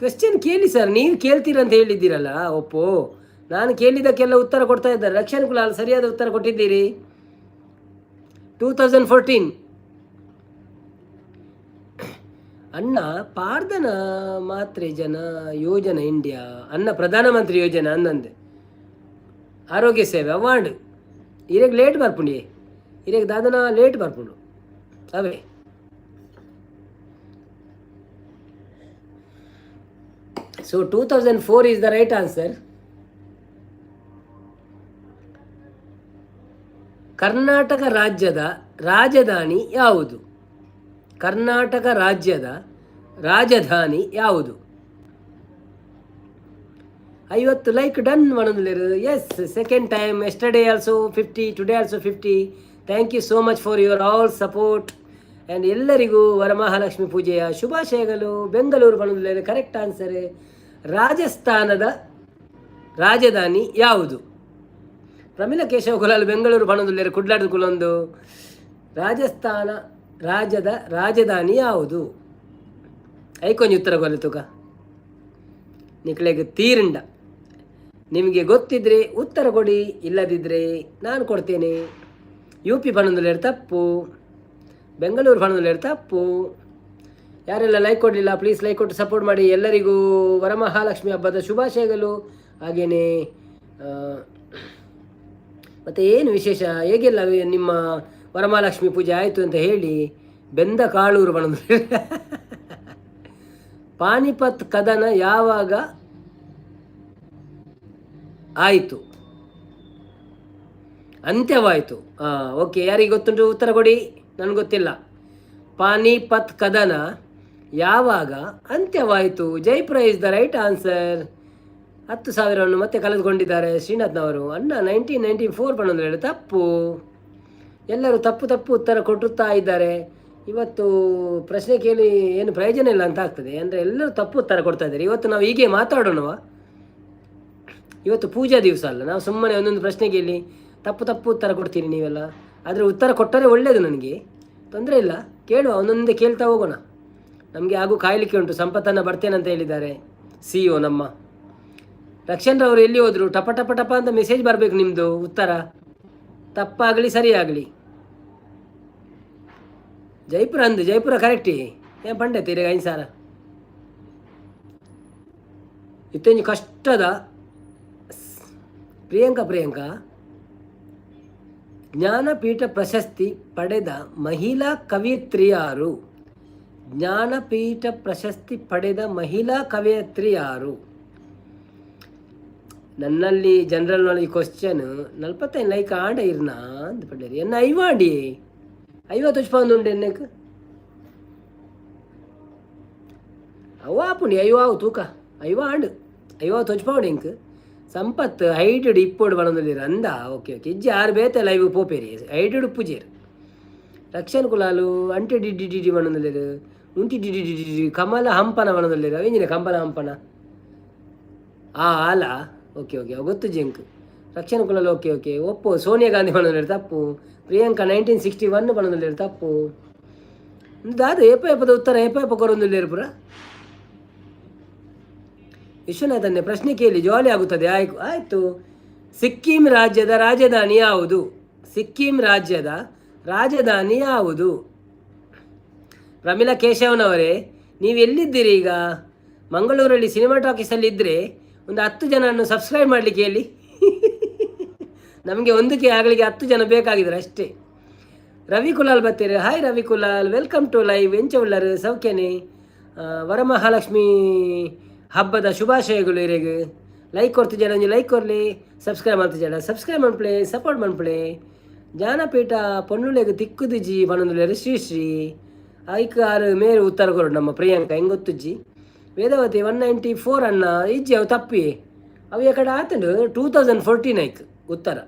Question ಕೇಳಿ ಸರ್. ನೀವು ಕೇಳ್ತೀರಂತ ಹೇಳಿದ್ದೀರಲ್ಲ ಒಪ್ಪು. ನಾನು ಕೇಳಿದ್ದಕ್ಕೆಲ್ಲ ಉತ್ತರ ಕೊಡ್ತಾ ಇದ್ದಾರೆ. ರಕ್ಷಣ್ ಕುಲಾಲ್, ಸರಿಯಾದ ಉತ್ತರ ಕೊಟ್ಟಿದ್ದೀರಿ. 2014. ಅಣ್ಣ, ಪಾರ್ದನ ಮಾತ್ರೆ ಜನ ಯೋಜನಾ ಇಂಡಿಯಾ ಅನ್ನ ಪ್ರಧಾನಮಂತ್ರಿ ಯೋಜನೆ ಅಂದಂದೆ ಆರೋಗ್ಯ ಸೇವೆ ಅವಾಂಡ್. ಇರೆಗ್ ಲೇಟ್ ಬರ್ಪುಂಡಿ, ಇರೆಗ್ ದಾದನ ಲೇಟ್ ಬರ್ಪುಂಡು ಅವೇ. So 2004 is the right answer. Karnataka ರಾಜ್ಯದ ರಾಜಧಾನಿ ಯಾವುದು? ಕರ್ನಾಟಕ ರಾಜ್ಯದ ರಾಜಧಾನಿ ಯಾವುದು? 50 ಲೈಕ್ ಡನ್ ಮಾಡಂದಿರು. Yes, second time. Yesterday also 50, today also 50. Thank you so much for your all support. And ಎಲ್ಲರಿಗೂ ವರಮಹಾಲಕ್ಷ್ಮಿ ಪೂಜೆಯ ಶುಭಾಶಯಗಳು. ಬೆಂಗಳೂರು ಬಂದಿಲ್ಲ, ಕರೆಕ್ಟ್ ಆನ್ಸರ್. ರಾಜಸ್ಥಾನದ ರಾಜಧಾನಿ ಯಾವುದು? ಪ್ರಮಿಲ ಕೇಶವ ಕುಲಾಲ್ ಬೆಂಗಳೂರು ಬಣದುಲ್ಲೇರು, ಕುಡ್ಲಾಡು ಕುಲೊಂದು. ರಾಜಸ್ಥಾನ ರಾಜ್ಯದ ರಾಜಧಾನಿ ಯಾವುದು? ಐಕೊಂಜಿ ಉತ್ತರ ಕೊಲೆ ತುಕ ನಿಕ್ಲೆಗ್ ತೀರಿಂಡ. ನಿಮಗೆ ಗೊತ್ತಿದ್ರೆ ಉತ್ತರ ಕೊಡಿ, ಇಲ್ಲದಿದ್ದರೆ ನಾನು ಕೊಡ್ತೇನೆ. ಯು ಪಿ ಪಣಂದುಲ್ಲೇರು, ತಪ್ಪು. ಬೆಂಗಳೂರು ಪಣಂದುಲ್ಲೇರು, ತಪ್ಪು. ಯಾರೆಲ್ಲ ಲೈಕ್ ಕೊಡಲಿಲ್ಲ, ಪ್ಲೀಸ್ ಲೈಕ್ ಕೊಟ್ಟು ಸಪೋರ್ಟ್ ಮಾಡಿ. ಎಲ್ಲರಿಗೂ ವರಮಹಾಲಕ್ಷ್ಮಿ ಹಬ್ಬದ ಶುಭಾಶಯಗಳು. ಹಾಗೆಯೇ ಮತ್ತು ಏನು ವಿಶೇಷ, ಹೇಗೆಲ್ಲ ನಿಮ್ಮ ವರಮಹಾಲಕ್ಷ್ಮಿ ಪೂಜೆ ಆಯಿತು ಅಂತ ಹೇಳಿ. ಬೆಂದ ಕಾಳೂರು ಬಣ. ಪಾನಿಪತ್ ಕದನ ಯಾವಾಗ ಆಯಿತು, ಅಂತ್ಯವಾಯಿತು? ಹಾಂ, ಓಕೆ. ಯಾರಿಗೆ ಗೊತ್ತುಂಟು ಉತ್ತರ ಕೊಡಿ, ನನಗೆ ಗೊತ್ತಿಲ್ಲ. ಪಾನಿಪತ್ ಕದನ ಯಾವಾಗ ಅಂತ್ಯವಾಯಿತು? Jaipur is the right answer. 10,000ವನ್ನು ಮತ್ತೆ ಕಳೆದುಕೊಂಡಿದ್ದಾರೆ ಶ್ರೀನಾಥ್ನವರು. ಅಣ್ಣ, 1994 ಬಂದ್ರೆ ಹೇಳಿ, ತಪ್ಪು. ಎಲ್ಲರೂ ತಪ್ಪು ತಪ್ಪು ಉತ್ತರ ಕೊಟ್ಟುತ್ತಾ ಇದ್ದಾರೆ. ಇವತ್ತು ಪ್ರಶ್ನೆ ಕೇಳಿ ಏನು ಪ್ರಯೋಜನ ಇಲ್ಲ ಅಂತ ಆಗ್ತದೆ. ಅಂದರೆ ಎಲ್ಲರೂ ತಪ್ಪು ಉತ್ತರ ಕೊಡ್ತಾ ಇದ್ದಾರೆ. ಇವತ್ತು ನಾವು ಹೀಗೆ ಮಾತಾಡೋಣವಾ? ಇವತ್ತು ಪೂಜಾ ದಿವಸ ಅಲ್ಲ. ನಾವು ಸುಮ್ಮನೆ ಒಂದೊಂದು ಪ್ರಶ್ನೆ ಕೇಳಿ ತಪ್ಪು ತಪ್ಪು ಉತ್ತರ ಕೊಡ್ತೀರಿ ನೀವೆಲ್ಲ. ಆದರೆ ಉತ್ತರ ಕೊಟ್ಟರೆ ಒಳ್ಳೆಯದು, ನನಗೆ ತೊಂದರೆ ಇಲ್ಲ. ಕೇಳುವ, ಒಂದೊಂದೇ ಕೇಳ್ತಾ ಹೋಗೋಣ. ನಮಗೆ ಹಾಗೂ ಕಾಯಲಿಕ್ಕೆ ಉಂಟು. ಸಂಪತ್ತನ್ನು ಬರ್ತೇನೆ ಅಂತ ಹೇಳಿದ್ದಾರೆ ಸಿಇಒ ನಮ್ಮ ರಕ್ಷನ್ರವರು. ಎಲ್ಲಿ ಹೋದರು? ಟಪ ಟಪ ಟಪ ಅಂತ ಮೆಸೇಜ್ ಬರಬೇಕು ನಿಮ್ಮದು ಉತ್ತರ, ತಪ್ಪಾಗಲಿ ಸರಿ ಆಗಲಿ. ಜೈಪುರ ಅಂದು, ಜೈಪುರ ಕರೆಕ್ಟಿ. ಏನು ಪಂಡೆ ತೀರ 5,000 ಇತ್ತೊಂಜಿ ಕಷ್ಟದ. ಪ್ರಿಯಾಂಕಾ, ಪ್ರಿಯಾಂಕಾ, ಜ್ಞಾನಪೀಠ ಪ್ರಶಸ್ತಿ ಪಡೆದ ಮಹಿಳಾ ಕವಿಯತ್ರಿ ಯಾರು? ಜ್ಞಾನಪೀಠ ಪ್ರಶಸ್ತಿ ಪಡೆದ ಮಹಿಳಾ ಕವಯಿತ್ರಿ ಯಾರು? ನನ್ನಲ್ಲಿ ಜನರಲ್ ನಾಲೆಜ್ ಕ್ವಶನ್. 45 ಲೈಕ್ ಆಂಡ ಇರ್ನಾ ಅಂದ್ ಪಂಡೇರಿ. ಎನ್ನ ಐವಾಂಡಿ 50 ಉಂಡು ಎನ್ನಕ್ ಅವು ಆಪುಂಡಿ. ಐವ ಆವು ತೂಕ ಐವ ಆಂಡ್. ಅಯ್ಯೋ ತೊಜ್ಪಾವಡು ಇಂಕ್ ಸಂಪತ್ ಹೈಟೆಡ್ ಇಪ್ಪೋಡು ಬಣೊಂದುಲ್ಲೆರ್ ಅಂದ. ಓಕೆ ಓಕೆ, ಇಜ್ಜಿ ಆರು ಬೇತೆ ಲೈವ್ ಪೋಪೇರಿ, ಹೈಟೆಡ್ ಉಪ್ಪುಜೇರು. ರಕ್ಷಣ್ ಕುಲಾಲು ಅಂಟೆ ಡಿ ಡಿ ಡಿ ಡಿ ಬಣೊಂದುಲ್ಲೆರ್. ಉಂಟಿ D D D D D Kamala Hampana ಬಣೊಂದುಲ್ಲೆರ್. ಅವೆಂಜಿನ ಕಂಬಲ ಹಂಪನ ಆ ಆಲ. ಓಕೆ ಓಕೆ, ಅವು ಗೊತ್ತುಜ್ಜಿ ಎಂಕ್. Rakshan Kulal okay okay. ಒಪ್ಪು ಸೋನಿಯಾ ಗಾಂಧಿ ಪಣೊಂದುಲ್ಲೆರ್, ತಪ್ಪು. ಪ್ರಿಯಾಂಕಾ 1961 ಪಣೊಂದುಲ್ಲೆರ್, ತಪ್ಪು. ದಾದ ಏಪ ಏಪದ ಉತ್ತರ ಏಪ ಏಪ ಕೊರೊಂದುಲ್ಲೆರ್ ಪೂರ. ವಿಶ್ವನಾಥನ್ನೇ ಪ್ರಶ್ನೆ ಕೇಳಿ, ಜಾಲಿ ಆಗುತ್ತದೆ. ಆಯ್ತು ಆಯಿತು. ಸಿಕ್ಕಿಂ ರಾಜ್ಯದ ರಾಜಧಾನಿ ಯಾವುದು? ಸಿಕ್ಕಿಂ ರಾಜ್ಯದ ರಾಜಧಾನಿ ಯಾವುದು? ಪ್ರಮಿಳಾ ಕೇಶವನವರೇ, ನೀವು ಎಲ್ಲಿದ್ದೀರಿ ಈಗ? ಮಂಗಳೂರಲ್ಲಿ ಸಿನಿಮಾ ಟಾಕೀಸಲ್ಲಿ ಇದ್ದರೆ ಒಂದು 10 ಜನನ್ನು ಸಬ್ಸ್ಕ್ರೈಬ್ ಮಾಡಲಿಕ್ಕೆ ಹೇಳಿ. ನಮಗೆ ಒಂದಕ್ಕೆ ಆಗಲಿಕ್ಕೆ 10 ಜನ ಬೇಕಾಗಿದ್ದಾರೆ ಅಷ್ಟೇ. ರವಿ Kulal ಬತ್ತೀರಿ. Hi Ravi Kulal, welcome to live. ಎಂಚ ಉಳ್ಳರು, ಸೌಖ್ಯನೇ? ವರಮಹಾಲಕ್ಷ್ಮಿ ಹಬ್ಬದ ಶುಭಾಶಯಗಳು ಇರೆಗ್. ಲೈಕ್ ಕೊಡ್ತಿದ್ದಾಳೆ, ಒಂಜಿ ಲೈಕ್ ಕೊರ್ಲಿ. ಸಬ್ಸ್ಕ್ರೈಬ್ ಮಾಡ್ತಿದ್ದಾಳೆ, ಸಬ್ಸ್ಕ್ರೈಬ್ ಮನ್ಪುಲೆ, ಸಪೋರ್ಟ್ ಮನ್ಪುಲೆ. ಜ್ಞಾನಪೀಠ ಪೊನ್ನುಲೆಗ್ ತಿಕ್ಕುದಿಜಿ ಪನೊಂದುಲ್ಲೆರ್ ಶ್ರೀ ಶ್ರೀ. ಐಕ್ ಆರು ಮೇರು ಉತ್ತರ ಕೊರಡು ನಮ್ಮ ಪ್ರಿಯಾಂಕ, ಹೆಂಗೆ ಗೊತ್ತುಜ್ಜಿ. ವೇದಾವತಿ 194 ಅಣ್ಣ. ಇಜ್ಜಿ, ಅವು ತಪ್ಪಿ, ಅವು ಎಕಡೆ ಆತಂಡು 2014 ಐಕ್ ಉತ್ತರ.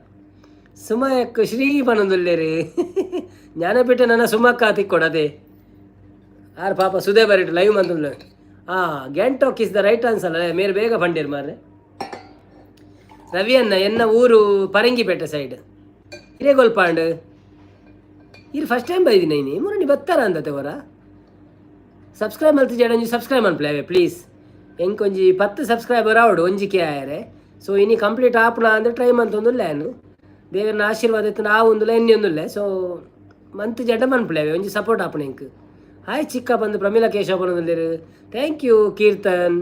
ಸುಮಯಕ್ ಶ್ರೀ ಪನೊಂದುಲ್ಲೆರ್. ಜ್ಞಾನಪೀಠ ನನ್ನ ಸುಮಕ್ಕ ತಿಕ್ಕೊಡದೆ. ಆರು ಪಾಪ ಸುದೇ ಬರಿಟ್ ಲೈವ್ ಮಂತುಲ್ಲೆ. ಹಾಂ, Gangtok is the right answer. ಅಲ್ಲ ಮೇರೆ ಬೇಗ ಬಂಡೀರ್ ಮಾರ್ರೆ. ರವಿ ಅಣ್ಣ, ಎನ್ನ ಊರು ಪರಂಗಿಪೇಟೆ ಸೈಡ್. ಹಿರೇಗೋಲ್ಪಾಂಡ್ ಇರು ಫಸ್ಟ್ ಟೈಮ್ ಬೈದಿನ ಇನಿ ಮುರಣಿ ಬತ್ತಾರ ಅಂದತೆ ಅವರ. ಸಬ್ಸ್ಕ್ರೈಬ್ ಮಲ್ತಿಜಾಡ, ಒಂಜಿ ಸಬ್ಸ್ಕ್ರೈಬ್ ಮನ್ಪುಲೆ ಅವೇ ಪ್ಲೀಸ್. ಎಂಕೊಂಜಿ 10 ಸಬ್ಸ್ಕ್ರೈಬರ್ ಆವಡು, ಒಂಜಿ ಕೆ ಆಯರೆ. ಸೊ ಇನಿ ಕಂಪ್ಲೀಟ್ ಆಪುನ ಅಂದ್ರೆ ಟ್ರೈ ಮಂತೊಂದುಲ್ಲೆ ಯಾನ್. ದೇವರನ ಆಶೀರ್ವಾದ ಇತ್ತು ಆ ಒಂದುಲ್ಲ ಎನ್ನಿ ಒಂದುಲ್ಲೆ. ಸೊ ಮಂತ್ ಜಡ್ಡ ಮನ್ಪುಲೆ ಅವೇ, ಒಂಜಿ ಸಪೋರ್ಟ್ ಆಪುನ ಎಂಕ್. ಹಾಯ್ ಚಿಕ್ಕ ಬಂದು ಪ್ರಮೀಲಾ Keshava ಪನೊಂದುಲ್ಲೆರ್. Thank you. Keerthan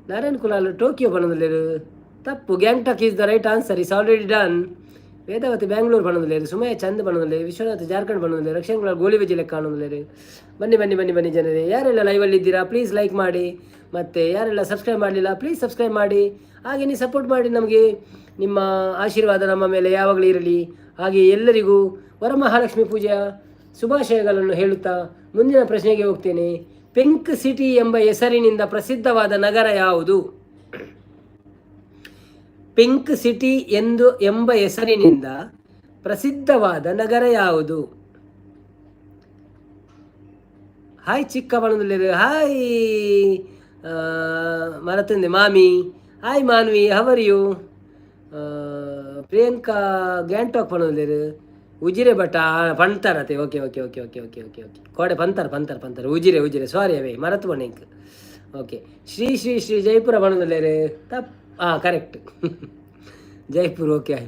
Narayan Kulal Tokyo ಪನೊಂದುಲ್ಲೆರ್, ತಪ್ಪು. Gangtok is the right answer, is already done. Vedavathi Bangalore ಪನೊಂದುಲ್ಲೆರ್. Sumaiya Chand ಪನೊಂದುಲ್ಲೆರ್. Vishwanath Jharkhand ಪನೊಂದುಲ್ಲೆರ್. Rakshan Kulal ಗೋಲಿ ಬಜ್ಜಿ ಲೆಕ್ಕ ಕಾಣೊಂದುಲ್ಲೆರ್. ಬನ್ನಿ ಬನ್ನಿ ಬನ್ನಿ ಬನ್ನಿ ಜನರೇ. ಯಾರೆಲ್ಲ ಲೈವಲ್ಲಿ ಇದ್ದೀರಾ, ಪ್ಲೀಸ್ ಲೈಕ್ ಮಾಡಿ. ಮತ್ತು ಯಾರೆಲ್ಲ ಸಬ್ಸ್ಕ್ರೈಬ್ ಮಾಡಲಿಲ್ಲ, ಪ್ಲೀಸ್ ಸಬ್ಸ್ಕ್ರೈಬ್ ಮಾಡಿ. ಹಾಗೆ ನೀವು ಸಪೋರ್ಟ್ ಮಾಡಿ ನಮಗೆ. ನಿಮ್ಮ ಆಶೀರ್ವಾದ ನಮ್ಮ ಮೇಲೆ ಯಾವಾಗಲೂ ಇರಲಿ. ಹಾಗೆ ಎಲ್ಲರಿಗೂ ವರಮಹಾಲಕ್ಷ್ಮಿ ಪೂಜೆಯ ಶುಭಾಶಯಗಳನ್ನು ಹೇಳುತ್ತಾ ಮುಂದಿನ ಪ್ರಶ್ನೆಗೆ ಹೋಗ್ತೇನೆ. ಪಿಂಕ್ ಸಿಟಿ ಎಂಬ ಹೆಸರಿನಿಂದ ಪ್ರಸಿದ್ಧವಾದ ನಗರ ಯಾವುದು? ಪಿಂಕ್ ಸಿಟಿ ಎಂದು ಎಂಬ ಹೆಸರಿನಿಂದ ಪ್ರಸಿದ್ಧವಾದ ನಗರ ಯಾವುದು? ಹಾಯ್ ಚಿಕ್ಕ ಬಣ್ಣದಲ್ಲಿ. ಹಾಯ್ ಮರತಂದೆ ಮಾಮಿ. Hi Manvi, how are you? Priyanka Gangtok ಪಣೊಂದುಲ್ಲೆರ್. Ujire but ಪಂತಾರತೆ. Okay okay okay okay okay okay okay. ಕೋಡೆ ಪಂತಾರ ಪಂತಾರ ಪಂತಾರ. ಉಜಿರೆ ಉಜಿರೆ, ಸಾರಿ ಅವೇ ಮರತು ಬಣ್ಣ ಇಂಕ್. ಓಕೆ, ಶ್ರೀ ಶ್ರೀ ಶ್ರೀ ಜೈಪುರ ಪಣೊಂದುಲ್ಲೆರ್, ತಪ್ಪು. ಹಾಂ, correct, Jaipur. Okay.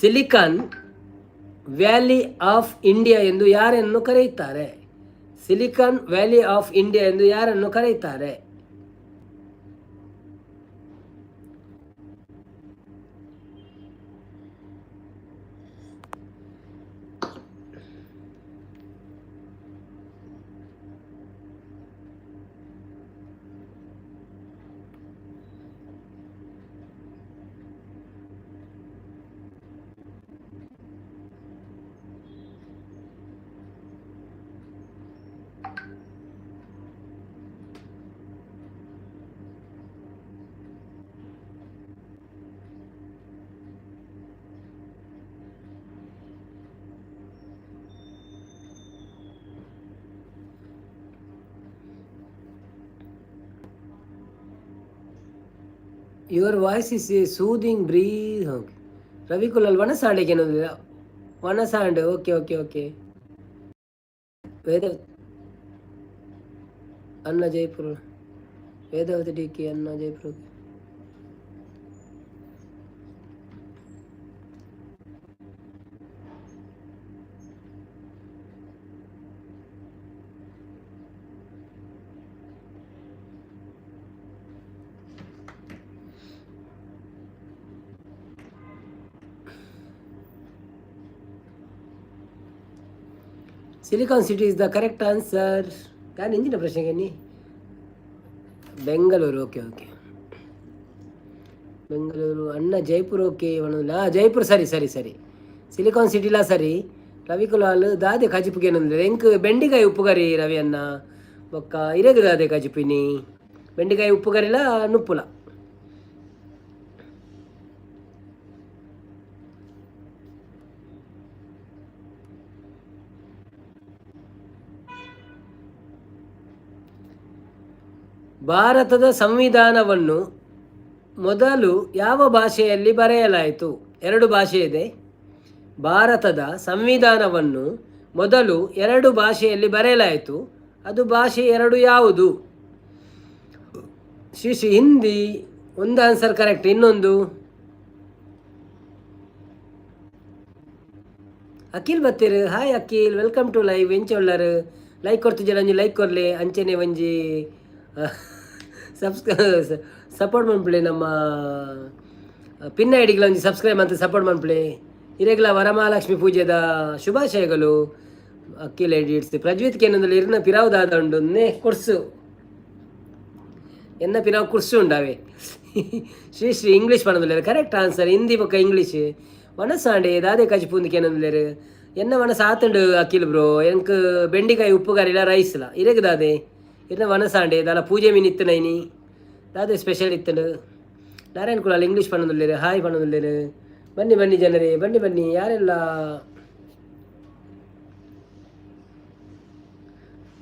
Silicon Valley of India ಎಂದು ಯಾರನ್ನು ಕರೆಯುತ್ತಾರೆ? ಸಿಲಿಕಾನ್ ವ್ಯಾಲಿ ಆಫ್ ಇಂಡಿಯಾ ಎಂದು ಯಾರನ್ನು ಕರೆಯುತ್ತಾರೆ? Your voice is a soothing breeze. Okay. Ravi Kulal ವನಸಾಂಡಿಗೆ ಏನೊಂದಿಲ್ಲ ವನಸಾಂಡ್. Okay okay okay. ವೇದ ಅನ್ನ ಜೈಪುರ. ವೇದಾವತಿ ಡಿ ಕೆ ಅನ್ನ Jaipur. Silicon City is the correct answer. ನಾನು ಇಂಜಿನ ಪ್ರಶ್ನೆಗೆ ನೀ ಬೆಂಗಳೂರು. ಓಕೆ ಓಕೆ, ಬೆಂಗಳೂರು ಅಣ್ಣ. ಜೈಪುರ್ ಓಕೆ. ಜೈಪುರ್ ಸರಿ ಸರಿ ಸರಿ. ಸಿಲಿಕಾನ್ ಸಿಟಿಲಾ ಸರಿ. ರವಿ ಕುಲಾಲ್ ದಾದೆ ಕಜಿಪುಗೆ ಎಂಕ್ ಬೆಂಡಿಕಾಯಿ ಉಪ್ಪುಗರಿ ರವಿ ಅಣ್ಣ. ಬೊಕ್ಕ ಇರೆಗ್ ದಾದೆ ಕಜಿಪಿನಿ? ಬೆಂಡೆಕಾಯಿ ಉಪ್ಪು ಕರಿಲ ನುಪ್ಪುಲ. ಭಾರತದ ಸಂವಿಧಾನವನ್ನು ಮೊದಲು ಯಾವ ಭಾಷೆಯಲ್ಲಿ ಬರೆಯಲಾಯಿತು? ಎರಡು ಭಾಷೆ ಇದೆ. ಭಾರತದ ಸಂವಿಧಾನವನ್ನು ಮೊದಲು ಎರಡು ಭಾಷೆಯಲ್ಲಿ ಬರೆಯಲಾಯಿತು. ಅದು ಭಾಷೆ ಎರಡು ಯಾವುದು? ಶ್ರೀ ಶ್ರೀ ಹಿಂದಿ ಒಂದು ಆನ್ಸರ್ ಕರೆಕ್ಟ್. ಇನ್ನೊಂದು Akhil ಬತ್ತೀರು. Hi Akhil, welcome to live. ಎಂಚ ಉಳ್ಳಾರು? ಲೈಕ್ ಕೊಡ್ತಿದ್ದೀರ? ಒಂಜಿ ಲೈಕ್ ಕೊರ್ಲೆ. ಅಂಚೆನೆ ಒಂಜಿ ಸಪೋರ್ಟ್ ಮನ್ಪುಲೆ. ನಮ್ಮ ಪಿನ್ ಐಡಿಗ್ಲ ಒಂಜಿ ಸಬ್ಸ್ಕ್ರೈಬ್ ಅಂತ ಸಪೋರ್ಟ್ ಮನ್ಪುಲೆ. ಇರೆಗ್ಲ ವರಮಹಾಲಕ್ಷ್ಮಿ ಪೂಜೆದ ಶುಭಾಶಯಗಳು. ಅಖಿಲ್ ಎಡಿಟ್ಸ್ ಪ್ರಜ್ವಿತ್ ಕೇನಂದಲ್ಲಿ ಇರ್ನ ಪಿರಾವು ದಾದ ಉಂಡು ನೇ ಕೊರ್ಸು ಎನ್ನ ಪಿರಾವು ಕುರ್ಸು ಉಂಡಾವೆ. ಶ್ರೀ ಶ್ರೀ ಇಂಗ್ಲೀಷ್ ಪಣಂದುಲ್ಲೆರ್. Correct answer. ಹಿಂದಿ ಬೊಕ್ಕ ಇಂಗ್ಲೀಷ್. ವನಸಾಂಡೆ ದಾದೆ ಕಜಿಪುಂದು ಕೇನಂದುಲ್ಲೆರ್. ಎನ್ನ ವನಸ ಆತುಂಡು ಅಖಿಲ್ ಬ್ರೋ. ಎಂಕ್ ಬೆಂಡಿಕಾಯಿ ಉಪ್ಪು ಕರಿಲ ರೈಸ್ಲ. ಇರೆಗ್ ದಾದೆ ಇರ್ನ ವನಸಾಂಡೆ? ದಾಲ ಪೂಜೆ ಮೀನ್ ಇತ್ತು ನೈನಿ? ದಾದೆ ಸ್ಪೆಷಲ್ ಇತ್ತುಂಡು? ನಾರಾಯಣ್ ಕುಲಾಲ್ ಇಂಗ್ಲೀಷ್ ಪಣಂದುಲ್ಲೆರ್. ಹಾಯ್ ಪಣಂದುಲ್ಲೆರ್. ಬನ್ನಿ ಬನ್ನಿ ಜನರೇ, ಬನ್ನಿ ಬನ್ನಿ. ಯಾರೆಲ್ಲ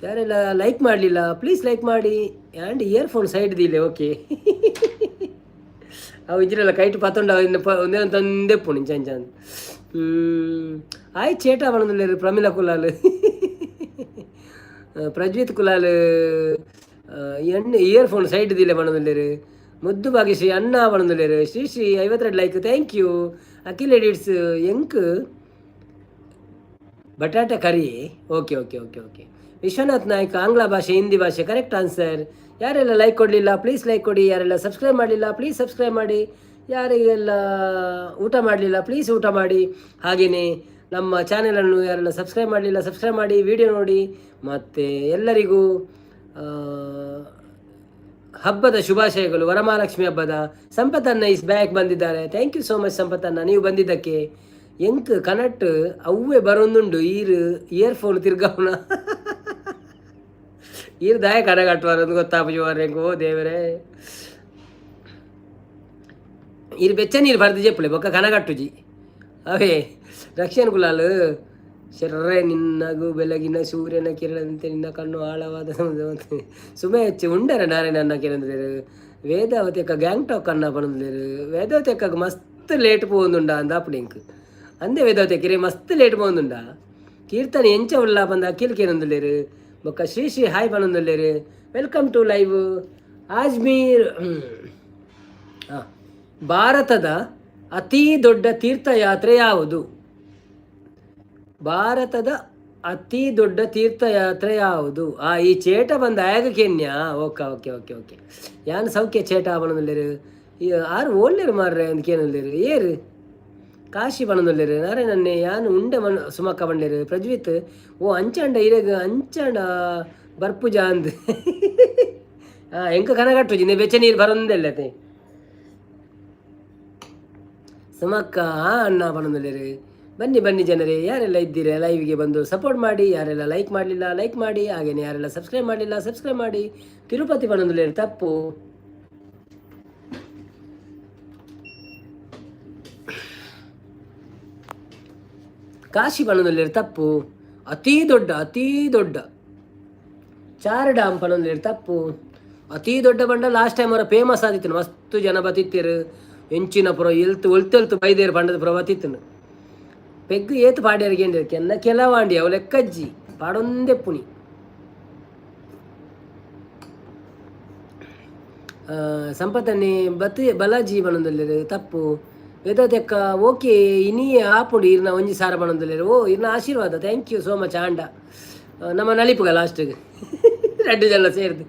ಯಾರೆಲ್ಲ ಲೈಕ್ ಮಾಡಲಿಲ್ಲ, ಪ್ಲೀಸ್ ಲೈಕ್ ಮಾಡಿ. ಆ್ಯಂಡ್ ಇಯರ್ಫೋನ್ ಸೈಡ್ ದಿಲೆ. ಓಕೆ, ಅವು ಇಜ್ರಲ್ಲ ಕೈಟ್ ಪತ್ತೊಂಡ ಒಂದೇ ತಂದೆಪ್ಪು ಇಂಚ ಇಂಚ. ಆಯ್ ಚೇಟ ಪಣಂದುಲ್ಲೆರ್. ಪ್ರಮೀಳಾ ಕುಲಾಲ್, ಪ್ರಜ್ವಿತ್ ಕುಲಾಲ್ ಎಣ್ಣೆ ಇಯರ್ಫೋನ್ ಸೈಡ್ ದಿಲೆ ಪಣಂದುಲ್ಲೆರ್. ಮುದ್ದು ಭಾಗ್ಯಶ್ರೀ ಅಣ್ಣ ಪಣಂದುಲ್ಲೆರ್. Shri Shri 52 like, thank you. Akhil edits ಎಂಕ್ ಬಟಾಟೆ ಕರಿ. Okay okay okay okay. Vishwanath Naik ಆಂಗ್ಲ ಭಾಷೆ, ಹಿಂದಿ ಭಾಷೆ, ಕರೆಕ್ಟ್ ಆನ್ಸರ್. ಯಾರೆಲ್ಲ ಲೈಕ್ ಕೊಡಲಿಲ್ಲ, ಪ್ಲೀಸ್ ಲೈಕ್ ಕೊಡಿ. ಯಾರೆಲ್ಲ ಸಬ್ಸ್ಕ್ರೈಬ್ ಮಾಡಲಿಲ್ಲ, ಪ್ಲೀಸ್ ಸಬ್ಸ್ಕ್ರೈಬ್ ಮಾಡಿ. ಯಾರಿಗೆಲ್ಲ ಊಟ ಮಾಡಲಿಲ್ಲ, ಪ್ಲೀಸ್ ಊಟ ಮಾಡಿ. ಹಾಗೆಯೇ ನಮ್ಮ ಚಾನೆಲನ್ನು ಯಾರೆಲ್ಲ ಸಬ್ಸ್ಕ್ರೈಬ್ ಮಾಡಲಿಲ್ಲ, ಸಬ್ಸ್ಕ್ರೈಬ್ ಮಾಡಿ, ವಿಡಿಯೋ ನೋಡಿ. ಮತ್ತು ಎಲ್ಲರಿಗೂ ಹಬ್ಬದ ಶುಭಾಶಯಗಳು, ವರಮಹಾಲಕ್ಷ್ಮಿ ಹಬ್ಬದ. ಸಂಪತ್ತನ್ನ is back ಬಂದಿದ್ದಾರೆ. Thank you so much ಸಂಪತ್ತನ್ನ, ನೀವು ಬಂದಿದ್ದಕ್ಕೆ. ಎಂಕ್ ಕನಟ್ ಅವ್ವೆ ಬರೊಂದುಂಡು. ಈರ್ ಇಯರ್ಫೋನ್ ತಿರ್ಗಾವನ ಈರ್ ದಾಯ ಕನಗಟ್ಟುವಾರ ಗೊತ್ತಾಪುಜಿ ಎಂಕ್. ಓ ದೇವರೇ, ಈರ್ ಬೆಚ್ಚ ನೀರು ಬರ್ದು ಜೆಪ್ಪುಲೆ ಬೊಕ್ಕ ಕನಗಟ್ಟುಜಿ. ಅವೇ ರಕ್ಷಣ್ ಕುಲಾಲ್ ಶರ್ರೆ ನಿನ್ನಗು ಬೆಳಗಿನ ಸೂರ್ಯನ ಕಿರಣದಂತೆ ನಿನ್ನ ಕಣ್ಣು ಆಳವಾದ ಸುಮೆ ಹೆಚ್ಚು ಉಂಡರ ನಾರಾಯಣ ಅನ್ನ ಕೇಳಂದ್ರೆ. ವೇದಾವತಿ ಅಕ್ಕ ಗ್ಯಾಂಗ್ಟಾಕ್ ಅನ್ನ ಪಣಂದ್ಲೇರು. ವೇದಾವತಿ ಅಕ್ಕಗ್ ಮಸ್ತ್ ಲೇಟ್ ಪೋವೊಂದುಂಡ ಅಂದ ಅಪ್ಪಡಿಂಕ್ ಅಂದೆ. ವೇದಾವತಿ ಅಕ್ಕಿರೆ ಮಸ್ತ್ ಲೇಟ್ ಪೋವೊಂದುಂಡ. ಕೀರ್ತನೆ ಎಂಚ ಉಲ್ಲ ಪಂದ ಅಖಿಲ್ ಕೇನೊಂದುಲ್ಲೇರು. ಬೊಕ್ಕ ಶ್ರೀ ಶ್ರೀ ಹಾಯ್ ಪನೊಂದುಲ್ಲೇರು. Welcome to live Ajmer. ಭಾರತದ ಅತೀ ದೊಡ್ಡ ತೀರ್ಥಯಾತ್ರೆ ಯಾವುದು? ಭಾರತದ ಅತಿ ದೊಡ್ಡ ತೀರ್ಥಯಾತ್ರೆ ಯಾವುದು? ಈ ಚೇಟ ಬಂದ ಆಗ Kenya. Okay okay okay okay. ಯಾನ್ ಸೌಖ್ಯ ಚೇಟ ಪನೊಂದುಲ್ಲೆರ್. ಆರು ಓಲ್ಲೆರ್ ಮಾರ್ರೆ ಅಂದ್ ಕೇನೊಂದುಲ್ಲೆರ್. ಏರ್ ಕಾಶಿ ಪನೊಂದುಲ್ಲೆರ್. ನಾರಾಯಣನ್ನೇ ಯಾನ್ ಉಂಡೆ ಮನ್ ಸುಮಕ್ಕ ಬಂಡೇರು. ಪ್ರಜ್ವಿತ್ ಓ ಅಂಚಾಂಡ ಇರೆಗ್ ಅಂಚಾಂಡ ಬರ್ಪುಜ ಅಂದ್. ಎಂಕ ಕನಗಟ್ಟುಜಿ ನೆ ಬೆಚ್ಚ ನೀರು ಬರೊಂದೆಲ್ಲತೆ. ಸುಮಕ್ಕ ಅಣ್ಣ ಪನೊಂದುಲ್ಲೆರ್. ಬನ್ನಿ ಬನ್ನಿ ಜನರೇ, ಯಾರೆಲ್ಲ ಇದ್ದೀರಾ ಲೈವ್ಗೆ ಬಂದು ಸಪೋರ್ಟ್ ಮಾಡಿ. ಯಾರೆಲ್ಲ ಲೈಕ್ ಮಾಡಲಿಲ್ಲ, ಲೈಕ್ ಮಾಡಿ. ಹಾಗೆಯೇ ಯಾರೆಲ್ಲ ಸಬ್ಸ್ಕ್ರೈಬ್ ಮಾಡಲಿಲ್ಲ, ಸಬ್ಸ್ಕ್ರೈಬ್ ಮಾಡಿ. ತಿರುಪತಿ ಪನೊಂದುಲ್ಲೆರ್, ತಪ್ಪು. ಕಾಶಿ ಪನೊಂದುಲ್ಲೆರ್, ತಪ್ಪು. ಅತೀ ದೊಡ್ಡ ಅತೀ ದೊಡ್ಡ ಚಾರ್ ಡ್ಯಾಮ್ ಪನೊಂದುಲ್ಲೆರ್, ತಪ್ಪು. ಅತೀ ದೊಡ್ಡ ಬಂಡ ಲಾಸ್ಟ್ ಟೈಮ್ ಅವರ ಫೇಮಸ್ ಆದಿತ್ತು. ಮಸ್ತ್ ಜನ ಬತ್ತಿತ್ತೇರು. ಎಂಚಿನ ಪುರ ಎಲ್ತು ಒಲ್ತು ಬೈದೇರು ಪಂಡದ ಪುರ ಬತ್ತಿತ್ತನು. ಪೆಗ್ ಏತ್ ಪಾಡ್ಯರಿಗೆ ಕೆನ್ನ ಕೆಲವಾಂಡಿ ಅವು ಲೆಕ್ಕಜ್ಜಿ ಪಾಡೊಂದೆ ಪುಣಿ. ಸಂಪತ್ತನ್ನೇ ಬತ್ತಿ ಬಲಾಜಿ ಪನೊಂದುಲ್ಲೆರ್, ತಪ್ಪು. ವೇದಾವತಿ ಓಕೆ. ಇನಿ ಆಪುಂಡು ಇರ್ನ ಒಂಜಿ ಸಾರ ಪನೊಂದುಲ್ಲೆರ್. ಓ ಇರ್ನ ಆಶೀರ್ವಾದ, thank you so much. ಆಂಡ ನಮ್ಮ ನಲಿಪುಗ ಲಾಸ್ಟಿಗೆ ರಡ್ಡು ಜನ ಸೇರ್ದು.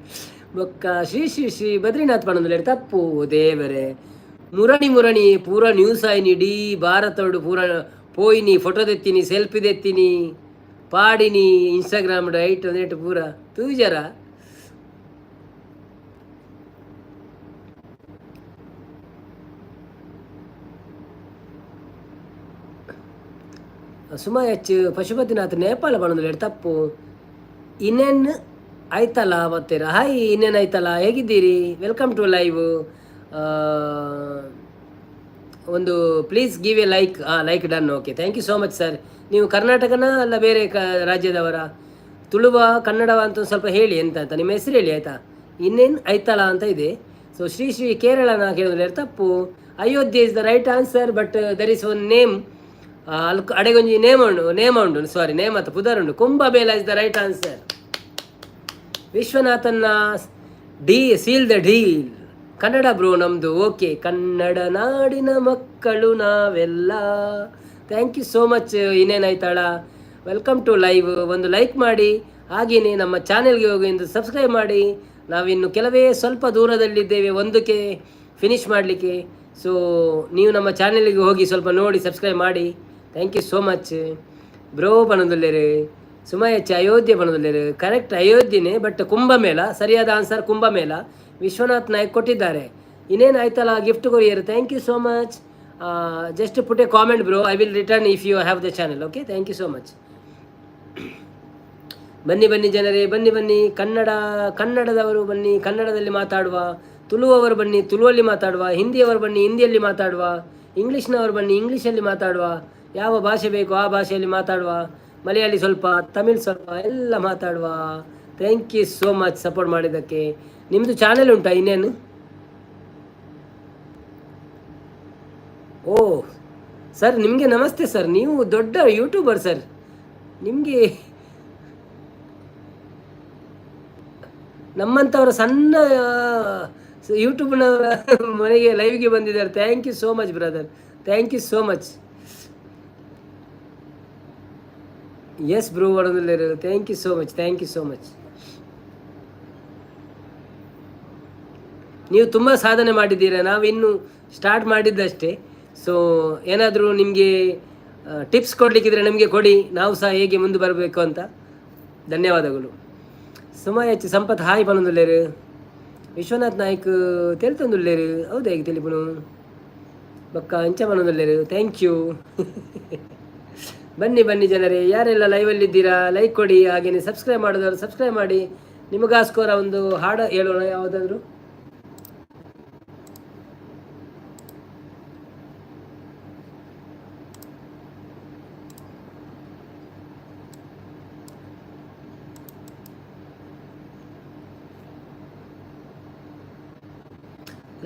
ಬೊಕ್ಕ ಶ್ರೀ ಶ್ರೀ ಶ್ರೀ ಬದ್ರಿನಾಥ್ ಪನೊಂದುಲ್ಲೆರ್, ತಪ್ಪು. ದೇವರೇ, ಮುರಣಿ ಮುರಣಿ ಪೂರ ನ್ಯೂಸ್ ಆಯ್ನಿ. ಇಡೀ ಭಾರತೋಡು ಪೂರ ಪೋಯಿನಿ, ಫೋಟೋ ದೆತ್ತೀನಿ, ಸೆಲ್ಫಿ ದೆತ್ತೀನಿ, ಪಾಡಿನಿ ಇನ್ಸ್ಟಾಗ್ರಾಮ್ ಐಟ್ ಒಂದೇಟು ಪೂರ ತೂಜರ. ಸುಮಾ ಎಚ್ ಪಶುಪತಿನಾಥ್ ನೇಪಾಳ ಪನೊಂದುಲ್ಲೆರ್, ತಪ್ಪು. ಇನೆನ್ ಆಯ್ತಲ್ಲ ಬರ್ತೀರಾ? ಹಾಯ್, ಇನ್ನೇನಾಯ್ತಲ್ಲ, ಹೇಗಿದ್ದೀರಿ? Welcome to live. ಒಂದು please give a like. ಹಾಂ, like done. Okay, thank you so much sir. ನೀವು ಕರ್ನಾಟಕನ ಅಲ್ಲ ಬೇರೆ ರಾಜ್ಯದವರ? ತುಳುವ ಕನ್ನಡವ ಅಂತ ಒಂದು ಸ್ವಲ್ಪ ಹೇಳಿ, ಎಂತ ಅಂತ ನಿಮ್ಮ ಹೆಸರು ಹೇಳಿ, ಆಯಿತಾ? ಇನ್ನೇನು ಆಯ್ತಲ್ಲ ಅಂತ ಇದೆ. ಸೊ ಶ್ರೀ ಶ್ರೀ ಕೇರಳನ ಕೇಳಿದ್ರೆ ತಪ್ಪು. Ayodhya is the right answer, but there is one name. ಅಲ್ ಅಡೆಗೊಂಜಿ ನೇಮ್ ಉಂಡು, ನೇಮ್ ಉಂಡು, ಸಾರಿ, ನೇಮ್ ಅತ್ತ ಪುದರ್ ಉಂಡು. Kumbh Mela is the right answer. ವಿಶ್ವನಾಥನ್ನ D seal the deal. Kannada bro ನಮ್ಮದು. ಓಕೆ, ಕನ್ನಡ ನಾಡಿನ ಮಕ್ಕಳು ನಾವೆಲ್ಲ. Thank you so much. ಇನ್ನೇನಾಯ್ತಾಳ, welcome to live. ಒಂದು ಲೈಕ್ ಮಾಡಿ, ಹಾಗೆಯೇ ನಮ್ಮ ಚಾನೆಲ್ಗೆ ಹೋಗಿ ಎಂದು ಸಬ್ಸ್ಕ್ರೈಬ್ ಮಾಡಿ. ನಾವಿನ್ನು ಕೆಲವೇ ಸ್ವಲ್ಪ ದೂರದಲ್ಲಿದ್ದೇವೆ ಒಂದಕ್ಕೆ ಫಿನಿಶ್ ಮಾಡಲಿಕ್ಕೆ. ಸೊ ನೀವು ನಮ್ಮ ಚಾನೆಲ್ಗೆ ಹೋಗಿ ಸ್ವಲ್ಪ ನೋಡಿ, ಸಬ್ಸ್ಕ್ರೈಬ್ ಮಾಡಿ. Thank you so much bro. ಪಣದುಲ್ಲೇರು ಸುಮಯಚ್ಚ Ayodhya ಪಣದುಲ್ಲೇರು. Correct, ಅಯೋಧ್ಯೆನೇ, but Kumbh Mela ಸರಿಯಾದ ಆನ್ಸರ್. ಕುಂಭಮೇಳ ವಿಶ್ವನಾಥ್ ನಾಯಕ್ ಕೊಟ್ಟಿದ್ದಾರೆ. ಇನ್ನೇನು ಆಯ್ತಲ್ಲ, gift courier. Thank you so much. Just put a comment bro, I will return if you have the channel. Okay, thank you so much. ಬನ್ನಿ ಬನ್ನಿ ಜನರೇ, ಬನ್ನಿ ಬನ್ನಿ. ಕನ್ನಡದವರು ಬನ್ನಿ, ಕನ್ನಡದಲ್ಲಿ ಮಾತಾಡುವ. ತುಳುವವರು ಬನ್ನಿ, ತುಳುವಲ್ಲಿ ಮಾತಾಡುವ. ಹಿಂದಿಯವರು ಬನ್ನಿ, ಹಿಂದಿಯಲ್ಲಿ ಮಾತಾಡುವ. ಇಂಗ್ಲೀಷ್ನವರು ಬನ್ನಿ, ಇಂಗ್ಲೀಷಲ್ಲಿ ಮಾತಾಡುವ. ಯಾವ ಭಾಷೆ ಬೇಕು ಆ ಭಾಷೆಯಲ್ಲಿ ಮಾತಾಡುವ. ಮಲಯಾಳಿ ಸ್ವಲ್ಪ, ತಮಿಳ್ ಸ್ವಲ್ಪ, ಎಲ್ಲ ಮಾತಾಡುವ. Thank you so much support ಮಾಡಿದ್ದಕ್ಕೆ. ನಿಮ್ಮದು ಚಾನೆಲ್ ಉಂಟಾ ಇನ್ನೇನು? ಓ ಸರ್, ನಿಮಗೆ ನಮಸ್ತೆ ಸರ್. ನೀವು ದೊಡ್ಡ ಯೂಟ್ಯೂಬರ್ ಸರ್. ನಿಮಗೆ ನಮ್ಮಂಥವರ ಸಣ್ಣ ಯೂಟ್ಯೂಬ್ನ ಮನೆಗೆ ಲೈವ್ಗೆ ಬಂದಿದ್ದಾರೆ. Thank you so much brother, thank you so much. Yes bro, thank you so much, thank you so much. ನೀವು ತುಂಬ ಸಾಧನೆ ಮಾಡಿದ್ದೀರಾ, ನಾವಿನ್ನೂ ಸ್ಟಾರ್ಟ್ ಮಾಡಿದ್ದಷ್ಟೇ. ಸೊ ಏನಾದರೂ ನಿಮಗೆ ಟಿಪ್ಸ್ ಕೊಡಲಿಕ್ಕಿದ್ರೆ ನಮಗೆ ಕೊಡಿ, ನಾವು ಸಹ ಹೇಗೆ ಮುಂದೆ ಬರಬೇಕು ಅಂತ. ಧನ್ಯವಾದಗಳು. ಸುಮಾ ಎಚ್ ಸಂಪತ್ ಹಾಯ್ ಪನೊಂದುಲ್ಲೇರು. ವಿಶ್ವನಾಥ್ ನಾಯ್ಕ್ ತೆಲ್ತೊಂದುಲ್ಲೇರು. ಹೌದಾ? ಹೇಗೆ ತೆಲಿಪುನು? ಬಕ್ಕ ಅಂಚ ಪನೊಂದುಲ್ಲೇರು. Thank you. ಬನ್ನಿ ಬನ್ನಿ ಜನರೇ, ಯಾರೆಲ್ಲ ಲೈವಲ್ಲಿದ್ದೀರಾ ಲೈಕ್ ಕೊಡಿ, ಹಾಗೆಯೇ ಸಬ್ಸ್ಕ್ರೈಬ್ ಮಾಡಿದವರು ಸಬ್ಸ್ಕ್ರೈಬ್ ಮಾಡಿ. ನಿಮಗೋಸ್ಕರ ಒಂದು ಹಾಡು ಹೇಳೋಣ ಯಾವುದಾದ್ರು.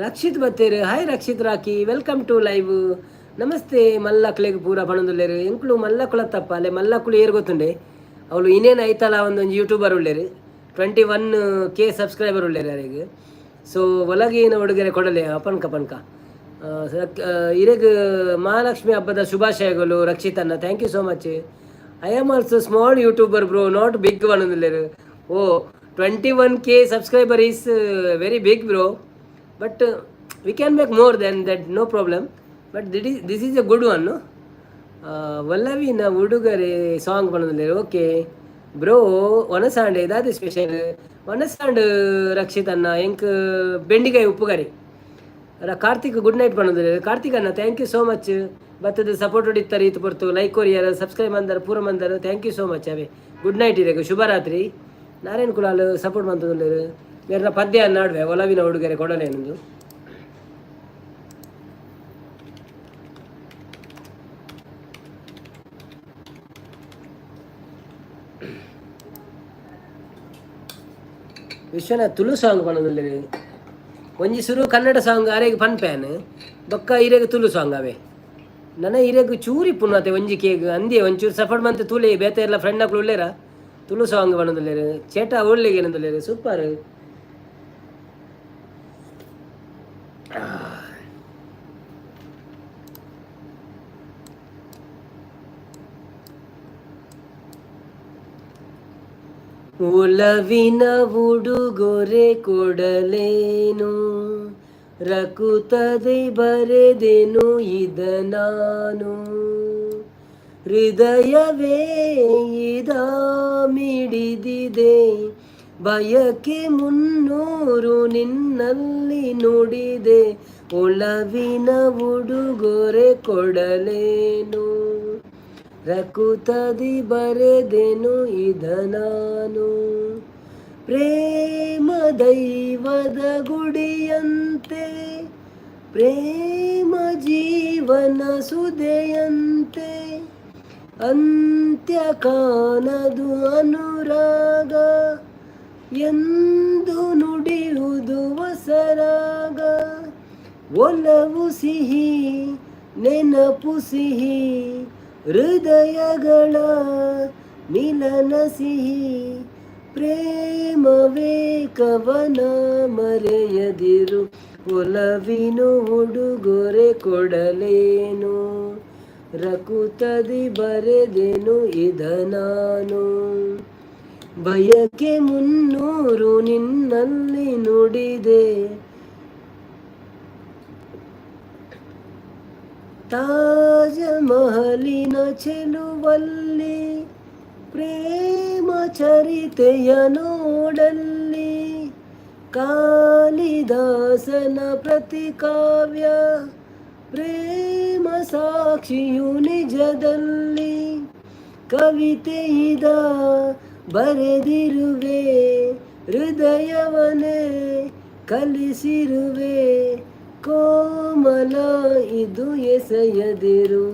Rakshit ಬತ್ತೇರು. Hi Rakshit Rakhi, welcome to live. Namaste. ಮಲ್ಲಕ್ಲೆಗ್ ಪೂರ ಪಣೊಂದುಲ್ಲೆರ್. ಎಂಕ್ಲು ಮಲ್ಲಕುಳ ತಪ್ಪ ಅಲ್ಲೇ ಮಲ್ಲಕುಳು ಏರ್ ಗೊತ್ತುಂಡೆ? ಅವಳು ಇನ್ನೇನು ಐತಲ್ಲ, ಒಂದೊಂದು ಯೂಟ್ಯೂಬರ್ ಉಳ್ಳೇರು. 21K subscriber ಉಳ್ಳೇರು ಯಾರಿಗೆ. ಸೊ ಒಲಗೇನ ಉಡುಗೊರೆ ಕೊಡಲೆ ಅಪನ್ಕ ಪನ್ಕ. ಇರೆಗ್ ಮಹಾಲಕ್ಷ್ಮಿ ಹಬ್ಬದ ಶುಭಾಶಯಗಳು ರಕ್ಷಿತನ್ನ. Thank you so much. I am also small YouTuber bro, not big one ಅಂದುಲ್ಲೆರ್. Oh, 21K subscriber is very big bro, but we can make more than that, no problem, but this is a good one. ವಲ್ಲವಿನ ಉಡುಗೊರೆ song ಪಣೊಂದುಲ್ಲೆರ್. Okay bro, ಒನಸಾಂಡ್ ದಾದ special ಒನಸಾಂಡ್ ರಕ್ಷಿತ್ ಅನ್ನ? ಎಂಕ್ ಬೆಂಡಿಕಾಯಿ ಉಪ್ಪುಕರಿ. ಕಾರ್ತಿಕ್ ಗುಡ್ ನೈಟ್ ಪಣೊಂದುಲ್ಲೆರ್. ಕಾರ್ತಿಕ್ ಅಣ್ಣ, thank you so much. ಬತ್ತದ ಸಪೋರ್ಟ್ ಇತ್ತಾರೆ ಈತ್ ಪೊರ್ತು. ಲೈಕ್ ಕೊರಿಯರ್, ಸಬ್ಸ್ಕ್ರೈಬ್ ಮಂದರ್, ಪೂರ ಮಂದರ್. Thank you so much. ಅವೇ ಗುಡ್ ನೈಟ್ ಇರೆಗ್, ಶುಭರಾತ್ರಿ. ನಾರಾಯಣ್ ಕುಲಾಲ್ ಸಪೋರ್ಟ್ ಮಂತೊಂದುಲ್ಲೆರ್. ಮೇರ್ನ ಪದ್ಯ ನಾಡುವೆ, ಒಲವಿನ ಉಡುಗೊರೆ ಕೊಡಲೇನೊಂದು. ವಿಶ್ವನಾಥ್ ತುಳು ಸಾಂಗ್ ಪನೊಂದುಲ್ಲೆರ್. ಒಂಜಿ ಸುರು ಕನ್ನಡ ಸಾಂಗ್ ಅರೆಗ್ ಪನ್ಪೇನ್, ಬೊಕ್ಕ ಇರೆಗ್ ತುಳು ಸಾಂಗ್. ಅವೇ ನನ ಇರೆಗ್ ಚೂರಿ ಪುನತೆ ಒಂಜಿ ಕೇಗ್ ಅಂದೇ ಒಂಚೂರು ಸಪೋರ್ಟ್ ಮಂತ್ ತೂಲೆ. ಬೇತೆ ಎಲ್ಲ ಫ್ರೆಂಡ್ ಅಕ್ಲು ಉಲ್ಲೇರ. ತುಳು ಸಾಂಗ್ ಪನೊಂದುಲ್ಲೆರ್. ಚೇಟ ಒಳ್ಳೆಗೆ ಏನೊಂದುಲ್ಲೆರ್. ಸೂಪರ್. ಒಲವಿನ ಉಡುಗೊರೆ ಕೊಡಲೇನು, ರಕುತದೆ ಬರೆದೆನು ಇದ ನಾನು. ಹೃದಯವೇ ಇದ ಮಿಡಿದಿದೆ, ಬಯಕೆ ಮುನ್ನೂರು ನಿನ್ನಲ್ಲಿ ನುಡಿದೆ. ಒಲವಿನ ಉಡುಗೊರೆ ಕೊಡಲೇನು, ರಕುತದಿ ಬರೆದೆನು ಇದ ನಾನು. ಪ್ರೇಮ ದೈವದ ಗುಡಿಯಂತೆ, ಪ್ರೇಮ ಜೀವನ ಸುದೆಯಂತೆ, ಅಂತ್ಯ ಕಾಣದು ಅನುರಾಗ ಎಂದು ನುಡಿಯುವುದು ಹೊಸರಾಗ. ಒಲವು ಸಿಹಿ, ನೆನಪು ಸಿಹಿ, ಹೃದಯಗಳ ಮಿಲನ ಸಿಹಿ. ಪ್ರೇಮವೇ ಕವನ ಮರೆಯದಿರು, ಒಲವಿನ ಉಡುಗೊರೆ ಕೊಡಲೇನು, ರಕುತದಿ ಬರೆದೆನು ಇದ ನಾನು. ಬಯಕೆ 300 ನಿನ್ನಲ್ಲಿ ನುಡಿದೆ, ತಾಜ ಮಹಲಿನ ಚೆಲುವಲ್ಲಿ, ಪ್ರೇಮ ಚರಿತೆಯ ನೋಡಲ್ಲಿ, ಕಾಳಿದಾಸನ ಪ್ರತಿಕಾವ್ಯ ಪ್ರೇಮ ಸಾಕ್ಷಿಯು ನಿಜದಲ್ಲಿ. ಕವಿತೆಯಿದ ಬರೆದಿರುವೆ, ಹೃದಯವನೇ ಕಲಿಸಿರುವೆ, ಕೋಮಲ ಇದು ಎಸೆಯದಿರು,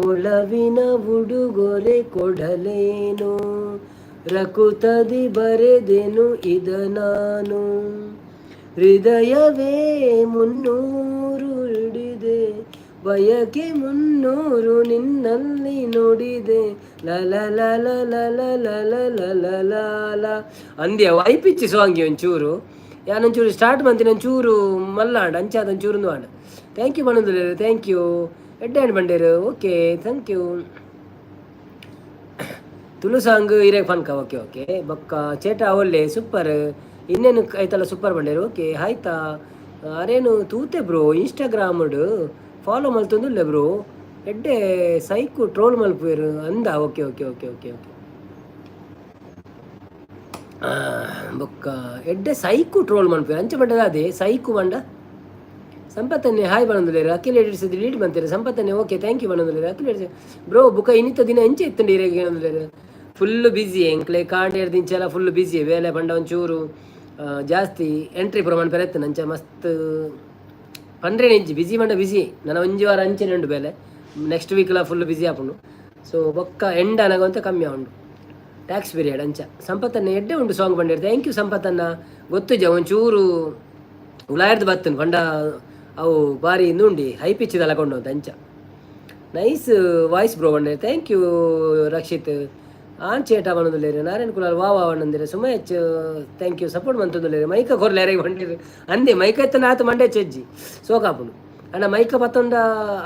ಒಲವಿನ ಉಡುಗೊರೆ ಕೊಡಲೇನು, ರಕುತದಿ ಬರೆದೆನು ಇದ ನಾನು. ಹೃದಯವೇ 300 ಹಿಡಿದೆ, ಬಯಕೆ 300 ನಿನ್ನಲ್ಲಿ ನುಡಿದೆ. ಲ ಲ ಲ ಲ ಲ ಲ ಲ ಲ ಲ ಲ ಲ ಲ. ಅಂದೆ ಹೈ ಪಿಚ್ ಸಾಂಗ್ ಒಂಚೂರು ಯಾನೊಂಚೂರು ಸ್ಟಾರ್ಟ್ ಮಂತಿನ ಒಂಚೂರು ಮಲ್ಲಾಂಡ್ ಅಂಚಾದ ಒಂಚೂರು and. Thank you ಪನೊಂದುಲ್ಲೆರ್, thank you. ಎಡ್ಡೆ ಆಂಡ್ ಬಂಡೇರು. Okay, thank you. Tulu song ಇರೆಗ್ ಪನ್ಕ. Okay okay. ಬೊಕ್ಕ ಚೇಟ ಒಲ್ಲೆ ಸೂಪರ್, ಇನ್ನೇನು ಐತಲ್ಲ ಸೂಪರ್ ಬಂಡೇರು. ಓಕೆ, ಆಯ್ತಾ. ಅರೇನು ತೂತೆ ಬ್ರೋ, ಇನ್ಸ್ಟಾಗ್ರಾಮ್ಡ್ ಫಾಲೋ ಮಲ್ತೊಂದುಲ್ಲೆ ಬ್ರೋ, ಎಡ್ಡೆ ಸೈಕು ಟ್ರೋಲ್ ಮಲ್ಪುವೆರ್ ಅಂದ. Okay okay okay okay okay. ಬೊಕ್ಕ ಎಡ್ಡೆ ಸೈಕು ಟ್ರೋಲ್ ಮನ್ಪುವೆರ್ ಅಂಚ ಪಂಡದ ಅದೇ ಸೈಕು ಪಂಡ. ಸಂಪತ್ತನ್ನೇ ಹಾಯ್ ಪನೊಂದುಲ್ಲೆರ್. ಅಖಿಲ್ ಎಡಿಟ್ಸ್ ಡಿಲೀಟ್ ಮಂತೆರ್. ಸಂಪತ್ತನ್ನೇ ಓಕೆ, thank you ಪನೊಂದುಲ್ಲೆರ್. ಅಖಿಲ್ ಎಡಿಟ್ಸ್ ಬ್ರೋ, ಬುಕ ಇನ್ನಿತ ದಿನ ಎಂಚ ಇತ್ತುಂಡು ಇರೆಗ್ ಕೇನೊಂದುಲ್ಲೆರ್. ಫುಲ್ ಬ್ಯುಸಿ ಎಂಕ್ಲೆ, ಕಾಂಡೇರ್ ದಿಂಚೆಲ ಫುಲ್ ಬ್ಯುಸಿ. ಬೇಲೆ ಪಂಡ ಒಂಚೂರು ಜಾಸ್ತಿ ಎಂಟ್ರಿ ಪೂರ ಮನ್ಪೆರೆ ಇತ್ತುಂಡು, ಅಂಚ ಮಸ್ತ್ ಪಂಡ್ರೆ ಇಂಚಿ ಬ್ಯುಸಿ ಪಂಡ ಬ್ಯುಸಿ. ನನ ಒಂಜಿ ವಾರ ಅಂಚೆನೆ ಉಂಡು ಬೇಲೆ, ನೆಕ್ಸ್ಟ್ ವೀಕ್ಲ ಫುಲ್ ಬ್ಯುಸಿ ಆಪುಂಡು. ಸೊ ಬೊಕ್ಕ ಎಂಡ್ ಆನಗ ಒಂತೆ ಕಮ್ಮಿ ಉಂಡು, ಟ್ಯಾಕ್ಸ್ ಪೀರಿಯಡ್ ಅಂಚ. ಸಂಪತ್ತನ್ನ ಎಡ್ಡೆ ಉಂಡು ಸಾಂಗ್ ಬಂಡೇರ್. Thank you ಸಂಪತ್ತನ್ನ. ಗೊತ್ತುಜ, ಒಂಚೂರು ಉಲಾಯರ್ದು ಬತ್ತನ್ ಪಂಡ ಅವು ಬಾರಿ ಇಂದುಂಡಿ ಹೈ ಪಿಚ್ ಕೊಂಡು ಅಂತ ಅಂಚ. ನೈಸ್ ವಾಯ್ಸ್ ಬ್ರೋ ಬಂಡೆ. Thank you Rakshit. ಆನ್ ಚೇಟ ಪನೊಂದುಲ್ಲೆರ್. ನಾರಾಯಣ ಕುಲಾಲ್ ವಾ ವಾ ಪನೊಂದೆರ್. ಸುಮಯಚ್ thank you, support ಮಂತೊಂದುಲ್ಲೆರ್. ಮೈಕ ಕೊರ್ಲೆ ಬಂಡೇರ್ ಅಂದೆ. ಮೈಕ ಎತ್ತನ ಆತ ಮಂಡೆ ಚೆಜ್ಜಿ ಸೋಕಾಪುಂಡು ಅಣ್ಣ. ಮೈಕ ಪತ್ತೊಂಡ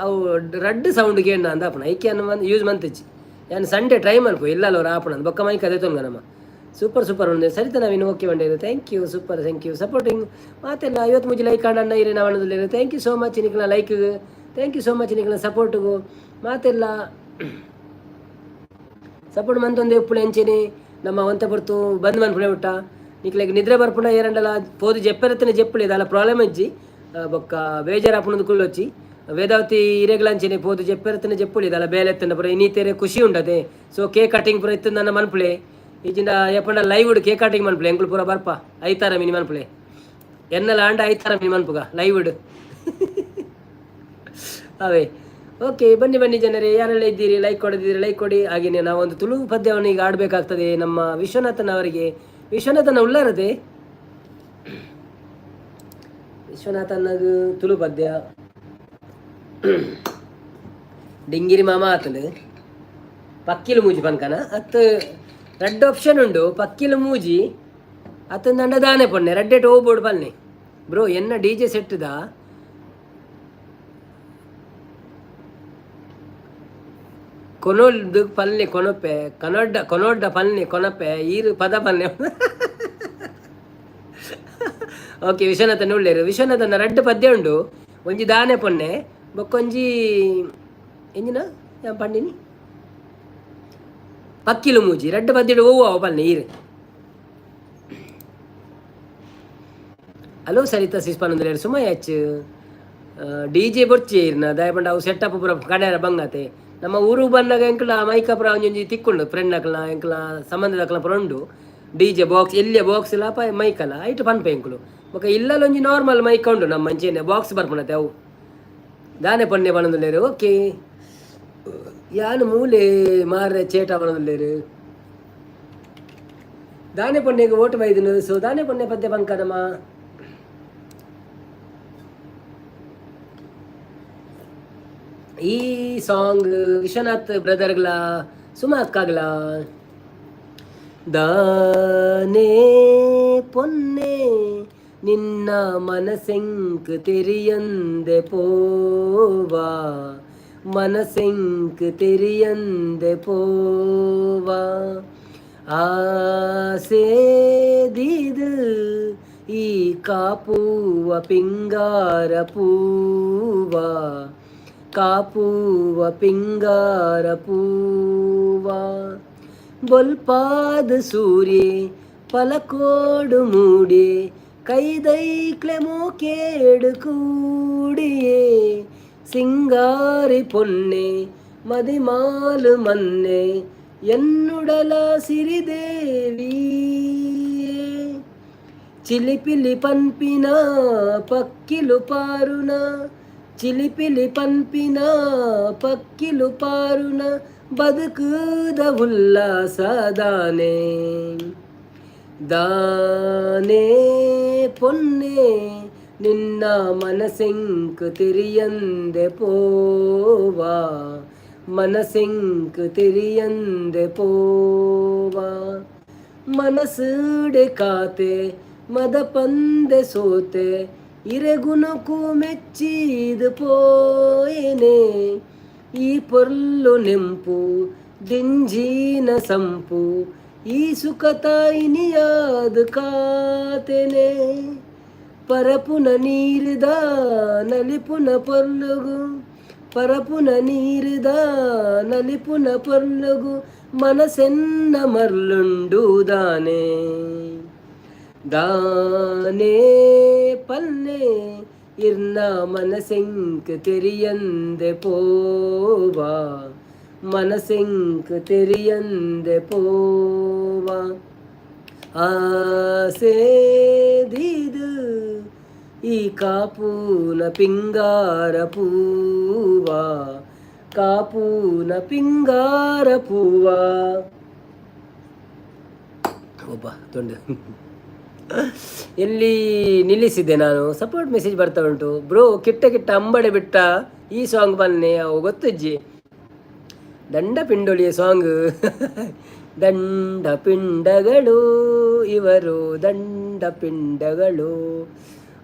ಅವು ರಡ್ಡ್ ಸೌಂಡ್ ಕೇಂಡ ಅಂದ ಆಪುಂಡು. ಐಕೆ ಅನ್ನ ಯೂಸ್ ಮಂತಿಜ್ಜಿ. ಯಾನ್ ಸಂಡೇ ಟ್ರೈ ಮಲ್ಪು ಇಲ್ಲಲ್ಲ ಆಪುಂಡು. ಬೊಕ್ಕ ಮೈಕ್ ಅದೇ ತೊಂಗ ನಮ್ಮ. ಸೂಪರ್ ಸೂಪರ್ ಉಂಡು ಸರಿತ ನವೀನ್. ಓಕೆ ಬಂಡೇರು, thank you, super, thank you supporting. ಮಾತೆಲ್ಲ 53 ಲೈಕ್ ಆಂಡ ಇರೇನ ಪನೊಂದುಲ್ಲೆರ್. Thank you so much ನಿಕ್ಲ like, thank you so much ನಿಕ್ಲ ಸಪೋರ್ಟ್ಗು. ಮಾತೆಲ್ಲ ಸಪೋರ್ಟ್ ಮಂತೊಂದೆ ಉಪ್ಪುಳೆ ಅಂಚೆನೆ. ನಮ್ಮ ಒಂತೆ ಪೊರ್ತು ಬಂದ್ ಮನ್ಪುನೆ ಬಿಟ್ಟ ನಿಕ್ಲೆಗ್ ನಿದ್ರೆ ಬರ್ಪುಂಡ ಏರಂಡಲ ಪೋದು ಜೆಪ್ಪೆರತ್ತನೆ ಜೆಪ್ಪುಲೆ, ದಾಲ ಪ್ರಾಬ್ಲಮ್ ಇಜ್ಜಿ. ಬೊಕ್ಕ ಬೇಜಾರಾಪುನದು ಕುಲ್ಲೊಚ್ಚಿ. ವೇದಾವತಿ ಇರೆಗ್ಲಂಚೆನೆ ಪೋದು ಜೆಪ್ಪೆರತ್ತನೆ ಜೆಪ್ಪುಳಿ, ದಾಲ ಬೇಲೆ ಎತ್ತಂಡ ಪುರ ಇನ್ನೀತೆರೆ ಖುಷಿ ಉಂಡದೆ. ಸೊ ಕೇಕ್ ಕಟಿಂಗ್ ಪುರ ಇತ್ತು ನನ್ನ ಮನ್ಪುಲೆ. ಈಜಿಂದ ಎಪ್ಪಂಡ ಲೈವ್ ಕೇಕ್ ಕಟಿಂಗ್ ಮನ್ಪುಲೆ, ಎಂಕುಲು ಪೂರ ಬರ್ಪ. ಐತಾರ ಮಿನಿ ಮನ್ಪುಲೆ, ಎನ್ನಲ ಆಂಡ ಐತಾರ ಮಿನಿ ಮನ್ಪುಗ ಲೈವ್ ಅವೇ. ಓಕೆ, ಬನ್ನಿ ಬನ್ನಿ ಜನರೇ, ಯಾರೆಲ್ಲ ಇದ್ದೀರಿ, ಲೈಕ್ ಕೊಡದಿದ್ದೀರಿ ಲೈಕ್ ಕೊಡಿ. ಹಾಗೆಯೇ ನಾವೊಂದು ತುಳು ಪದ್ಯವನ್ನು ಈಗ ಆಡಬೇಕಾಗ್ತದೆ ನಮ್ಮ ವಿಶ್ವನಾಥನ್ ಅವರಿಗೆ. ವಿಶ್ವನಾಥನ ಉಳ್ಳಾರದೆ ವಿಶ್ವನಾಥನ್ನದು ತುಳು ಪದ್ಯ. ಡಿಂಗಿರಿ ಮಾಮ ಆತಂಡು ಪಕ್ಕಿಲು ಮೂಜಿ ಪನ್ಕನ ಅತ್ತು. ರಡ್ಡ್ ಆಪ್ಷನ್ ಉಂಡು, ಪಕ್ಕಿಲು ಮೂಜಿ ಅತ್ತಂದಂಡ ದಾನೆ ಪೊನ್ನೆ, ರಡ್ಡೆಟ್ ಹೋಗ್ಬೋಡು ಪನ್ನೆ. ಬ್ರೋ, ಎನ್ನ ಡಿ ಜೆ ಸೆಟ್ದ ಕೊನೊಲ್ದು ಪಲ್ಲೆ ಕೊನೊಪೆ, ಕನೊಡ್ಡ ಕೊನೊಡ್ಡ ಪಲ್ಲೆ ಕೊನಪೆ, ಈರು ಪದ ಪಲ್ಲೆ. ಓಕೆ, ವಿಶ್ವನಾಥನ್ ಉಳ್ಳೇರು. ವಿಶ್ವನಾಥನ ರಡ್ಡ್ ಪದ್ಯ ಉಂಡು, ಒಂಜಿ ದಾನೆ ಪೊನ್ನೆ, ಬೊಕ್ಕೊಂಜಿ ಎಂಜಿನ ಪಂಡಿನಿ ಪಕ್ಕಿಲು ಮೂಜಿ. ರಡ್ಡ್ ಪದ್ಯಡು ಓವು ಅವ ಪಲ್ಲೆ ಈರು. ಹಲೋ ಸರಿತಾ ಸಿಸ್ ಪನೊಂದುಲ್ಲೆರ್. ಸುಮಯಚ್, ಡಿ ಜೆ ಬೊರ್ಚಿ ಇರ್ನ ದಾಯೆ ಪಂಡ ಅವು ಸೆಟಪ್ ಪೂರ ಕಡೆಯರ ಬಂಗತೆ. ನಮ್ಮ ಊರು ಬಂದಾಗ ಎಂಕ್ಲ ಮೈಕ ಪೂರ ಒಂಜೊಂಜಿ ತಿಕ್ಕುಂಡು, ಫ್ರೆಂಡ್ ಅಕ್ಲ ಎಂಕ್ಲ ಸಂಬಂಧದಕ್ಲ ಪೂರ ಉಂಡು. ಡಿಜೆ ಬಾಕ್ಸ್ ಎಲ್ಲಿಯ ಬಾಕ್ಸ್ ಇಲ್ಲ ಮೈಕಲ್ಲ ಐಟ್ ಪನ್ಪೆ ಎಂಕುಲು. ಬೊಕ ಇಲ್ಲಲೊಂಜಿ ನಾರ್ಮಲ್ ಮೈಕ್ ಉಂಡು ನಮ್ಮ ಅಂಚೆನೆ ಬಾಕ್ಸ್ ಬರ್ಪುನತೆ ಅವು. ದಾನೆ ಪೊನ್ನೆ ಪನೊಂದುಲ್ಲೆರ್. ಓಕೆ, ಯಾನ್ ಮೂಲೆ ಮಾರ್ರೆ ಚೇಟ ಪನೊಂದುಲ್ಲೆರ್. ದಾನೆ ಪೊನ್ನೆಗ್ ಓಟು ಬೈದಿನ. ಸೊ ದಾನೆ ಪೊನ್ನೆ ಪದ್ಯ ಪಂಕನಮ್ಮ. ಈ ಸಾಂಗ್ ವಿಶ್ವನಾಥ್ ಬ್ರದರ್ಗಳ ಸುಮಾ ಅಕ್ಕಾಗ್ಲ. ದಾನೆ ಪೊನ್ನೆ ನಿನ್ನ ಮನಸೆಂಕ್ ತೆರಿಯಂದೆ ಪೋವಾ, ಮನಸೆಂಕ್ ತೆರಿಯಂದೆ ಪೋವಾ, ಆಸೇದಿದು ಈ ಕಾಪುವ ಪಿಂಗಾರ ಪೂವ, ಕಾಪುವ ಪಿಂಗಾರ ಪೂವ, ಬೊಲ್ಪಾದ ಸೂರ್ಯೆ ಪಲಕೋಡು ಮೂಡಿ ಕೈದೈಕ್ಲೆ ಮೋಕೇಡು ಕೂಡಿಯೇ, ಸಿಂಗಾರಿ ಪೊನ್ನೆ ಮದಿಮಾಲು ಮನ್ನೆ ಎನ್ನುಡಲ ಸಿರಿದೇವಿ, ಚಿಲಿಪಿಲಿ ಪನ್ಪಿನ ಪಕ್ಕಿಲು ಪಾರುನ, ಚಿಲಿಪಿಲಿ ಪನ್ಪಿನ ಪಕ್ಕಿಲು ಪಾರುನ ಬದುಕುದ ಉಲ್ಲಾಸದಾನೆ. ದಾನೆ ಪೊನ್ನೆ ನಿನ್ನ ಮನಸೆಂಕ್ ತೆರಿಯಂದೆ ಪೋವಾ, ಮನಸೆಂಕ್ ತೆರಿಯಂದೆ ಪೋವಾ, ಮನಸ್ಸುಡೆ ಕಾತೆ ಮದಪಂದೆ ಸೋತೆ ಇರೆಗುಣಕು ಮೆಚ್ಚಿದ ಪೋಯೆನೆ, ಈ ಪೊರ್ಲು ನೆಂಪು ದಿಂಜಿನ ಸಂಪು ಈ ಸುಖತ ಇನಿಯಾದ ಕಾತೆನೆ, ಪರಪುನ ನೀರಿದ ನಲಿಪುನ ಪೊರ್ಲುಗು, ಪರಪುನ ನೀರಿದ ನಲಿಪುನ ಪೊರ್ಲುಗು ಮನಸೆನ್ನ ಮರ್ಲುಂಡುದಾನೆ. ದಾನೆ ಪಲ್ನೆ ಇರ್ನ ಮನಸೆಂಕ್ ತೆರಿಯಂದೆ ಪೋವಾ, ಮನಸೆಂಕ್ ತೆರಿಯಂದೆ ಪೋವಾ, ಆಸೇದಿದು ಈ ಕಾಪೂನ ಪಿಂಗಾರ ಪೂವ, ಕಾಪೂನ ಪಿಂಗಾರ ಪೂವ. ಒಬ್ಬ ತೊಂಡೆ ಎಲ್ಲಿ ನಿಲ್ಲಿಸಿದ್ದೆ ನಾನು? ಸಪೋರ್ಟ್ ಮೆಸೇಜ್ ಬರ್ತಾ ಉಂಟು. ಬ್ರೋ ಕಿಟ್ಟ ಕಿಟ್ಟ ಅಂಬಡೆ ಬಿಟ್ಟ ಈ ಸಾಂಗ್ ಬನ್ನಿ. ಅವು ಗೊತ್ತಿಜ್ಜಿ ದಂಡ ಪಿಂಡೊಳಿಯ ಸಾಂಗ್. ದಂಡ ಪಿಂಡಗಳು ಇವರು ದಂಡ ಪಿಂಡಗಳು.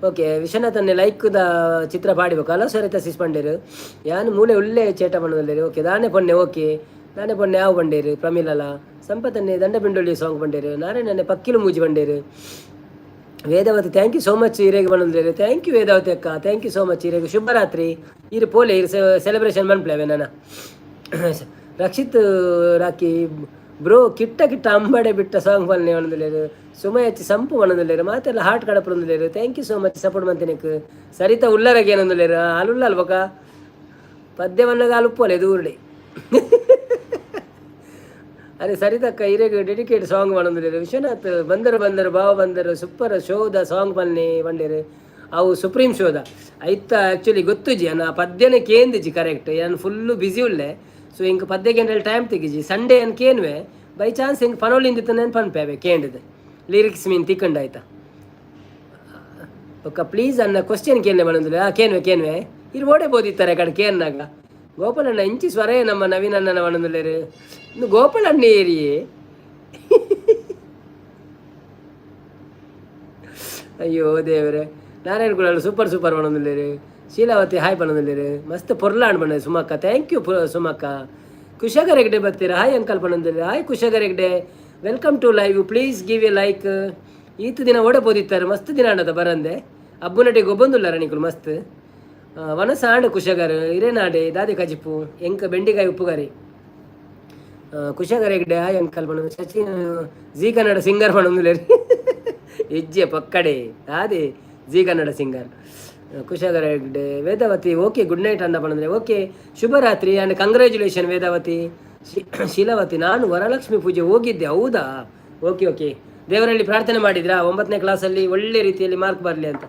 ಓಕೆ, ವಿಶ್ವನಾಥನ್ನೇ ಲೈಕ್ದ ಚಿತ್ರ ಪಾಡಿಬೇಕು ಅಲ್ಲ ಸರಿತ ಸಿಸ್ ಪಂಡೇರು. ಯಾನ್ ಮೂಲೆ ಉಳ್ಳೆ ಚೇಟ ಪಣ್ಣದಲ್ಲೇರು. ಓಕೆ, ದಾನೆ ಪೊನ್ನೆ. ಓಕೆ, ದಾನೆ ಪೊನ್ನೆ ಯಾವ ಬಂಡೇರು. ಪ್ರಮೀಲಲ ಸಂಪತನ್ನೇ ದಂಡ ಪಿಂಡೊಳಿ ಸಾಂಗ್ ಬಂಡೇರು. ನಾರಾಯಣನ್ನೇ ಪಕ್ಕಿಲು ಮೂಜಿ ಬಂಡೇರು. Vedavathi thank you so much ಇರೇಗೆ ಬಂದಿದ್ದಾರೆ. Thank you Vedavathi ಅಕ್ಕ, thank you so much. ಇರೇಗೆ ಶುಭರಾತ್ರಿ. ಇರು ಪೋಲೆ ಇರು ಸೆಲೆಬ್ರೇಷನ್ ಮನ್ಪ್ಲೇವೆ ನನ್ನ. ರಕ್ಷಿತ್ ರಾಕಿ ಬ್ರೋ ಕಿಟ್ಟ ಕಿಟ್ಟ ಅಂಬಡೆ ಬಿಟ್ಟ ಸಾಂಗ್ ಬನ್ನಿ ಒಂದುಲೇರು. ಸುಮಯಚ್ಚಿ ಸಂಪು ಒಣದುಲೇರು. ಮಾತೆಲ್ಲ ಹಾರ್ಟ್ ಕಡಪುಂದುಲೇರು. Thank you so much support ಮಂತಿನಕ್. ಸರಿತಾ ಉಲ್ಲರಗೆ ಏನೊಂದುಲೇರು ಅಲುಲ್ಲ ಬೊಕ ಪದ್ಯವನ್ನಾಗ ಅಲುಪ್ಪೋಲೆ ದೂರುಡೆ. ಅರೆ ಸರಿತಕ್ಕ ಇರೆಗ್ ಡೆಡಿಕೇಟ್ ಸಾಂಗ್ ಪನೊಂದುಲ್ಲೆರ್. ವಿಶ್ವನಾಥ್ ಬಂದರು ಬಂದರು ಬಾವ ಬಂದರು ಸೂಪರ್ ಶೋದ ಸಾಂಗ್ ಪನ್ನೆ ಪಂಡೆರ್. ಅವು ಸುಪ್ರೀಂ ಶೋದ ಐತ ಆ್ಯಕ್ಚುಲಿ ಗೊತ್ತುಜಿ ಅನ್ನ ಪದ್ಯನೇ ಕೇಂದಿಜಿ ಕರೆಕ್ಟ್. ಯಾನ್ ಫುಲ್ಲು ಬಿಸಿ ಉಲ್ಲೆ. ಸೊ ಇಂಕ್ ಪದ್ಯ ಕೇಂದ್ರ ಟೈಮ್ ತೆಗಿಜಿ. ಸಂಡೇ ಅನ್ ಕೇನ್ವೆ ಬೈ ಚಾನ್ಸ್ ಹಿಂಗೆ ಪನೊಲಿಂದಿತ್ತು ನೆನ್ ಪನ್ಪೆ ಅವೆ ಕೇಂಡದ ಲಿರಿಕ್ಸ್ ಮೀನ್ ತಿಕ್ಕಂಡ ಆಯ್ತಾ. ಬೊಕ್ಕ ಪ್ಲೀಸ್ ಅನ್ನ ಕ್ವಶನ್ ಕೇನ್ನೆ ಪನೊಂದುಲ್ಲೆ. ಆ ಕೇನ್ವೆ ಕೇನ್ವೆ ಇರು ಓಡೆ ಬೋದಿತ್ತಾರೆ ಕಡೆ ಕೇನ್ನಾಗ. ಗೋಪಾಲಣ್ಣ ಇಂಚಿ ಸ್ವರೇ ನಮ್ಮ ನವೀನ್ ಅಣ್ಣನ ಪನೊಂದುಲ್ಲೆರ್. ಇನ್ನು ಗೋಪಾಲಣ್ಣ ಏರಿಯೇ. ಅಯ್ಯೋ ದೇವರೇ. ನಾರಾಯಣ ಕುಲಾಲ್ ಸೂಪರ್ ಸೂಪರ್ ಪನೊಂದುಲ್ಲೆರ್. ಶೀಲಾವತಿ ಹಾಯ್ ಪನೊಂದುಲ್ಲೆರ್. ಮಸ್ತ್ ಪೊರ್ಲಾಂಡ್ ಪಂಡ ಸುಮಕ್ಕ. Thank you ಸುಮಕ್ಕ. ಕುಶಾಗರ್ ಹೆಗ್ಡೆ ಬರ್ತೀರಾ ಹಾಯ್ ಅಂಕಲ್ ಪನೊಂದುಲ್ಲೆರ್. Hi Kushagar Hegde, welcome to live. Please give a like. ಈತ್ ದಿನ ಓಡೆ ಪೋದಿತ್ತಾರೆ? ಮಸ್ತ್ ದಿನ ಆಂಡದ ಬರಂದೆ. ಅಬ್ಬುನಟಿ ಗೊಬ್ಬೊಂದುಲ್ಲಾರ ನಿಕುಲು ಮಸ್ತ್. ವನಸ ಆಂಡ್ ಕುಶಗರ್ ಇರೇನಾಡೆ ದಾದೆ ಕಜಿಪು ಎಂಕ ಬೆಂಡಿಕಾಯಿ ಉಪ್ಪುಗರಿ. ಕುಶಾಗರ್ ಹೆಗ್ಡೆ ಹಾಯ್ ಅಂಕಲ್ ಪನೊಂದು. ಸಚಿನ್ ಜೀ ಕನ್ನಡ ಸಿಂಗರ್ ಪನೊಂದುಲ್ಲೆರ್. ಹೆಜ್ಜೆ ಪಕ್ಕಡೆ ದಾದೆ Zee Kannada singer Kushagar Hegde. Vedavathi okay good night ಅನ್ನ ಪನೊಂದ್ರೆ. ಓಕೆ ಶುಭರಾತ್ರಿ ಆ್ಯಂಡ್ ಕಂಗ್ರ್ಯಾಚುಲೇಷನ್ ವೇದಾವತಿ. ಶೀಲಾವತಿ ನಾನು ವರಲಕ್ಷ್ಮಿ ಪೂಜೆ ಹೋಗಿದ್ದೆ. ಹೌದಾ? Okay okay. ದೇವರಲ್ಲಿ ಪ್ರಾರ್ಥನೆ ಮಾಡಿದ್ರಾ 9ನೇ ಕ್ಲಾಸಲ್ಲಿ ಒಳ್ಳೆ ರೀತಿಯಲ್ಲಿ ಮಾರ್ಕ್ ಬರಲಿ ಅಂತ?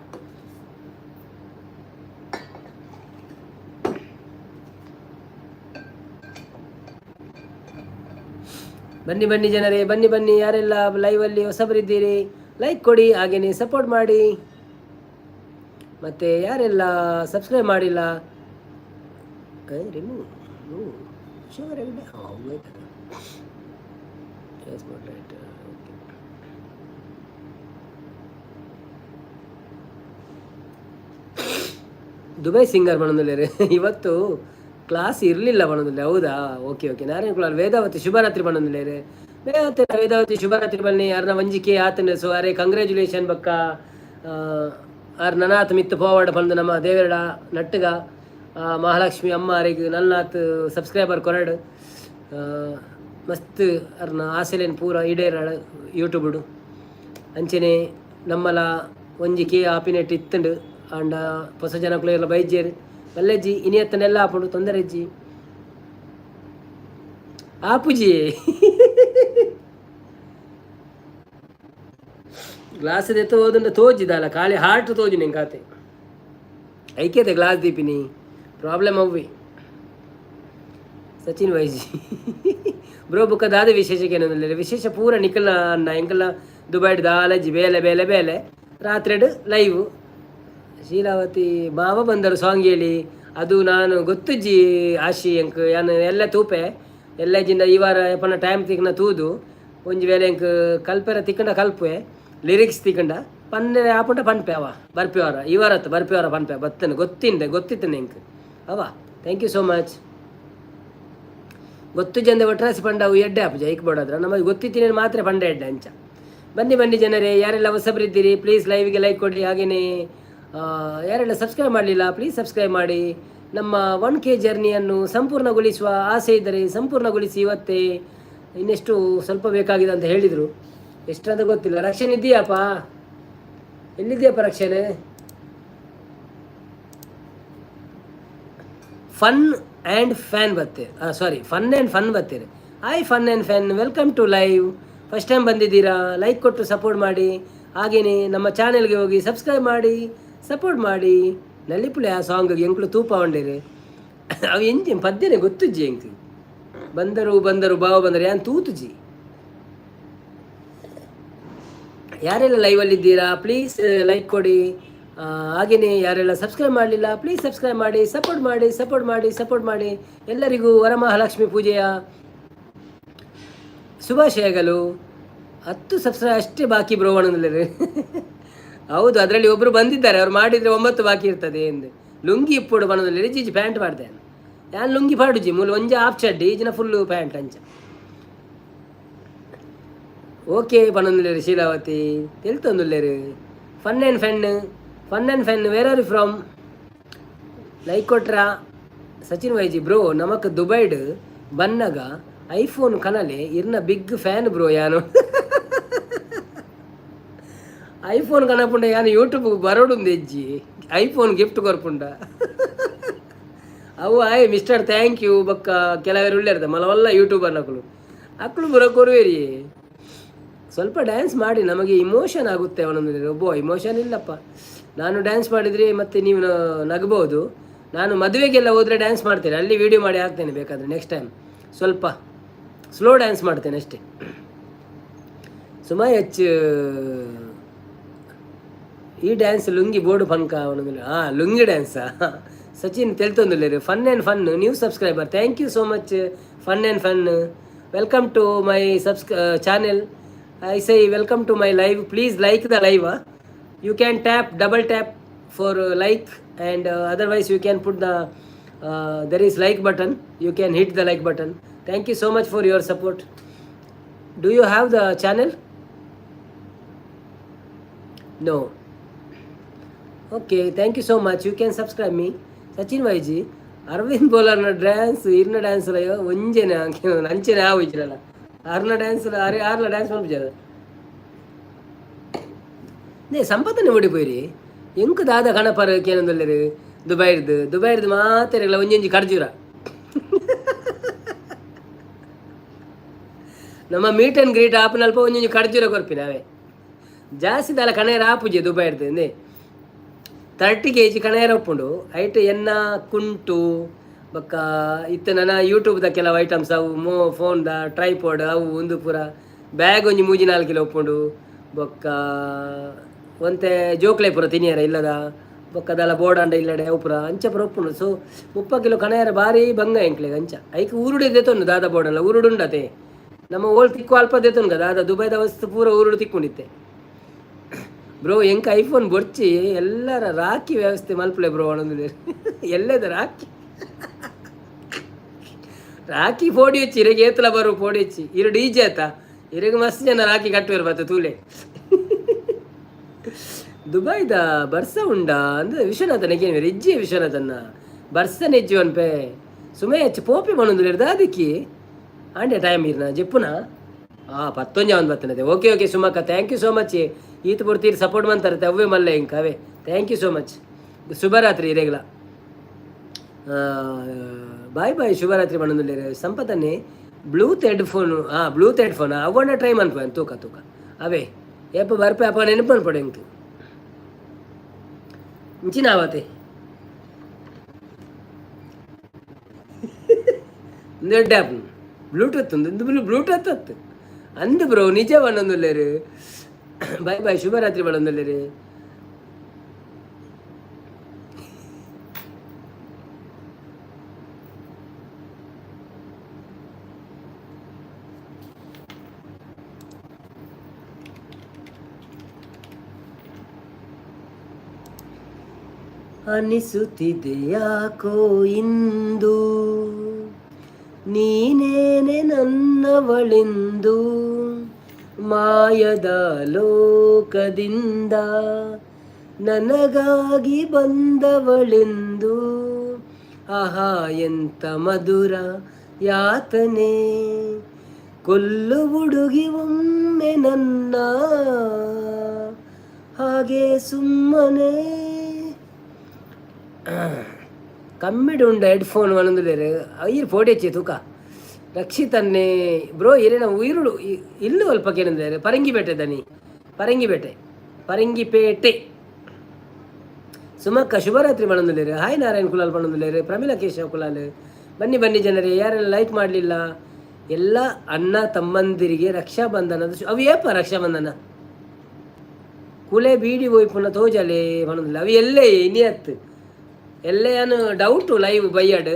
ಬನ್ನಿ ಬನ್ನಿ ಜನರೇ, ಬನ್ನಿ ಬನ್ನಿ. ಯಾರೆಲ್ಲ ಲೈವಲ್ಲಿ ಹೊಸಬರಿದ್ದೀರಿ ಲೈಕ್ ಕೊಡಿ, ಹಾಗೆಯೇ ಸಪೋರ್ಟ್ ಮಾಡಿ. ಮತ್ತು ಯಾರೆಲ್ಲ ಸಬ್ಸ್ಕ್ರೈಬ್ ಮಾಡಿಲ್ಲ, remove sugar. Okay, Dubai singer ಬಣ್ಣದಲ್ಲೇ ಇವತ್ತು ಕ್ಲಾಸ್ ಇರಲಿಲ್ಲ ಬಣ್ಣದಲ್ಲಿ, ಹೌದಾ? Okay okay. ನಾರಾಯಣ ಕುಲಾಲ್ ವೇದಾವತಿ ಶುಭರಾತ್ರಿ ಬಣ್ಣದಲ್ಲೇ. ವೇದಾವತಿ ವೇದಾವತಿ ಶುಭರಾತ್ರಿ ಬನ್ನಿ. ಯಾರನ್ನ ವಂಜಿಕೆ ಆತನ ಸೊ ಅರೆ ಕಂಗ್ರ್ಯಾಚುಲೇಷನ್ ಬಕ್ಕ ಆರ್ ನನಾಥ್ ಮಿತ್ತು ಪೋವಾಡ ಬಂದು ನಮ್ಮ ದೇವರಡ ನಟ್ಟುಗ ಮಹಾಲಕ್ಷ್ಮಿ ಅಮ್ಮ ಅರೆಗ್ ನಲ್ನಾಥ್ ಸಬ್ಸ್ಕ್ರೈಬರ್ ಕೊರಡು ಮಸ್ತ್ ಅರ್ನ ಆಸೆಲೇನು ಪೂರ ಈಡೇರಾಳ ಯೂಟ್ಯೂಬುಡು. ಅಂಚನೆ ನಮ್ಮಲ ಒಂಜಿ ಕೆ ಆಪಿನೆಟ್ ಇತ್ತಂಡು ಆಂಡ ಹೊಸ ಜನಕುಲು ಎಲ್ಲ ಬೈಜೇರು ಬಲ್ಲೆಜ್ಜಿ ಇನಿ ಎತ್ತನೆಲ್ಲ ಆಪುಂಡು ತೊಂದರೆ ಇಜ್ಜಿ ಆಪುಜಿ. ಗ್ಲಾಸ್ ದೆತ್ತ ಹೋದಂಡ ತೋಜಿದಲ್ಲ ಖಾಲಿ ಹಾರ್ಟ್ ತೋಜಿ ನಿಂಗೆ ಖಾತೆ ಐಕ್ಯತೆ ಗ್ಲಾಸ್ ದೀಪಿನಿ ಪ್ರಾಬ್ಲಮ್ ಅವ್ವಿ. ಸಚಿನ್ ವೈಜಿ ಬ್ರೋ ಬುಕ್ಕ ದಾದ ವಿಶೇಷಕ್ಕೆ ಏನಂದ್ರೆ ವಿಶೇಷ ಪೂರ ನಿಖಲ ಅನ್ನ ಎಂಕಲ್ನ ದುಬೈಡ್ ದಾಲಜಿ ಬೇಲೆ ಬೇಲೆ ಬೇಲೆ ರಾತ್ರಿಡ್ ಲೈವ್. ಶೀಲಾವತಿ ಮಾವ ಬಂದರು ಸಾಂಗ್ ಹೇಳಿ ಅದು ನಾನು ಗೊತ್ತುಜ್ಜಿ ಆಶಿ ಎಂಕ್ ಯಾನ್ ಎಲ್ಲ ತೂಪೆ ಎಲ್ಲ ಜಿಂದ ಈ ವಾರ ಎಪ್ಪನ ಟೈಮ್ ತಿಕ್ಕನ ತೂದು ಒಂಜಿ ವೇಳೆ ಎಂಕ್ ಕಲ್ಪೆರ ತಿಕ್ಕಂಡ ಕಲ್ಪೆ ಲಿರಿಕ್ಸ್ ತಿಕ್ಕಂಡ ಪನ್ನೆ ಆಪುಂಡ ಪನ್ಪೆ ಅವ ಬರ್ಪಿವಾರ ಈ ವಾರ ಬರ್ಪಿವಾರ ಪನ್ಪೆ ಬತ್ತನ ಗೊತ್ತಿಂದೆ ಗೊತ್ತಿತ್ತನೆ ಎಂಕ್ ಅವ. Thank you so much. ಗೊತ್ತು ಜಂದೆ ಒಟ್ರಾಸಿ ಪಂಡ ಅವು ಎಡ್ಡೆ ಆಪುಜ ಐಕ್ ಬೋಡಾದ್ರ ನಮಗೆ ಗೊತ್ತಿತ್ತೀನಿ ಮಾತ್ರ ಪಂಡ ಎಡ್ಡೆ ಅಂಚ. ಬನ್ನಿ ಬನ್ನಿ ಜನರೇ, ಯಾರೆಲ್ಲ ಹೊಸಬರಿದ್ದೀರಿ ಪ್ಲೀಸ್ ಲೈವ್ಗೆ ಲೈಕ್ ಕೊಡಿ. ಹಾಗೆಯೇ ಯಾರೆಲ್ಲ ಸಬ್ಸ್ಕ್ರೈಬ್ ಮಾಡಲಿಲ್ಲ ಪ್ಲೀಸ್ ಸಬ್ಸ್ಕ್ರೈಬ್ ಮಾಡಿ. ನಮ್ಮ 1K ಜರ್ನಿಯನ್ನು ಸಂಪೂರ್ಣಗೊಳಿಸುವ ಆಸೆ ಇದ್ದರೆ ಸಂಪೂರ್ಣಗೊಳಿಸಿ ಇವತ್ತೇ. ಇನ್ನೆಷ್ಟು ಸ್ವಲ್ಪ ಬೇಕಾಗಿದೆ ಅಂತ ಹೇಳಿದರು, ಎಷ್ಟಂತ ಗೊತ್ತಿಲ್ಲ. ರಕ್ಷಣೆ ಇದೆಯಪ್ಪ? ಎಲ್ಲಿದೆಯಪ್ಪ ರಕ್ಷಣೆ? ಫನ್ ಆ್ಯಂಡ್ ಫ್ಯಾನ್ ಬತ್ತೆ, ಸಾರಿ ಫನ್ ಆ್ಯಂಡ್ ಫನ್ ಬತ್ತೀರಿ. Hi fun and fan, welcome to live. First time ಬಂದಿದ್ದೀರಾ, ಲೈಕ್ ಕೊಟ್ಟು ಸಪೋರ್ಟ್ ಮಾಡಿ. ಹಾಗೆಯೇ ನಮ್ಮ ಚಾನೆಲ್ಗೆ ಹೋಗಿ ಸಬ್ಸ್ಕ್ರೈಬ್ ಮಾಡಿ ಸಪೋರ್ಟ್ ಮಾಡಿ. ನಲ್ಲಿಪುಳೆ ಆ ಸಾಂಗ್ ಎಂಕ್ಲು ತೂಪ ಉಂಡೇರಿ ಅವು ಎಂಜಿ ಪದ್ಯನೇ ಗೊತ್ತುಜ್ಜಿ ಎಂಕ್. ಬಂದರು ಬಂದರು ಬಾವ ಬಂದರು ಯಾನ್ ತೂತುಜಿ. ಯಾರೆಲ್ಲ ಲೈವಲ್ಲಿದ್ದೀರಾ ಪ್ಲೀಸ್ ಲೈಕ್ ಕೊಡಿ. ಹಾಗೆಯೇ ಯಾರೆಲ್ಲ ಸಬ್ಸ್ಕ್ರೈಬ್ ಮಾಡಲಿಲ್ಲ ಪ್ಲೀಸ್ ಸಬ್ಸ್ಕ್ರೈಬ್ ಮಾಡಿ ಸಪೋರ್ಟ್ ಮಾಡಿ ಸಪೋರ್ಟ್ ಮಾಡಿ ಸಪೋರ್ಟ್ ಮಾಡಿ. ಎಲ್ಲರಿಗೂ ವರಮಹಾಲಕ್ಷ್ಮಿ ಪೂಜೆಯ ಶುಭಾಶಯಗಳು. 10 ಸಬ್ಸ್ಕ್ರೈಬ್ ಅಷ್ಟೇ ಬಾಕಿ ಬ್ರೋ ಅನ್ನೋದಿಲ್ಲ. ಹೌದು, ಅದರಲ್ಲಿ ಒಬ್ಬರು ಬಂದಿದ್ದಾರೆ, ಅವ್ರು ಮಾಡಿದರೆ 9 ಬಾಕಿ ಇರ್ತದೆ ಎಂದು. ಲುಂಗಿ ಇಪ್ಪುಡು ಬಣ್ಣದಲ್ಲಿ ಜೀಜಿ ಪ್ಯಾಂಟ್ ಮಾಡ್ದೆ ಯಾನ್ ಲುಂಗಿ ಪಾಡುಜಿ ಮೂಲ ಒಂಜಿ ಆಫ್ ಚಡ್ಡಿ ಈಜಿನ ಫುಲ್ಲು ಪ್ಯಾಂಟ್ ಅಂಚ. ಓಕೆ ಪನ್ನೊಂದುಲ್ಲೇರು ಶೀಲಾವತಿ ತೆಲ್ತೊಂದುಲ್ಲೇರು. Fun and fun fun and fun where are you from? Like ಕೊಟ್ರಾ? ಸಚಿನ್ ವೈಜಿ ಬ್ರೋ ನಮಕ್ ದುಬೈಡ್ ಬನ್ನಗ ಐಫೋನ್ ಕನಲೆ ಇರ್ನ ಬಿಗ್ ಫ್ಯಾನ್ ಬ್ರೋ. ಯಾನು ಐಫೋನ್ ಕನಪುಂಡ ಯಾನು ಯೂಟ್ಯೂಬ್ ಬರೋಡುಂದು ಹೆಜ್ಜಿ ಐಫೋನ್ ಗಿಫ್ಟ್ ಕೊರ್ಪುಂಡ ಅವು. ಆಯ್ ಮಿಸ್ಟರ್ thank you ಬಕ್ಕ ಕೆಲವರು ಉಳ್ಳೇರ್ದ ಮಲವಲ್ಲ ಯೂಟ್ಯೂಬರ್ ನಕಲು ಅಕ್ಲು ಬರೋ ಕೊರುವೇರಿ. ಸ್ವಲ್ಪ ಡ್ಯಾನ್ಸ್ ಮಾಡಿ ನಮಗೆ ಇಮೋಷನ್ ಆಗುತ್ತೆ. ಅವನೊಂದು ಒಬ್ಬ ಇಮೋಷನ್ ಇಲ್ಲಪ್ಪ. ನಾನು ಡ್ಯಾನ್ಸ್ ಮಾಡಿದರೆ ಮತ್ತೆ ನೀವು ನಗ್ಬೋದು. ನಾನು ಮದುವೆಗೆಲ್ಲ ಹೋದರೆ ಡ್ಯಾನ್ಸ್ ಮಾಡ್ತೇನೆ, ಅಲ್ಲಿ ವೀಡಿಯೋ ಮಾಡಿ ಹಾಕ್ತೇನೆ ಬೇಕಾದರೆ ನೆಕ್ಸ್ಟ್ ಟೈಮ್. ಸ್ವಲ್ಪ ಸ್ಲೋ ಡ್ಯಾನ್ಸ್ ಮಾಡ್ತೇನೆ ಅಷ್ಟೇ. ಸುಮಾ ಎಚ್ ಈ ಡ್ಯಾನ್ಸ್ ಲುಂಗಿ ಬೋರ್ಡು ಫನ್ಕ ಅವನೊಂದು. ಹಾಂ lungi ಡ್ಯಾನ್ಸಾ? Sachin ತೆಲ್ತೊಂದುಲ್ಲೇರು. Fun and fun new subscriber, thank you so much. Fun and fun, welcome to my channel. I say welcome to my live. Please like the live. You can tap double tap for like, and otherwise you can put the there is like button, you can hit the like button. Thank you so much for your support. Do you have the channel? No. Okay, thank you so much. You can subscribe me. Sachin Vaiji Aravind ಬೋಲರ್ನ dance ಇರ್ನ dance ಒಂಜೆನೆ ಅಂಚೆನೆ ಆವು ಅರ್ನ dance ಅರೆ ಆರ್ನ dance ಮಲ್ಪುಜಾರ ನೇ ಸಂಪತ್ತನೆ ಓಡಿ ಪೋಯಿರಿ. ಎಂಕ್ ದಾದ ಕಣಪರ್ ಕೇನೊಂದುಲ್ಲೆರ್ ದುಬೈರ್ದು ದುಬೈರ್ದು ಮಾತೆರೆಗ್ಲ ಒಂಜೊಂಜಿ ಖರ್ಜೂರ. ನಮ್ಮ ಮೀಟ್ ಆ್ಯಂಡ್ ಗ್ರೀಟ್ ಆಪನಲ್ಪ ಒಂಜೊಂಜಿ ಖರ್ಜೂರ ಕೊರ್ಪಿನ ಅವೇ. ಜಾಸ್ತಿ ದಾಲ ಕಣೇರ ಆಪುಜೆ ದುಬೈರ್ದು ಇಂದೆ 30 ಕೆಜಿ ಕಣೇರ ಉಪ್ಪುಂಡು. ಐಟ್ ಎನ್ನ ಕುಂಟು ಬೊಕ್ಕ ಇತ್ತೆ ನನ ಯೂಟ್ಯೂಬ್ದ ಕೆಲವು ಐಟಮ್ಸ್, ಅವು ಮೋ ಫೋನ್ದ ಟ್ರೈಪೋಡ್, ಅವು ಉಂದು ಪೂರ. ಬ್ಯಾಗ್ ಒಂಜಿ 3-4 ಕಿಲೋ ಉಪ್ಪುಂಡು. ಬೊಕ್ಕ ಒಂತೆ ಜೋಕ್ಲೆ ಪೂರ ತಿನಿಯರ ಇಲ್ಲದ ಬೊಕ್ಕ ದಾಲ ಬೋರ್ಡ್ ಇಲ್ಲಡೆ ಅವು ಪೂರ ಅಂಚ ಪೂರ ಉಪ್ಪುಂಡು. ಸೊ 30 ಕಿಲೋ ಕಣಯರ ಬಾರಿ ಬಂಗ ಎಂಕ್ಲೆಗ್. ಅಂಚ ಐಕ್ ಊರುಡೆ ದೆತೊನ್ನು ದಾದ ಬೋರ್ಡಲ್ಲ ಊರುಡು ಉಂಡತೆ. ನಮ್ಮ ಓಲ್ ತಿಕ್ಕು ಅಲ್ಪ ದೆತೊನ್ಗ. ದಾದ ದುಬೈದ ವಸ್ತು ಪೂರ ಊರುಡು ತಿಕ್ಕೊಂಡಿತ್ತೆ. ಬ್ರೋ, ಎಂಕ್ ಐಫೋನ್ ಬೊರ್ಚಿ, ಎಲ್ಲರ ರಾಖಿ ವ್ಯವಸ್ಥೆ ಮಲ್ಪಲೆ ಬ್ರೋ ಒಣಂದು. ಎಲ್ಲದ ರಾಖಿ? ರಾಖಿ ಫೋಡಿ ಹಚ್ಚಿ ಇರೆಗೆ ಏತಲ ಬರು ಫೋಡಿ ಹಚ್ಚಿ. ಇರು ಡಿಜೆ ಆತ, ಇರೆಗೆ ಮಸ್ತ್ ಜನ ರಾಖಿ ಕಟ್ಟುವರು ಬತ್ತ ತೂಲೆ. ದುಬೈದ ಬರ್ಸ ಉಂಡಾ ಅಂದ್ರೆ ವಿಶ್ವನಾಥನ ಕೇಳಿ ಇಜ್ಜಿ. ವಿಶ್ವನಾಥನ್ನ ಬರ್ಸ ನೆಜ್ಜು ಅನ್ಪೆ ಸುಮೆ ಹೆಚ್ಚು ಪೋಪಿ ಬಣ್ಣಂದು ದಾದಿಕ್ಕಿ ಆಂಡೆ ಟೈಮ್ ಇರ್ನ ಜೆಪ್ಪುನ. ಆ ಪತ್ತೊಂಜ ಒಂದು ಬರ್ತದೆ. ಓಕೆ ಓಕೆ ಸುಮಕ್ಕ, thank you so much. ಈತ ಪೂರ್ತಿ ಸಪೋರ್ಟ್ ಮಂತಾರೆ ಅವೇ ಮಲ್ಲೆ ಇಂಕ ಅವೇ. Thank you so much. ಶುಭರಾತ್ರಿ ಇರೇಗ್ಲ. ಬಾಯ್ ಬಾಯ್, ಶುಭರಾತ್ರಿ ಪಣೊಂದುಲ್ಲೆರ್. ಸಂಪತನ್ನೇ ಬ್ಲೂಟೂತ್ ಹೆಡ್ಫೋನ್, ಹಾಂ, ಬ್ಲೂಟೂತ್ ಹೆಡ್ಫೋನ್ ಅವಣ್ಣ ಟ್ರೈ ಮನ್ಪು ತೂಕ ತೂಕ. ಅವೇ ಏಪ ಬರ್ಪೆ ಅಪ್ಪ ನೆನಪು ಮನ್ಪೊಡು ಎಂಕ್. ಇಂಚಿನ ಆವತೆ ಉಂದು ಎಡ್ಡೆ ಆಪುಂಡು ಬ್ಲೂಟೂತ್. ಉಂದು ಬ್ಲೂಟೂತ್ ಅತ್ತು ಅಂದು ಬ್ರೋ, ನಿಜ ಪನೊಂದುಲ್ಲೆರ್. ಬಾಯ್ ಬಾಯ್, ಶುಭರಾತ್ರಿ ಪನೊಂದುಲ್ಲೆರ್. ಅನಿಸುತ್ತಿದೆ ಯಾಕೋ ಇಂದು ನೀನೇನೆ ನನ್ನವಳೆಂದು, ಮಾಯದ ಲೋಕದಿಂದ ನನಗಾಗಿ ಬಂದವಳೆಂದು. ಆಹಾ, ಎಂತ ಮಧುರ ಯಾತನೆ, ಕೊಲ್ಲು ಹುಡುಗಿ ಒಮ್ಮೆ ನನ್ನ ಹಾಗೆ ಸುಮ್ಮನೆ. ಕಮ್ಮಿಡ್ ಉಂಡು ಹೆಡ್ಫೋನ್ ಪನೊಂದುಲ್ಲೆರ್. ಐರ್ ಫೋಟೋ ತೂಕ. ರಕ್ಷಿತನ್ನೇ ಬ್ರೋ, ಇರೇನ ಉಯಿರುಡು ಇಲ್ಲು ಅಲ್ಪ ಕೇನಂದರೆ ಪರಂಗಿಪೇಟೆ ದನಿ, ಪರಂಗಿಪೇಟೆ, ಪರಂಗಿಪೇಟೆ. ಸುಮಕ್ಕ ಶುಭರಾತ್ರಿ ಪನೊಂದುಲ್ಲೆರ್. ಹಾಯ್ ನಾರಾಯಣ್ ಕುಲಾಲ್ ಪನೊಂದುಲ್ಲೆರ್. ಪ್ರಮೀಳಾ ಕೇಶವ್ ಕುಲಾಲ್, ಬನ್ನಿ ಬನ್ನಿ ಜನರೇ. ಯಾರೆಲ್ಲ ಲೈಕ್ ಮಾಡಲಿಲ್ಲ, ಎಲ್ಲ ಅಣ್ಣ ತಮ್ಮಂದಿರಿಗೆ ರಕ್ಷಾಬಂಧನದ ಅವು ಏಪ ರಕ್ಷಾಬಂಧನ? ಕುಲೆ ಬೀಡಿ ಒಯ್ಪುನ ತೋಜಲೆ ಪನೊಂದುಲ್ಲ. ಅವು ಎಲ್ಲೇ ಇನಿ ಅತ್ತು ಎಲ್ಲೆಯಾನು ಡೌಟು. ಲೈವ್ ಬಯ್ಯಡ್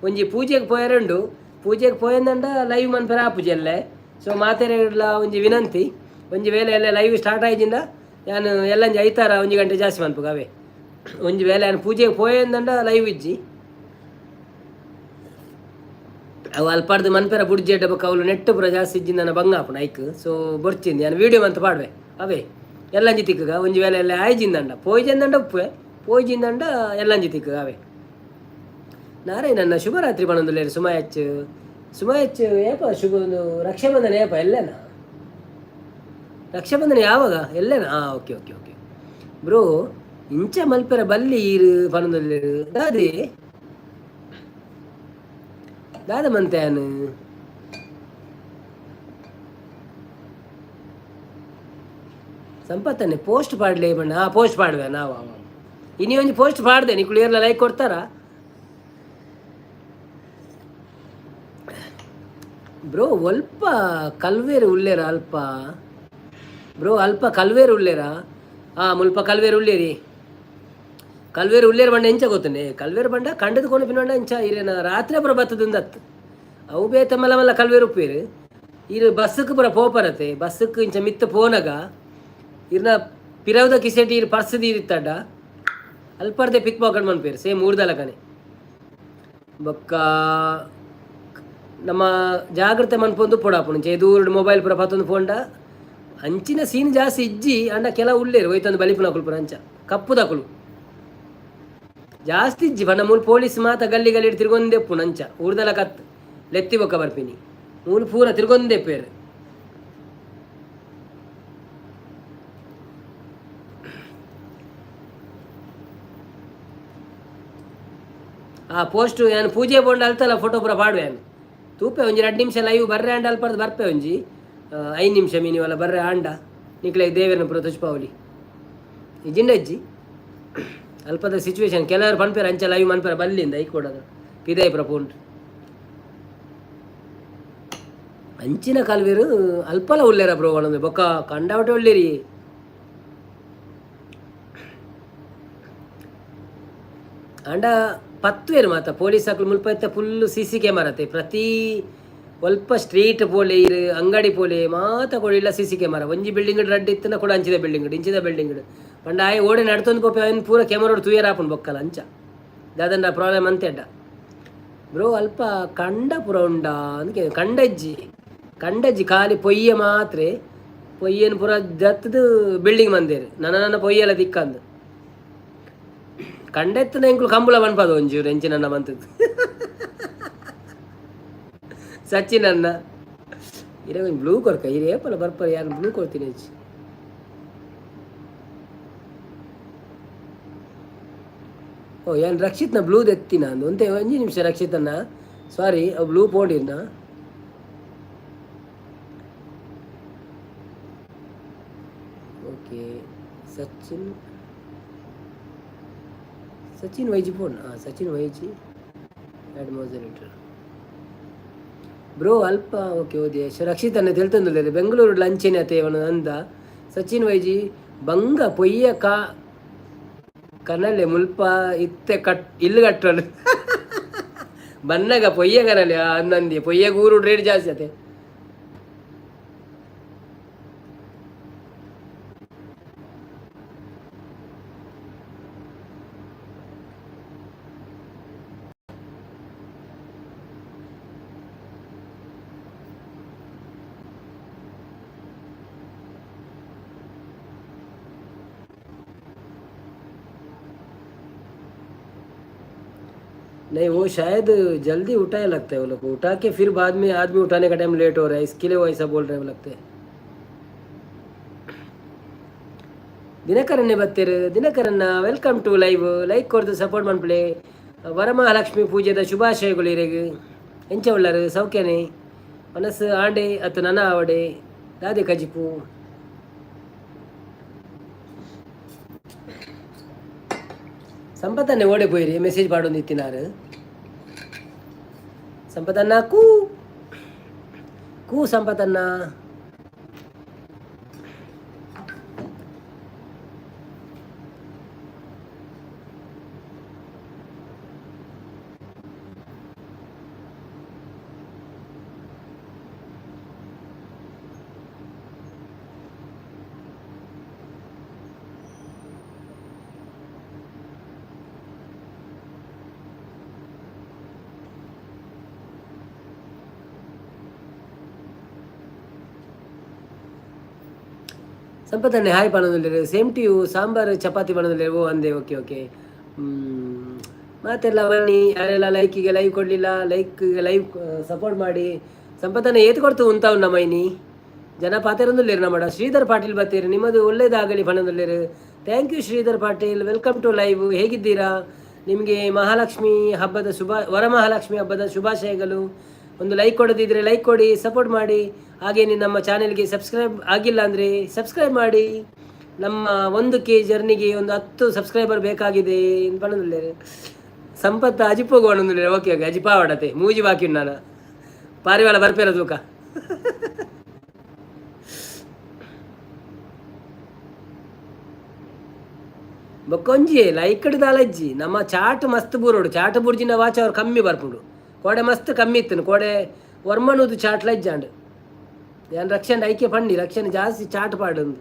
ಒಂಜಿ ಪೂಜೆಗೆ ಪೋಯರುಂಡು. ಪೂಜೆಗೆ ಪೋಯಂದಂಡ ಲೈವ್ ಮನ್ಪೆರ ಆಪುಜಿ ಎಲ್ಲೆ. ಸೊ ಮಾತೆರೆಗ್ಲ ಒಂಜಿ ವಿನಂತಿ, ಒಂಜಿ ವೇಳೆ ಎಲ್ಲ ಲೈವ್ ಸ್ಟಾರ್ಟ್ ಆಯ್ಜಿಂದ ಯಾನ್ ಎಲ್ಲಂಜಿ ಐತಾರ ಒಂಜಿ ಗಂಟೆ ಜಾಸ್ತಿ ಮನ್ಪುಗ ಅವೇ. ಒಂಜಿ ವೇಳೆ ಯಾನ್ ಪೂಜೆಗೆ ಪೋಯಂದಂಡ ಲೈವ್ ಇಜ್ಜಿ. ಅವು ಅಲ್ಪಾಡ್ದು ಮನ್ಪೆರ ಬುಡ್ಜೆಡ್ ಬೊಕ್ಕ ಅವ್ಲು ನೆಟ್ ಪೂರ ಜಾಸ್ತಿ ಇಜ್ಜಿಂದ ಬಂಗ ಆಪುಂಡು ಐಕ್. ಸೊ ಬೊರ್ಚಿಂದು ಯಾನ್ ವೀಡಿಯೋ ಮಂತ್ ಪಾಡ್ವೆ ಅವೇ. ಎಲ್ಲಂಜಿ ತಿಕ್ಕಗ ಒಂಜಿ ವೇಳೆ ಎಲ್ಲ ಆಯ್ಜಿಂದಂಡ ಪೋಯ್ಜಂದಂಡ ಉಪ್ಪುವೆ, ಪೋಯ್ಜಿಂದಂಡ ಎಲ್ಲಂಜಿ ತಿಕ್ಕಗ ಅವೇ. ನಾರಾಯಣನ್ನ ಶುಭರಾತ್ರಿ ಪನೊಂದುಲ್ಲೆರ್. ಸುಮಾಯಚ್ ಸುಮಾಯಚ್ ಏಪ ಶುಭ ಒಂದು ರಕ್ಷಾಬಂಧನ ಏಪ? ಎಲ್ಲೇನಾ ರಕ್ಷಾಬಂಧನ? ಯಾವಾಗ? ಎಲ್ಲೇನಾ? ಹಾಂ, ಓಕೆ ಓಕೆ ಓಕೆ ಬ್ರೋ, ಇಂಚ ಮಲ್ಪೆರ ಬಲ್ಲಿ ಈರು ಪನೊಂದುಲ್ಲೆರ್. ದಾದೆ ದಾದ ಮಂತೆ ಸಂಪತ್ತನ್ನೇ ಪೋಸ್ಟ್ ಪಾಡ್ಲೆ ಬಣ್ಣ. ಹಾಂ, ಪೋಸ್ಟ್ ಪಾಡ್ವೆ ನಾವು. ಇನಿ ಒಂಜಿ ಪೋಸ್ಟ್ ಪಾಡ್ದೆ. ನಿಕುಲು ಏರ್ಲ ಲೈಕ್ ಕೊಡ್ತಾರಾ? ಬ್ರೋ, ಒಲ್ಪ ಕಲ್ವೇರು ಉಲ್ಲೇರ ಅಲ್ಪ? ಬ್ರೋ, ಅಲ್ಪ ಕಲ್ವೇರು ಉಲ್ಲೇರಾ? ಹಾಂ, ಮುಲ್ಪ ಕಲ್ವೇರು ಉಳ್ಳೇರಿ. ಕಲ್ವೇರು ಉಳ್ಳೇರು ಬಂಡ ಎಂಚ ಗೊತ್ತನೆ? ಕಲ್ವೇರು ಬಂಡ ಕಂಡದ ಕೊನ ಪಿನ ಎಂಚ ಇರೇನ ರಾತ್ರಿ ಪುರ ಬತ್ತದಂದತ್ತು. ಅವು ಬೇತೆ ಮಲ್ಲ ಮಲ್ಲ ಕಲ್ವೇರು ಉಪ್ಪೇರು. ಇರು ಬಸ್ಸುக்கு ಪುರ ಪೋಪರತೆ. ಬಸ್ಸುಕ್ ಇಂಚ ಮಿತ್ತ ಪೋನಗ ಇರ್ನ ಪಿರವುದ ಕಿಸೆಟ್ ಇರು ಪರ್ಸ್ ದೀದಿತ್ತಡ್ಡ ಅಲ್ಪರ್ದೆ ಪಿಕ್ ಪಾಕೆಟ್ ಮನ್ಪೇರು. ಸೇಮ್ ಊರ್ದಲಕನೆ. ಬೊಕ್ಕ ನಮ್ಮ ಜಾಗ್ರತೆ ಮನ್ಪೊಂದು ಪೊಡಾಪುಂಡು. ದೂರಡ್ ಮೊಬೈಲ್ ಪೂರ ಪತ್ತೊಂದು ಪೋಂಡ ಅಂಚಿನ ಸೀನ್ ಜಾಸ್ತಿ ಇಜ್ಜಿ. ಅಂಡ ಕೆಲವು ಉಲ್ಲೇರು ಒಯ್ತೊಂದು ಬಲಿಪುನಕುಲು ಪೂರ ಅಂಚ ಕಪ್ಪುದಕುಲು ಜಾಸ್ತಿ ಇಜ್ಜಿ. ಪಂಡ ಮೂಲು ಪೊಲೀಸ್ ಮಾತ ಗಲ್ಲಿ ಗಲ್ಲಿ ತಿರ್ಗೊಂದೆಪ್ಪುನು. ಅಂಚ ಊರ್ದಲ ಕತ್ ಲೆತ್ತಿ ಬೊಕ್ಕ ಬರ್ಪಿನಿ. ಮೂಲು ಪೂರ ತಿರ್ಗೊಂದೆಪ್ಪೇರು. ಆ ಪೋಸ್ಟ್ ಯಾನ್ ಪೂಜೆ ಪೋಂಡ ಅಲ್ತಲ್ಲ ಫೋಟೋ ಪೂರ ಪಾಡುವೆ. ಯಾನ್ ತೂಪೆ ಒಂಜಿ 2 ನಿಮಿಷ ಲೈವ್ ಬರ್ರೆ ಅಂಡ ಅಲ್ಪರ್ದು ಬರ್ಪೆ. ಒಂಜಿ 5 ನಿಮಿಷ ಮಿನಿವಲ್ಲ ಬರ್ರೆ ಆಂಡ. ನಿಕ್ಲೆ ದೇವೆರ್ನ ಪೂರ ತೊಜ್ಪಾವೊಲಿ ಇಜ್ಜಿಂಡ ಇಜ್ಜಿ. ಅಲ್ಪದ ಸಿಚುವೇಶನ್ ಕೆಲವರು ಪನ್ಪೆರ್ ಅಂಚ ಲೈವ್ ಮನ್ಪೆರ ಬಲ್ಲಿಂದ ಐಕ್ ಕೊಡದ ಪಿದಾಯಿ ಪೂರ ಪೋಂಡು. ಅಂಚಿನ ಕಲ್ವೆರ್ ಅಲ್ಪಲ ಉಲ್ಲೆರ ಬ್ರೋ ಪನೊಂದು ಬೊಕ್ಕ ಕಂಡಾವಟೆ ಉಲ್ಲೆರಿ. ಆಂಡ ಪತ್ತುವೆರ್ ಮಾತ ಪೊಲೀಸ್ ಅಕ್ಲು ಮುಲ್ಪ ಇತ್ತೆ ಫುಲ್ ಸಿ ಸಿ ಕ್ಯಾಮರಾ ಅತ್ತೆ. ಪ್ರತಿ ಒಲ್ಪ ಸ್ಟ್ರೀಟ್ ಪೋಲೆ ಇರ್ ಅಂಗಡಿ ಪೋಲೆ ಮಾತ ಕೊಡಿಲ್ಲ ಸಿ ಸಿ ಕ್ಯಾಮರಾ. ಒಂಜಿ ಬಿಲ್ಡಿಂಗ್ ರಡ್ಡ್ ಇತ್ತಿನ ಕೂಡ ಅಂಚಿದ ಬಿಲ್ಡಿಂಗ್ ಇಂಚಿದ ಬಿಲ್ಡಿಂಗ್ ಪಂಡ ಆಯೆ ಓಡೆ ನಡ್ತೊಂದು ಪೋಪೆ ಅವೆನ್ ಪೂರ ಕ್ಯಾಮರಾಡ್ ತೂಯೆರೆ ಆಪುಂಡು ಬೊಕ್ಕಲ ಅಂಚ ದಾದಂಡ ಪ್ರಾಬ್ಲಮ್ ಅಂತೆ ಅಡ್ಡ. ಬ್ರೋ, ಅಲ್ಪ ಕಂಡ ಪೂರ ಉಂಡಾ ಅಂದ್ ಕಂಡ ಇಜ್ಜಿ, ಕಂಡ ಇಜ್ಜಿ, ಖಾಲಿ ಪೊಯ್ಯೆ ಮಾತ್ರೆ. ಪೊಯ್ಯೆನ್ ಪೂರ ಜತ್ತದು ಬಿಲ್ಡಿಂಗ್ ಮಂದೇರು ನನ ನನ ಪೊಯ್ಯೆಲ ತಿಕ್ಕಂದು. ಕಂಡ ಇತ್ತುಂಡ ಎಂಕುಲು ಕಂಬುಲ ಪನ್ಪದ ಒಂಚೂರು ಎಂಚಿನ ಮಂತದ್ದು. ಸಚಿನ್ ಅಣ್ಣ ಇರೆ ಒಂಜಿ ಬ್ಲೂ ಕೊರ್ಕ ಇರೆ ಏಪಲ ಬರ್ಪರ್ ಯಾರು ಬ್ಲೂ ಕೊರ್ತೀನಿ ಹೆಚ್ಚು. ಓ ಯಾನ್ ರಕ್ಷಿತ್ನ ಬ್ಲೂ ದೆತ್ತಿನ ಅಂದು ಒಂತೆ ಒಂಜಿ ನಿಮಿಷ ರಕ್ಷಿತನ್ನ, ಸಾರಿ, ಅವು ಬ್ಲೂ ಪೋಂಡಿರ್ನ. ಓಕೆ, ಸಚಿನ್ ಸಚಿನ್ ವೈಜಿ ಫೋನ್. ಹಾಂ, ಸಚಿನ್ ವೈಜಿ ಆ್ಯಡ್ ಮೋಸರೇಟರ್. ಬ್ರೋ ಅಲ್ಪ ಓಕೆ ಓದಿ ರಕ್ಷಿತ್ ಅನ್ನ ತೆಲ್ತೊಂದುಲ್ಲೆರ್ ಬೆಂಗಳೂರು ಲಂಚೇನೆ ಅತೆ ಅಂದ. ಸಚಿನ್ ವೈಜಿ ಬಂಗ ಪೊಯ್ಯ ಕಾ ಕನಲೆ ಮುಲ್ಪ ಇತ್ತೆ ಕಟ್ ಇಲ್ಲು ಕಟ್ಟೋಳು ಬನ್ನಗ ಪೊಯ್ಯ ಕನಲೆ ಅಂದಂದಿ ಪೊಯ್ಯ ಊರು ರೇಟ್ ಜಾಸ್ತಿ ಅತೆ. नहीं, वो शायद जल्दी उठाए लगता है वो लोग को। उठा के फिर बाद में आदमी उठाने का टाइम लेट हो रहा है, इसके लिए वो ऐसा बोल रहे हैं लगते हैं। ದಿನಕರನ್ನೇ ಬತ್ತೀರು ದಿನಕರನ್ನ, welcome to live. Like ಕೊರ್ದು ಸಪೋರ್ಟ್ ಮನ್ಪುಲೆ. ವರಮಹಾಲಕ್ಷ್ಮಿ ಪೂಜೆದ ಶುಭಾಶಯಗಳು ಇರೆಗ್. ಎಂಚ ಉಳ್ಳರು? ಸೌಖ್ಯನೆ? ಮನಸ್ಸು ಆಂಡೆ ಅತ್ತು ನನ ಆವಡೆ ದಾದೆ ಕಜಿಪು? ಸಂಪತ್ತನ್ನೇ ಓಡೆ ಪೋಯಿರಿ? ಮೆಸೇಜ್ ಪಾಡೊಂದು ಇತ್ತಿನಾರು. ಸಂಪತನ್ನ ಕೂ ಕೂ ಸಂಪತನ್ನ. ಸಂಪತ್ತನ್ನೇ ಹಾಯ್ ಪನೊಂದುಲ್ಲೆರ್. Same to you. Sambar chapati ಪನೊಂದುಲ್ಲೆರ್. ಓ ಅಂದೆ, ಓಕೆ ಓಕೆ. ಮಾತೆಲ್ಲ ಬನ್ನಿ. ಯಾರೆಲ್ಲ ಲೈಕಿಗೆ ಲೈವ್ ಕೊಡಲಿಲ್ಲ, ಲೈಕ್ ಲೈವ್ ಸಪೋರ್ಟ್ ಮಾಡಿ. ಸಂಪತ್ತನ್ನ ಏತ್ ಕೊಡ್ತು ಉಂತಾವ್ ನಮೈನಿ ಜನ ಪಾತೆರೊಂದುಲ್ಲೆರ್ ನಮ್ಮಡ. ಶ್ರೀಧರ್ ಪಾಟೀಲ್ ಬತ್ತೀರಿ, ನಿಮ್ಮದು ಒಳ್ಳೇದಾಗಲಿ ಪನೊಂದುಲ್ಲೆರ್. Thank you Shridhar Patil, welcome to live. ಹೇಗಿದ್ದೀರಾ? ನಿಮಗೆ ಮಹಾಲಕ್ಷ್ಮಿ ಹಬ್ಬದ ಶುಭ ವರಮಹಾಲಕ್ಷ್ಮಿ ಹಬ್ಬದ ಶುಭಾಶಯಗಳು. ಒಂದು ಲೈಕ್ ಕೊಡದಿದ್ದರೆ ಲೈಕ್ ಕೊಡಿ, ಸಪೋರ್ಟ್ ಮಾಡಿ. ಹಾಗೇನೆ ನಮ್ಮ ಚಾನೆಲ್ಗೆ ಸಬ್ಸ್ಕ್ರೈಬ್ ಆಗಿಲ್ಲ ಅಂದರೆ ಸಬ್ಸ್ಕ್ರೈಬ್ ಮಾಡಿ. ನಮ್ಮ 1K ಜರ್ನಿಗೆ ಒಂದು 10 ಸಬ್ಸ್ಕ್ರೈಬರ್ ಬೇಕಾಗಿದೆ ಪನೊಂದುಲ್ಲೆರ್. ಸಂಪತ್ತ ಅಜಿಪೋಗು ಪನೊಂದುಲ್ಲೆರ್. ಓಕೆ ಓಕೆ, ಅಜಿಪಾವಡತೆ ಮೂಜಿ ಬಾಕಿ ಉಂಡು ನಾನು ಪಾರಿವಾಳ ಬರ್ಪೇರ ತೂಕ. ಬೊಕ್ಕೊಂಜಿ ಲೈಕ್ ದಾಲಜ್ಜಿ. ನಮ್ಮ ಚಾಟ್ ಮಸ್ತ್ ಬೂರೋಡು. ಚಾಟ್ ಬುರ್ಜಿನ ವಾಚ್ ಅವ್ರು ಕಮ್ಮಿ ಬರ್ಪುಂಡು. ಕೋಡೆ ಮಸ್ತ್ ಕಮ್ಮಿ ಇತ್ತು. ಕೋಡೆ ವರ್ಮನೂದು ಚಾಟ್ ಲಜ್ಜಾಂಡ್. ಯಾನ್ ರಕ್ಷಣೆ ಐಕೆ ಪಂಡಿ ರಕ್ಷಣೆ ಜಾಸ್ತಿ ಚಾಟ್ ಪಾಡೊಂದು.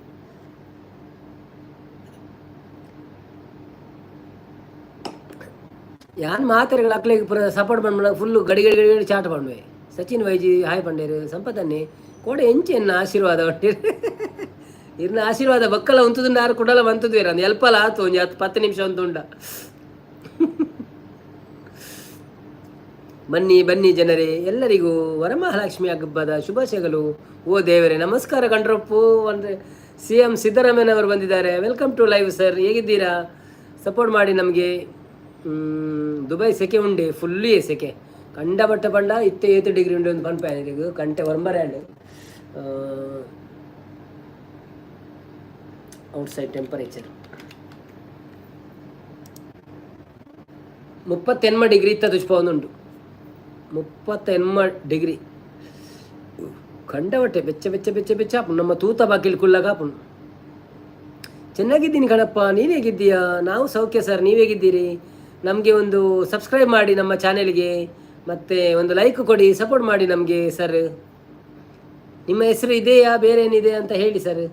ಯಾನ್ ಮಾತೆರೆಗಳ ಅಕ್ಲೆಗ್ ಪೂರ ಸಪೋರ್ಟ್ ಪಂಡ ಫುಲ್ಲು ಗಡಿ ಗಡಿ ಗಡಿ ಗಡಿ ಚಾಟ್ ಪಂಡುವೆ. ಸಚಿನ್ ವೈಜಿ ಹಾಯ್ ಪಂಡೇರು. ಸಂಪತನ್ನೇ ಕೋಡೆ ಎಂಚೆ ಎನ್ನ ಆಶೀರ್ವಾದ ಪಂಡೇರು. ಇರ್ನ ಆಶೀರ್ವಾದ ಬಕ್ಕಲ ಉಂತುದುಂಡ ಆರು ಕುಡಲ ಬಂತುದುವೇರ ಅಂದ್ ಎಲ್ಪಲ ಆತು ಒಂಜಿ 10 10 ನಿಮಿಷ ಉಂತುಂಡ. ಬನ್ನಿ ಬನ್ನಿ ಜನರೇ, ಎಲ್ಲರಿಗೂ ವರಮಹಾಲಕ್ಷ್ಮಿ ಹಬ್ಬದ ಶುಭಾಶಯಗಳು. ಓ ದೇವರೇ, ನಮಸ್ಕಾರ ಕಂಡ್ರಪ್ಪು ಅಂದರೆ ಸಿಎಂ ಸಿದ್ದರಾಮಯ್ಯನವರು ಬಂದಿದ್ದಾರೆ. Welcome to live sir, ಹೇಗಿದ್ದೀರಾ? ಸಪೋರ್ಟ್ ಮಾಡಿ ನಮಗೆ. ದುಬೈ ಸೆಕೆ ಉಂಡೆ, ಫುಲ್ಲಿ ಸೆಕೆ ಕಂಡ ಬಟ್ಟ ಪಂಡ ಇತ್ತೆ ಏತು ಡಿಗ್ರಿ ಉಂಡೆ ಒಂದು ಪನ್ಪ ಈಗ ಕಂಟೆ ಒರಂಬರೆ. Outside temperature. 38 degree ಇತ್ತ ತುಚ್ಪವೊಂದುಂಡು. 38 ಡಿಗ್ರಿ. ಕಂಡವಟ್ಟೆ ಬೆಚ್ಚ ಬೆಚ್ಚ ಬೆಚ್ಚ ಬೆಚ್ಚ ಆಪುಂಡು. ನಮ್ಮ ತೂತ ಬಾಕಿಲ್ ಕುಲ್ಲಾಗ ಆಪುಂಡು. ಚೆನ್ನಾಗಿದ್ದೀನಿ ಕಣಪ್ಪ, ನೀವು ಹೇಗಿದ್ದೀಯಾ? ನಾವು ಸೌಖ್ಯ ಸರ್, ನೀವು ಹೇಗಿದ್ದೀರಿ? ನಮಗೆ ಒಂದು ಸಬ್ಸ್ಕ್ರೈಬ್ ಮಾಡಿ ನಮ್ಮ ಚಾನೆಲ್ಗೆ, ಮತ್ತು ಒಂದು ಲೈಕ್ ಕೊಡಿ, ಸಪೋರ್ಟ್ ಮಾಡಿ ನಮಗೆ ಸರ್. ನಿಮ್ಮ ಹೆಸರು ಇದೆಯಾ ಬೇರೆ ಏನಿದೆ ಅಂತ ಹೇಳಿ ಸರ್.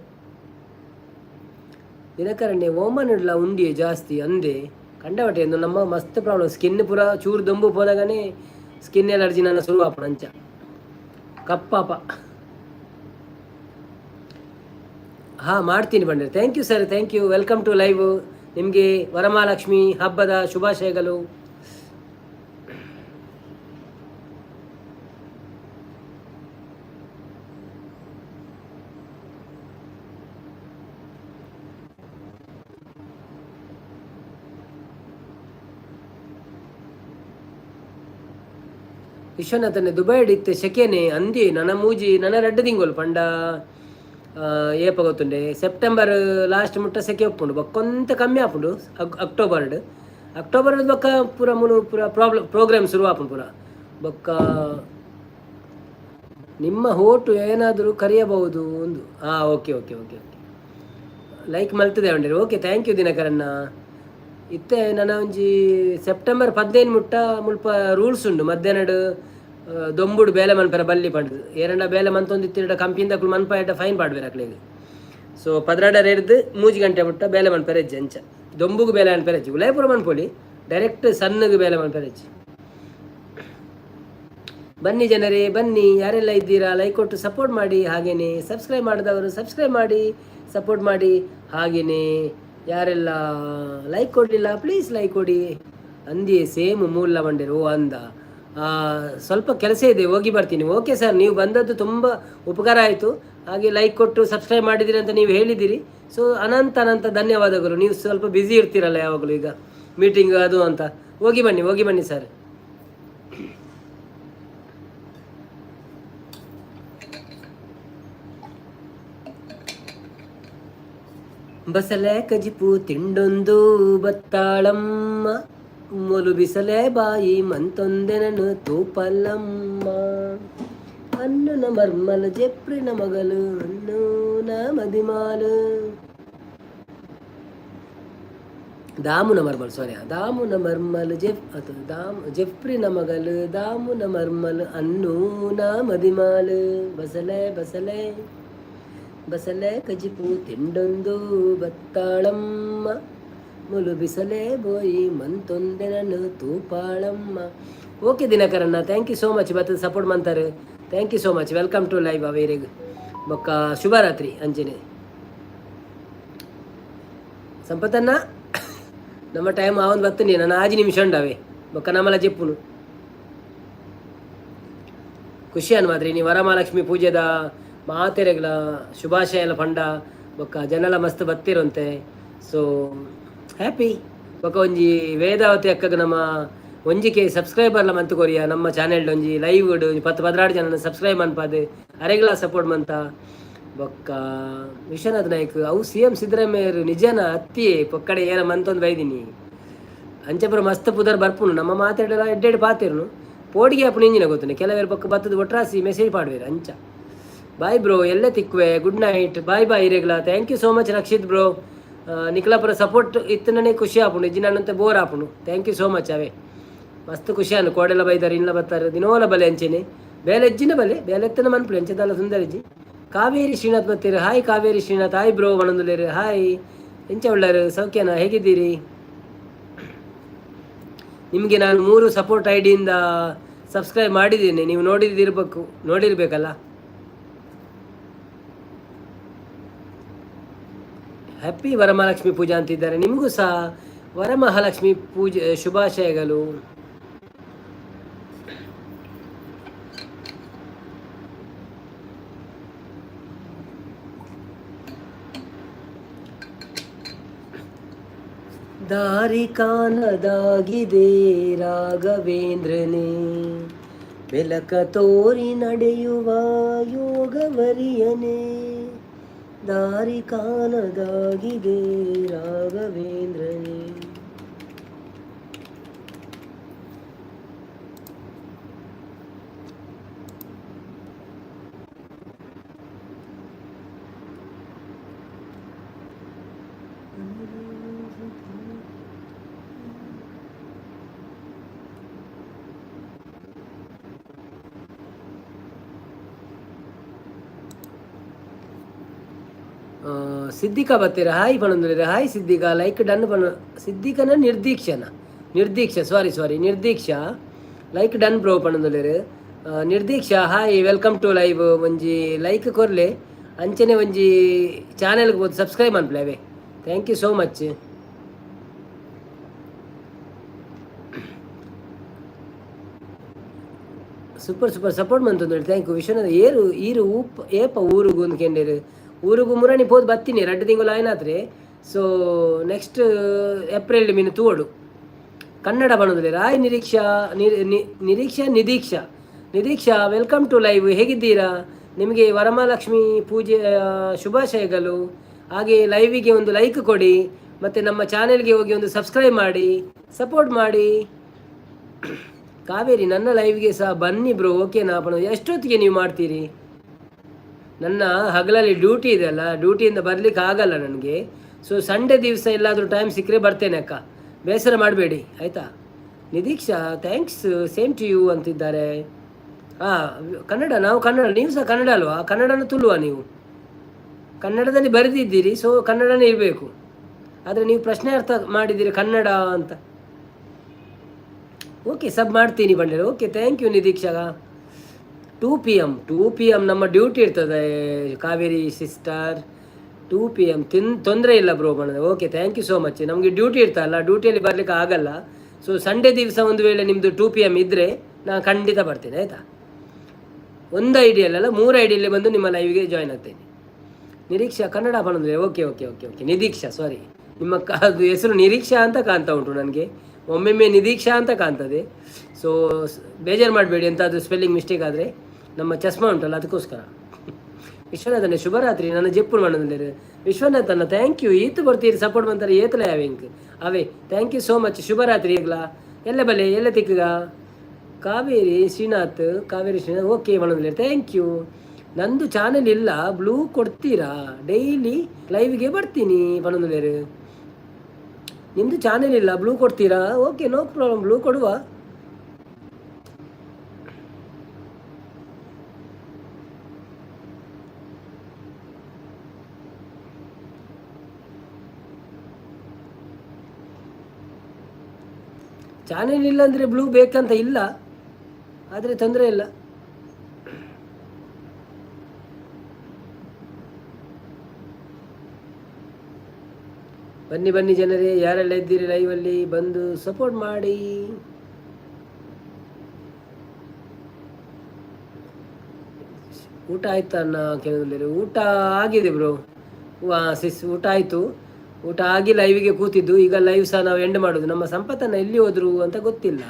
ದಿನಕರಣ್ಣೆ ಓಮನ್ ಇಡ್ಲ ಉಂಡಿಯೆ ಜಾಸ್ತಿ ಅಂದೆ ಕಂಡವಟೆ ಎಂದು ನಮ್ಮ ಮಸ್ತ್ ಪ್ರಾಬ್ಲಮ್. ಸ್ಕಿನ್ ಪೂರ ಚೂರು ದೊಂಬು ಪೋದಾಗನೇ ಸ್ಕಿನ್ ಎಲರ್ಜಿ ನನ್ನ ಶುರು ಆಪುಂಡು. ಅಂಚ ಕಪ್ಪಾಪ ಹಾಂ ಮಾಡ್ತೀನಿ ಬಂಡೆ. Thank you sir, thank you. Welcome to live. ನಿಮಗೆ ವರಮಹಾಲಕ್ಷ್ಮಿ ಹಬ್ಬದ ಶುಭಾಶಯಗಳು. ವಿಶ್ವನಾಥನೇ ದುಬೈಡ್ ಇತ್ತೆ ಶೆಕೆನೆ ಅಂದಿ ನನ ಮೂಜಿ ನನ ರಡ್ಡು ತಿಂಗಳು ಪಂಡ ಏಪ ಗೊತ್ತುಂಡೆ ಸೆಪ್ಟೆಂಬರ್ ಲಾಸ್ಟ್ ಮುಟ್ಟ ಸೆಕೆ ಒಪ್ಪುಂಡು. ಬೊಕ್ಕೊಂತ ಕಮ್ಮಿ ಆಪುಂಡು ಅಕ್ಟೋಬರ್ಡ್. ಅಕ್ಟೋಬರ್ ಬೊಕ್ಕ ಪೂರ ಮುಲು ಪೂರ ಪ್ರಾಬ್ಲಮ್ ಪ್ರೋಗ್ರಾಮ್ ಶುರು ಆಪುಂಡು ಪೂರ. ಬೊಕ್ಕ ನಿಮ್ಮ ಹೋಟು ಏನಾದರೂ ಕರೆಯಬಹುದು ಒಂದು. ಹಾಂ, okay okay okay okay. Like ಮಲ್ತದೆ ಉಂಡಿರಿ. Okay, thank you ದಿನಕರಣ್ಣ. ಇತ್ತೆ ನನ ಒಂಜಿ ಸೆಪ್ಟೆಂಬರ್ 15 ಮುಟ್ಟ ಮುಲ್ಪ ರೂಲ್ಸ್ ಉಂಡು. ಮಧ್ಯಾಹ್ನಡ್ ದೊಂಬುಡು ಬೇಲೆ ಮನ್ಪೆರ ಬಲ್ಲಿ ಪಂಡ್ದು. ಏರಂಡ ಬೇಲೆ ಮಂತೊಂದಿತ್ತಿರಡ ಕಂಪಿಂದಕುಲು ಮನ್ಪಾಯಟ ಫೈನ್ ಪಾಡ್ಬೇರು ಅಕ್ಲೆಗ್. ಸೊ 12ರೆರ್ದ್ 3 ಗಂಟೆ ಮುಟ್ಟ ಬೇಲೆ ಮನ್ಪೆರೆ ಇಜ್ಜಿ. ಅಂಚ ದೊಂಬುಗು ಬೇಲೆ ಮನ್ಪೆರೆ ಇಜ್ಜಿ. ಉಲಾಯಿ ಮನ್ಪೊಲಿ, ಡೈರೆಕ್ಟ್ ಸಣ್ಣಗೆ ಬೇಲೆ ಮನ್ಪೆರೆ ಇಜ್ಜಿ. ಬನ್ನಿ ಜನರೇ, ಬನ್ನಿ. ಯಾರೆಲ್ಲ ಇದ್ದೀರಾ ಲೈಕ್ ಕೊಟ್ಟು ಸಪೋರ್ಟ್ ಮಾಡಿ. ಹಾಗೆಯೇ ಸಬ್ಸ್ಕ್ರೈಬ್ ಮಾಡಿದವರು ಸಬ್ಸ್ಕ್ರೈಬ್ ಮಾಡಿ ಸಪೋರ್ಟ್ ಮಾಡಿ. ಹಾಗೆಯೇ ಯಾರೆಲ್ಲ ಲೈಕ್ ಕೊಡಲಿಲ್ಲ, ಪ್ಲೀಸ್ ಲೈಕ್ ಕೊಡಿ. ಅಂದಿ ಸೇಮ್ ಮೂಲ ಬಂಡಿರು. ಓ ಅಂದ ಸ್ವಲ್ಪ ಕೆಲಸ ಇದೆ, ಹೋಗಿ ಬರ್ತೀನಿ. ಓಕೆ ಸರ್, ನೀವು ಬಂದದ್ದು ತುಂಬ ಉಪಕಾರ ಆಯಿತು. ಹಾಗೆ ಲೈಕ್ ಕೊಟ್ಟು ಸಬ್ಸ್ಕ್ರೈಬ್ ಮಾಡಿದ್ದೀರಿ ಅಂತ ನೀವು ಹೇಳಿದ್ದೀರಿ. ಸೊ ಅನಂತ ಅನಂತ ಧನ್ಯವಾದಗಳು. ನೀವು ಸ್ವಲ್ಪ ಬ್ಯುಸಿ ಇರ್ತೀರಲ್ಲ ಯಾವಾಗಲೂ, ಈಗ ಮೀಟಿಂಗ್ ಅದು ಅಂತ. ಹೋಗಿ ಬನ್ನಿ, ಹೋಗಿ ಬನ್ನಿ ಸರ್. ಬಸಲೆ ಕಜಿಪು ತಿಂಡೊಂದು ಬತ್ತಾಳಮ್ಮ, ಮೊಲು ಬಿಸಲೆ ಬಾಯಿ ಮಂತೊಂದೆನನು ತೂಪಲ್ಲಮ್ಮ. ಅನ್ನುನ ಮರ್ಮಲ ಜೆಪ್ರಿನ ಮಗಲು ಅನ್ನೂನ ಮದಿಮಾಲು. ದಾಮುನ ಮರ್ಮಲ್, ಸಾರಿ, ದಾಮುನ ಮರ್ಮಲ್ ಜೆಫ್ ಅಥವಾ ದಾಮ್ ಜೆಫ್ರಿನ ಮಗಲು ದಾಮುನ ಮರ್ಮಲ್ ಅನ್ನೂನ ಮದಿಮಾಲು. ಬಸಲೆ ಬಸಲೆ ಬಸಲೆ ಕಜಿಪು ತಿಂಡೊಂದು ಬತ್ತಾಳಮ್ಮ, ಮುಲು ಬಿಸಲೆ ಬೋಯಿ ಮಂತೊಂದೆನನು ತೂಪಾಳಮ್ಮ. ಓಕೆ ದಿನಕರಣ್ಣ, thank you so much. ಬತ್ತ ಸಪೋರ್ಟ್ ಮಂತಾರೆ. Thank you so much. Welcome to live ಅವೇರೆಗ್. ಬೊಕ್ಕ ಶುಭರಾತ್ರಿ. ಅಂಚನೆ ಸಂಪತ್ತನ್ನ ನಮ್ಮ ಟೈಮ್ ಆವೊಂದು ಬತ್ತನಿ. ನಾನು ಆಜಿ ನಿಮಿಷ ಉಂಡವೆ. ಬೊಕ್ಕ ನಮ್ಮಲ ಜೆಪ್ಪುನು. ಖುಷಿ ಅನ್ ಮಾತ್ರ. ನೀ ವರಮಹಾಲಕ್ಷ್ಮಿ ಪೂಜೆದ ಮಾತೆರೆಗ್ಲ ಶುಭಾಶಯ ಎಲ್ಲ ಪಂಡ. ಬೊಕ್ಕ ಜನಲ ಮಸ್ತ್ ಬತ್ತಿರಂತೆ. ಸೊ ಹ್ಯಾಪಿ. ಬೊಕ್ಕ ಒಂಜಿ ವೇದಾವತಿ ಅಕ್ಕಗ್ ನಮ್ಮ ಒಂಜಿಕೆ ಸಬ್ಸ್ಕ್ರೈಬರ್ಲ ಮಂತ್ ಕೊರಿಯ. ನಮ್ಮ ಚಾನೆಲ್ ಒಂಜಿ ಲೈವ್ ಒಂಜಿ 10 12 ಜನ ಸಬ್ಸ್ಕ್ರೈಬ್ ಮನ್ಪಾದ್ ಅರೆಗ್ಲ ಸಪೋರ್ಟ್ ಮಂತ. ಬೊಕ್ಕ ವಿಶ್ವನಾಥ್ ನಾಯ್ಕ್ ಅವು ಸಿಎಂ ಸಿದ್ದರಾಮಯ್ಯರು ನಿಜನ ಅತ್ತಿಯೇ ಪೊಕ್ಕಡೆ ಏನ ಮಂತೊಂದು ಬೈದಿನಿ. ಅಂಚಪುರ ಮಸ್ತ್ ಪುದರ್ ಬರ್ಪುನು. ನಮ್ಮ ಮಾತಾಡಲ ಎಡ್ಡೆಡ್ ಪಾತಿರ್ನು ಪೋಡಿಗೆ ಅಪ್ಪು ಇಂಜಿನ ಗೊತ್ತುನೆ. ಕೆಲವೇರು ಪಕ್ಕ ಬತ್ತದ ಒಟ್ರಾಸಿ ಮೆಸೇಜ್ ಪಾಡ್ವೇರು ಅಂಚ. ಬಾಯ್ ಬ್ರೋ, ಎಲ್ಲೇ ತಿಕ್ಕುವೆ. Good night, bye ಬಾಯ್ ಇರೆಗ್ಲ. Thank you so much Rakshit bro. ನಿಕ್ಲಪುರ support ಇತ್ತನೇ ಖುಷಿ ಆಪುಂಡು. ಇಜ್ಜಿ ನನ್ನಂತೆ ಬೋರ್ ಆಪುಂಡು. Thank you so much. ಅವೇ ಮಸ್ತ್ ಖುಷಿ ಅನ್ನು. ಕೋಡೆಲ್ಲ ಬೈದಾರೆ, ಇನ್ನ ಬರ್ತಾರೆ ದಿನೋಲ ಬಲೆ. ಅಂಚೆನೆ ಬೇಲೆ ಎಜ್ಜಿನ ಬಲೆ ಬೇಲೆ ಎತ್ತನ ಮನ್ಪುಲೆ. ಅಂಚೆದಲ್ಲ ಸುಂದರಿಜ್ಜಿ. ಕಾವೇರಿ ಶ್ರೀನಾಥ್ ಬತ್ತೀರು. Hi Kaveri Srinath, hi bro ಮಣಂದುಲೇರು. ಹಾಯ್, ಎಂಚ ಉಳ್ಳಾರು? ಸೌಖ್ಯನ? ಹೇಗಿದ್ದೀರಿ? ನಿಮಗೆ ನಾನು ಮೂರು ಸಪೋರ್ಟ್ ಐಡಿಯಿಂದ ಸಬ್ಸ್ಕ್ರೈಬ್ ಮಾಡಿದ್ದೀನಿ. ನೀವು ನೋಡಿದಿರ್ಬೇಕು, ನೋಡಿರ್ಬೇಕಲ್ಲ. ಹ್ಯಾಪಿ ವರಮಹಾಲಕ್ಷ್ಮಿ ಪೂಜಾ ಅಂತಿದ್ದಾರೆ. ನಿಮಗೂ ಸಹ ವರಮಹಾಲಕ್ಷ್ಮಿ ಪೂಜೆ ಶುಭಾಶಯಗಳು. ದಾರಿ ಕಾಣದಾಗಿದೆ ರಾಘವೇಂದ್ರನೇ, ಬೆಲಕ ತೋರಿ ನಡೆಯುವ ಯೋಗವರಿಯನೇ. ದಾರಿ ಕಾಣದಾಗಿದೆ ರಾಘವೇಂದ್ರನೇ. ಸಿದ್ದಿಕಾ ಬತ್ತೀರ, ಹಾಯ್ ಪಣಂದ್ರೆ. ಹಾಯ್ ಸಿದ್ದಿಕಾ, ಲೈಕ್ ಡನ್ ಪಣ. ಸಿದ್ದಿಕನ ನಿರ್ದೀಕ್ಷನ? Nirdeeksha, sorry sorry, Nirdeeksha. Like done bro ಪಣಂದುಲ್ಲೆರ್. Nirdeeksha, hi, welcome to live. ಒಂಜಿ ಲೈಕ್ ಕೊರ್ಲೆ, ಅಂಚನೆ ಒಂಜಿ ಚಾನೆಲ್ಗೆ ಪೋದು ಸಬ್ಸ್ಕ್ರೈಬ್ ಮನ್ಪುಲೆ ಅವೇ. Thank you so much. Super super support ಮಂತೊಂದು, thank you. Vishwanath ಏರು ಈರು ಊಪ್ ಏಪ ಊರುಗು ಅಂದ್ ಕೆಂಡೇರು. ಊರುಗು ಮುರಣಿ ಪೋದು ಬತ್ತೀನಿ, 2 ತಿಂಗಳು ಆಯ್ನಾತ್ರೆ. ಸೊ ನೆಕ್ಸ್ಟ್ ಏಪ್ರಿಲ್ ಮೀನು ತೂವಡು. ಕನ್ನಡ ಬಣ್ಣದಲ್ಲಿ Roy. Niriksha, Niriksha, ನಿದೀಕ್ಷಾ, ನಿದೀಕ್ಷಾ, welcome to live. ಹೇಗಿದ್ದೀರಾ? ನಿಮಗೆ ವರಮಹಾಲಕ್ಷ್ಮಿ ಪೂಜೆ ಶುಭಾಶಯಗಳು. ಹಾಗೆ ಲೈವಿಗೆ ಒಂದು ಲೈಕ್ ಕೊಡಿ ಮತ್ತು ನಮ್ಮ ಚಾನೆಲ್ಗೆ ಹೋಗಿ ಒಂದು ಸಬ್ಸ್ಕ್ರೈಬ್ ಮಾಡಿ, ಸಪೋರ್ಟ್ ಮಾಡಿ. ಕಾವೇರಿ, ನನ್ನ ಲೈವ್ಗೆ ಸಹ ಬನ್ನಿ ಬ್ರೋ, ಓಕೆನಾ? ಪಣ ಎಷ್ಟೊತ್ತಿಗೆ ನೀವು ಮಾಡ್ತೀರಿ? ನನ್ನ ಹಗಲಲ್ಲಿ ಡ್ಯೂಟಿ ಇದೆ ಅಲ್ಲ, ಡ್ಯೂಟಿಯಿಂದ ಬರಲಿಕ್ಕೆ ಆಗಲ್ಲ ನನಗೆ. ಸೊ ಸಂಡೇ ದಿವಸ ಎಲ್ಲಾದರೂ ಟೈಮ್ ಸಿಕ್ಕರೆ ಬರ್ತೇನೆ ಅಕ್ಕ, ಬೇಸರ ಮಾಡಬೇಡಿ, ಆಯಿತಾ? ನಿದೀಕ್ಷಾ, thanks, same to you ಅಂತಿದ್ದಾರೆ. ಹಾಂ, ಕನ್ನಡ, ನಾವು ಕನ್ನಡ, ನೀವು ಸಹ ಕನ್ನಡ ಅಲ್ವಾ? ಕನ್ನಡನ ತುಳುವ ನೀವು? ಕನ್ನಡದಲ್ಲಿ ಬರೆದಿದ್ದೀರಿ, ಸೊ ಕನ್ನಡನೇ ಇರಬೇಕು. ಆದರೆ ನೀವು ಪ್ರಶ್ನೆ ಅರ್ಥ ಮಾಡಿದ್ದೀರಿ ಕನ್ನಡ ಅಂತ. ಓಕೆ, ಸಬ್ ಮಾಡ್ತೀನಿ ಬಂದರೆ. Okay, thank you ನಿದೀಕ್ಷಾ. 2 PM, 2 PM ನಮ್ಮ ಡ್ಯೂಟಿ ಇರ್ತದೆ ಕಾವೇರಿ ಸಿಸ್ಟರ್. 2 PM ತೊಂದರೆ ಇಲ್ಲ ಬ್ರೋ ಬಣ್ಣದ. Okay, thank you so much. ನಮಗೆ ಡ್ಯೂಟಿ ಇರ್ತಲ್ಲ, ಡ್ಯೂಟಿಯಲ್ಲಿ ಬರಲಿಕ್ಕೆ ಆಗಲ್ಲ. ಸೊ ಸಂಡೇ ದಿವಸ ಒಂದು ವೇಳೆ ನಿಮ್ಮದು 2 PM ಇದ್ದರೆ ನಾನು ಖಂಡಿತ ಬರ್ತೇನೆ, ಆಯಿತಾ? ಒಂದು ಐಡಿಯಲ್ಲ, ಮೂರು ಐಡಿಯಲ್ಲಿ ಬಂದು ನಿಮ್ಮ ಲೈವ್ಗೆ ಜಾಯ್ನ್ ಆಗ್ತೇನೆ. ನಿರೀಕ್ಷಾ ಕನ್ನಡ ಬಂದರೆ. ಓಕೆ ಓಕೆ ಓಕೆ ಓಕೆ ನಿದೀಕ್ಷಾ, ಸಾರಿ, ನಿಮ್ಮ ಅದು ಹೆಸರು ನಿರೀಕ್ಷಾ ಅಂತ ಕಾಣ್ತಾ ಉಂಟು ನನಗೆ, ಒಮ್ಮೆಮ್ಮೆ ನಿದೀಕ್ಷಾ ಅಂತ ಕಾಣ್ತದೆ. ಸೊ ಬೇಜಾರು ಮಾಡಬೇಡಿ ಎಂತಾದರೂ ಸ್ಪೆಲ್ಲಿಂಗ್ ಮಿಸ್ಟೇಕ್ ಆದರೆ, ನಮ್ಮ ಚಸ್ಮಾ ಉಂಟಲ್ಲ, ಅದಕ್ಕೋಸ್ಕರ. ವಿಶ್ವನಾಥನ, ಶುಭರಾತ್ರಿ. ನನ್ನ ಜೆಪ್ಪುಡು ಮಣ್ಣಂದಿರು. ವಿಶ್ವನಾಥನ, thank you. ಈತು ಬರ್ತೀರಿ, ಸಪೋರ್ಟ್ ಬಂತಾರೆ ಏತಲ ಯಾವೆಂಕ್ ಅವೇ. Thank you so much. ಶುಭರಾತ್ರಿ. ಈಗಲ ಎಲ್ಲ ಬಲೆ ಎಲ್ಲ ತಿಕ್ಕಗ. ಕಾವೇರಿ ಶ್ರೀನಾಥ್, ಕಾವೇರಿ ಶ್ರೀನಾಥ್, ಓಕೆ ಮಣ್ಣಂದಿರು, thank you. ನಂದು ಚಾನೆಲ್ ಇಲ್ಲ, ಬ್ಲೂ ಕೊಡ್ತೀರಾ? ಡೈಲಿ ಲೈವ್ಗೆ ಬರ್ತೀನಿ ಪಣಂದುಲೇರು. ನಿಮ್ಮದು ಚಾನೆಲ್ ಇಲ್ಲ, ಬ್ಲೂ ಕೊಡ್ತೀರಾ? ಓಕೆ, ನೋ ಪ್ರಾಬ್ಲಮ್, ಬ್ಲೂ ಕೊಡುವ. ಚಾನೆಲ್ ಇಲ್ಲ ಅಂದರೆ ಬ್ಲೂ ಬೇಕಂತ ಇಲ್ಲ, ಆದರೆ ತೊಂದರೆ ಇಲ್ಲ. ಬನ್ನಿ ಬನ್ನಿ ಜನರೇ, ಯಾರೆಲ್ಲ ಇದ್ದೀರಿ ಲೈವಲ್ಲಿ, ಬಂದು ಸಪೋರ್ಟ್ ಮಾಡಿ. ಊಟ ಆಯ್ತಾ ಅನ್ನ ಕೇಳಿದ್ರೆ, ಊಟ ಆಗಿದೆ ಬ್ರೋ, ಸಿಸ್, ಊಟ ಆಯಿತು. ಊಟ ಆಗಿ ಲೈವಿಗೆ ಕೂತಿದ್ದು. ಈಗ ಲೈವ್ ಸಹ ನಾವು ಎಂಡ್ ಮಾಡೋದು. ನಮ್ಮ ಸಂಪತ್ತನ್ನ ಎಲ್ಲಿ ಹೋದ್ರು ಅಂತ ಗೊತ್ತಿಲ್ಲ.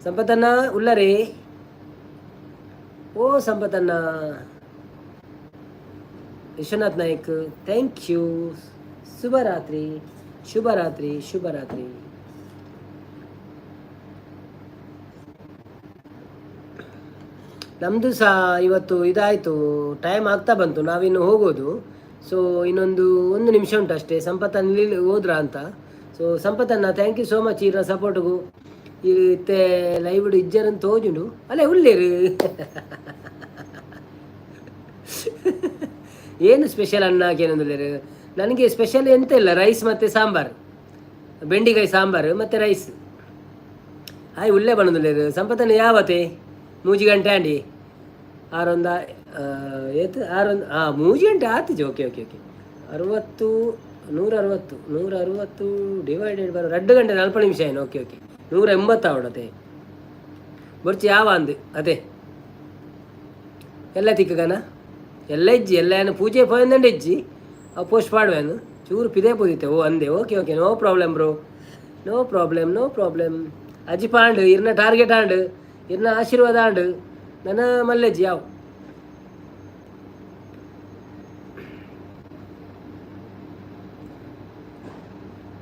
ಸಂಪತ್ತನ್ನ ಉಲ್ಲರೇ? ಓ ಸಂಪತ್ತನ್ನ. Vishwanath Naik, thank you. ಶುಭರಾತ್ರಿ, ಶುಭರಾತ್ರಿ, ಶುಭರಾತ್ರಿ. ನಮ್ಮದು ಸಹ ಇವತ್ತು ಇದಾಯಿತು, ಟೈಮ್ ಆಗ್ತಾ ಬಂತು, ನಾವಿನ್ನು ಹೋಗೋದು. ಸೊ ಇನ್ನೊಂದು ಒಂದು ನಿಮಿಷ ಉಂಟು ಅಷ್ಟೇ. ಸಂಪತ್ತನ್ನ ಇಲ್ಲಿ ಹೋದ್ರಾ ಅಂತ. ಸೊ ಸಂಪತ್ತನ್ನ, thank you so much ಇರ ಸಪೋರ್ಟ್ಗು. ಇತ್ತೆ ಲೈವ್ ಇಜ್ಜರಂತ ತೋಜುಂಡು ಅಲ್ಲೇ ಉಳ್ಳೇರು. ಏನು ಸ್ಪೆಷಲ್ ಅನ್ನ ಏನಂದ್ರೆ, ನನಗೆ ಸ್ಪೆಷಲ್ ಎಂತ ಇಲ್ಲ, ರೈಸ್ ಮತ್ತು ಸಾಂಬಾರು, ಬೆಂಡಿಕಾಯಿ ಸಾಂಬಾರು ಮತ್ತು ರೈಸ್. ಹಾಯ್ ಉಳ್ಳೆ ಬಣ್ಣದುಲ್ಲೇರು. ಸಂಪತ್ತನ್ನ ಯಾವತ್ತೆ? 3 ಗಂಟೆ ಆಂಡಿ, ಆರೊಂದ ಏತ್ ಆರೊಂದು, ಹಾಂ, 3 ಗಂಟೆ ಆತಿಜಿ. ಓಕೆ ಓಕೆ ಓಕೆ 60, 160, 160 ಡಿವೈಡೆಡ್ ಬರೋ 2 ಗಂಟೆ 40 ನಿಮಿಷ ಏನು. ಓಕೆ ಓಕೆ 180 ಆವಡತೆ ಬೊರ್ಚಿ ಯಾವ ಅಂದು ಅದೇ ಎಲ್ಲ ತಿಕ್ಕಗನ ಎಲ್ಲ ಇಜ್ಜಿ ಎಲ್ಲ ಏನು ಪೂಜೆ ಪೋಯಂದಂಡ ಇಜ್ಜಿ. ಆ ಪೋಸ್ಟ್ ಪಾಡುವೇನು ಚೂರು ಪಿದೆ ಪೂದಿತ್ತೆ. ಓ ಅಂದೆ. Okay okay no problem bro, no problem, no problem. ಅಜ್ಜಿ ಪಾಂಡು ಇರ್ನ ಟಾರ್ಗೆಟ್ ಆಂಡು, ಇರ್ನ ಆಶೀರ್ವಾದ ಆಂಡು, ನನ್ನ ಮಲ್ಲೆಜ್ಜಿ ಯಾವ.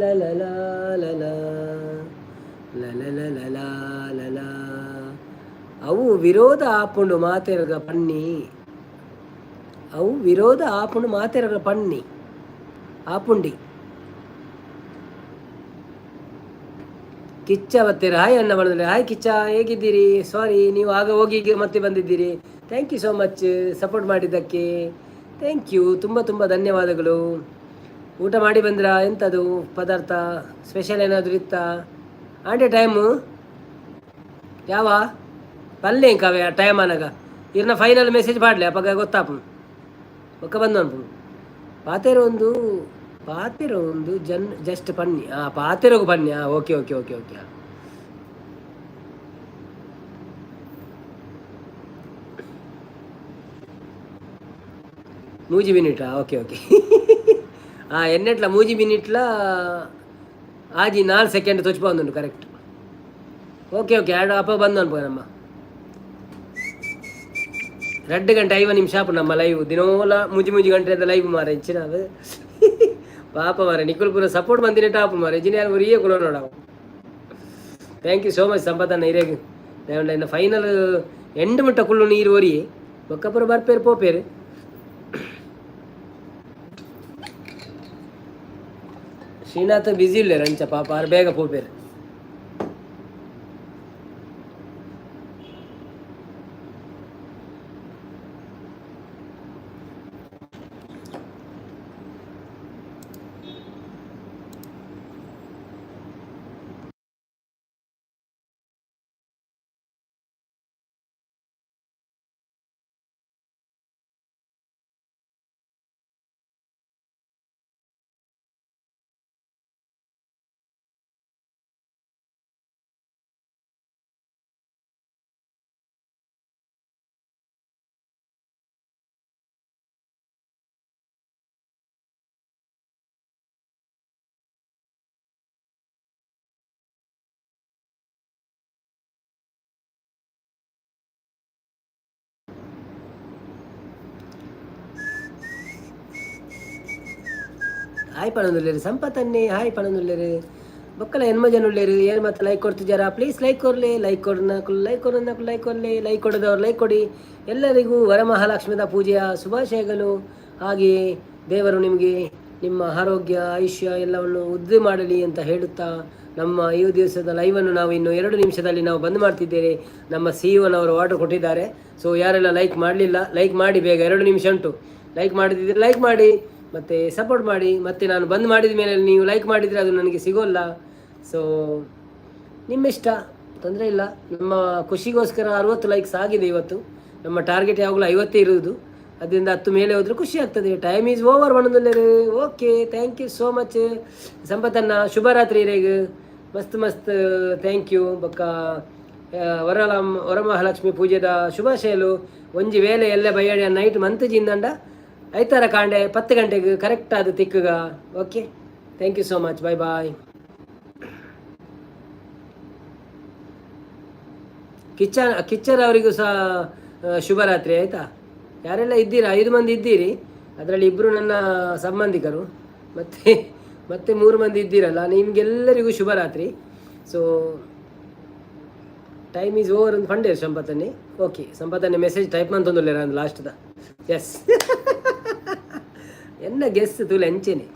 ಲಲ ಲಲ ಲಲ ಲಲ ಲಲ. ಅವು ವಿರೋಧ ಆಪುಂಡು ಮಾತೆರ್ಗ ಪನ್ನಿ. ಅವು ವಿರೋಧ ಆಪುಂಡು ಮಾತೆರ್ಗ ಪನ್ನಿ ಆಪುಂಡಿ. ಕಿಚ್ಚ ಬತ್ತೀರ? ಹಾಯ್ ಅಣ್ಣ ಬಂದ್ರೆ. ಹಾಯ್ ಕಿಚ್ಚ, ಹೇಗಿದ್ದೀರಿ? ಸಾರಿ, ನೀವು ಆಗ ಹೋಗಿ ಈಗ ಮತ್ತೆ ಬಂದಿದ್ದೀರಿ. Thank you so much support ಮಾಡಿದ್ದಕ್ಕೆ. Thank you, ತುಂಬ ತುಂಬ ಧನ್ಯವಾದಗಳು. ಊಟ ಮಾಡಿ ಬಂದ್ರಾ? ಎಂಥದು ಪದಾರ್ಥ ಸ್ಪೆಷಲ್ ಏನಾದರೂ ಇತ್ತಾ? ಆಂಟಿ ಟೈಮು ಯಾವ ಪಲ್ಲೆ ಇಂಕವೆ ಟೈಮ್ ಅನಗ ಇರ್ನ ಫೈನಲ್ ಮೆಸೇಜ್ ಪಾಡ್ಲೆ. ಅಪಗ ಗೊತ್ತಾಪು ಒಕ್ಕ ಬಂದು ಅನ್ಪು. ಪಾತೆರ ಒಂದು, ಪಾತೆರ ಒಂದು ಜನ್ ಜಸ್ಟ್ ಪನ್ನಿ. ಹಾಂ, ಪಾತೆರಗು ಪನ್ನಿ. ಹಾಂ, ಓಕೆ ಓಕೆ ಓಕೆ ಓಕೆ. ಮೂಜಿ ಮಿನಿಟಾ? Okay okay. ಹಾಂ, ಎನ್ನೆಟ್ಲ ಮೂಜಿ ಮಿನಿಟ್ಲ ಆಜಿ ನಾಲ್ಕು ಸೆಕೆಂಡ್ ತೊಚ್ಪೊಂದುಂಡು. ಕರೆಕ್ಟ್. ಓಕೆ ಓಕೆ, ಎರಡು ಅಪ್ಪ ಬಂದು ಅನ್ಪೋ. ನಮ್ಮ 2 ಗಂಟೆ 50 ನಿಮಿಷ ಆಪು ನಮ್ಮ ಲೈವ್. ದಿನೋಲ ಮುಜಿ ಮುಜಿ ಗಂಟೆದ ಲೈವ್ ಮಾರೆ. ಇಂಚಿನ ಪಾಪ ಮಾರೆ, ನಿಕುಲ್ ಪೂರ ಸಪೋರ್ಟ್ ಬಂದಿನ ಟಾಪ್ ಮಾರೆ. ಇಂಜಿನಿಯರ್ ಒರಿಯೇ ಕುಲ ನೋಡವು. Thank you so much ಸಂಪತನ್ನ ಇರೇಗ್. ಇನ್ನು ಫೈನಲ್ ಎಂಡ್ ಮುಟ್ಟ ಕುಲ್ಲು ನೀರು ಒರಿ ಬೊಕ್ಕ ಪೂರ ಬರ್ಪೇರು ಪೋಪೇರು. ಶ್ರೀನಾಥ ಬಿಸಿ ಇಲ್ಲ ಅಂಚ ಪಾಪ ಆರು ಬೇಗ ಪೋಪೇರು. ಹಾಯ್ ಪಣೊಂದುಲ್ಲೆರ್ ಸಂಪತ್ತನ್ನೇ. ಹಾಯ್ ಪಣೊಂದುಲ್ಲೆರ್. ಬೊಕ್ಕಲ ಎನ್ಮ ಜನ ಉಲ್ಲೆರ್. ಏನು ಮತ್ತೆ ಲೈಕ್ ಕೊಡ್ತಿದ್ದಾರಾ? ಪ್ಲೀಸ್ ಲೈಕ್ ಕೊರ್ಲೆ. ಲೈಕ್ ಕೊಡ್ನಕುಲು ಲೈಕ್ ಕೊಡೋನಕುಲು ಲೈಕ್ ಕೊರ್ಲೆ. ಲೈಕ್ ಕೊಡದವ್ರು ಲೈಕ್ ಕೊಡಿ. ಎಲ್ಲರಿಗೂ ವರಮಹಾಲಕ್ಷ್ಮಿದ ಪೂಜೆಯ ಶುಭಾಶಯಗಳು. ಹಾಗೆಯೇ ದೇವರು ನಿಮಗೆ ನಿಮ್ಮ ಆರೋಗ್ಯ, ಆಯುಷ್ಯ ಎಲ್ಲವನ್ನು ವೃದ್ಧಿ ಮಾಡಲಿ ಅಂತ ಹೇಳುತ್ತಾ, ನಮ್ಮ ಈ ದಿವಸದ ಲೈವನ್ನು ನಾವು ಇನ್ನು 2 ನಿಮಿಷದಲ್ಲಿ ನಾವು ಬಂದ್ ಮಾಡ್ತಿದ್ದೇವೆ. ನಮ್ಮ ಸಿಇಒನವರು ಆರ್ಡರ್ ಕೊಟ್ಟಿದ್ದಾರೆ. ಸೊ ಯಾರೆಲ್ಲ ಲೈಕ್ ಮಾಡಲಿಲ್ಲ, ಲೈಕ್ ಮಾಡಿ ಬೇಗ. 2 ನಿಮಿಷ ಉಂಟು. ಲೈಕ್ ಮಾಡದಿದ್ದರೆ ಲೈಕ್ ಮಾಡಿ ಮತ್ತು ಸಪೋರ್ಟ್ ಮಾಡಿ. ಮತ್ತು ನಾನು ಬಂದ್ ಮಾಡಿದ ಮೇಲೆ ನೀವು ಲೈಕ್ ಮಾಡಿದರೆ ಅದು ನನಗೆ ಸಿಗೋಲ್ಲ. ಸೊ ನಿಮ್ಮ ಇಷ್ಟ, ತೊಂದರೆ ಇಲ್ಲ. ನಮ್ಮ ಖುಷಿಗೋಸ್ಕರ 60 ಲೈಕ್ಸ್ ಆಗಿದೆ ಇವತ್ತು. ನಮ್ಮ ಟಾರ್ಗೆಟ್ ಯಾವಾಗಲೂ 50 ಇರುವುದು. ಅದರಿಂದ 10 ಮೇಲೆ ಹೋದರೆ ಖುಷಿ ಆಗ್ತದೆ. Time is over ಒಣದಲ್ಲೇ. Okay, thank you so much ಸಂಪತ್ತನ್ನ. ಶುಭರಾತ್ರಿ ರೇಗ್. ಮಸ್ತ್ ಮಸ್ತ್ thank you. ಬೊಕ್ಕ ವರಲಂ ವರಮಹಾಲಕ್ಷ್ಮಿ ಪೂಜೆದ ಶುಭಾಶಯಲು. ಒಂಜಿ ವೇಳೆ ಎಲ್ಲ ಬಯ್ಯಾಡಿ ನೈಟ್ ಮಂತ್ ಜಿಂದಂಡ ಐತಾರ ಕಾಂಡೆ 10 ಗಂಟೆಗೆ ಕರೆಕ್ಟ್ ಅದು ತಿಕ್ಕುಗ. Okay, thank you so much, bye bye. Kichcha ಕಿಚ್ಚರ್ ಅವರಿಗೂ ಸಹ ಶುಭರಾತ್ರಿ, ಆಯಿತಾ? ಯಾರೆಲ್ಲ ಇದ್ದೀರಾ? ಐದು ಮಂದಿ ಇದ್ದೀರಿ. ಅದರಲ್ಲಿ ಇಬ್ಬರು ನನ್ನ ಸಂಬಂಧಿಕರು ಮತ್ತು ಮತ್ತೆ ಮೂರು ಮಂದಿ ಇದ್ದೀರಲ್ಲ, ನಿಮಗೆಲ್ಲರಿಗೂ ಶುಭರಾತ್ರಿ. ಸೊ ಟೈಮ್ is over ಅಂತ ಪಂಡೇರು ಸಂಪತ್ತನ್ನೇ. ಓಕೆ, ಸಂಪತ್ತನ್ನೇ ಮೆಸೇಜ್ ಟೈಪ್ ಮಂತೊಂದುಲ್ಲೇರ ಲಾಸ್ಟ್ದ. ಎಸ್, ಎನ್ನ ಗೆಸ್ ತೂಲೆ ಅಂಚೆನೆ.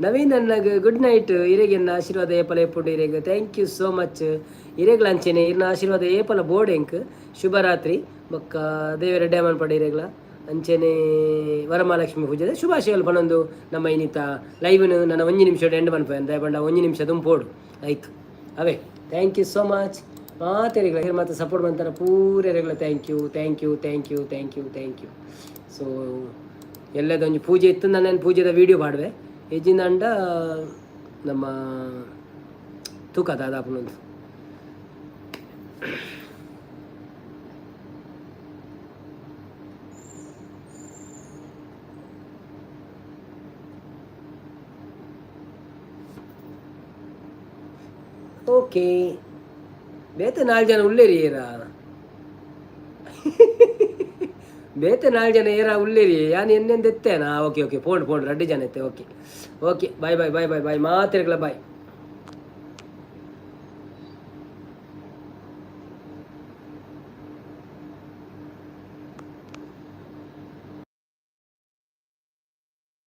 ನವೀನ್ ಅಣ್ಣಗ್ ಗುಡ್ ನೈಟ್. ಇರೆಗೆ ಎನ್ನ ಆಶೀರ್ವಾದ ಏಪಲ ಎಪ್ಪುಂಡು ಇರೆಗ್. Thank you so much. ಇರೆಗ್ಲ ಅಂಚೆನೆ ಇರ್ನ ಆಶೀರ್ವಾದ ಏಪಲ ಬೋರ್ಡ್ ಎಂಕ್. ಶುಭರಾತ್ರಿ. ಬೊಕ್ಕ ದೇವರ ಡ್ಯಾಮನ್ ಪಡ ಇರೆಗ್ಲ. ಅಂಚೆನೆ ವರಮಹಾಲಕ್ಷ್ಮಿ ಪೂಜೆದ ಶುಭಾಶಯಗಳು ಪನೊಂದು ನಮ್ಮ ಇನ್ನಿತ ಲೈವ್ನು ನನ್ನ ಒಂಜಿ ನಿಮಿಷ ಎಂಡ್ ಮನ್ಪೆ ದಯಪಂಡ ಒಂಜಿ ನಿಮಿಷ ದುಂಪೋಡು ಐಕ್ ಅವೇ. Thank you so much ಮಾತೆರೆಗ್ಲ. ಮತ್ತೆ support ಮಂತಾರ ಪೂರೆರೆಗ್ಲ thank you, thank you, thank you, thank you, thank you. So ಎಲ್ಲದೊಂಜಿ ಪೂಜೆ ಇತ್ತು, ನಾನು ಪೂಜೆದ ವೀಡಿಯೋ ಪಾಡುವೆ. ಅಂಡ ನಮ್ಮ ತೂಕ ದಾದಾಪುನೊಂದು. ಓಕೆ, ಬೇತೆ ನಾಲ್ಕು ಜನ ಉಲ್ಲೇರಿ ಏರ. ಬೇತೆ ನಾಲ್ಕು ಜನ ಏರ ಉಲ್ಲೇರಿ. ಯಾನ್ ಎನ್ನೆಂದು ಎತ್ತೇನಾ? ಓಕೆ ಓಕೆ, ಫೋನ್ ಫೋನ್ ರಡ್ಡು ಜನ ಎತ್ತೆ. Okay okay, bye bye bye bye bye. ಮಾತಿರ್ಗಲ ಬಾಯ್.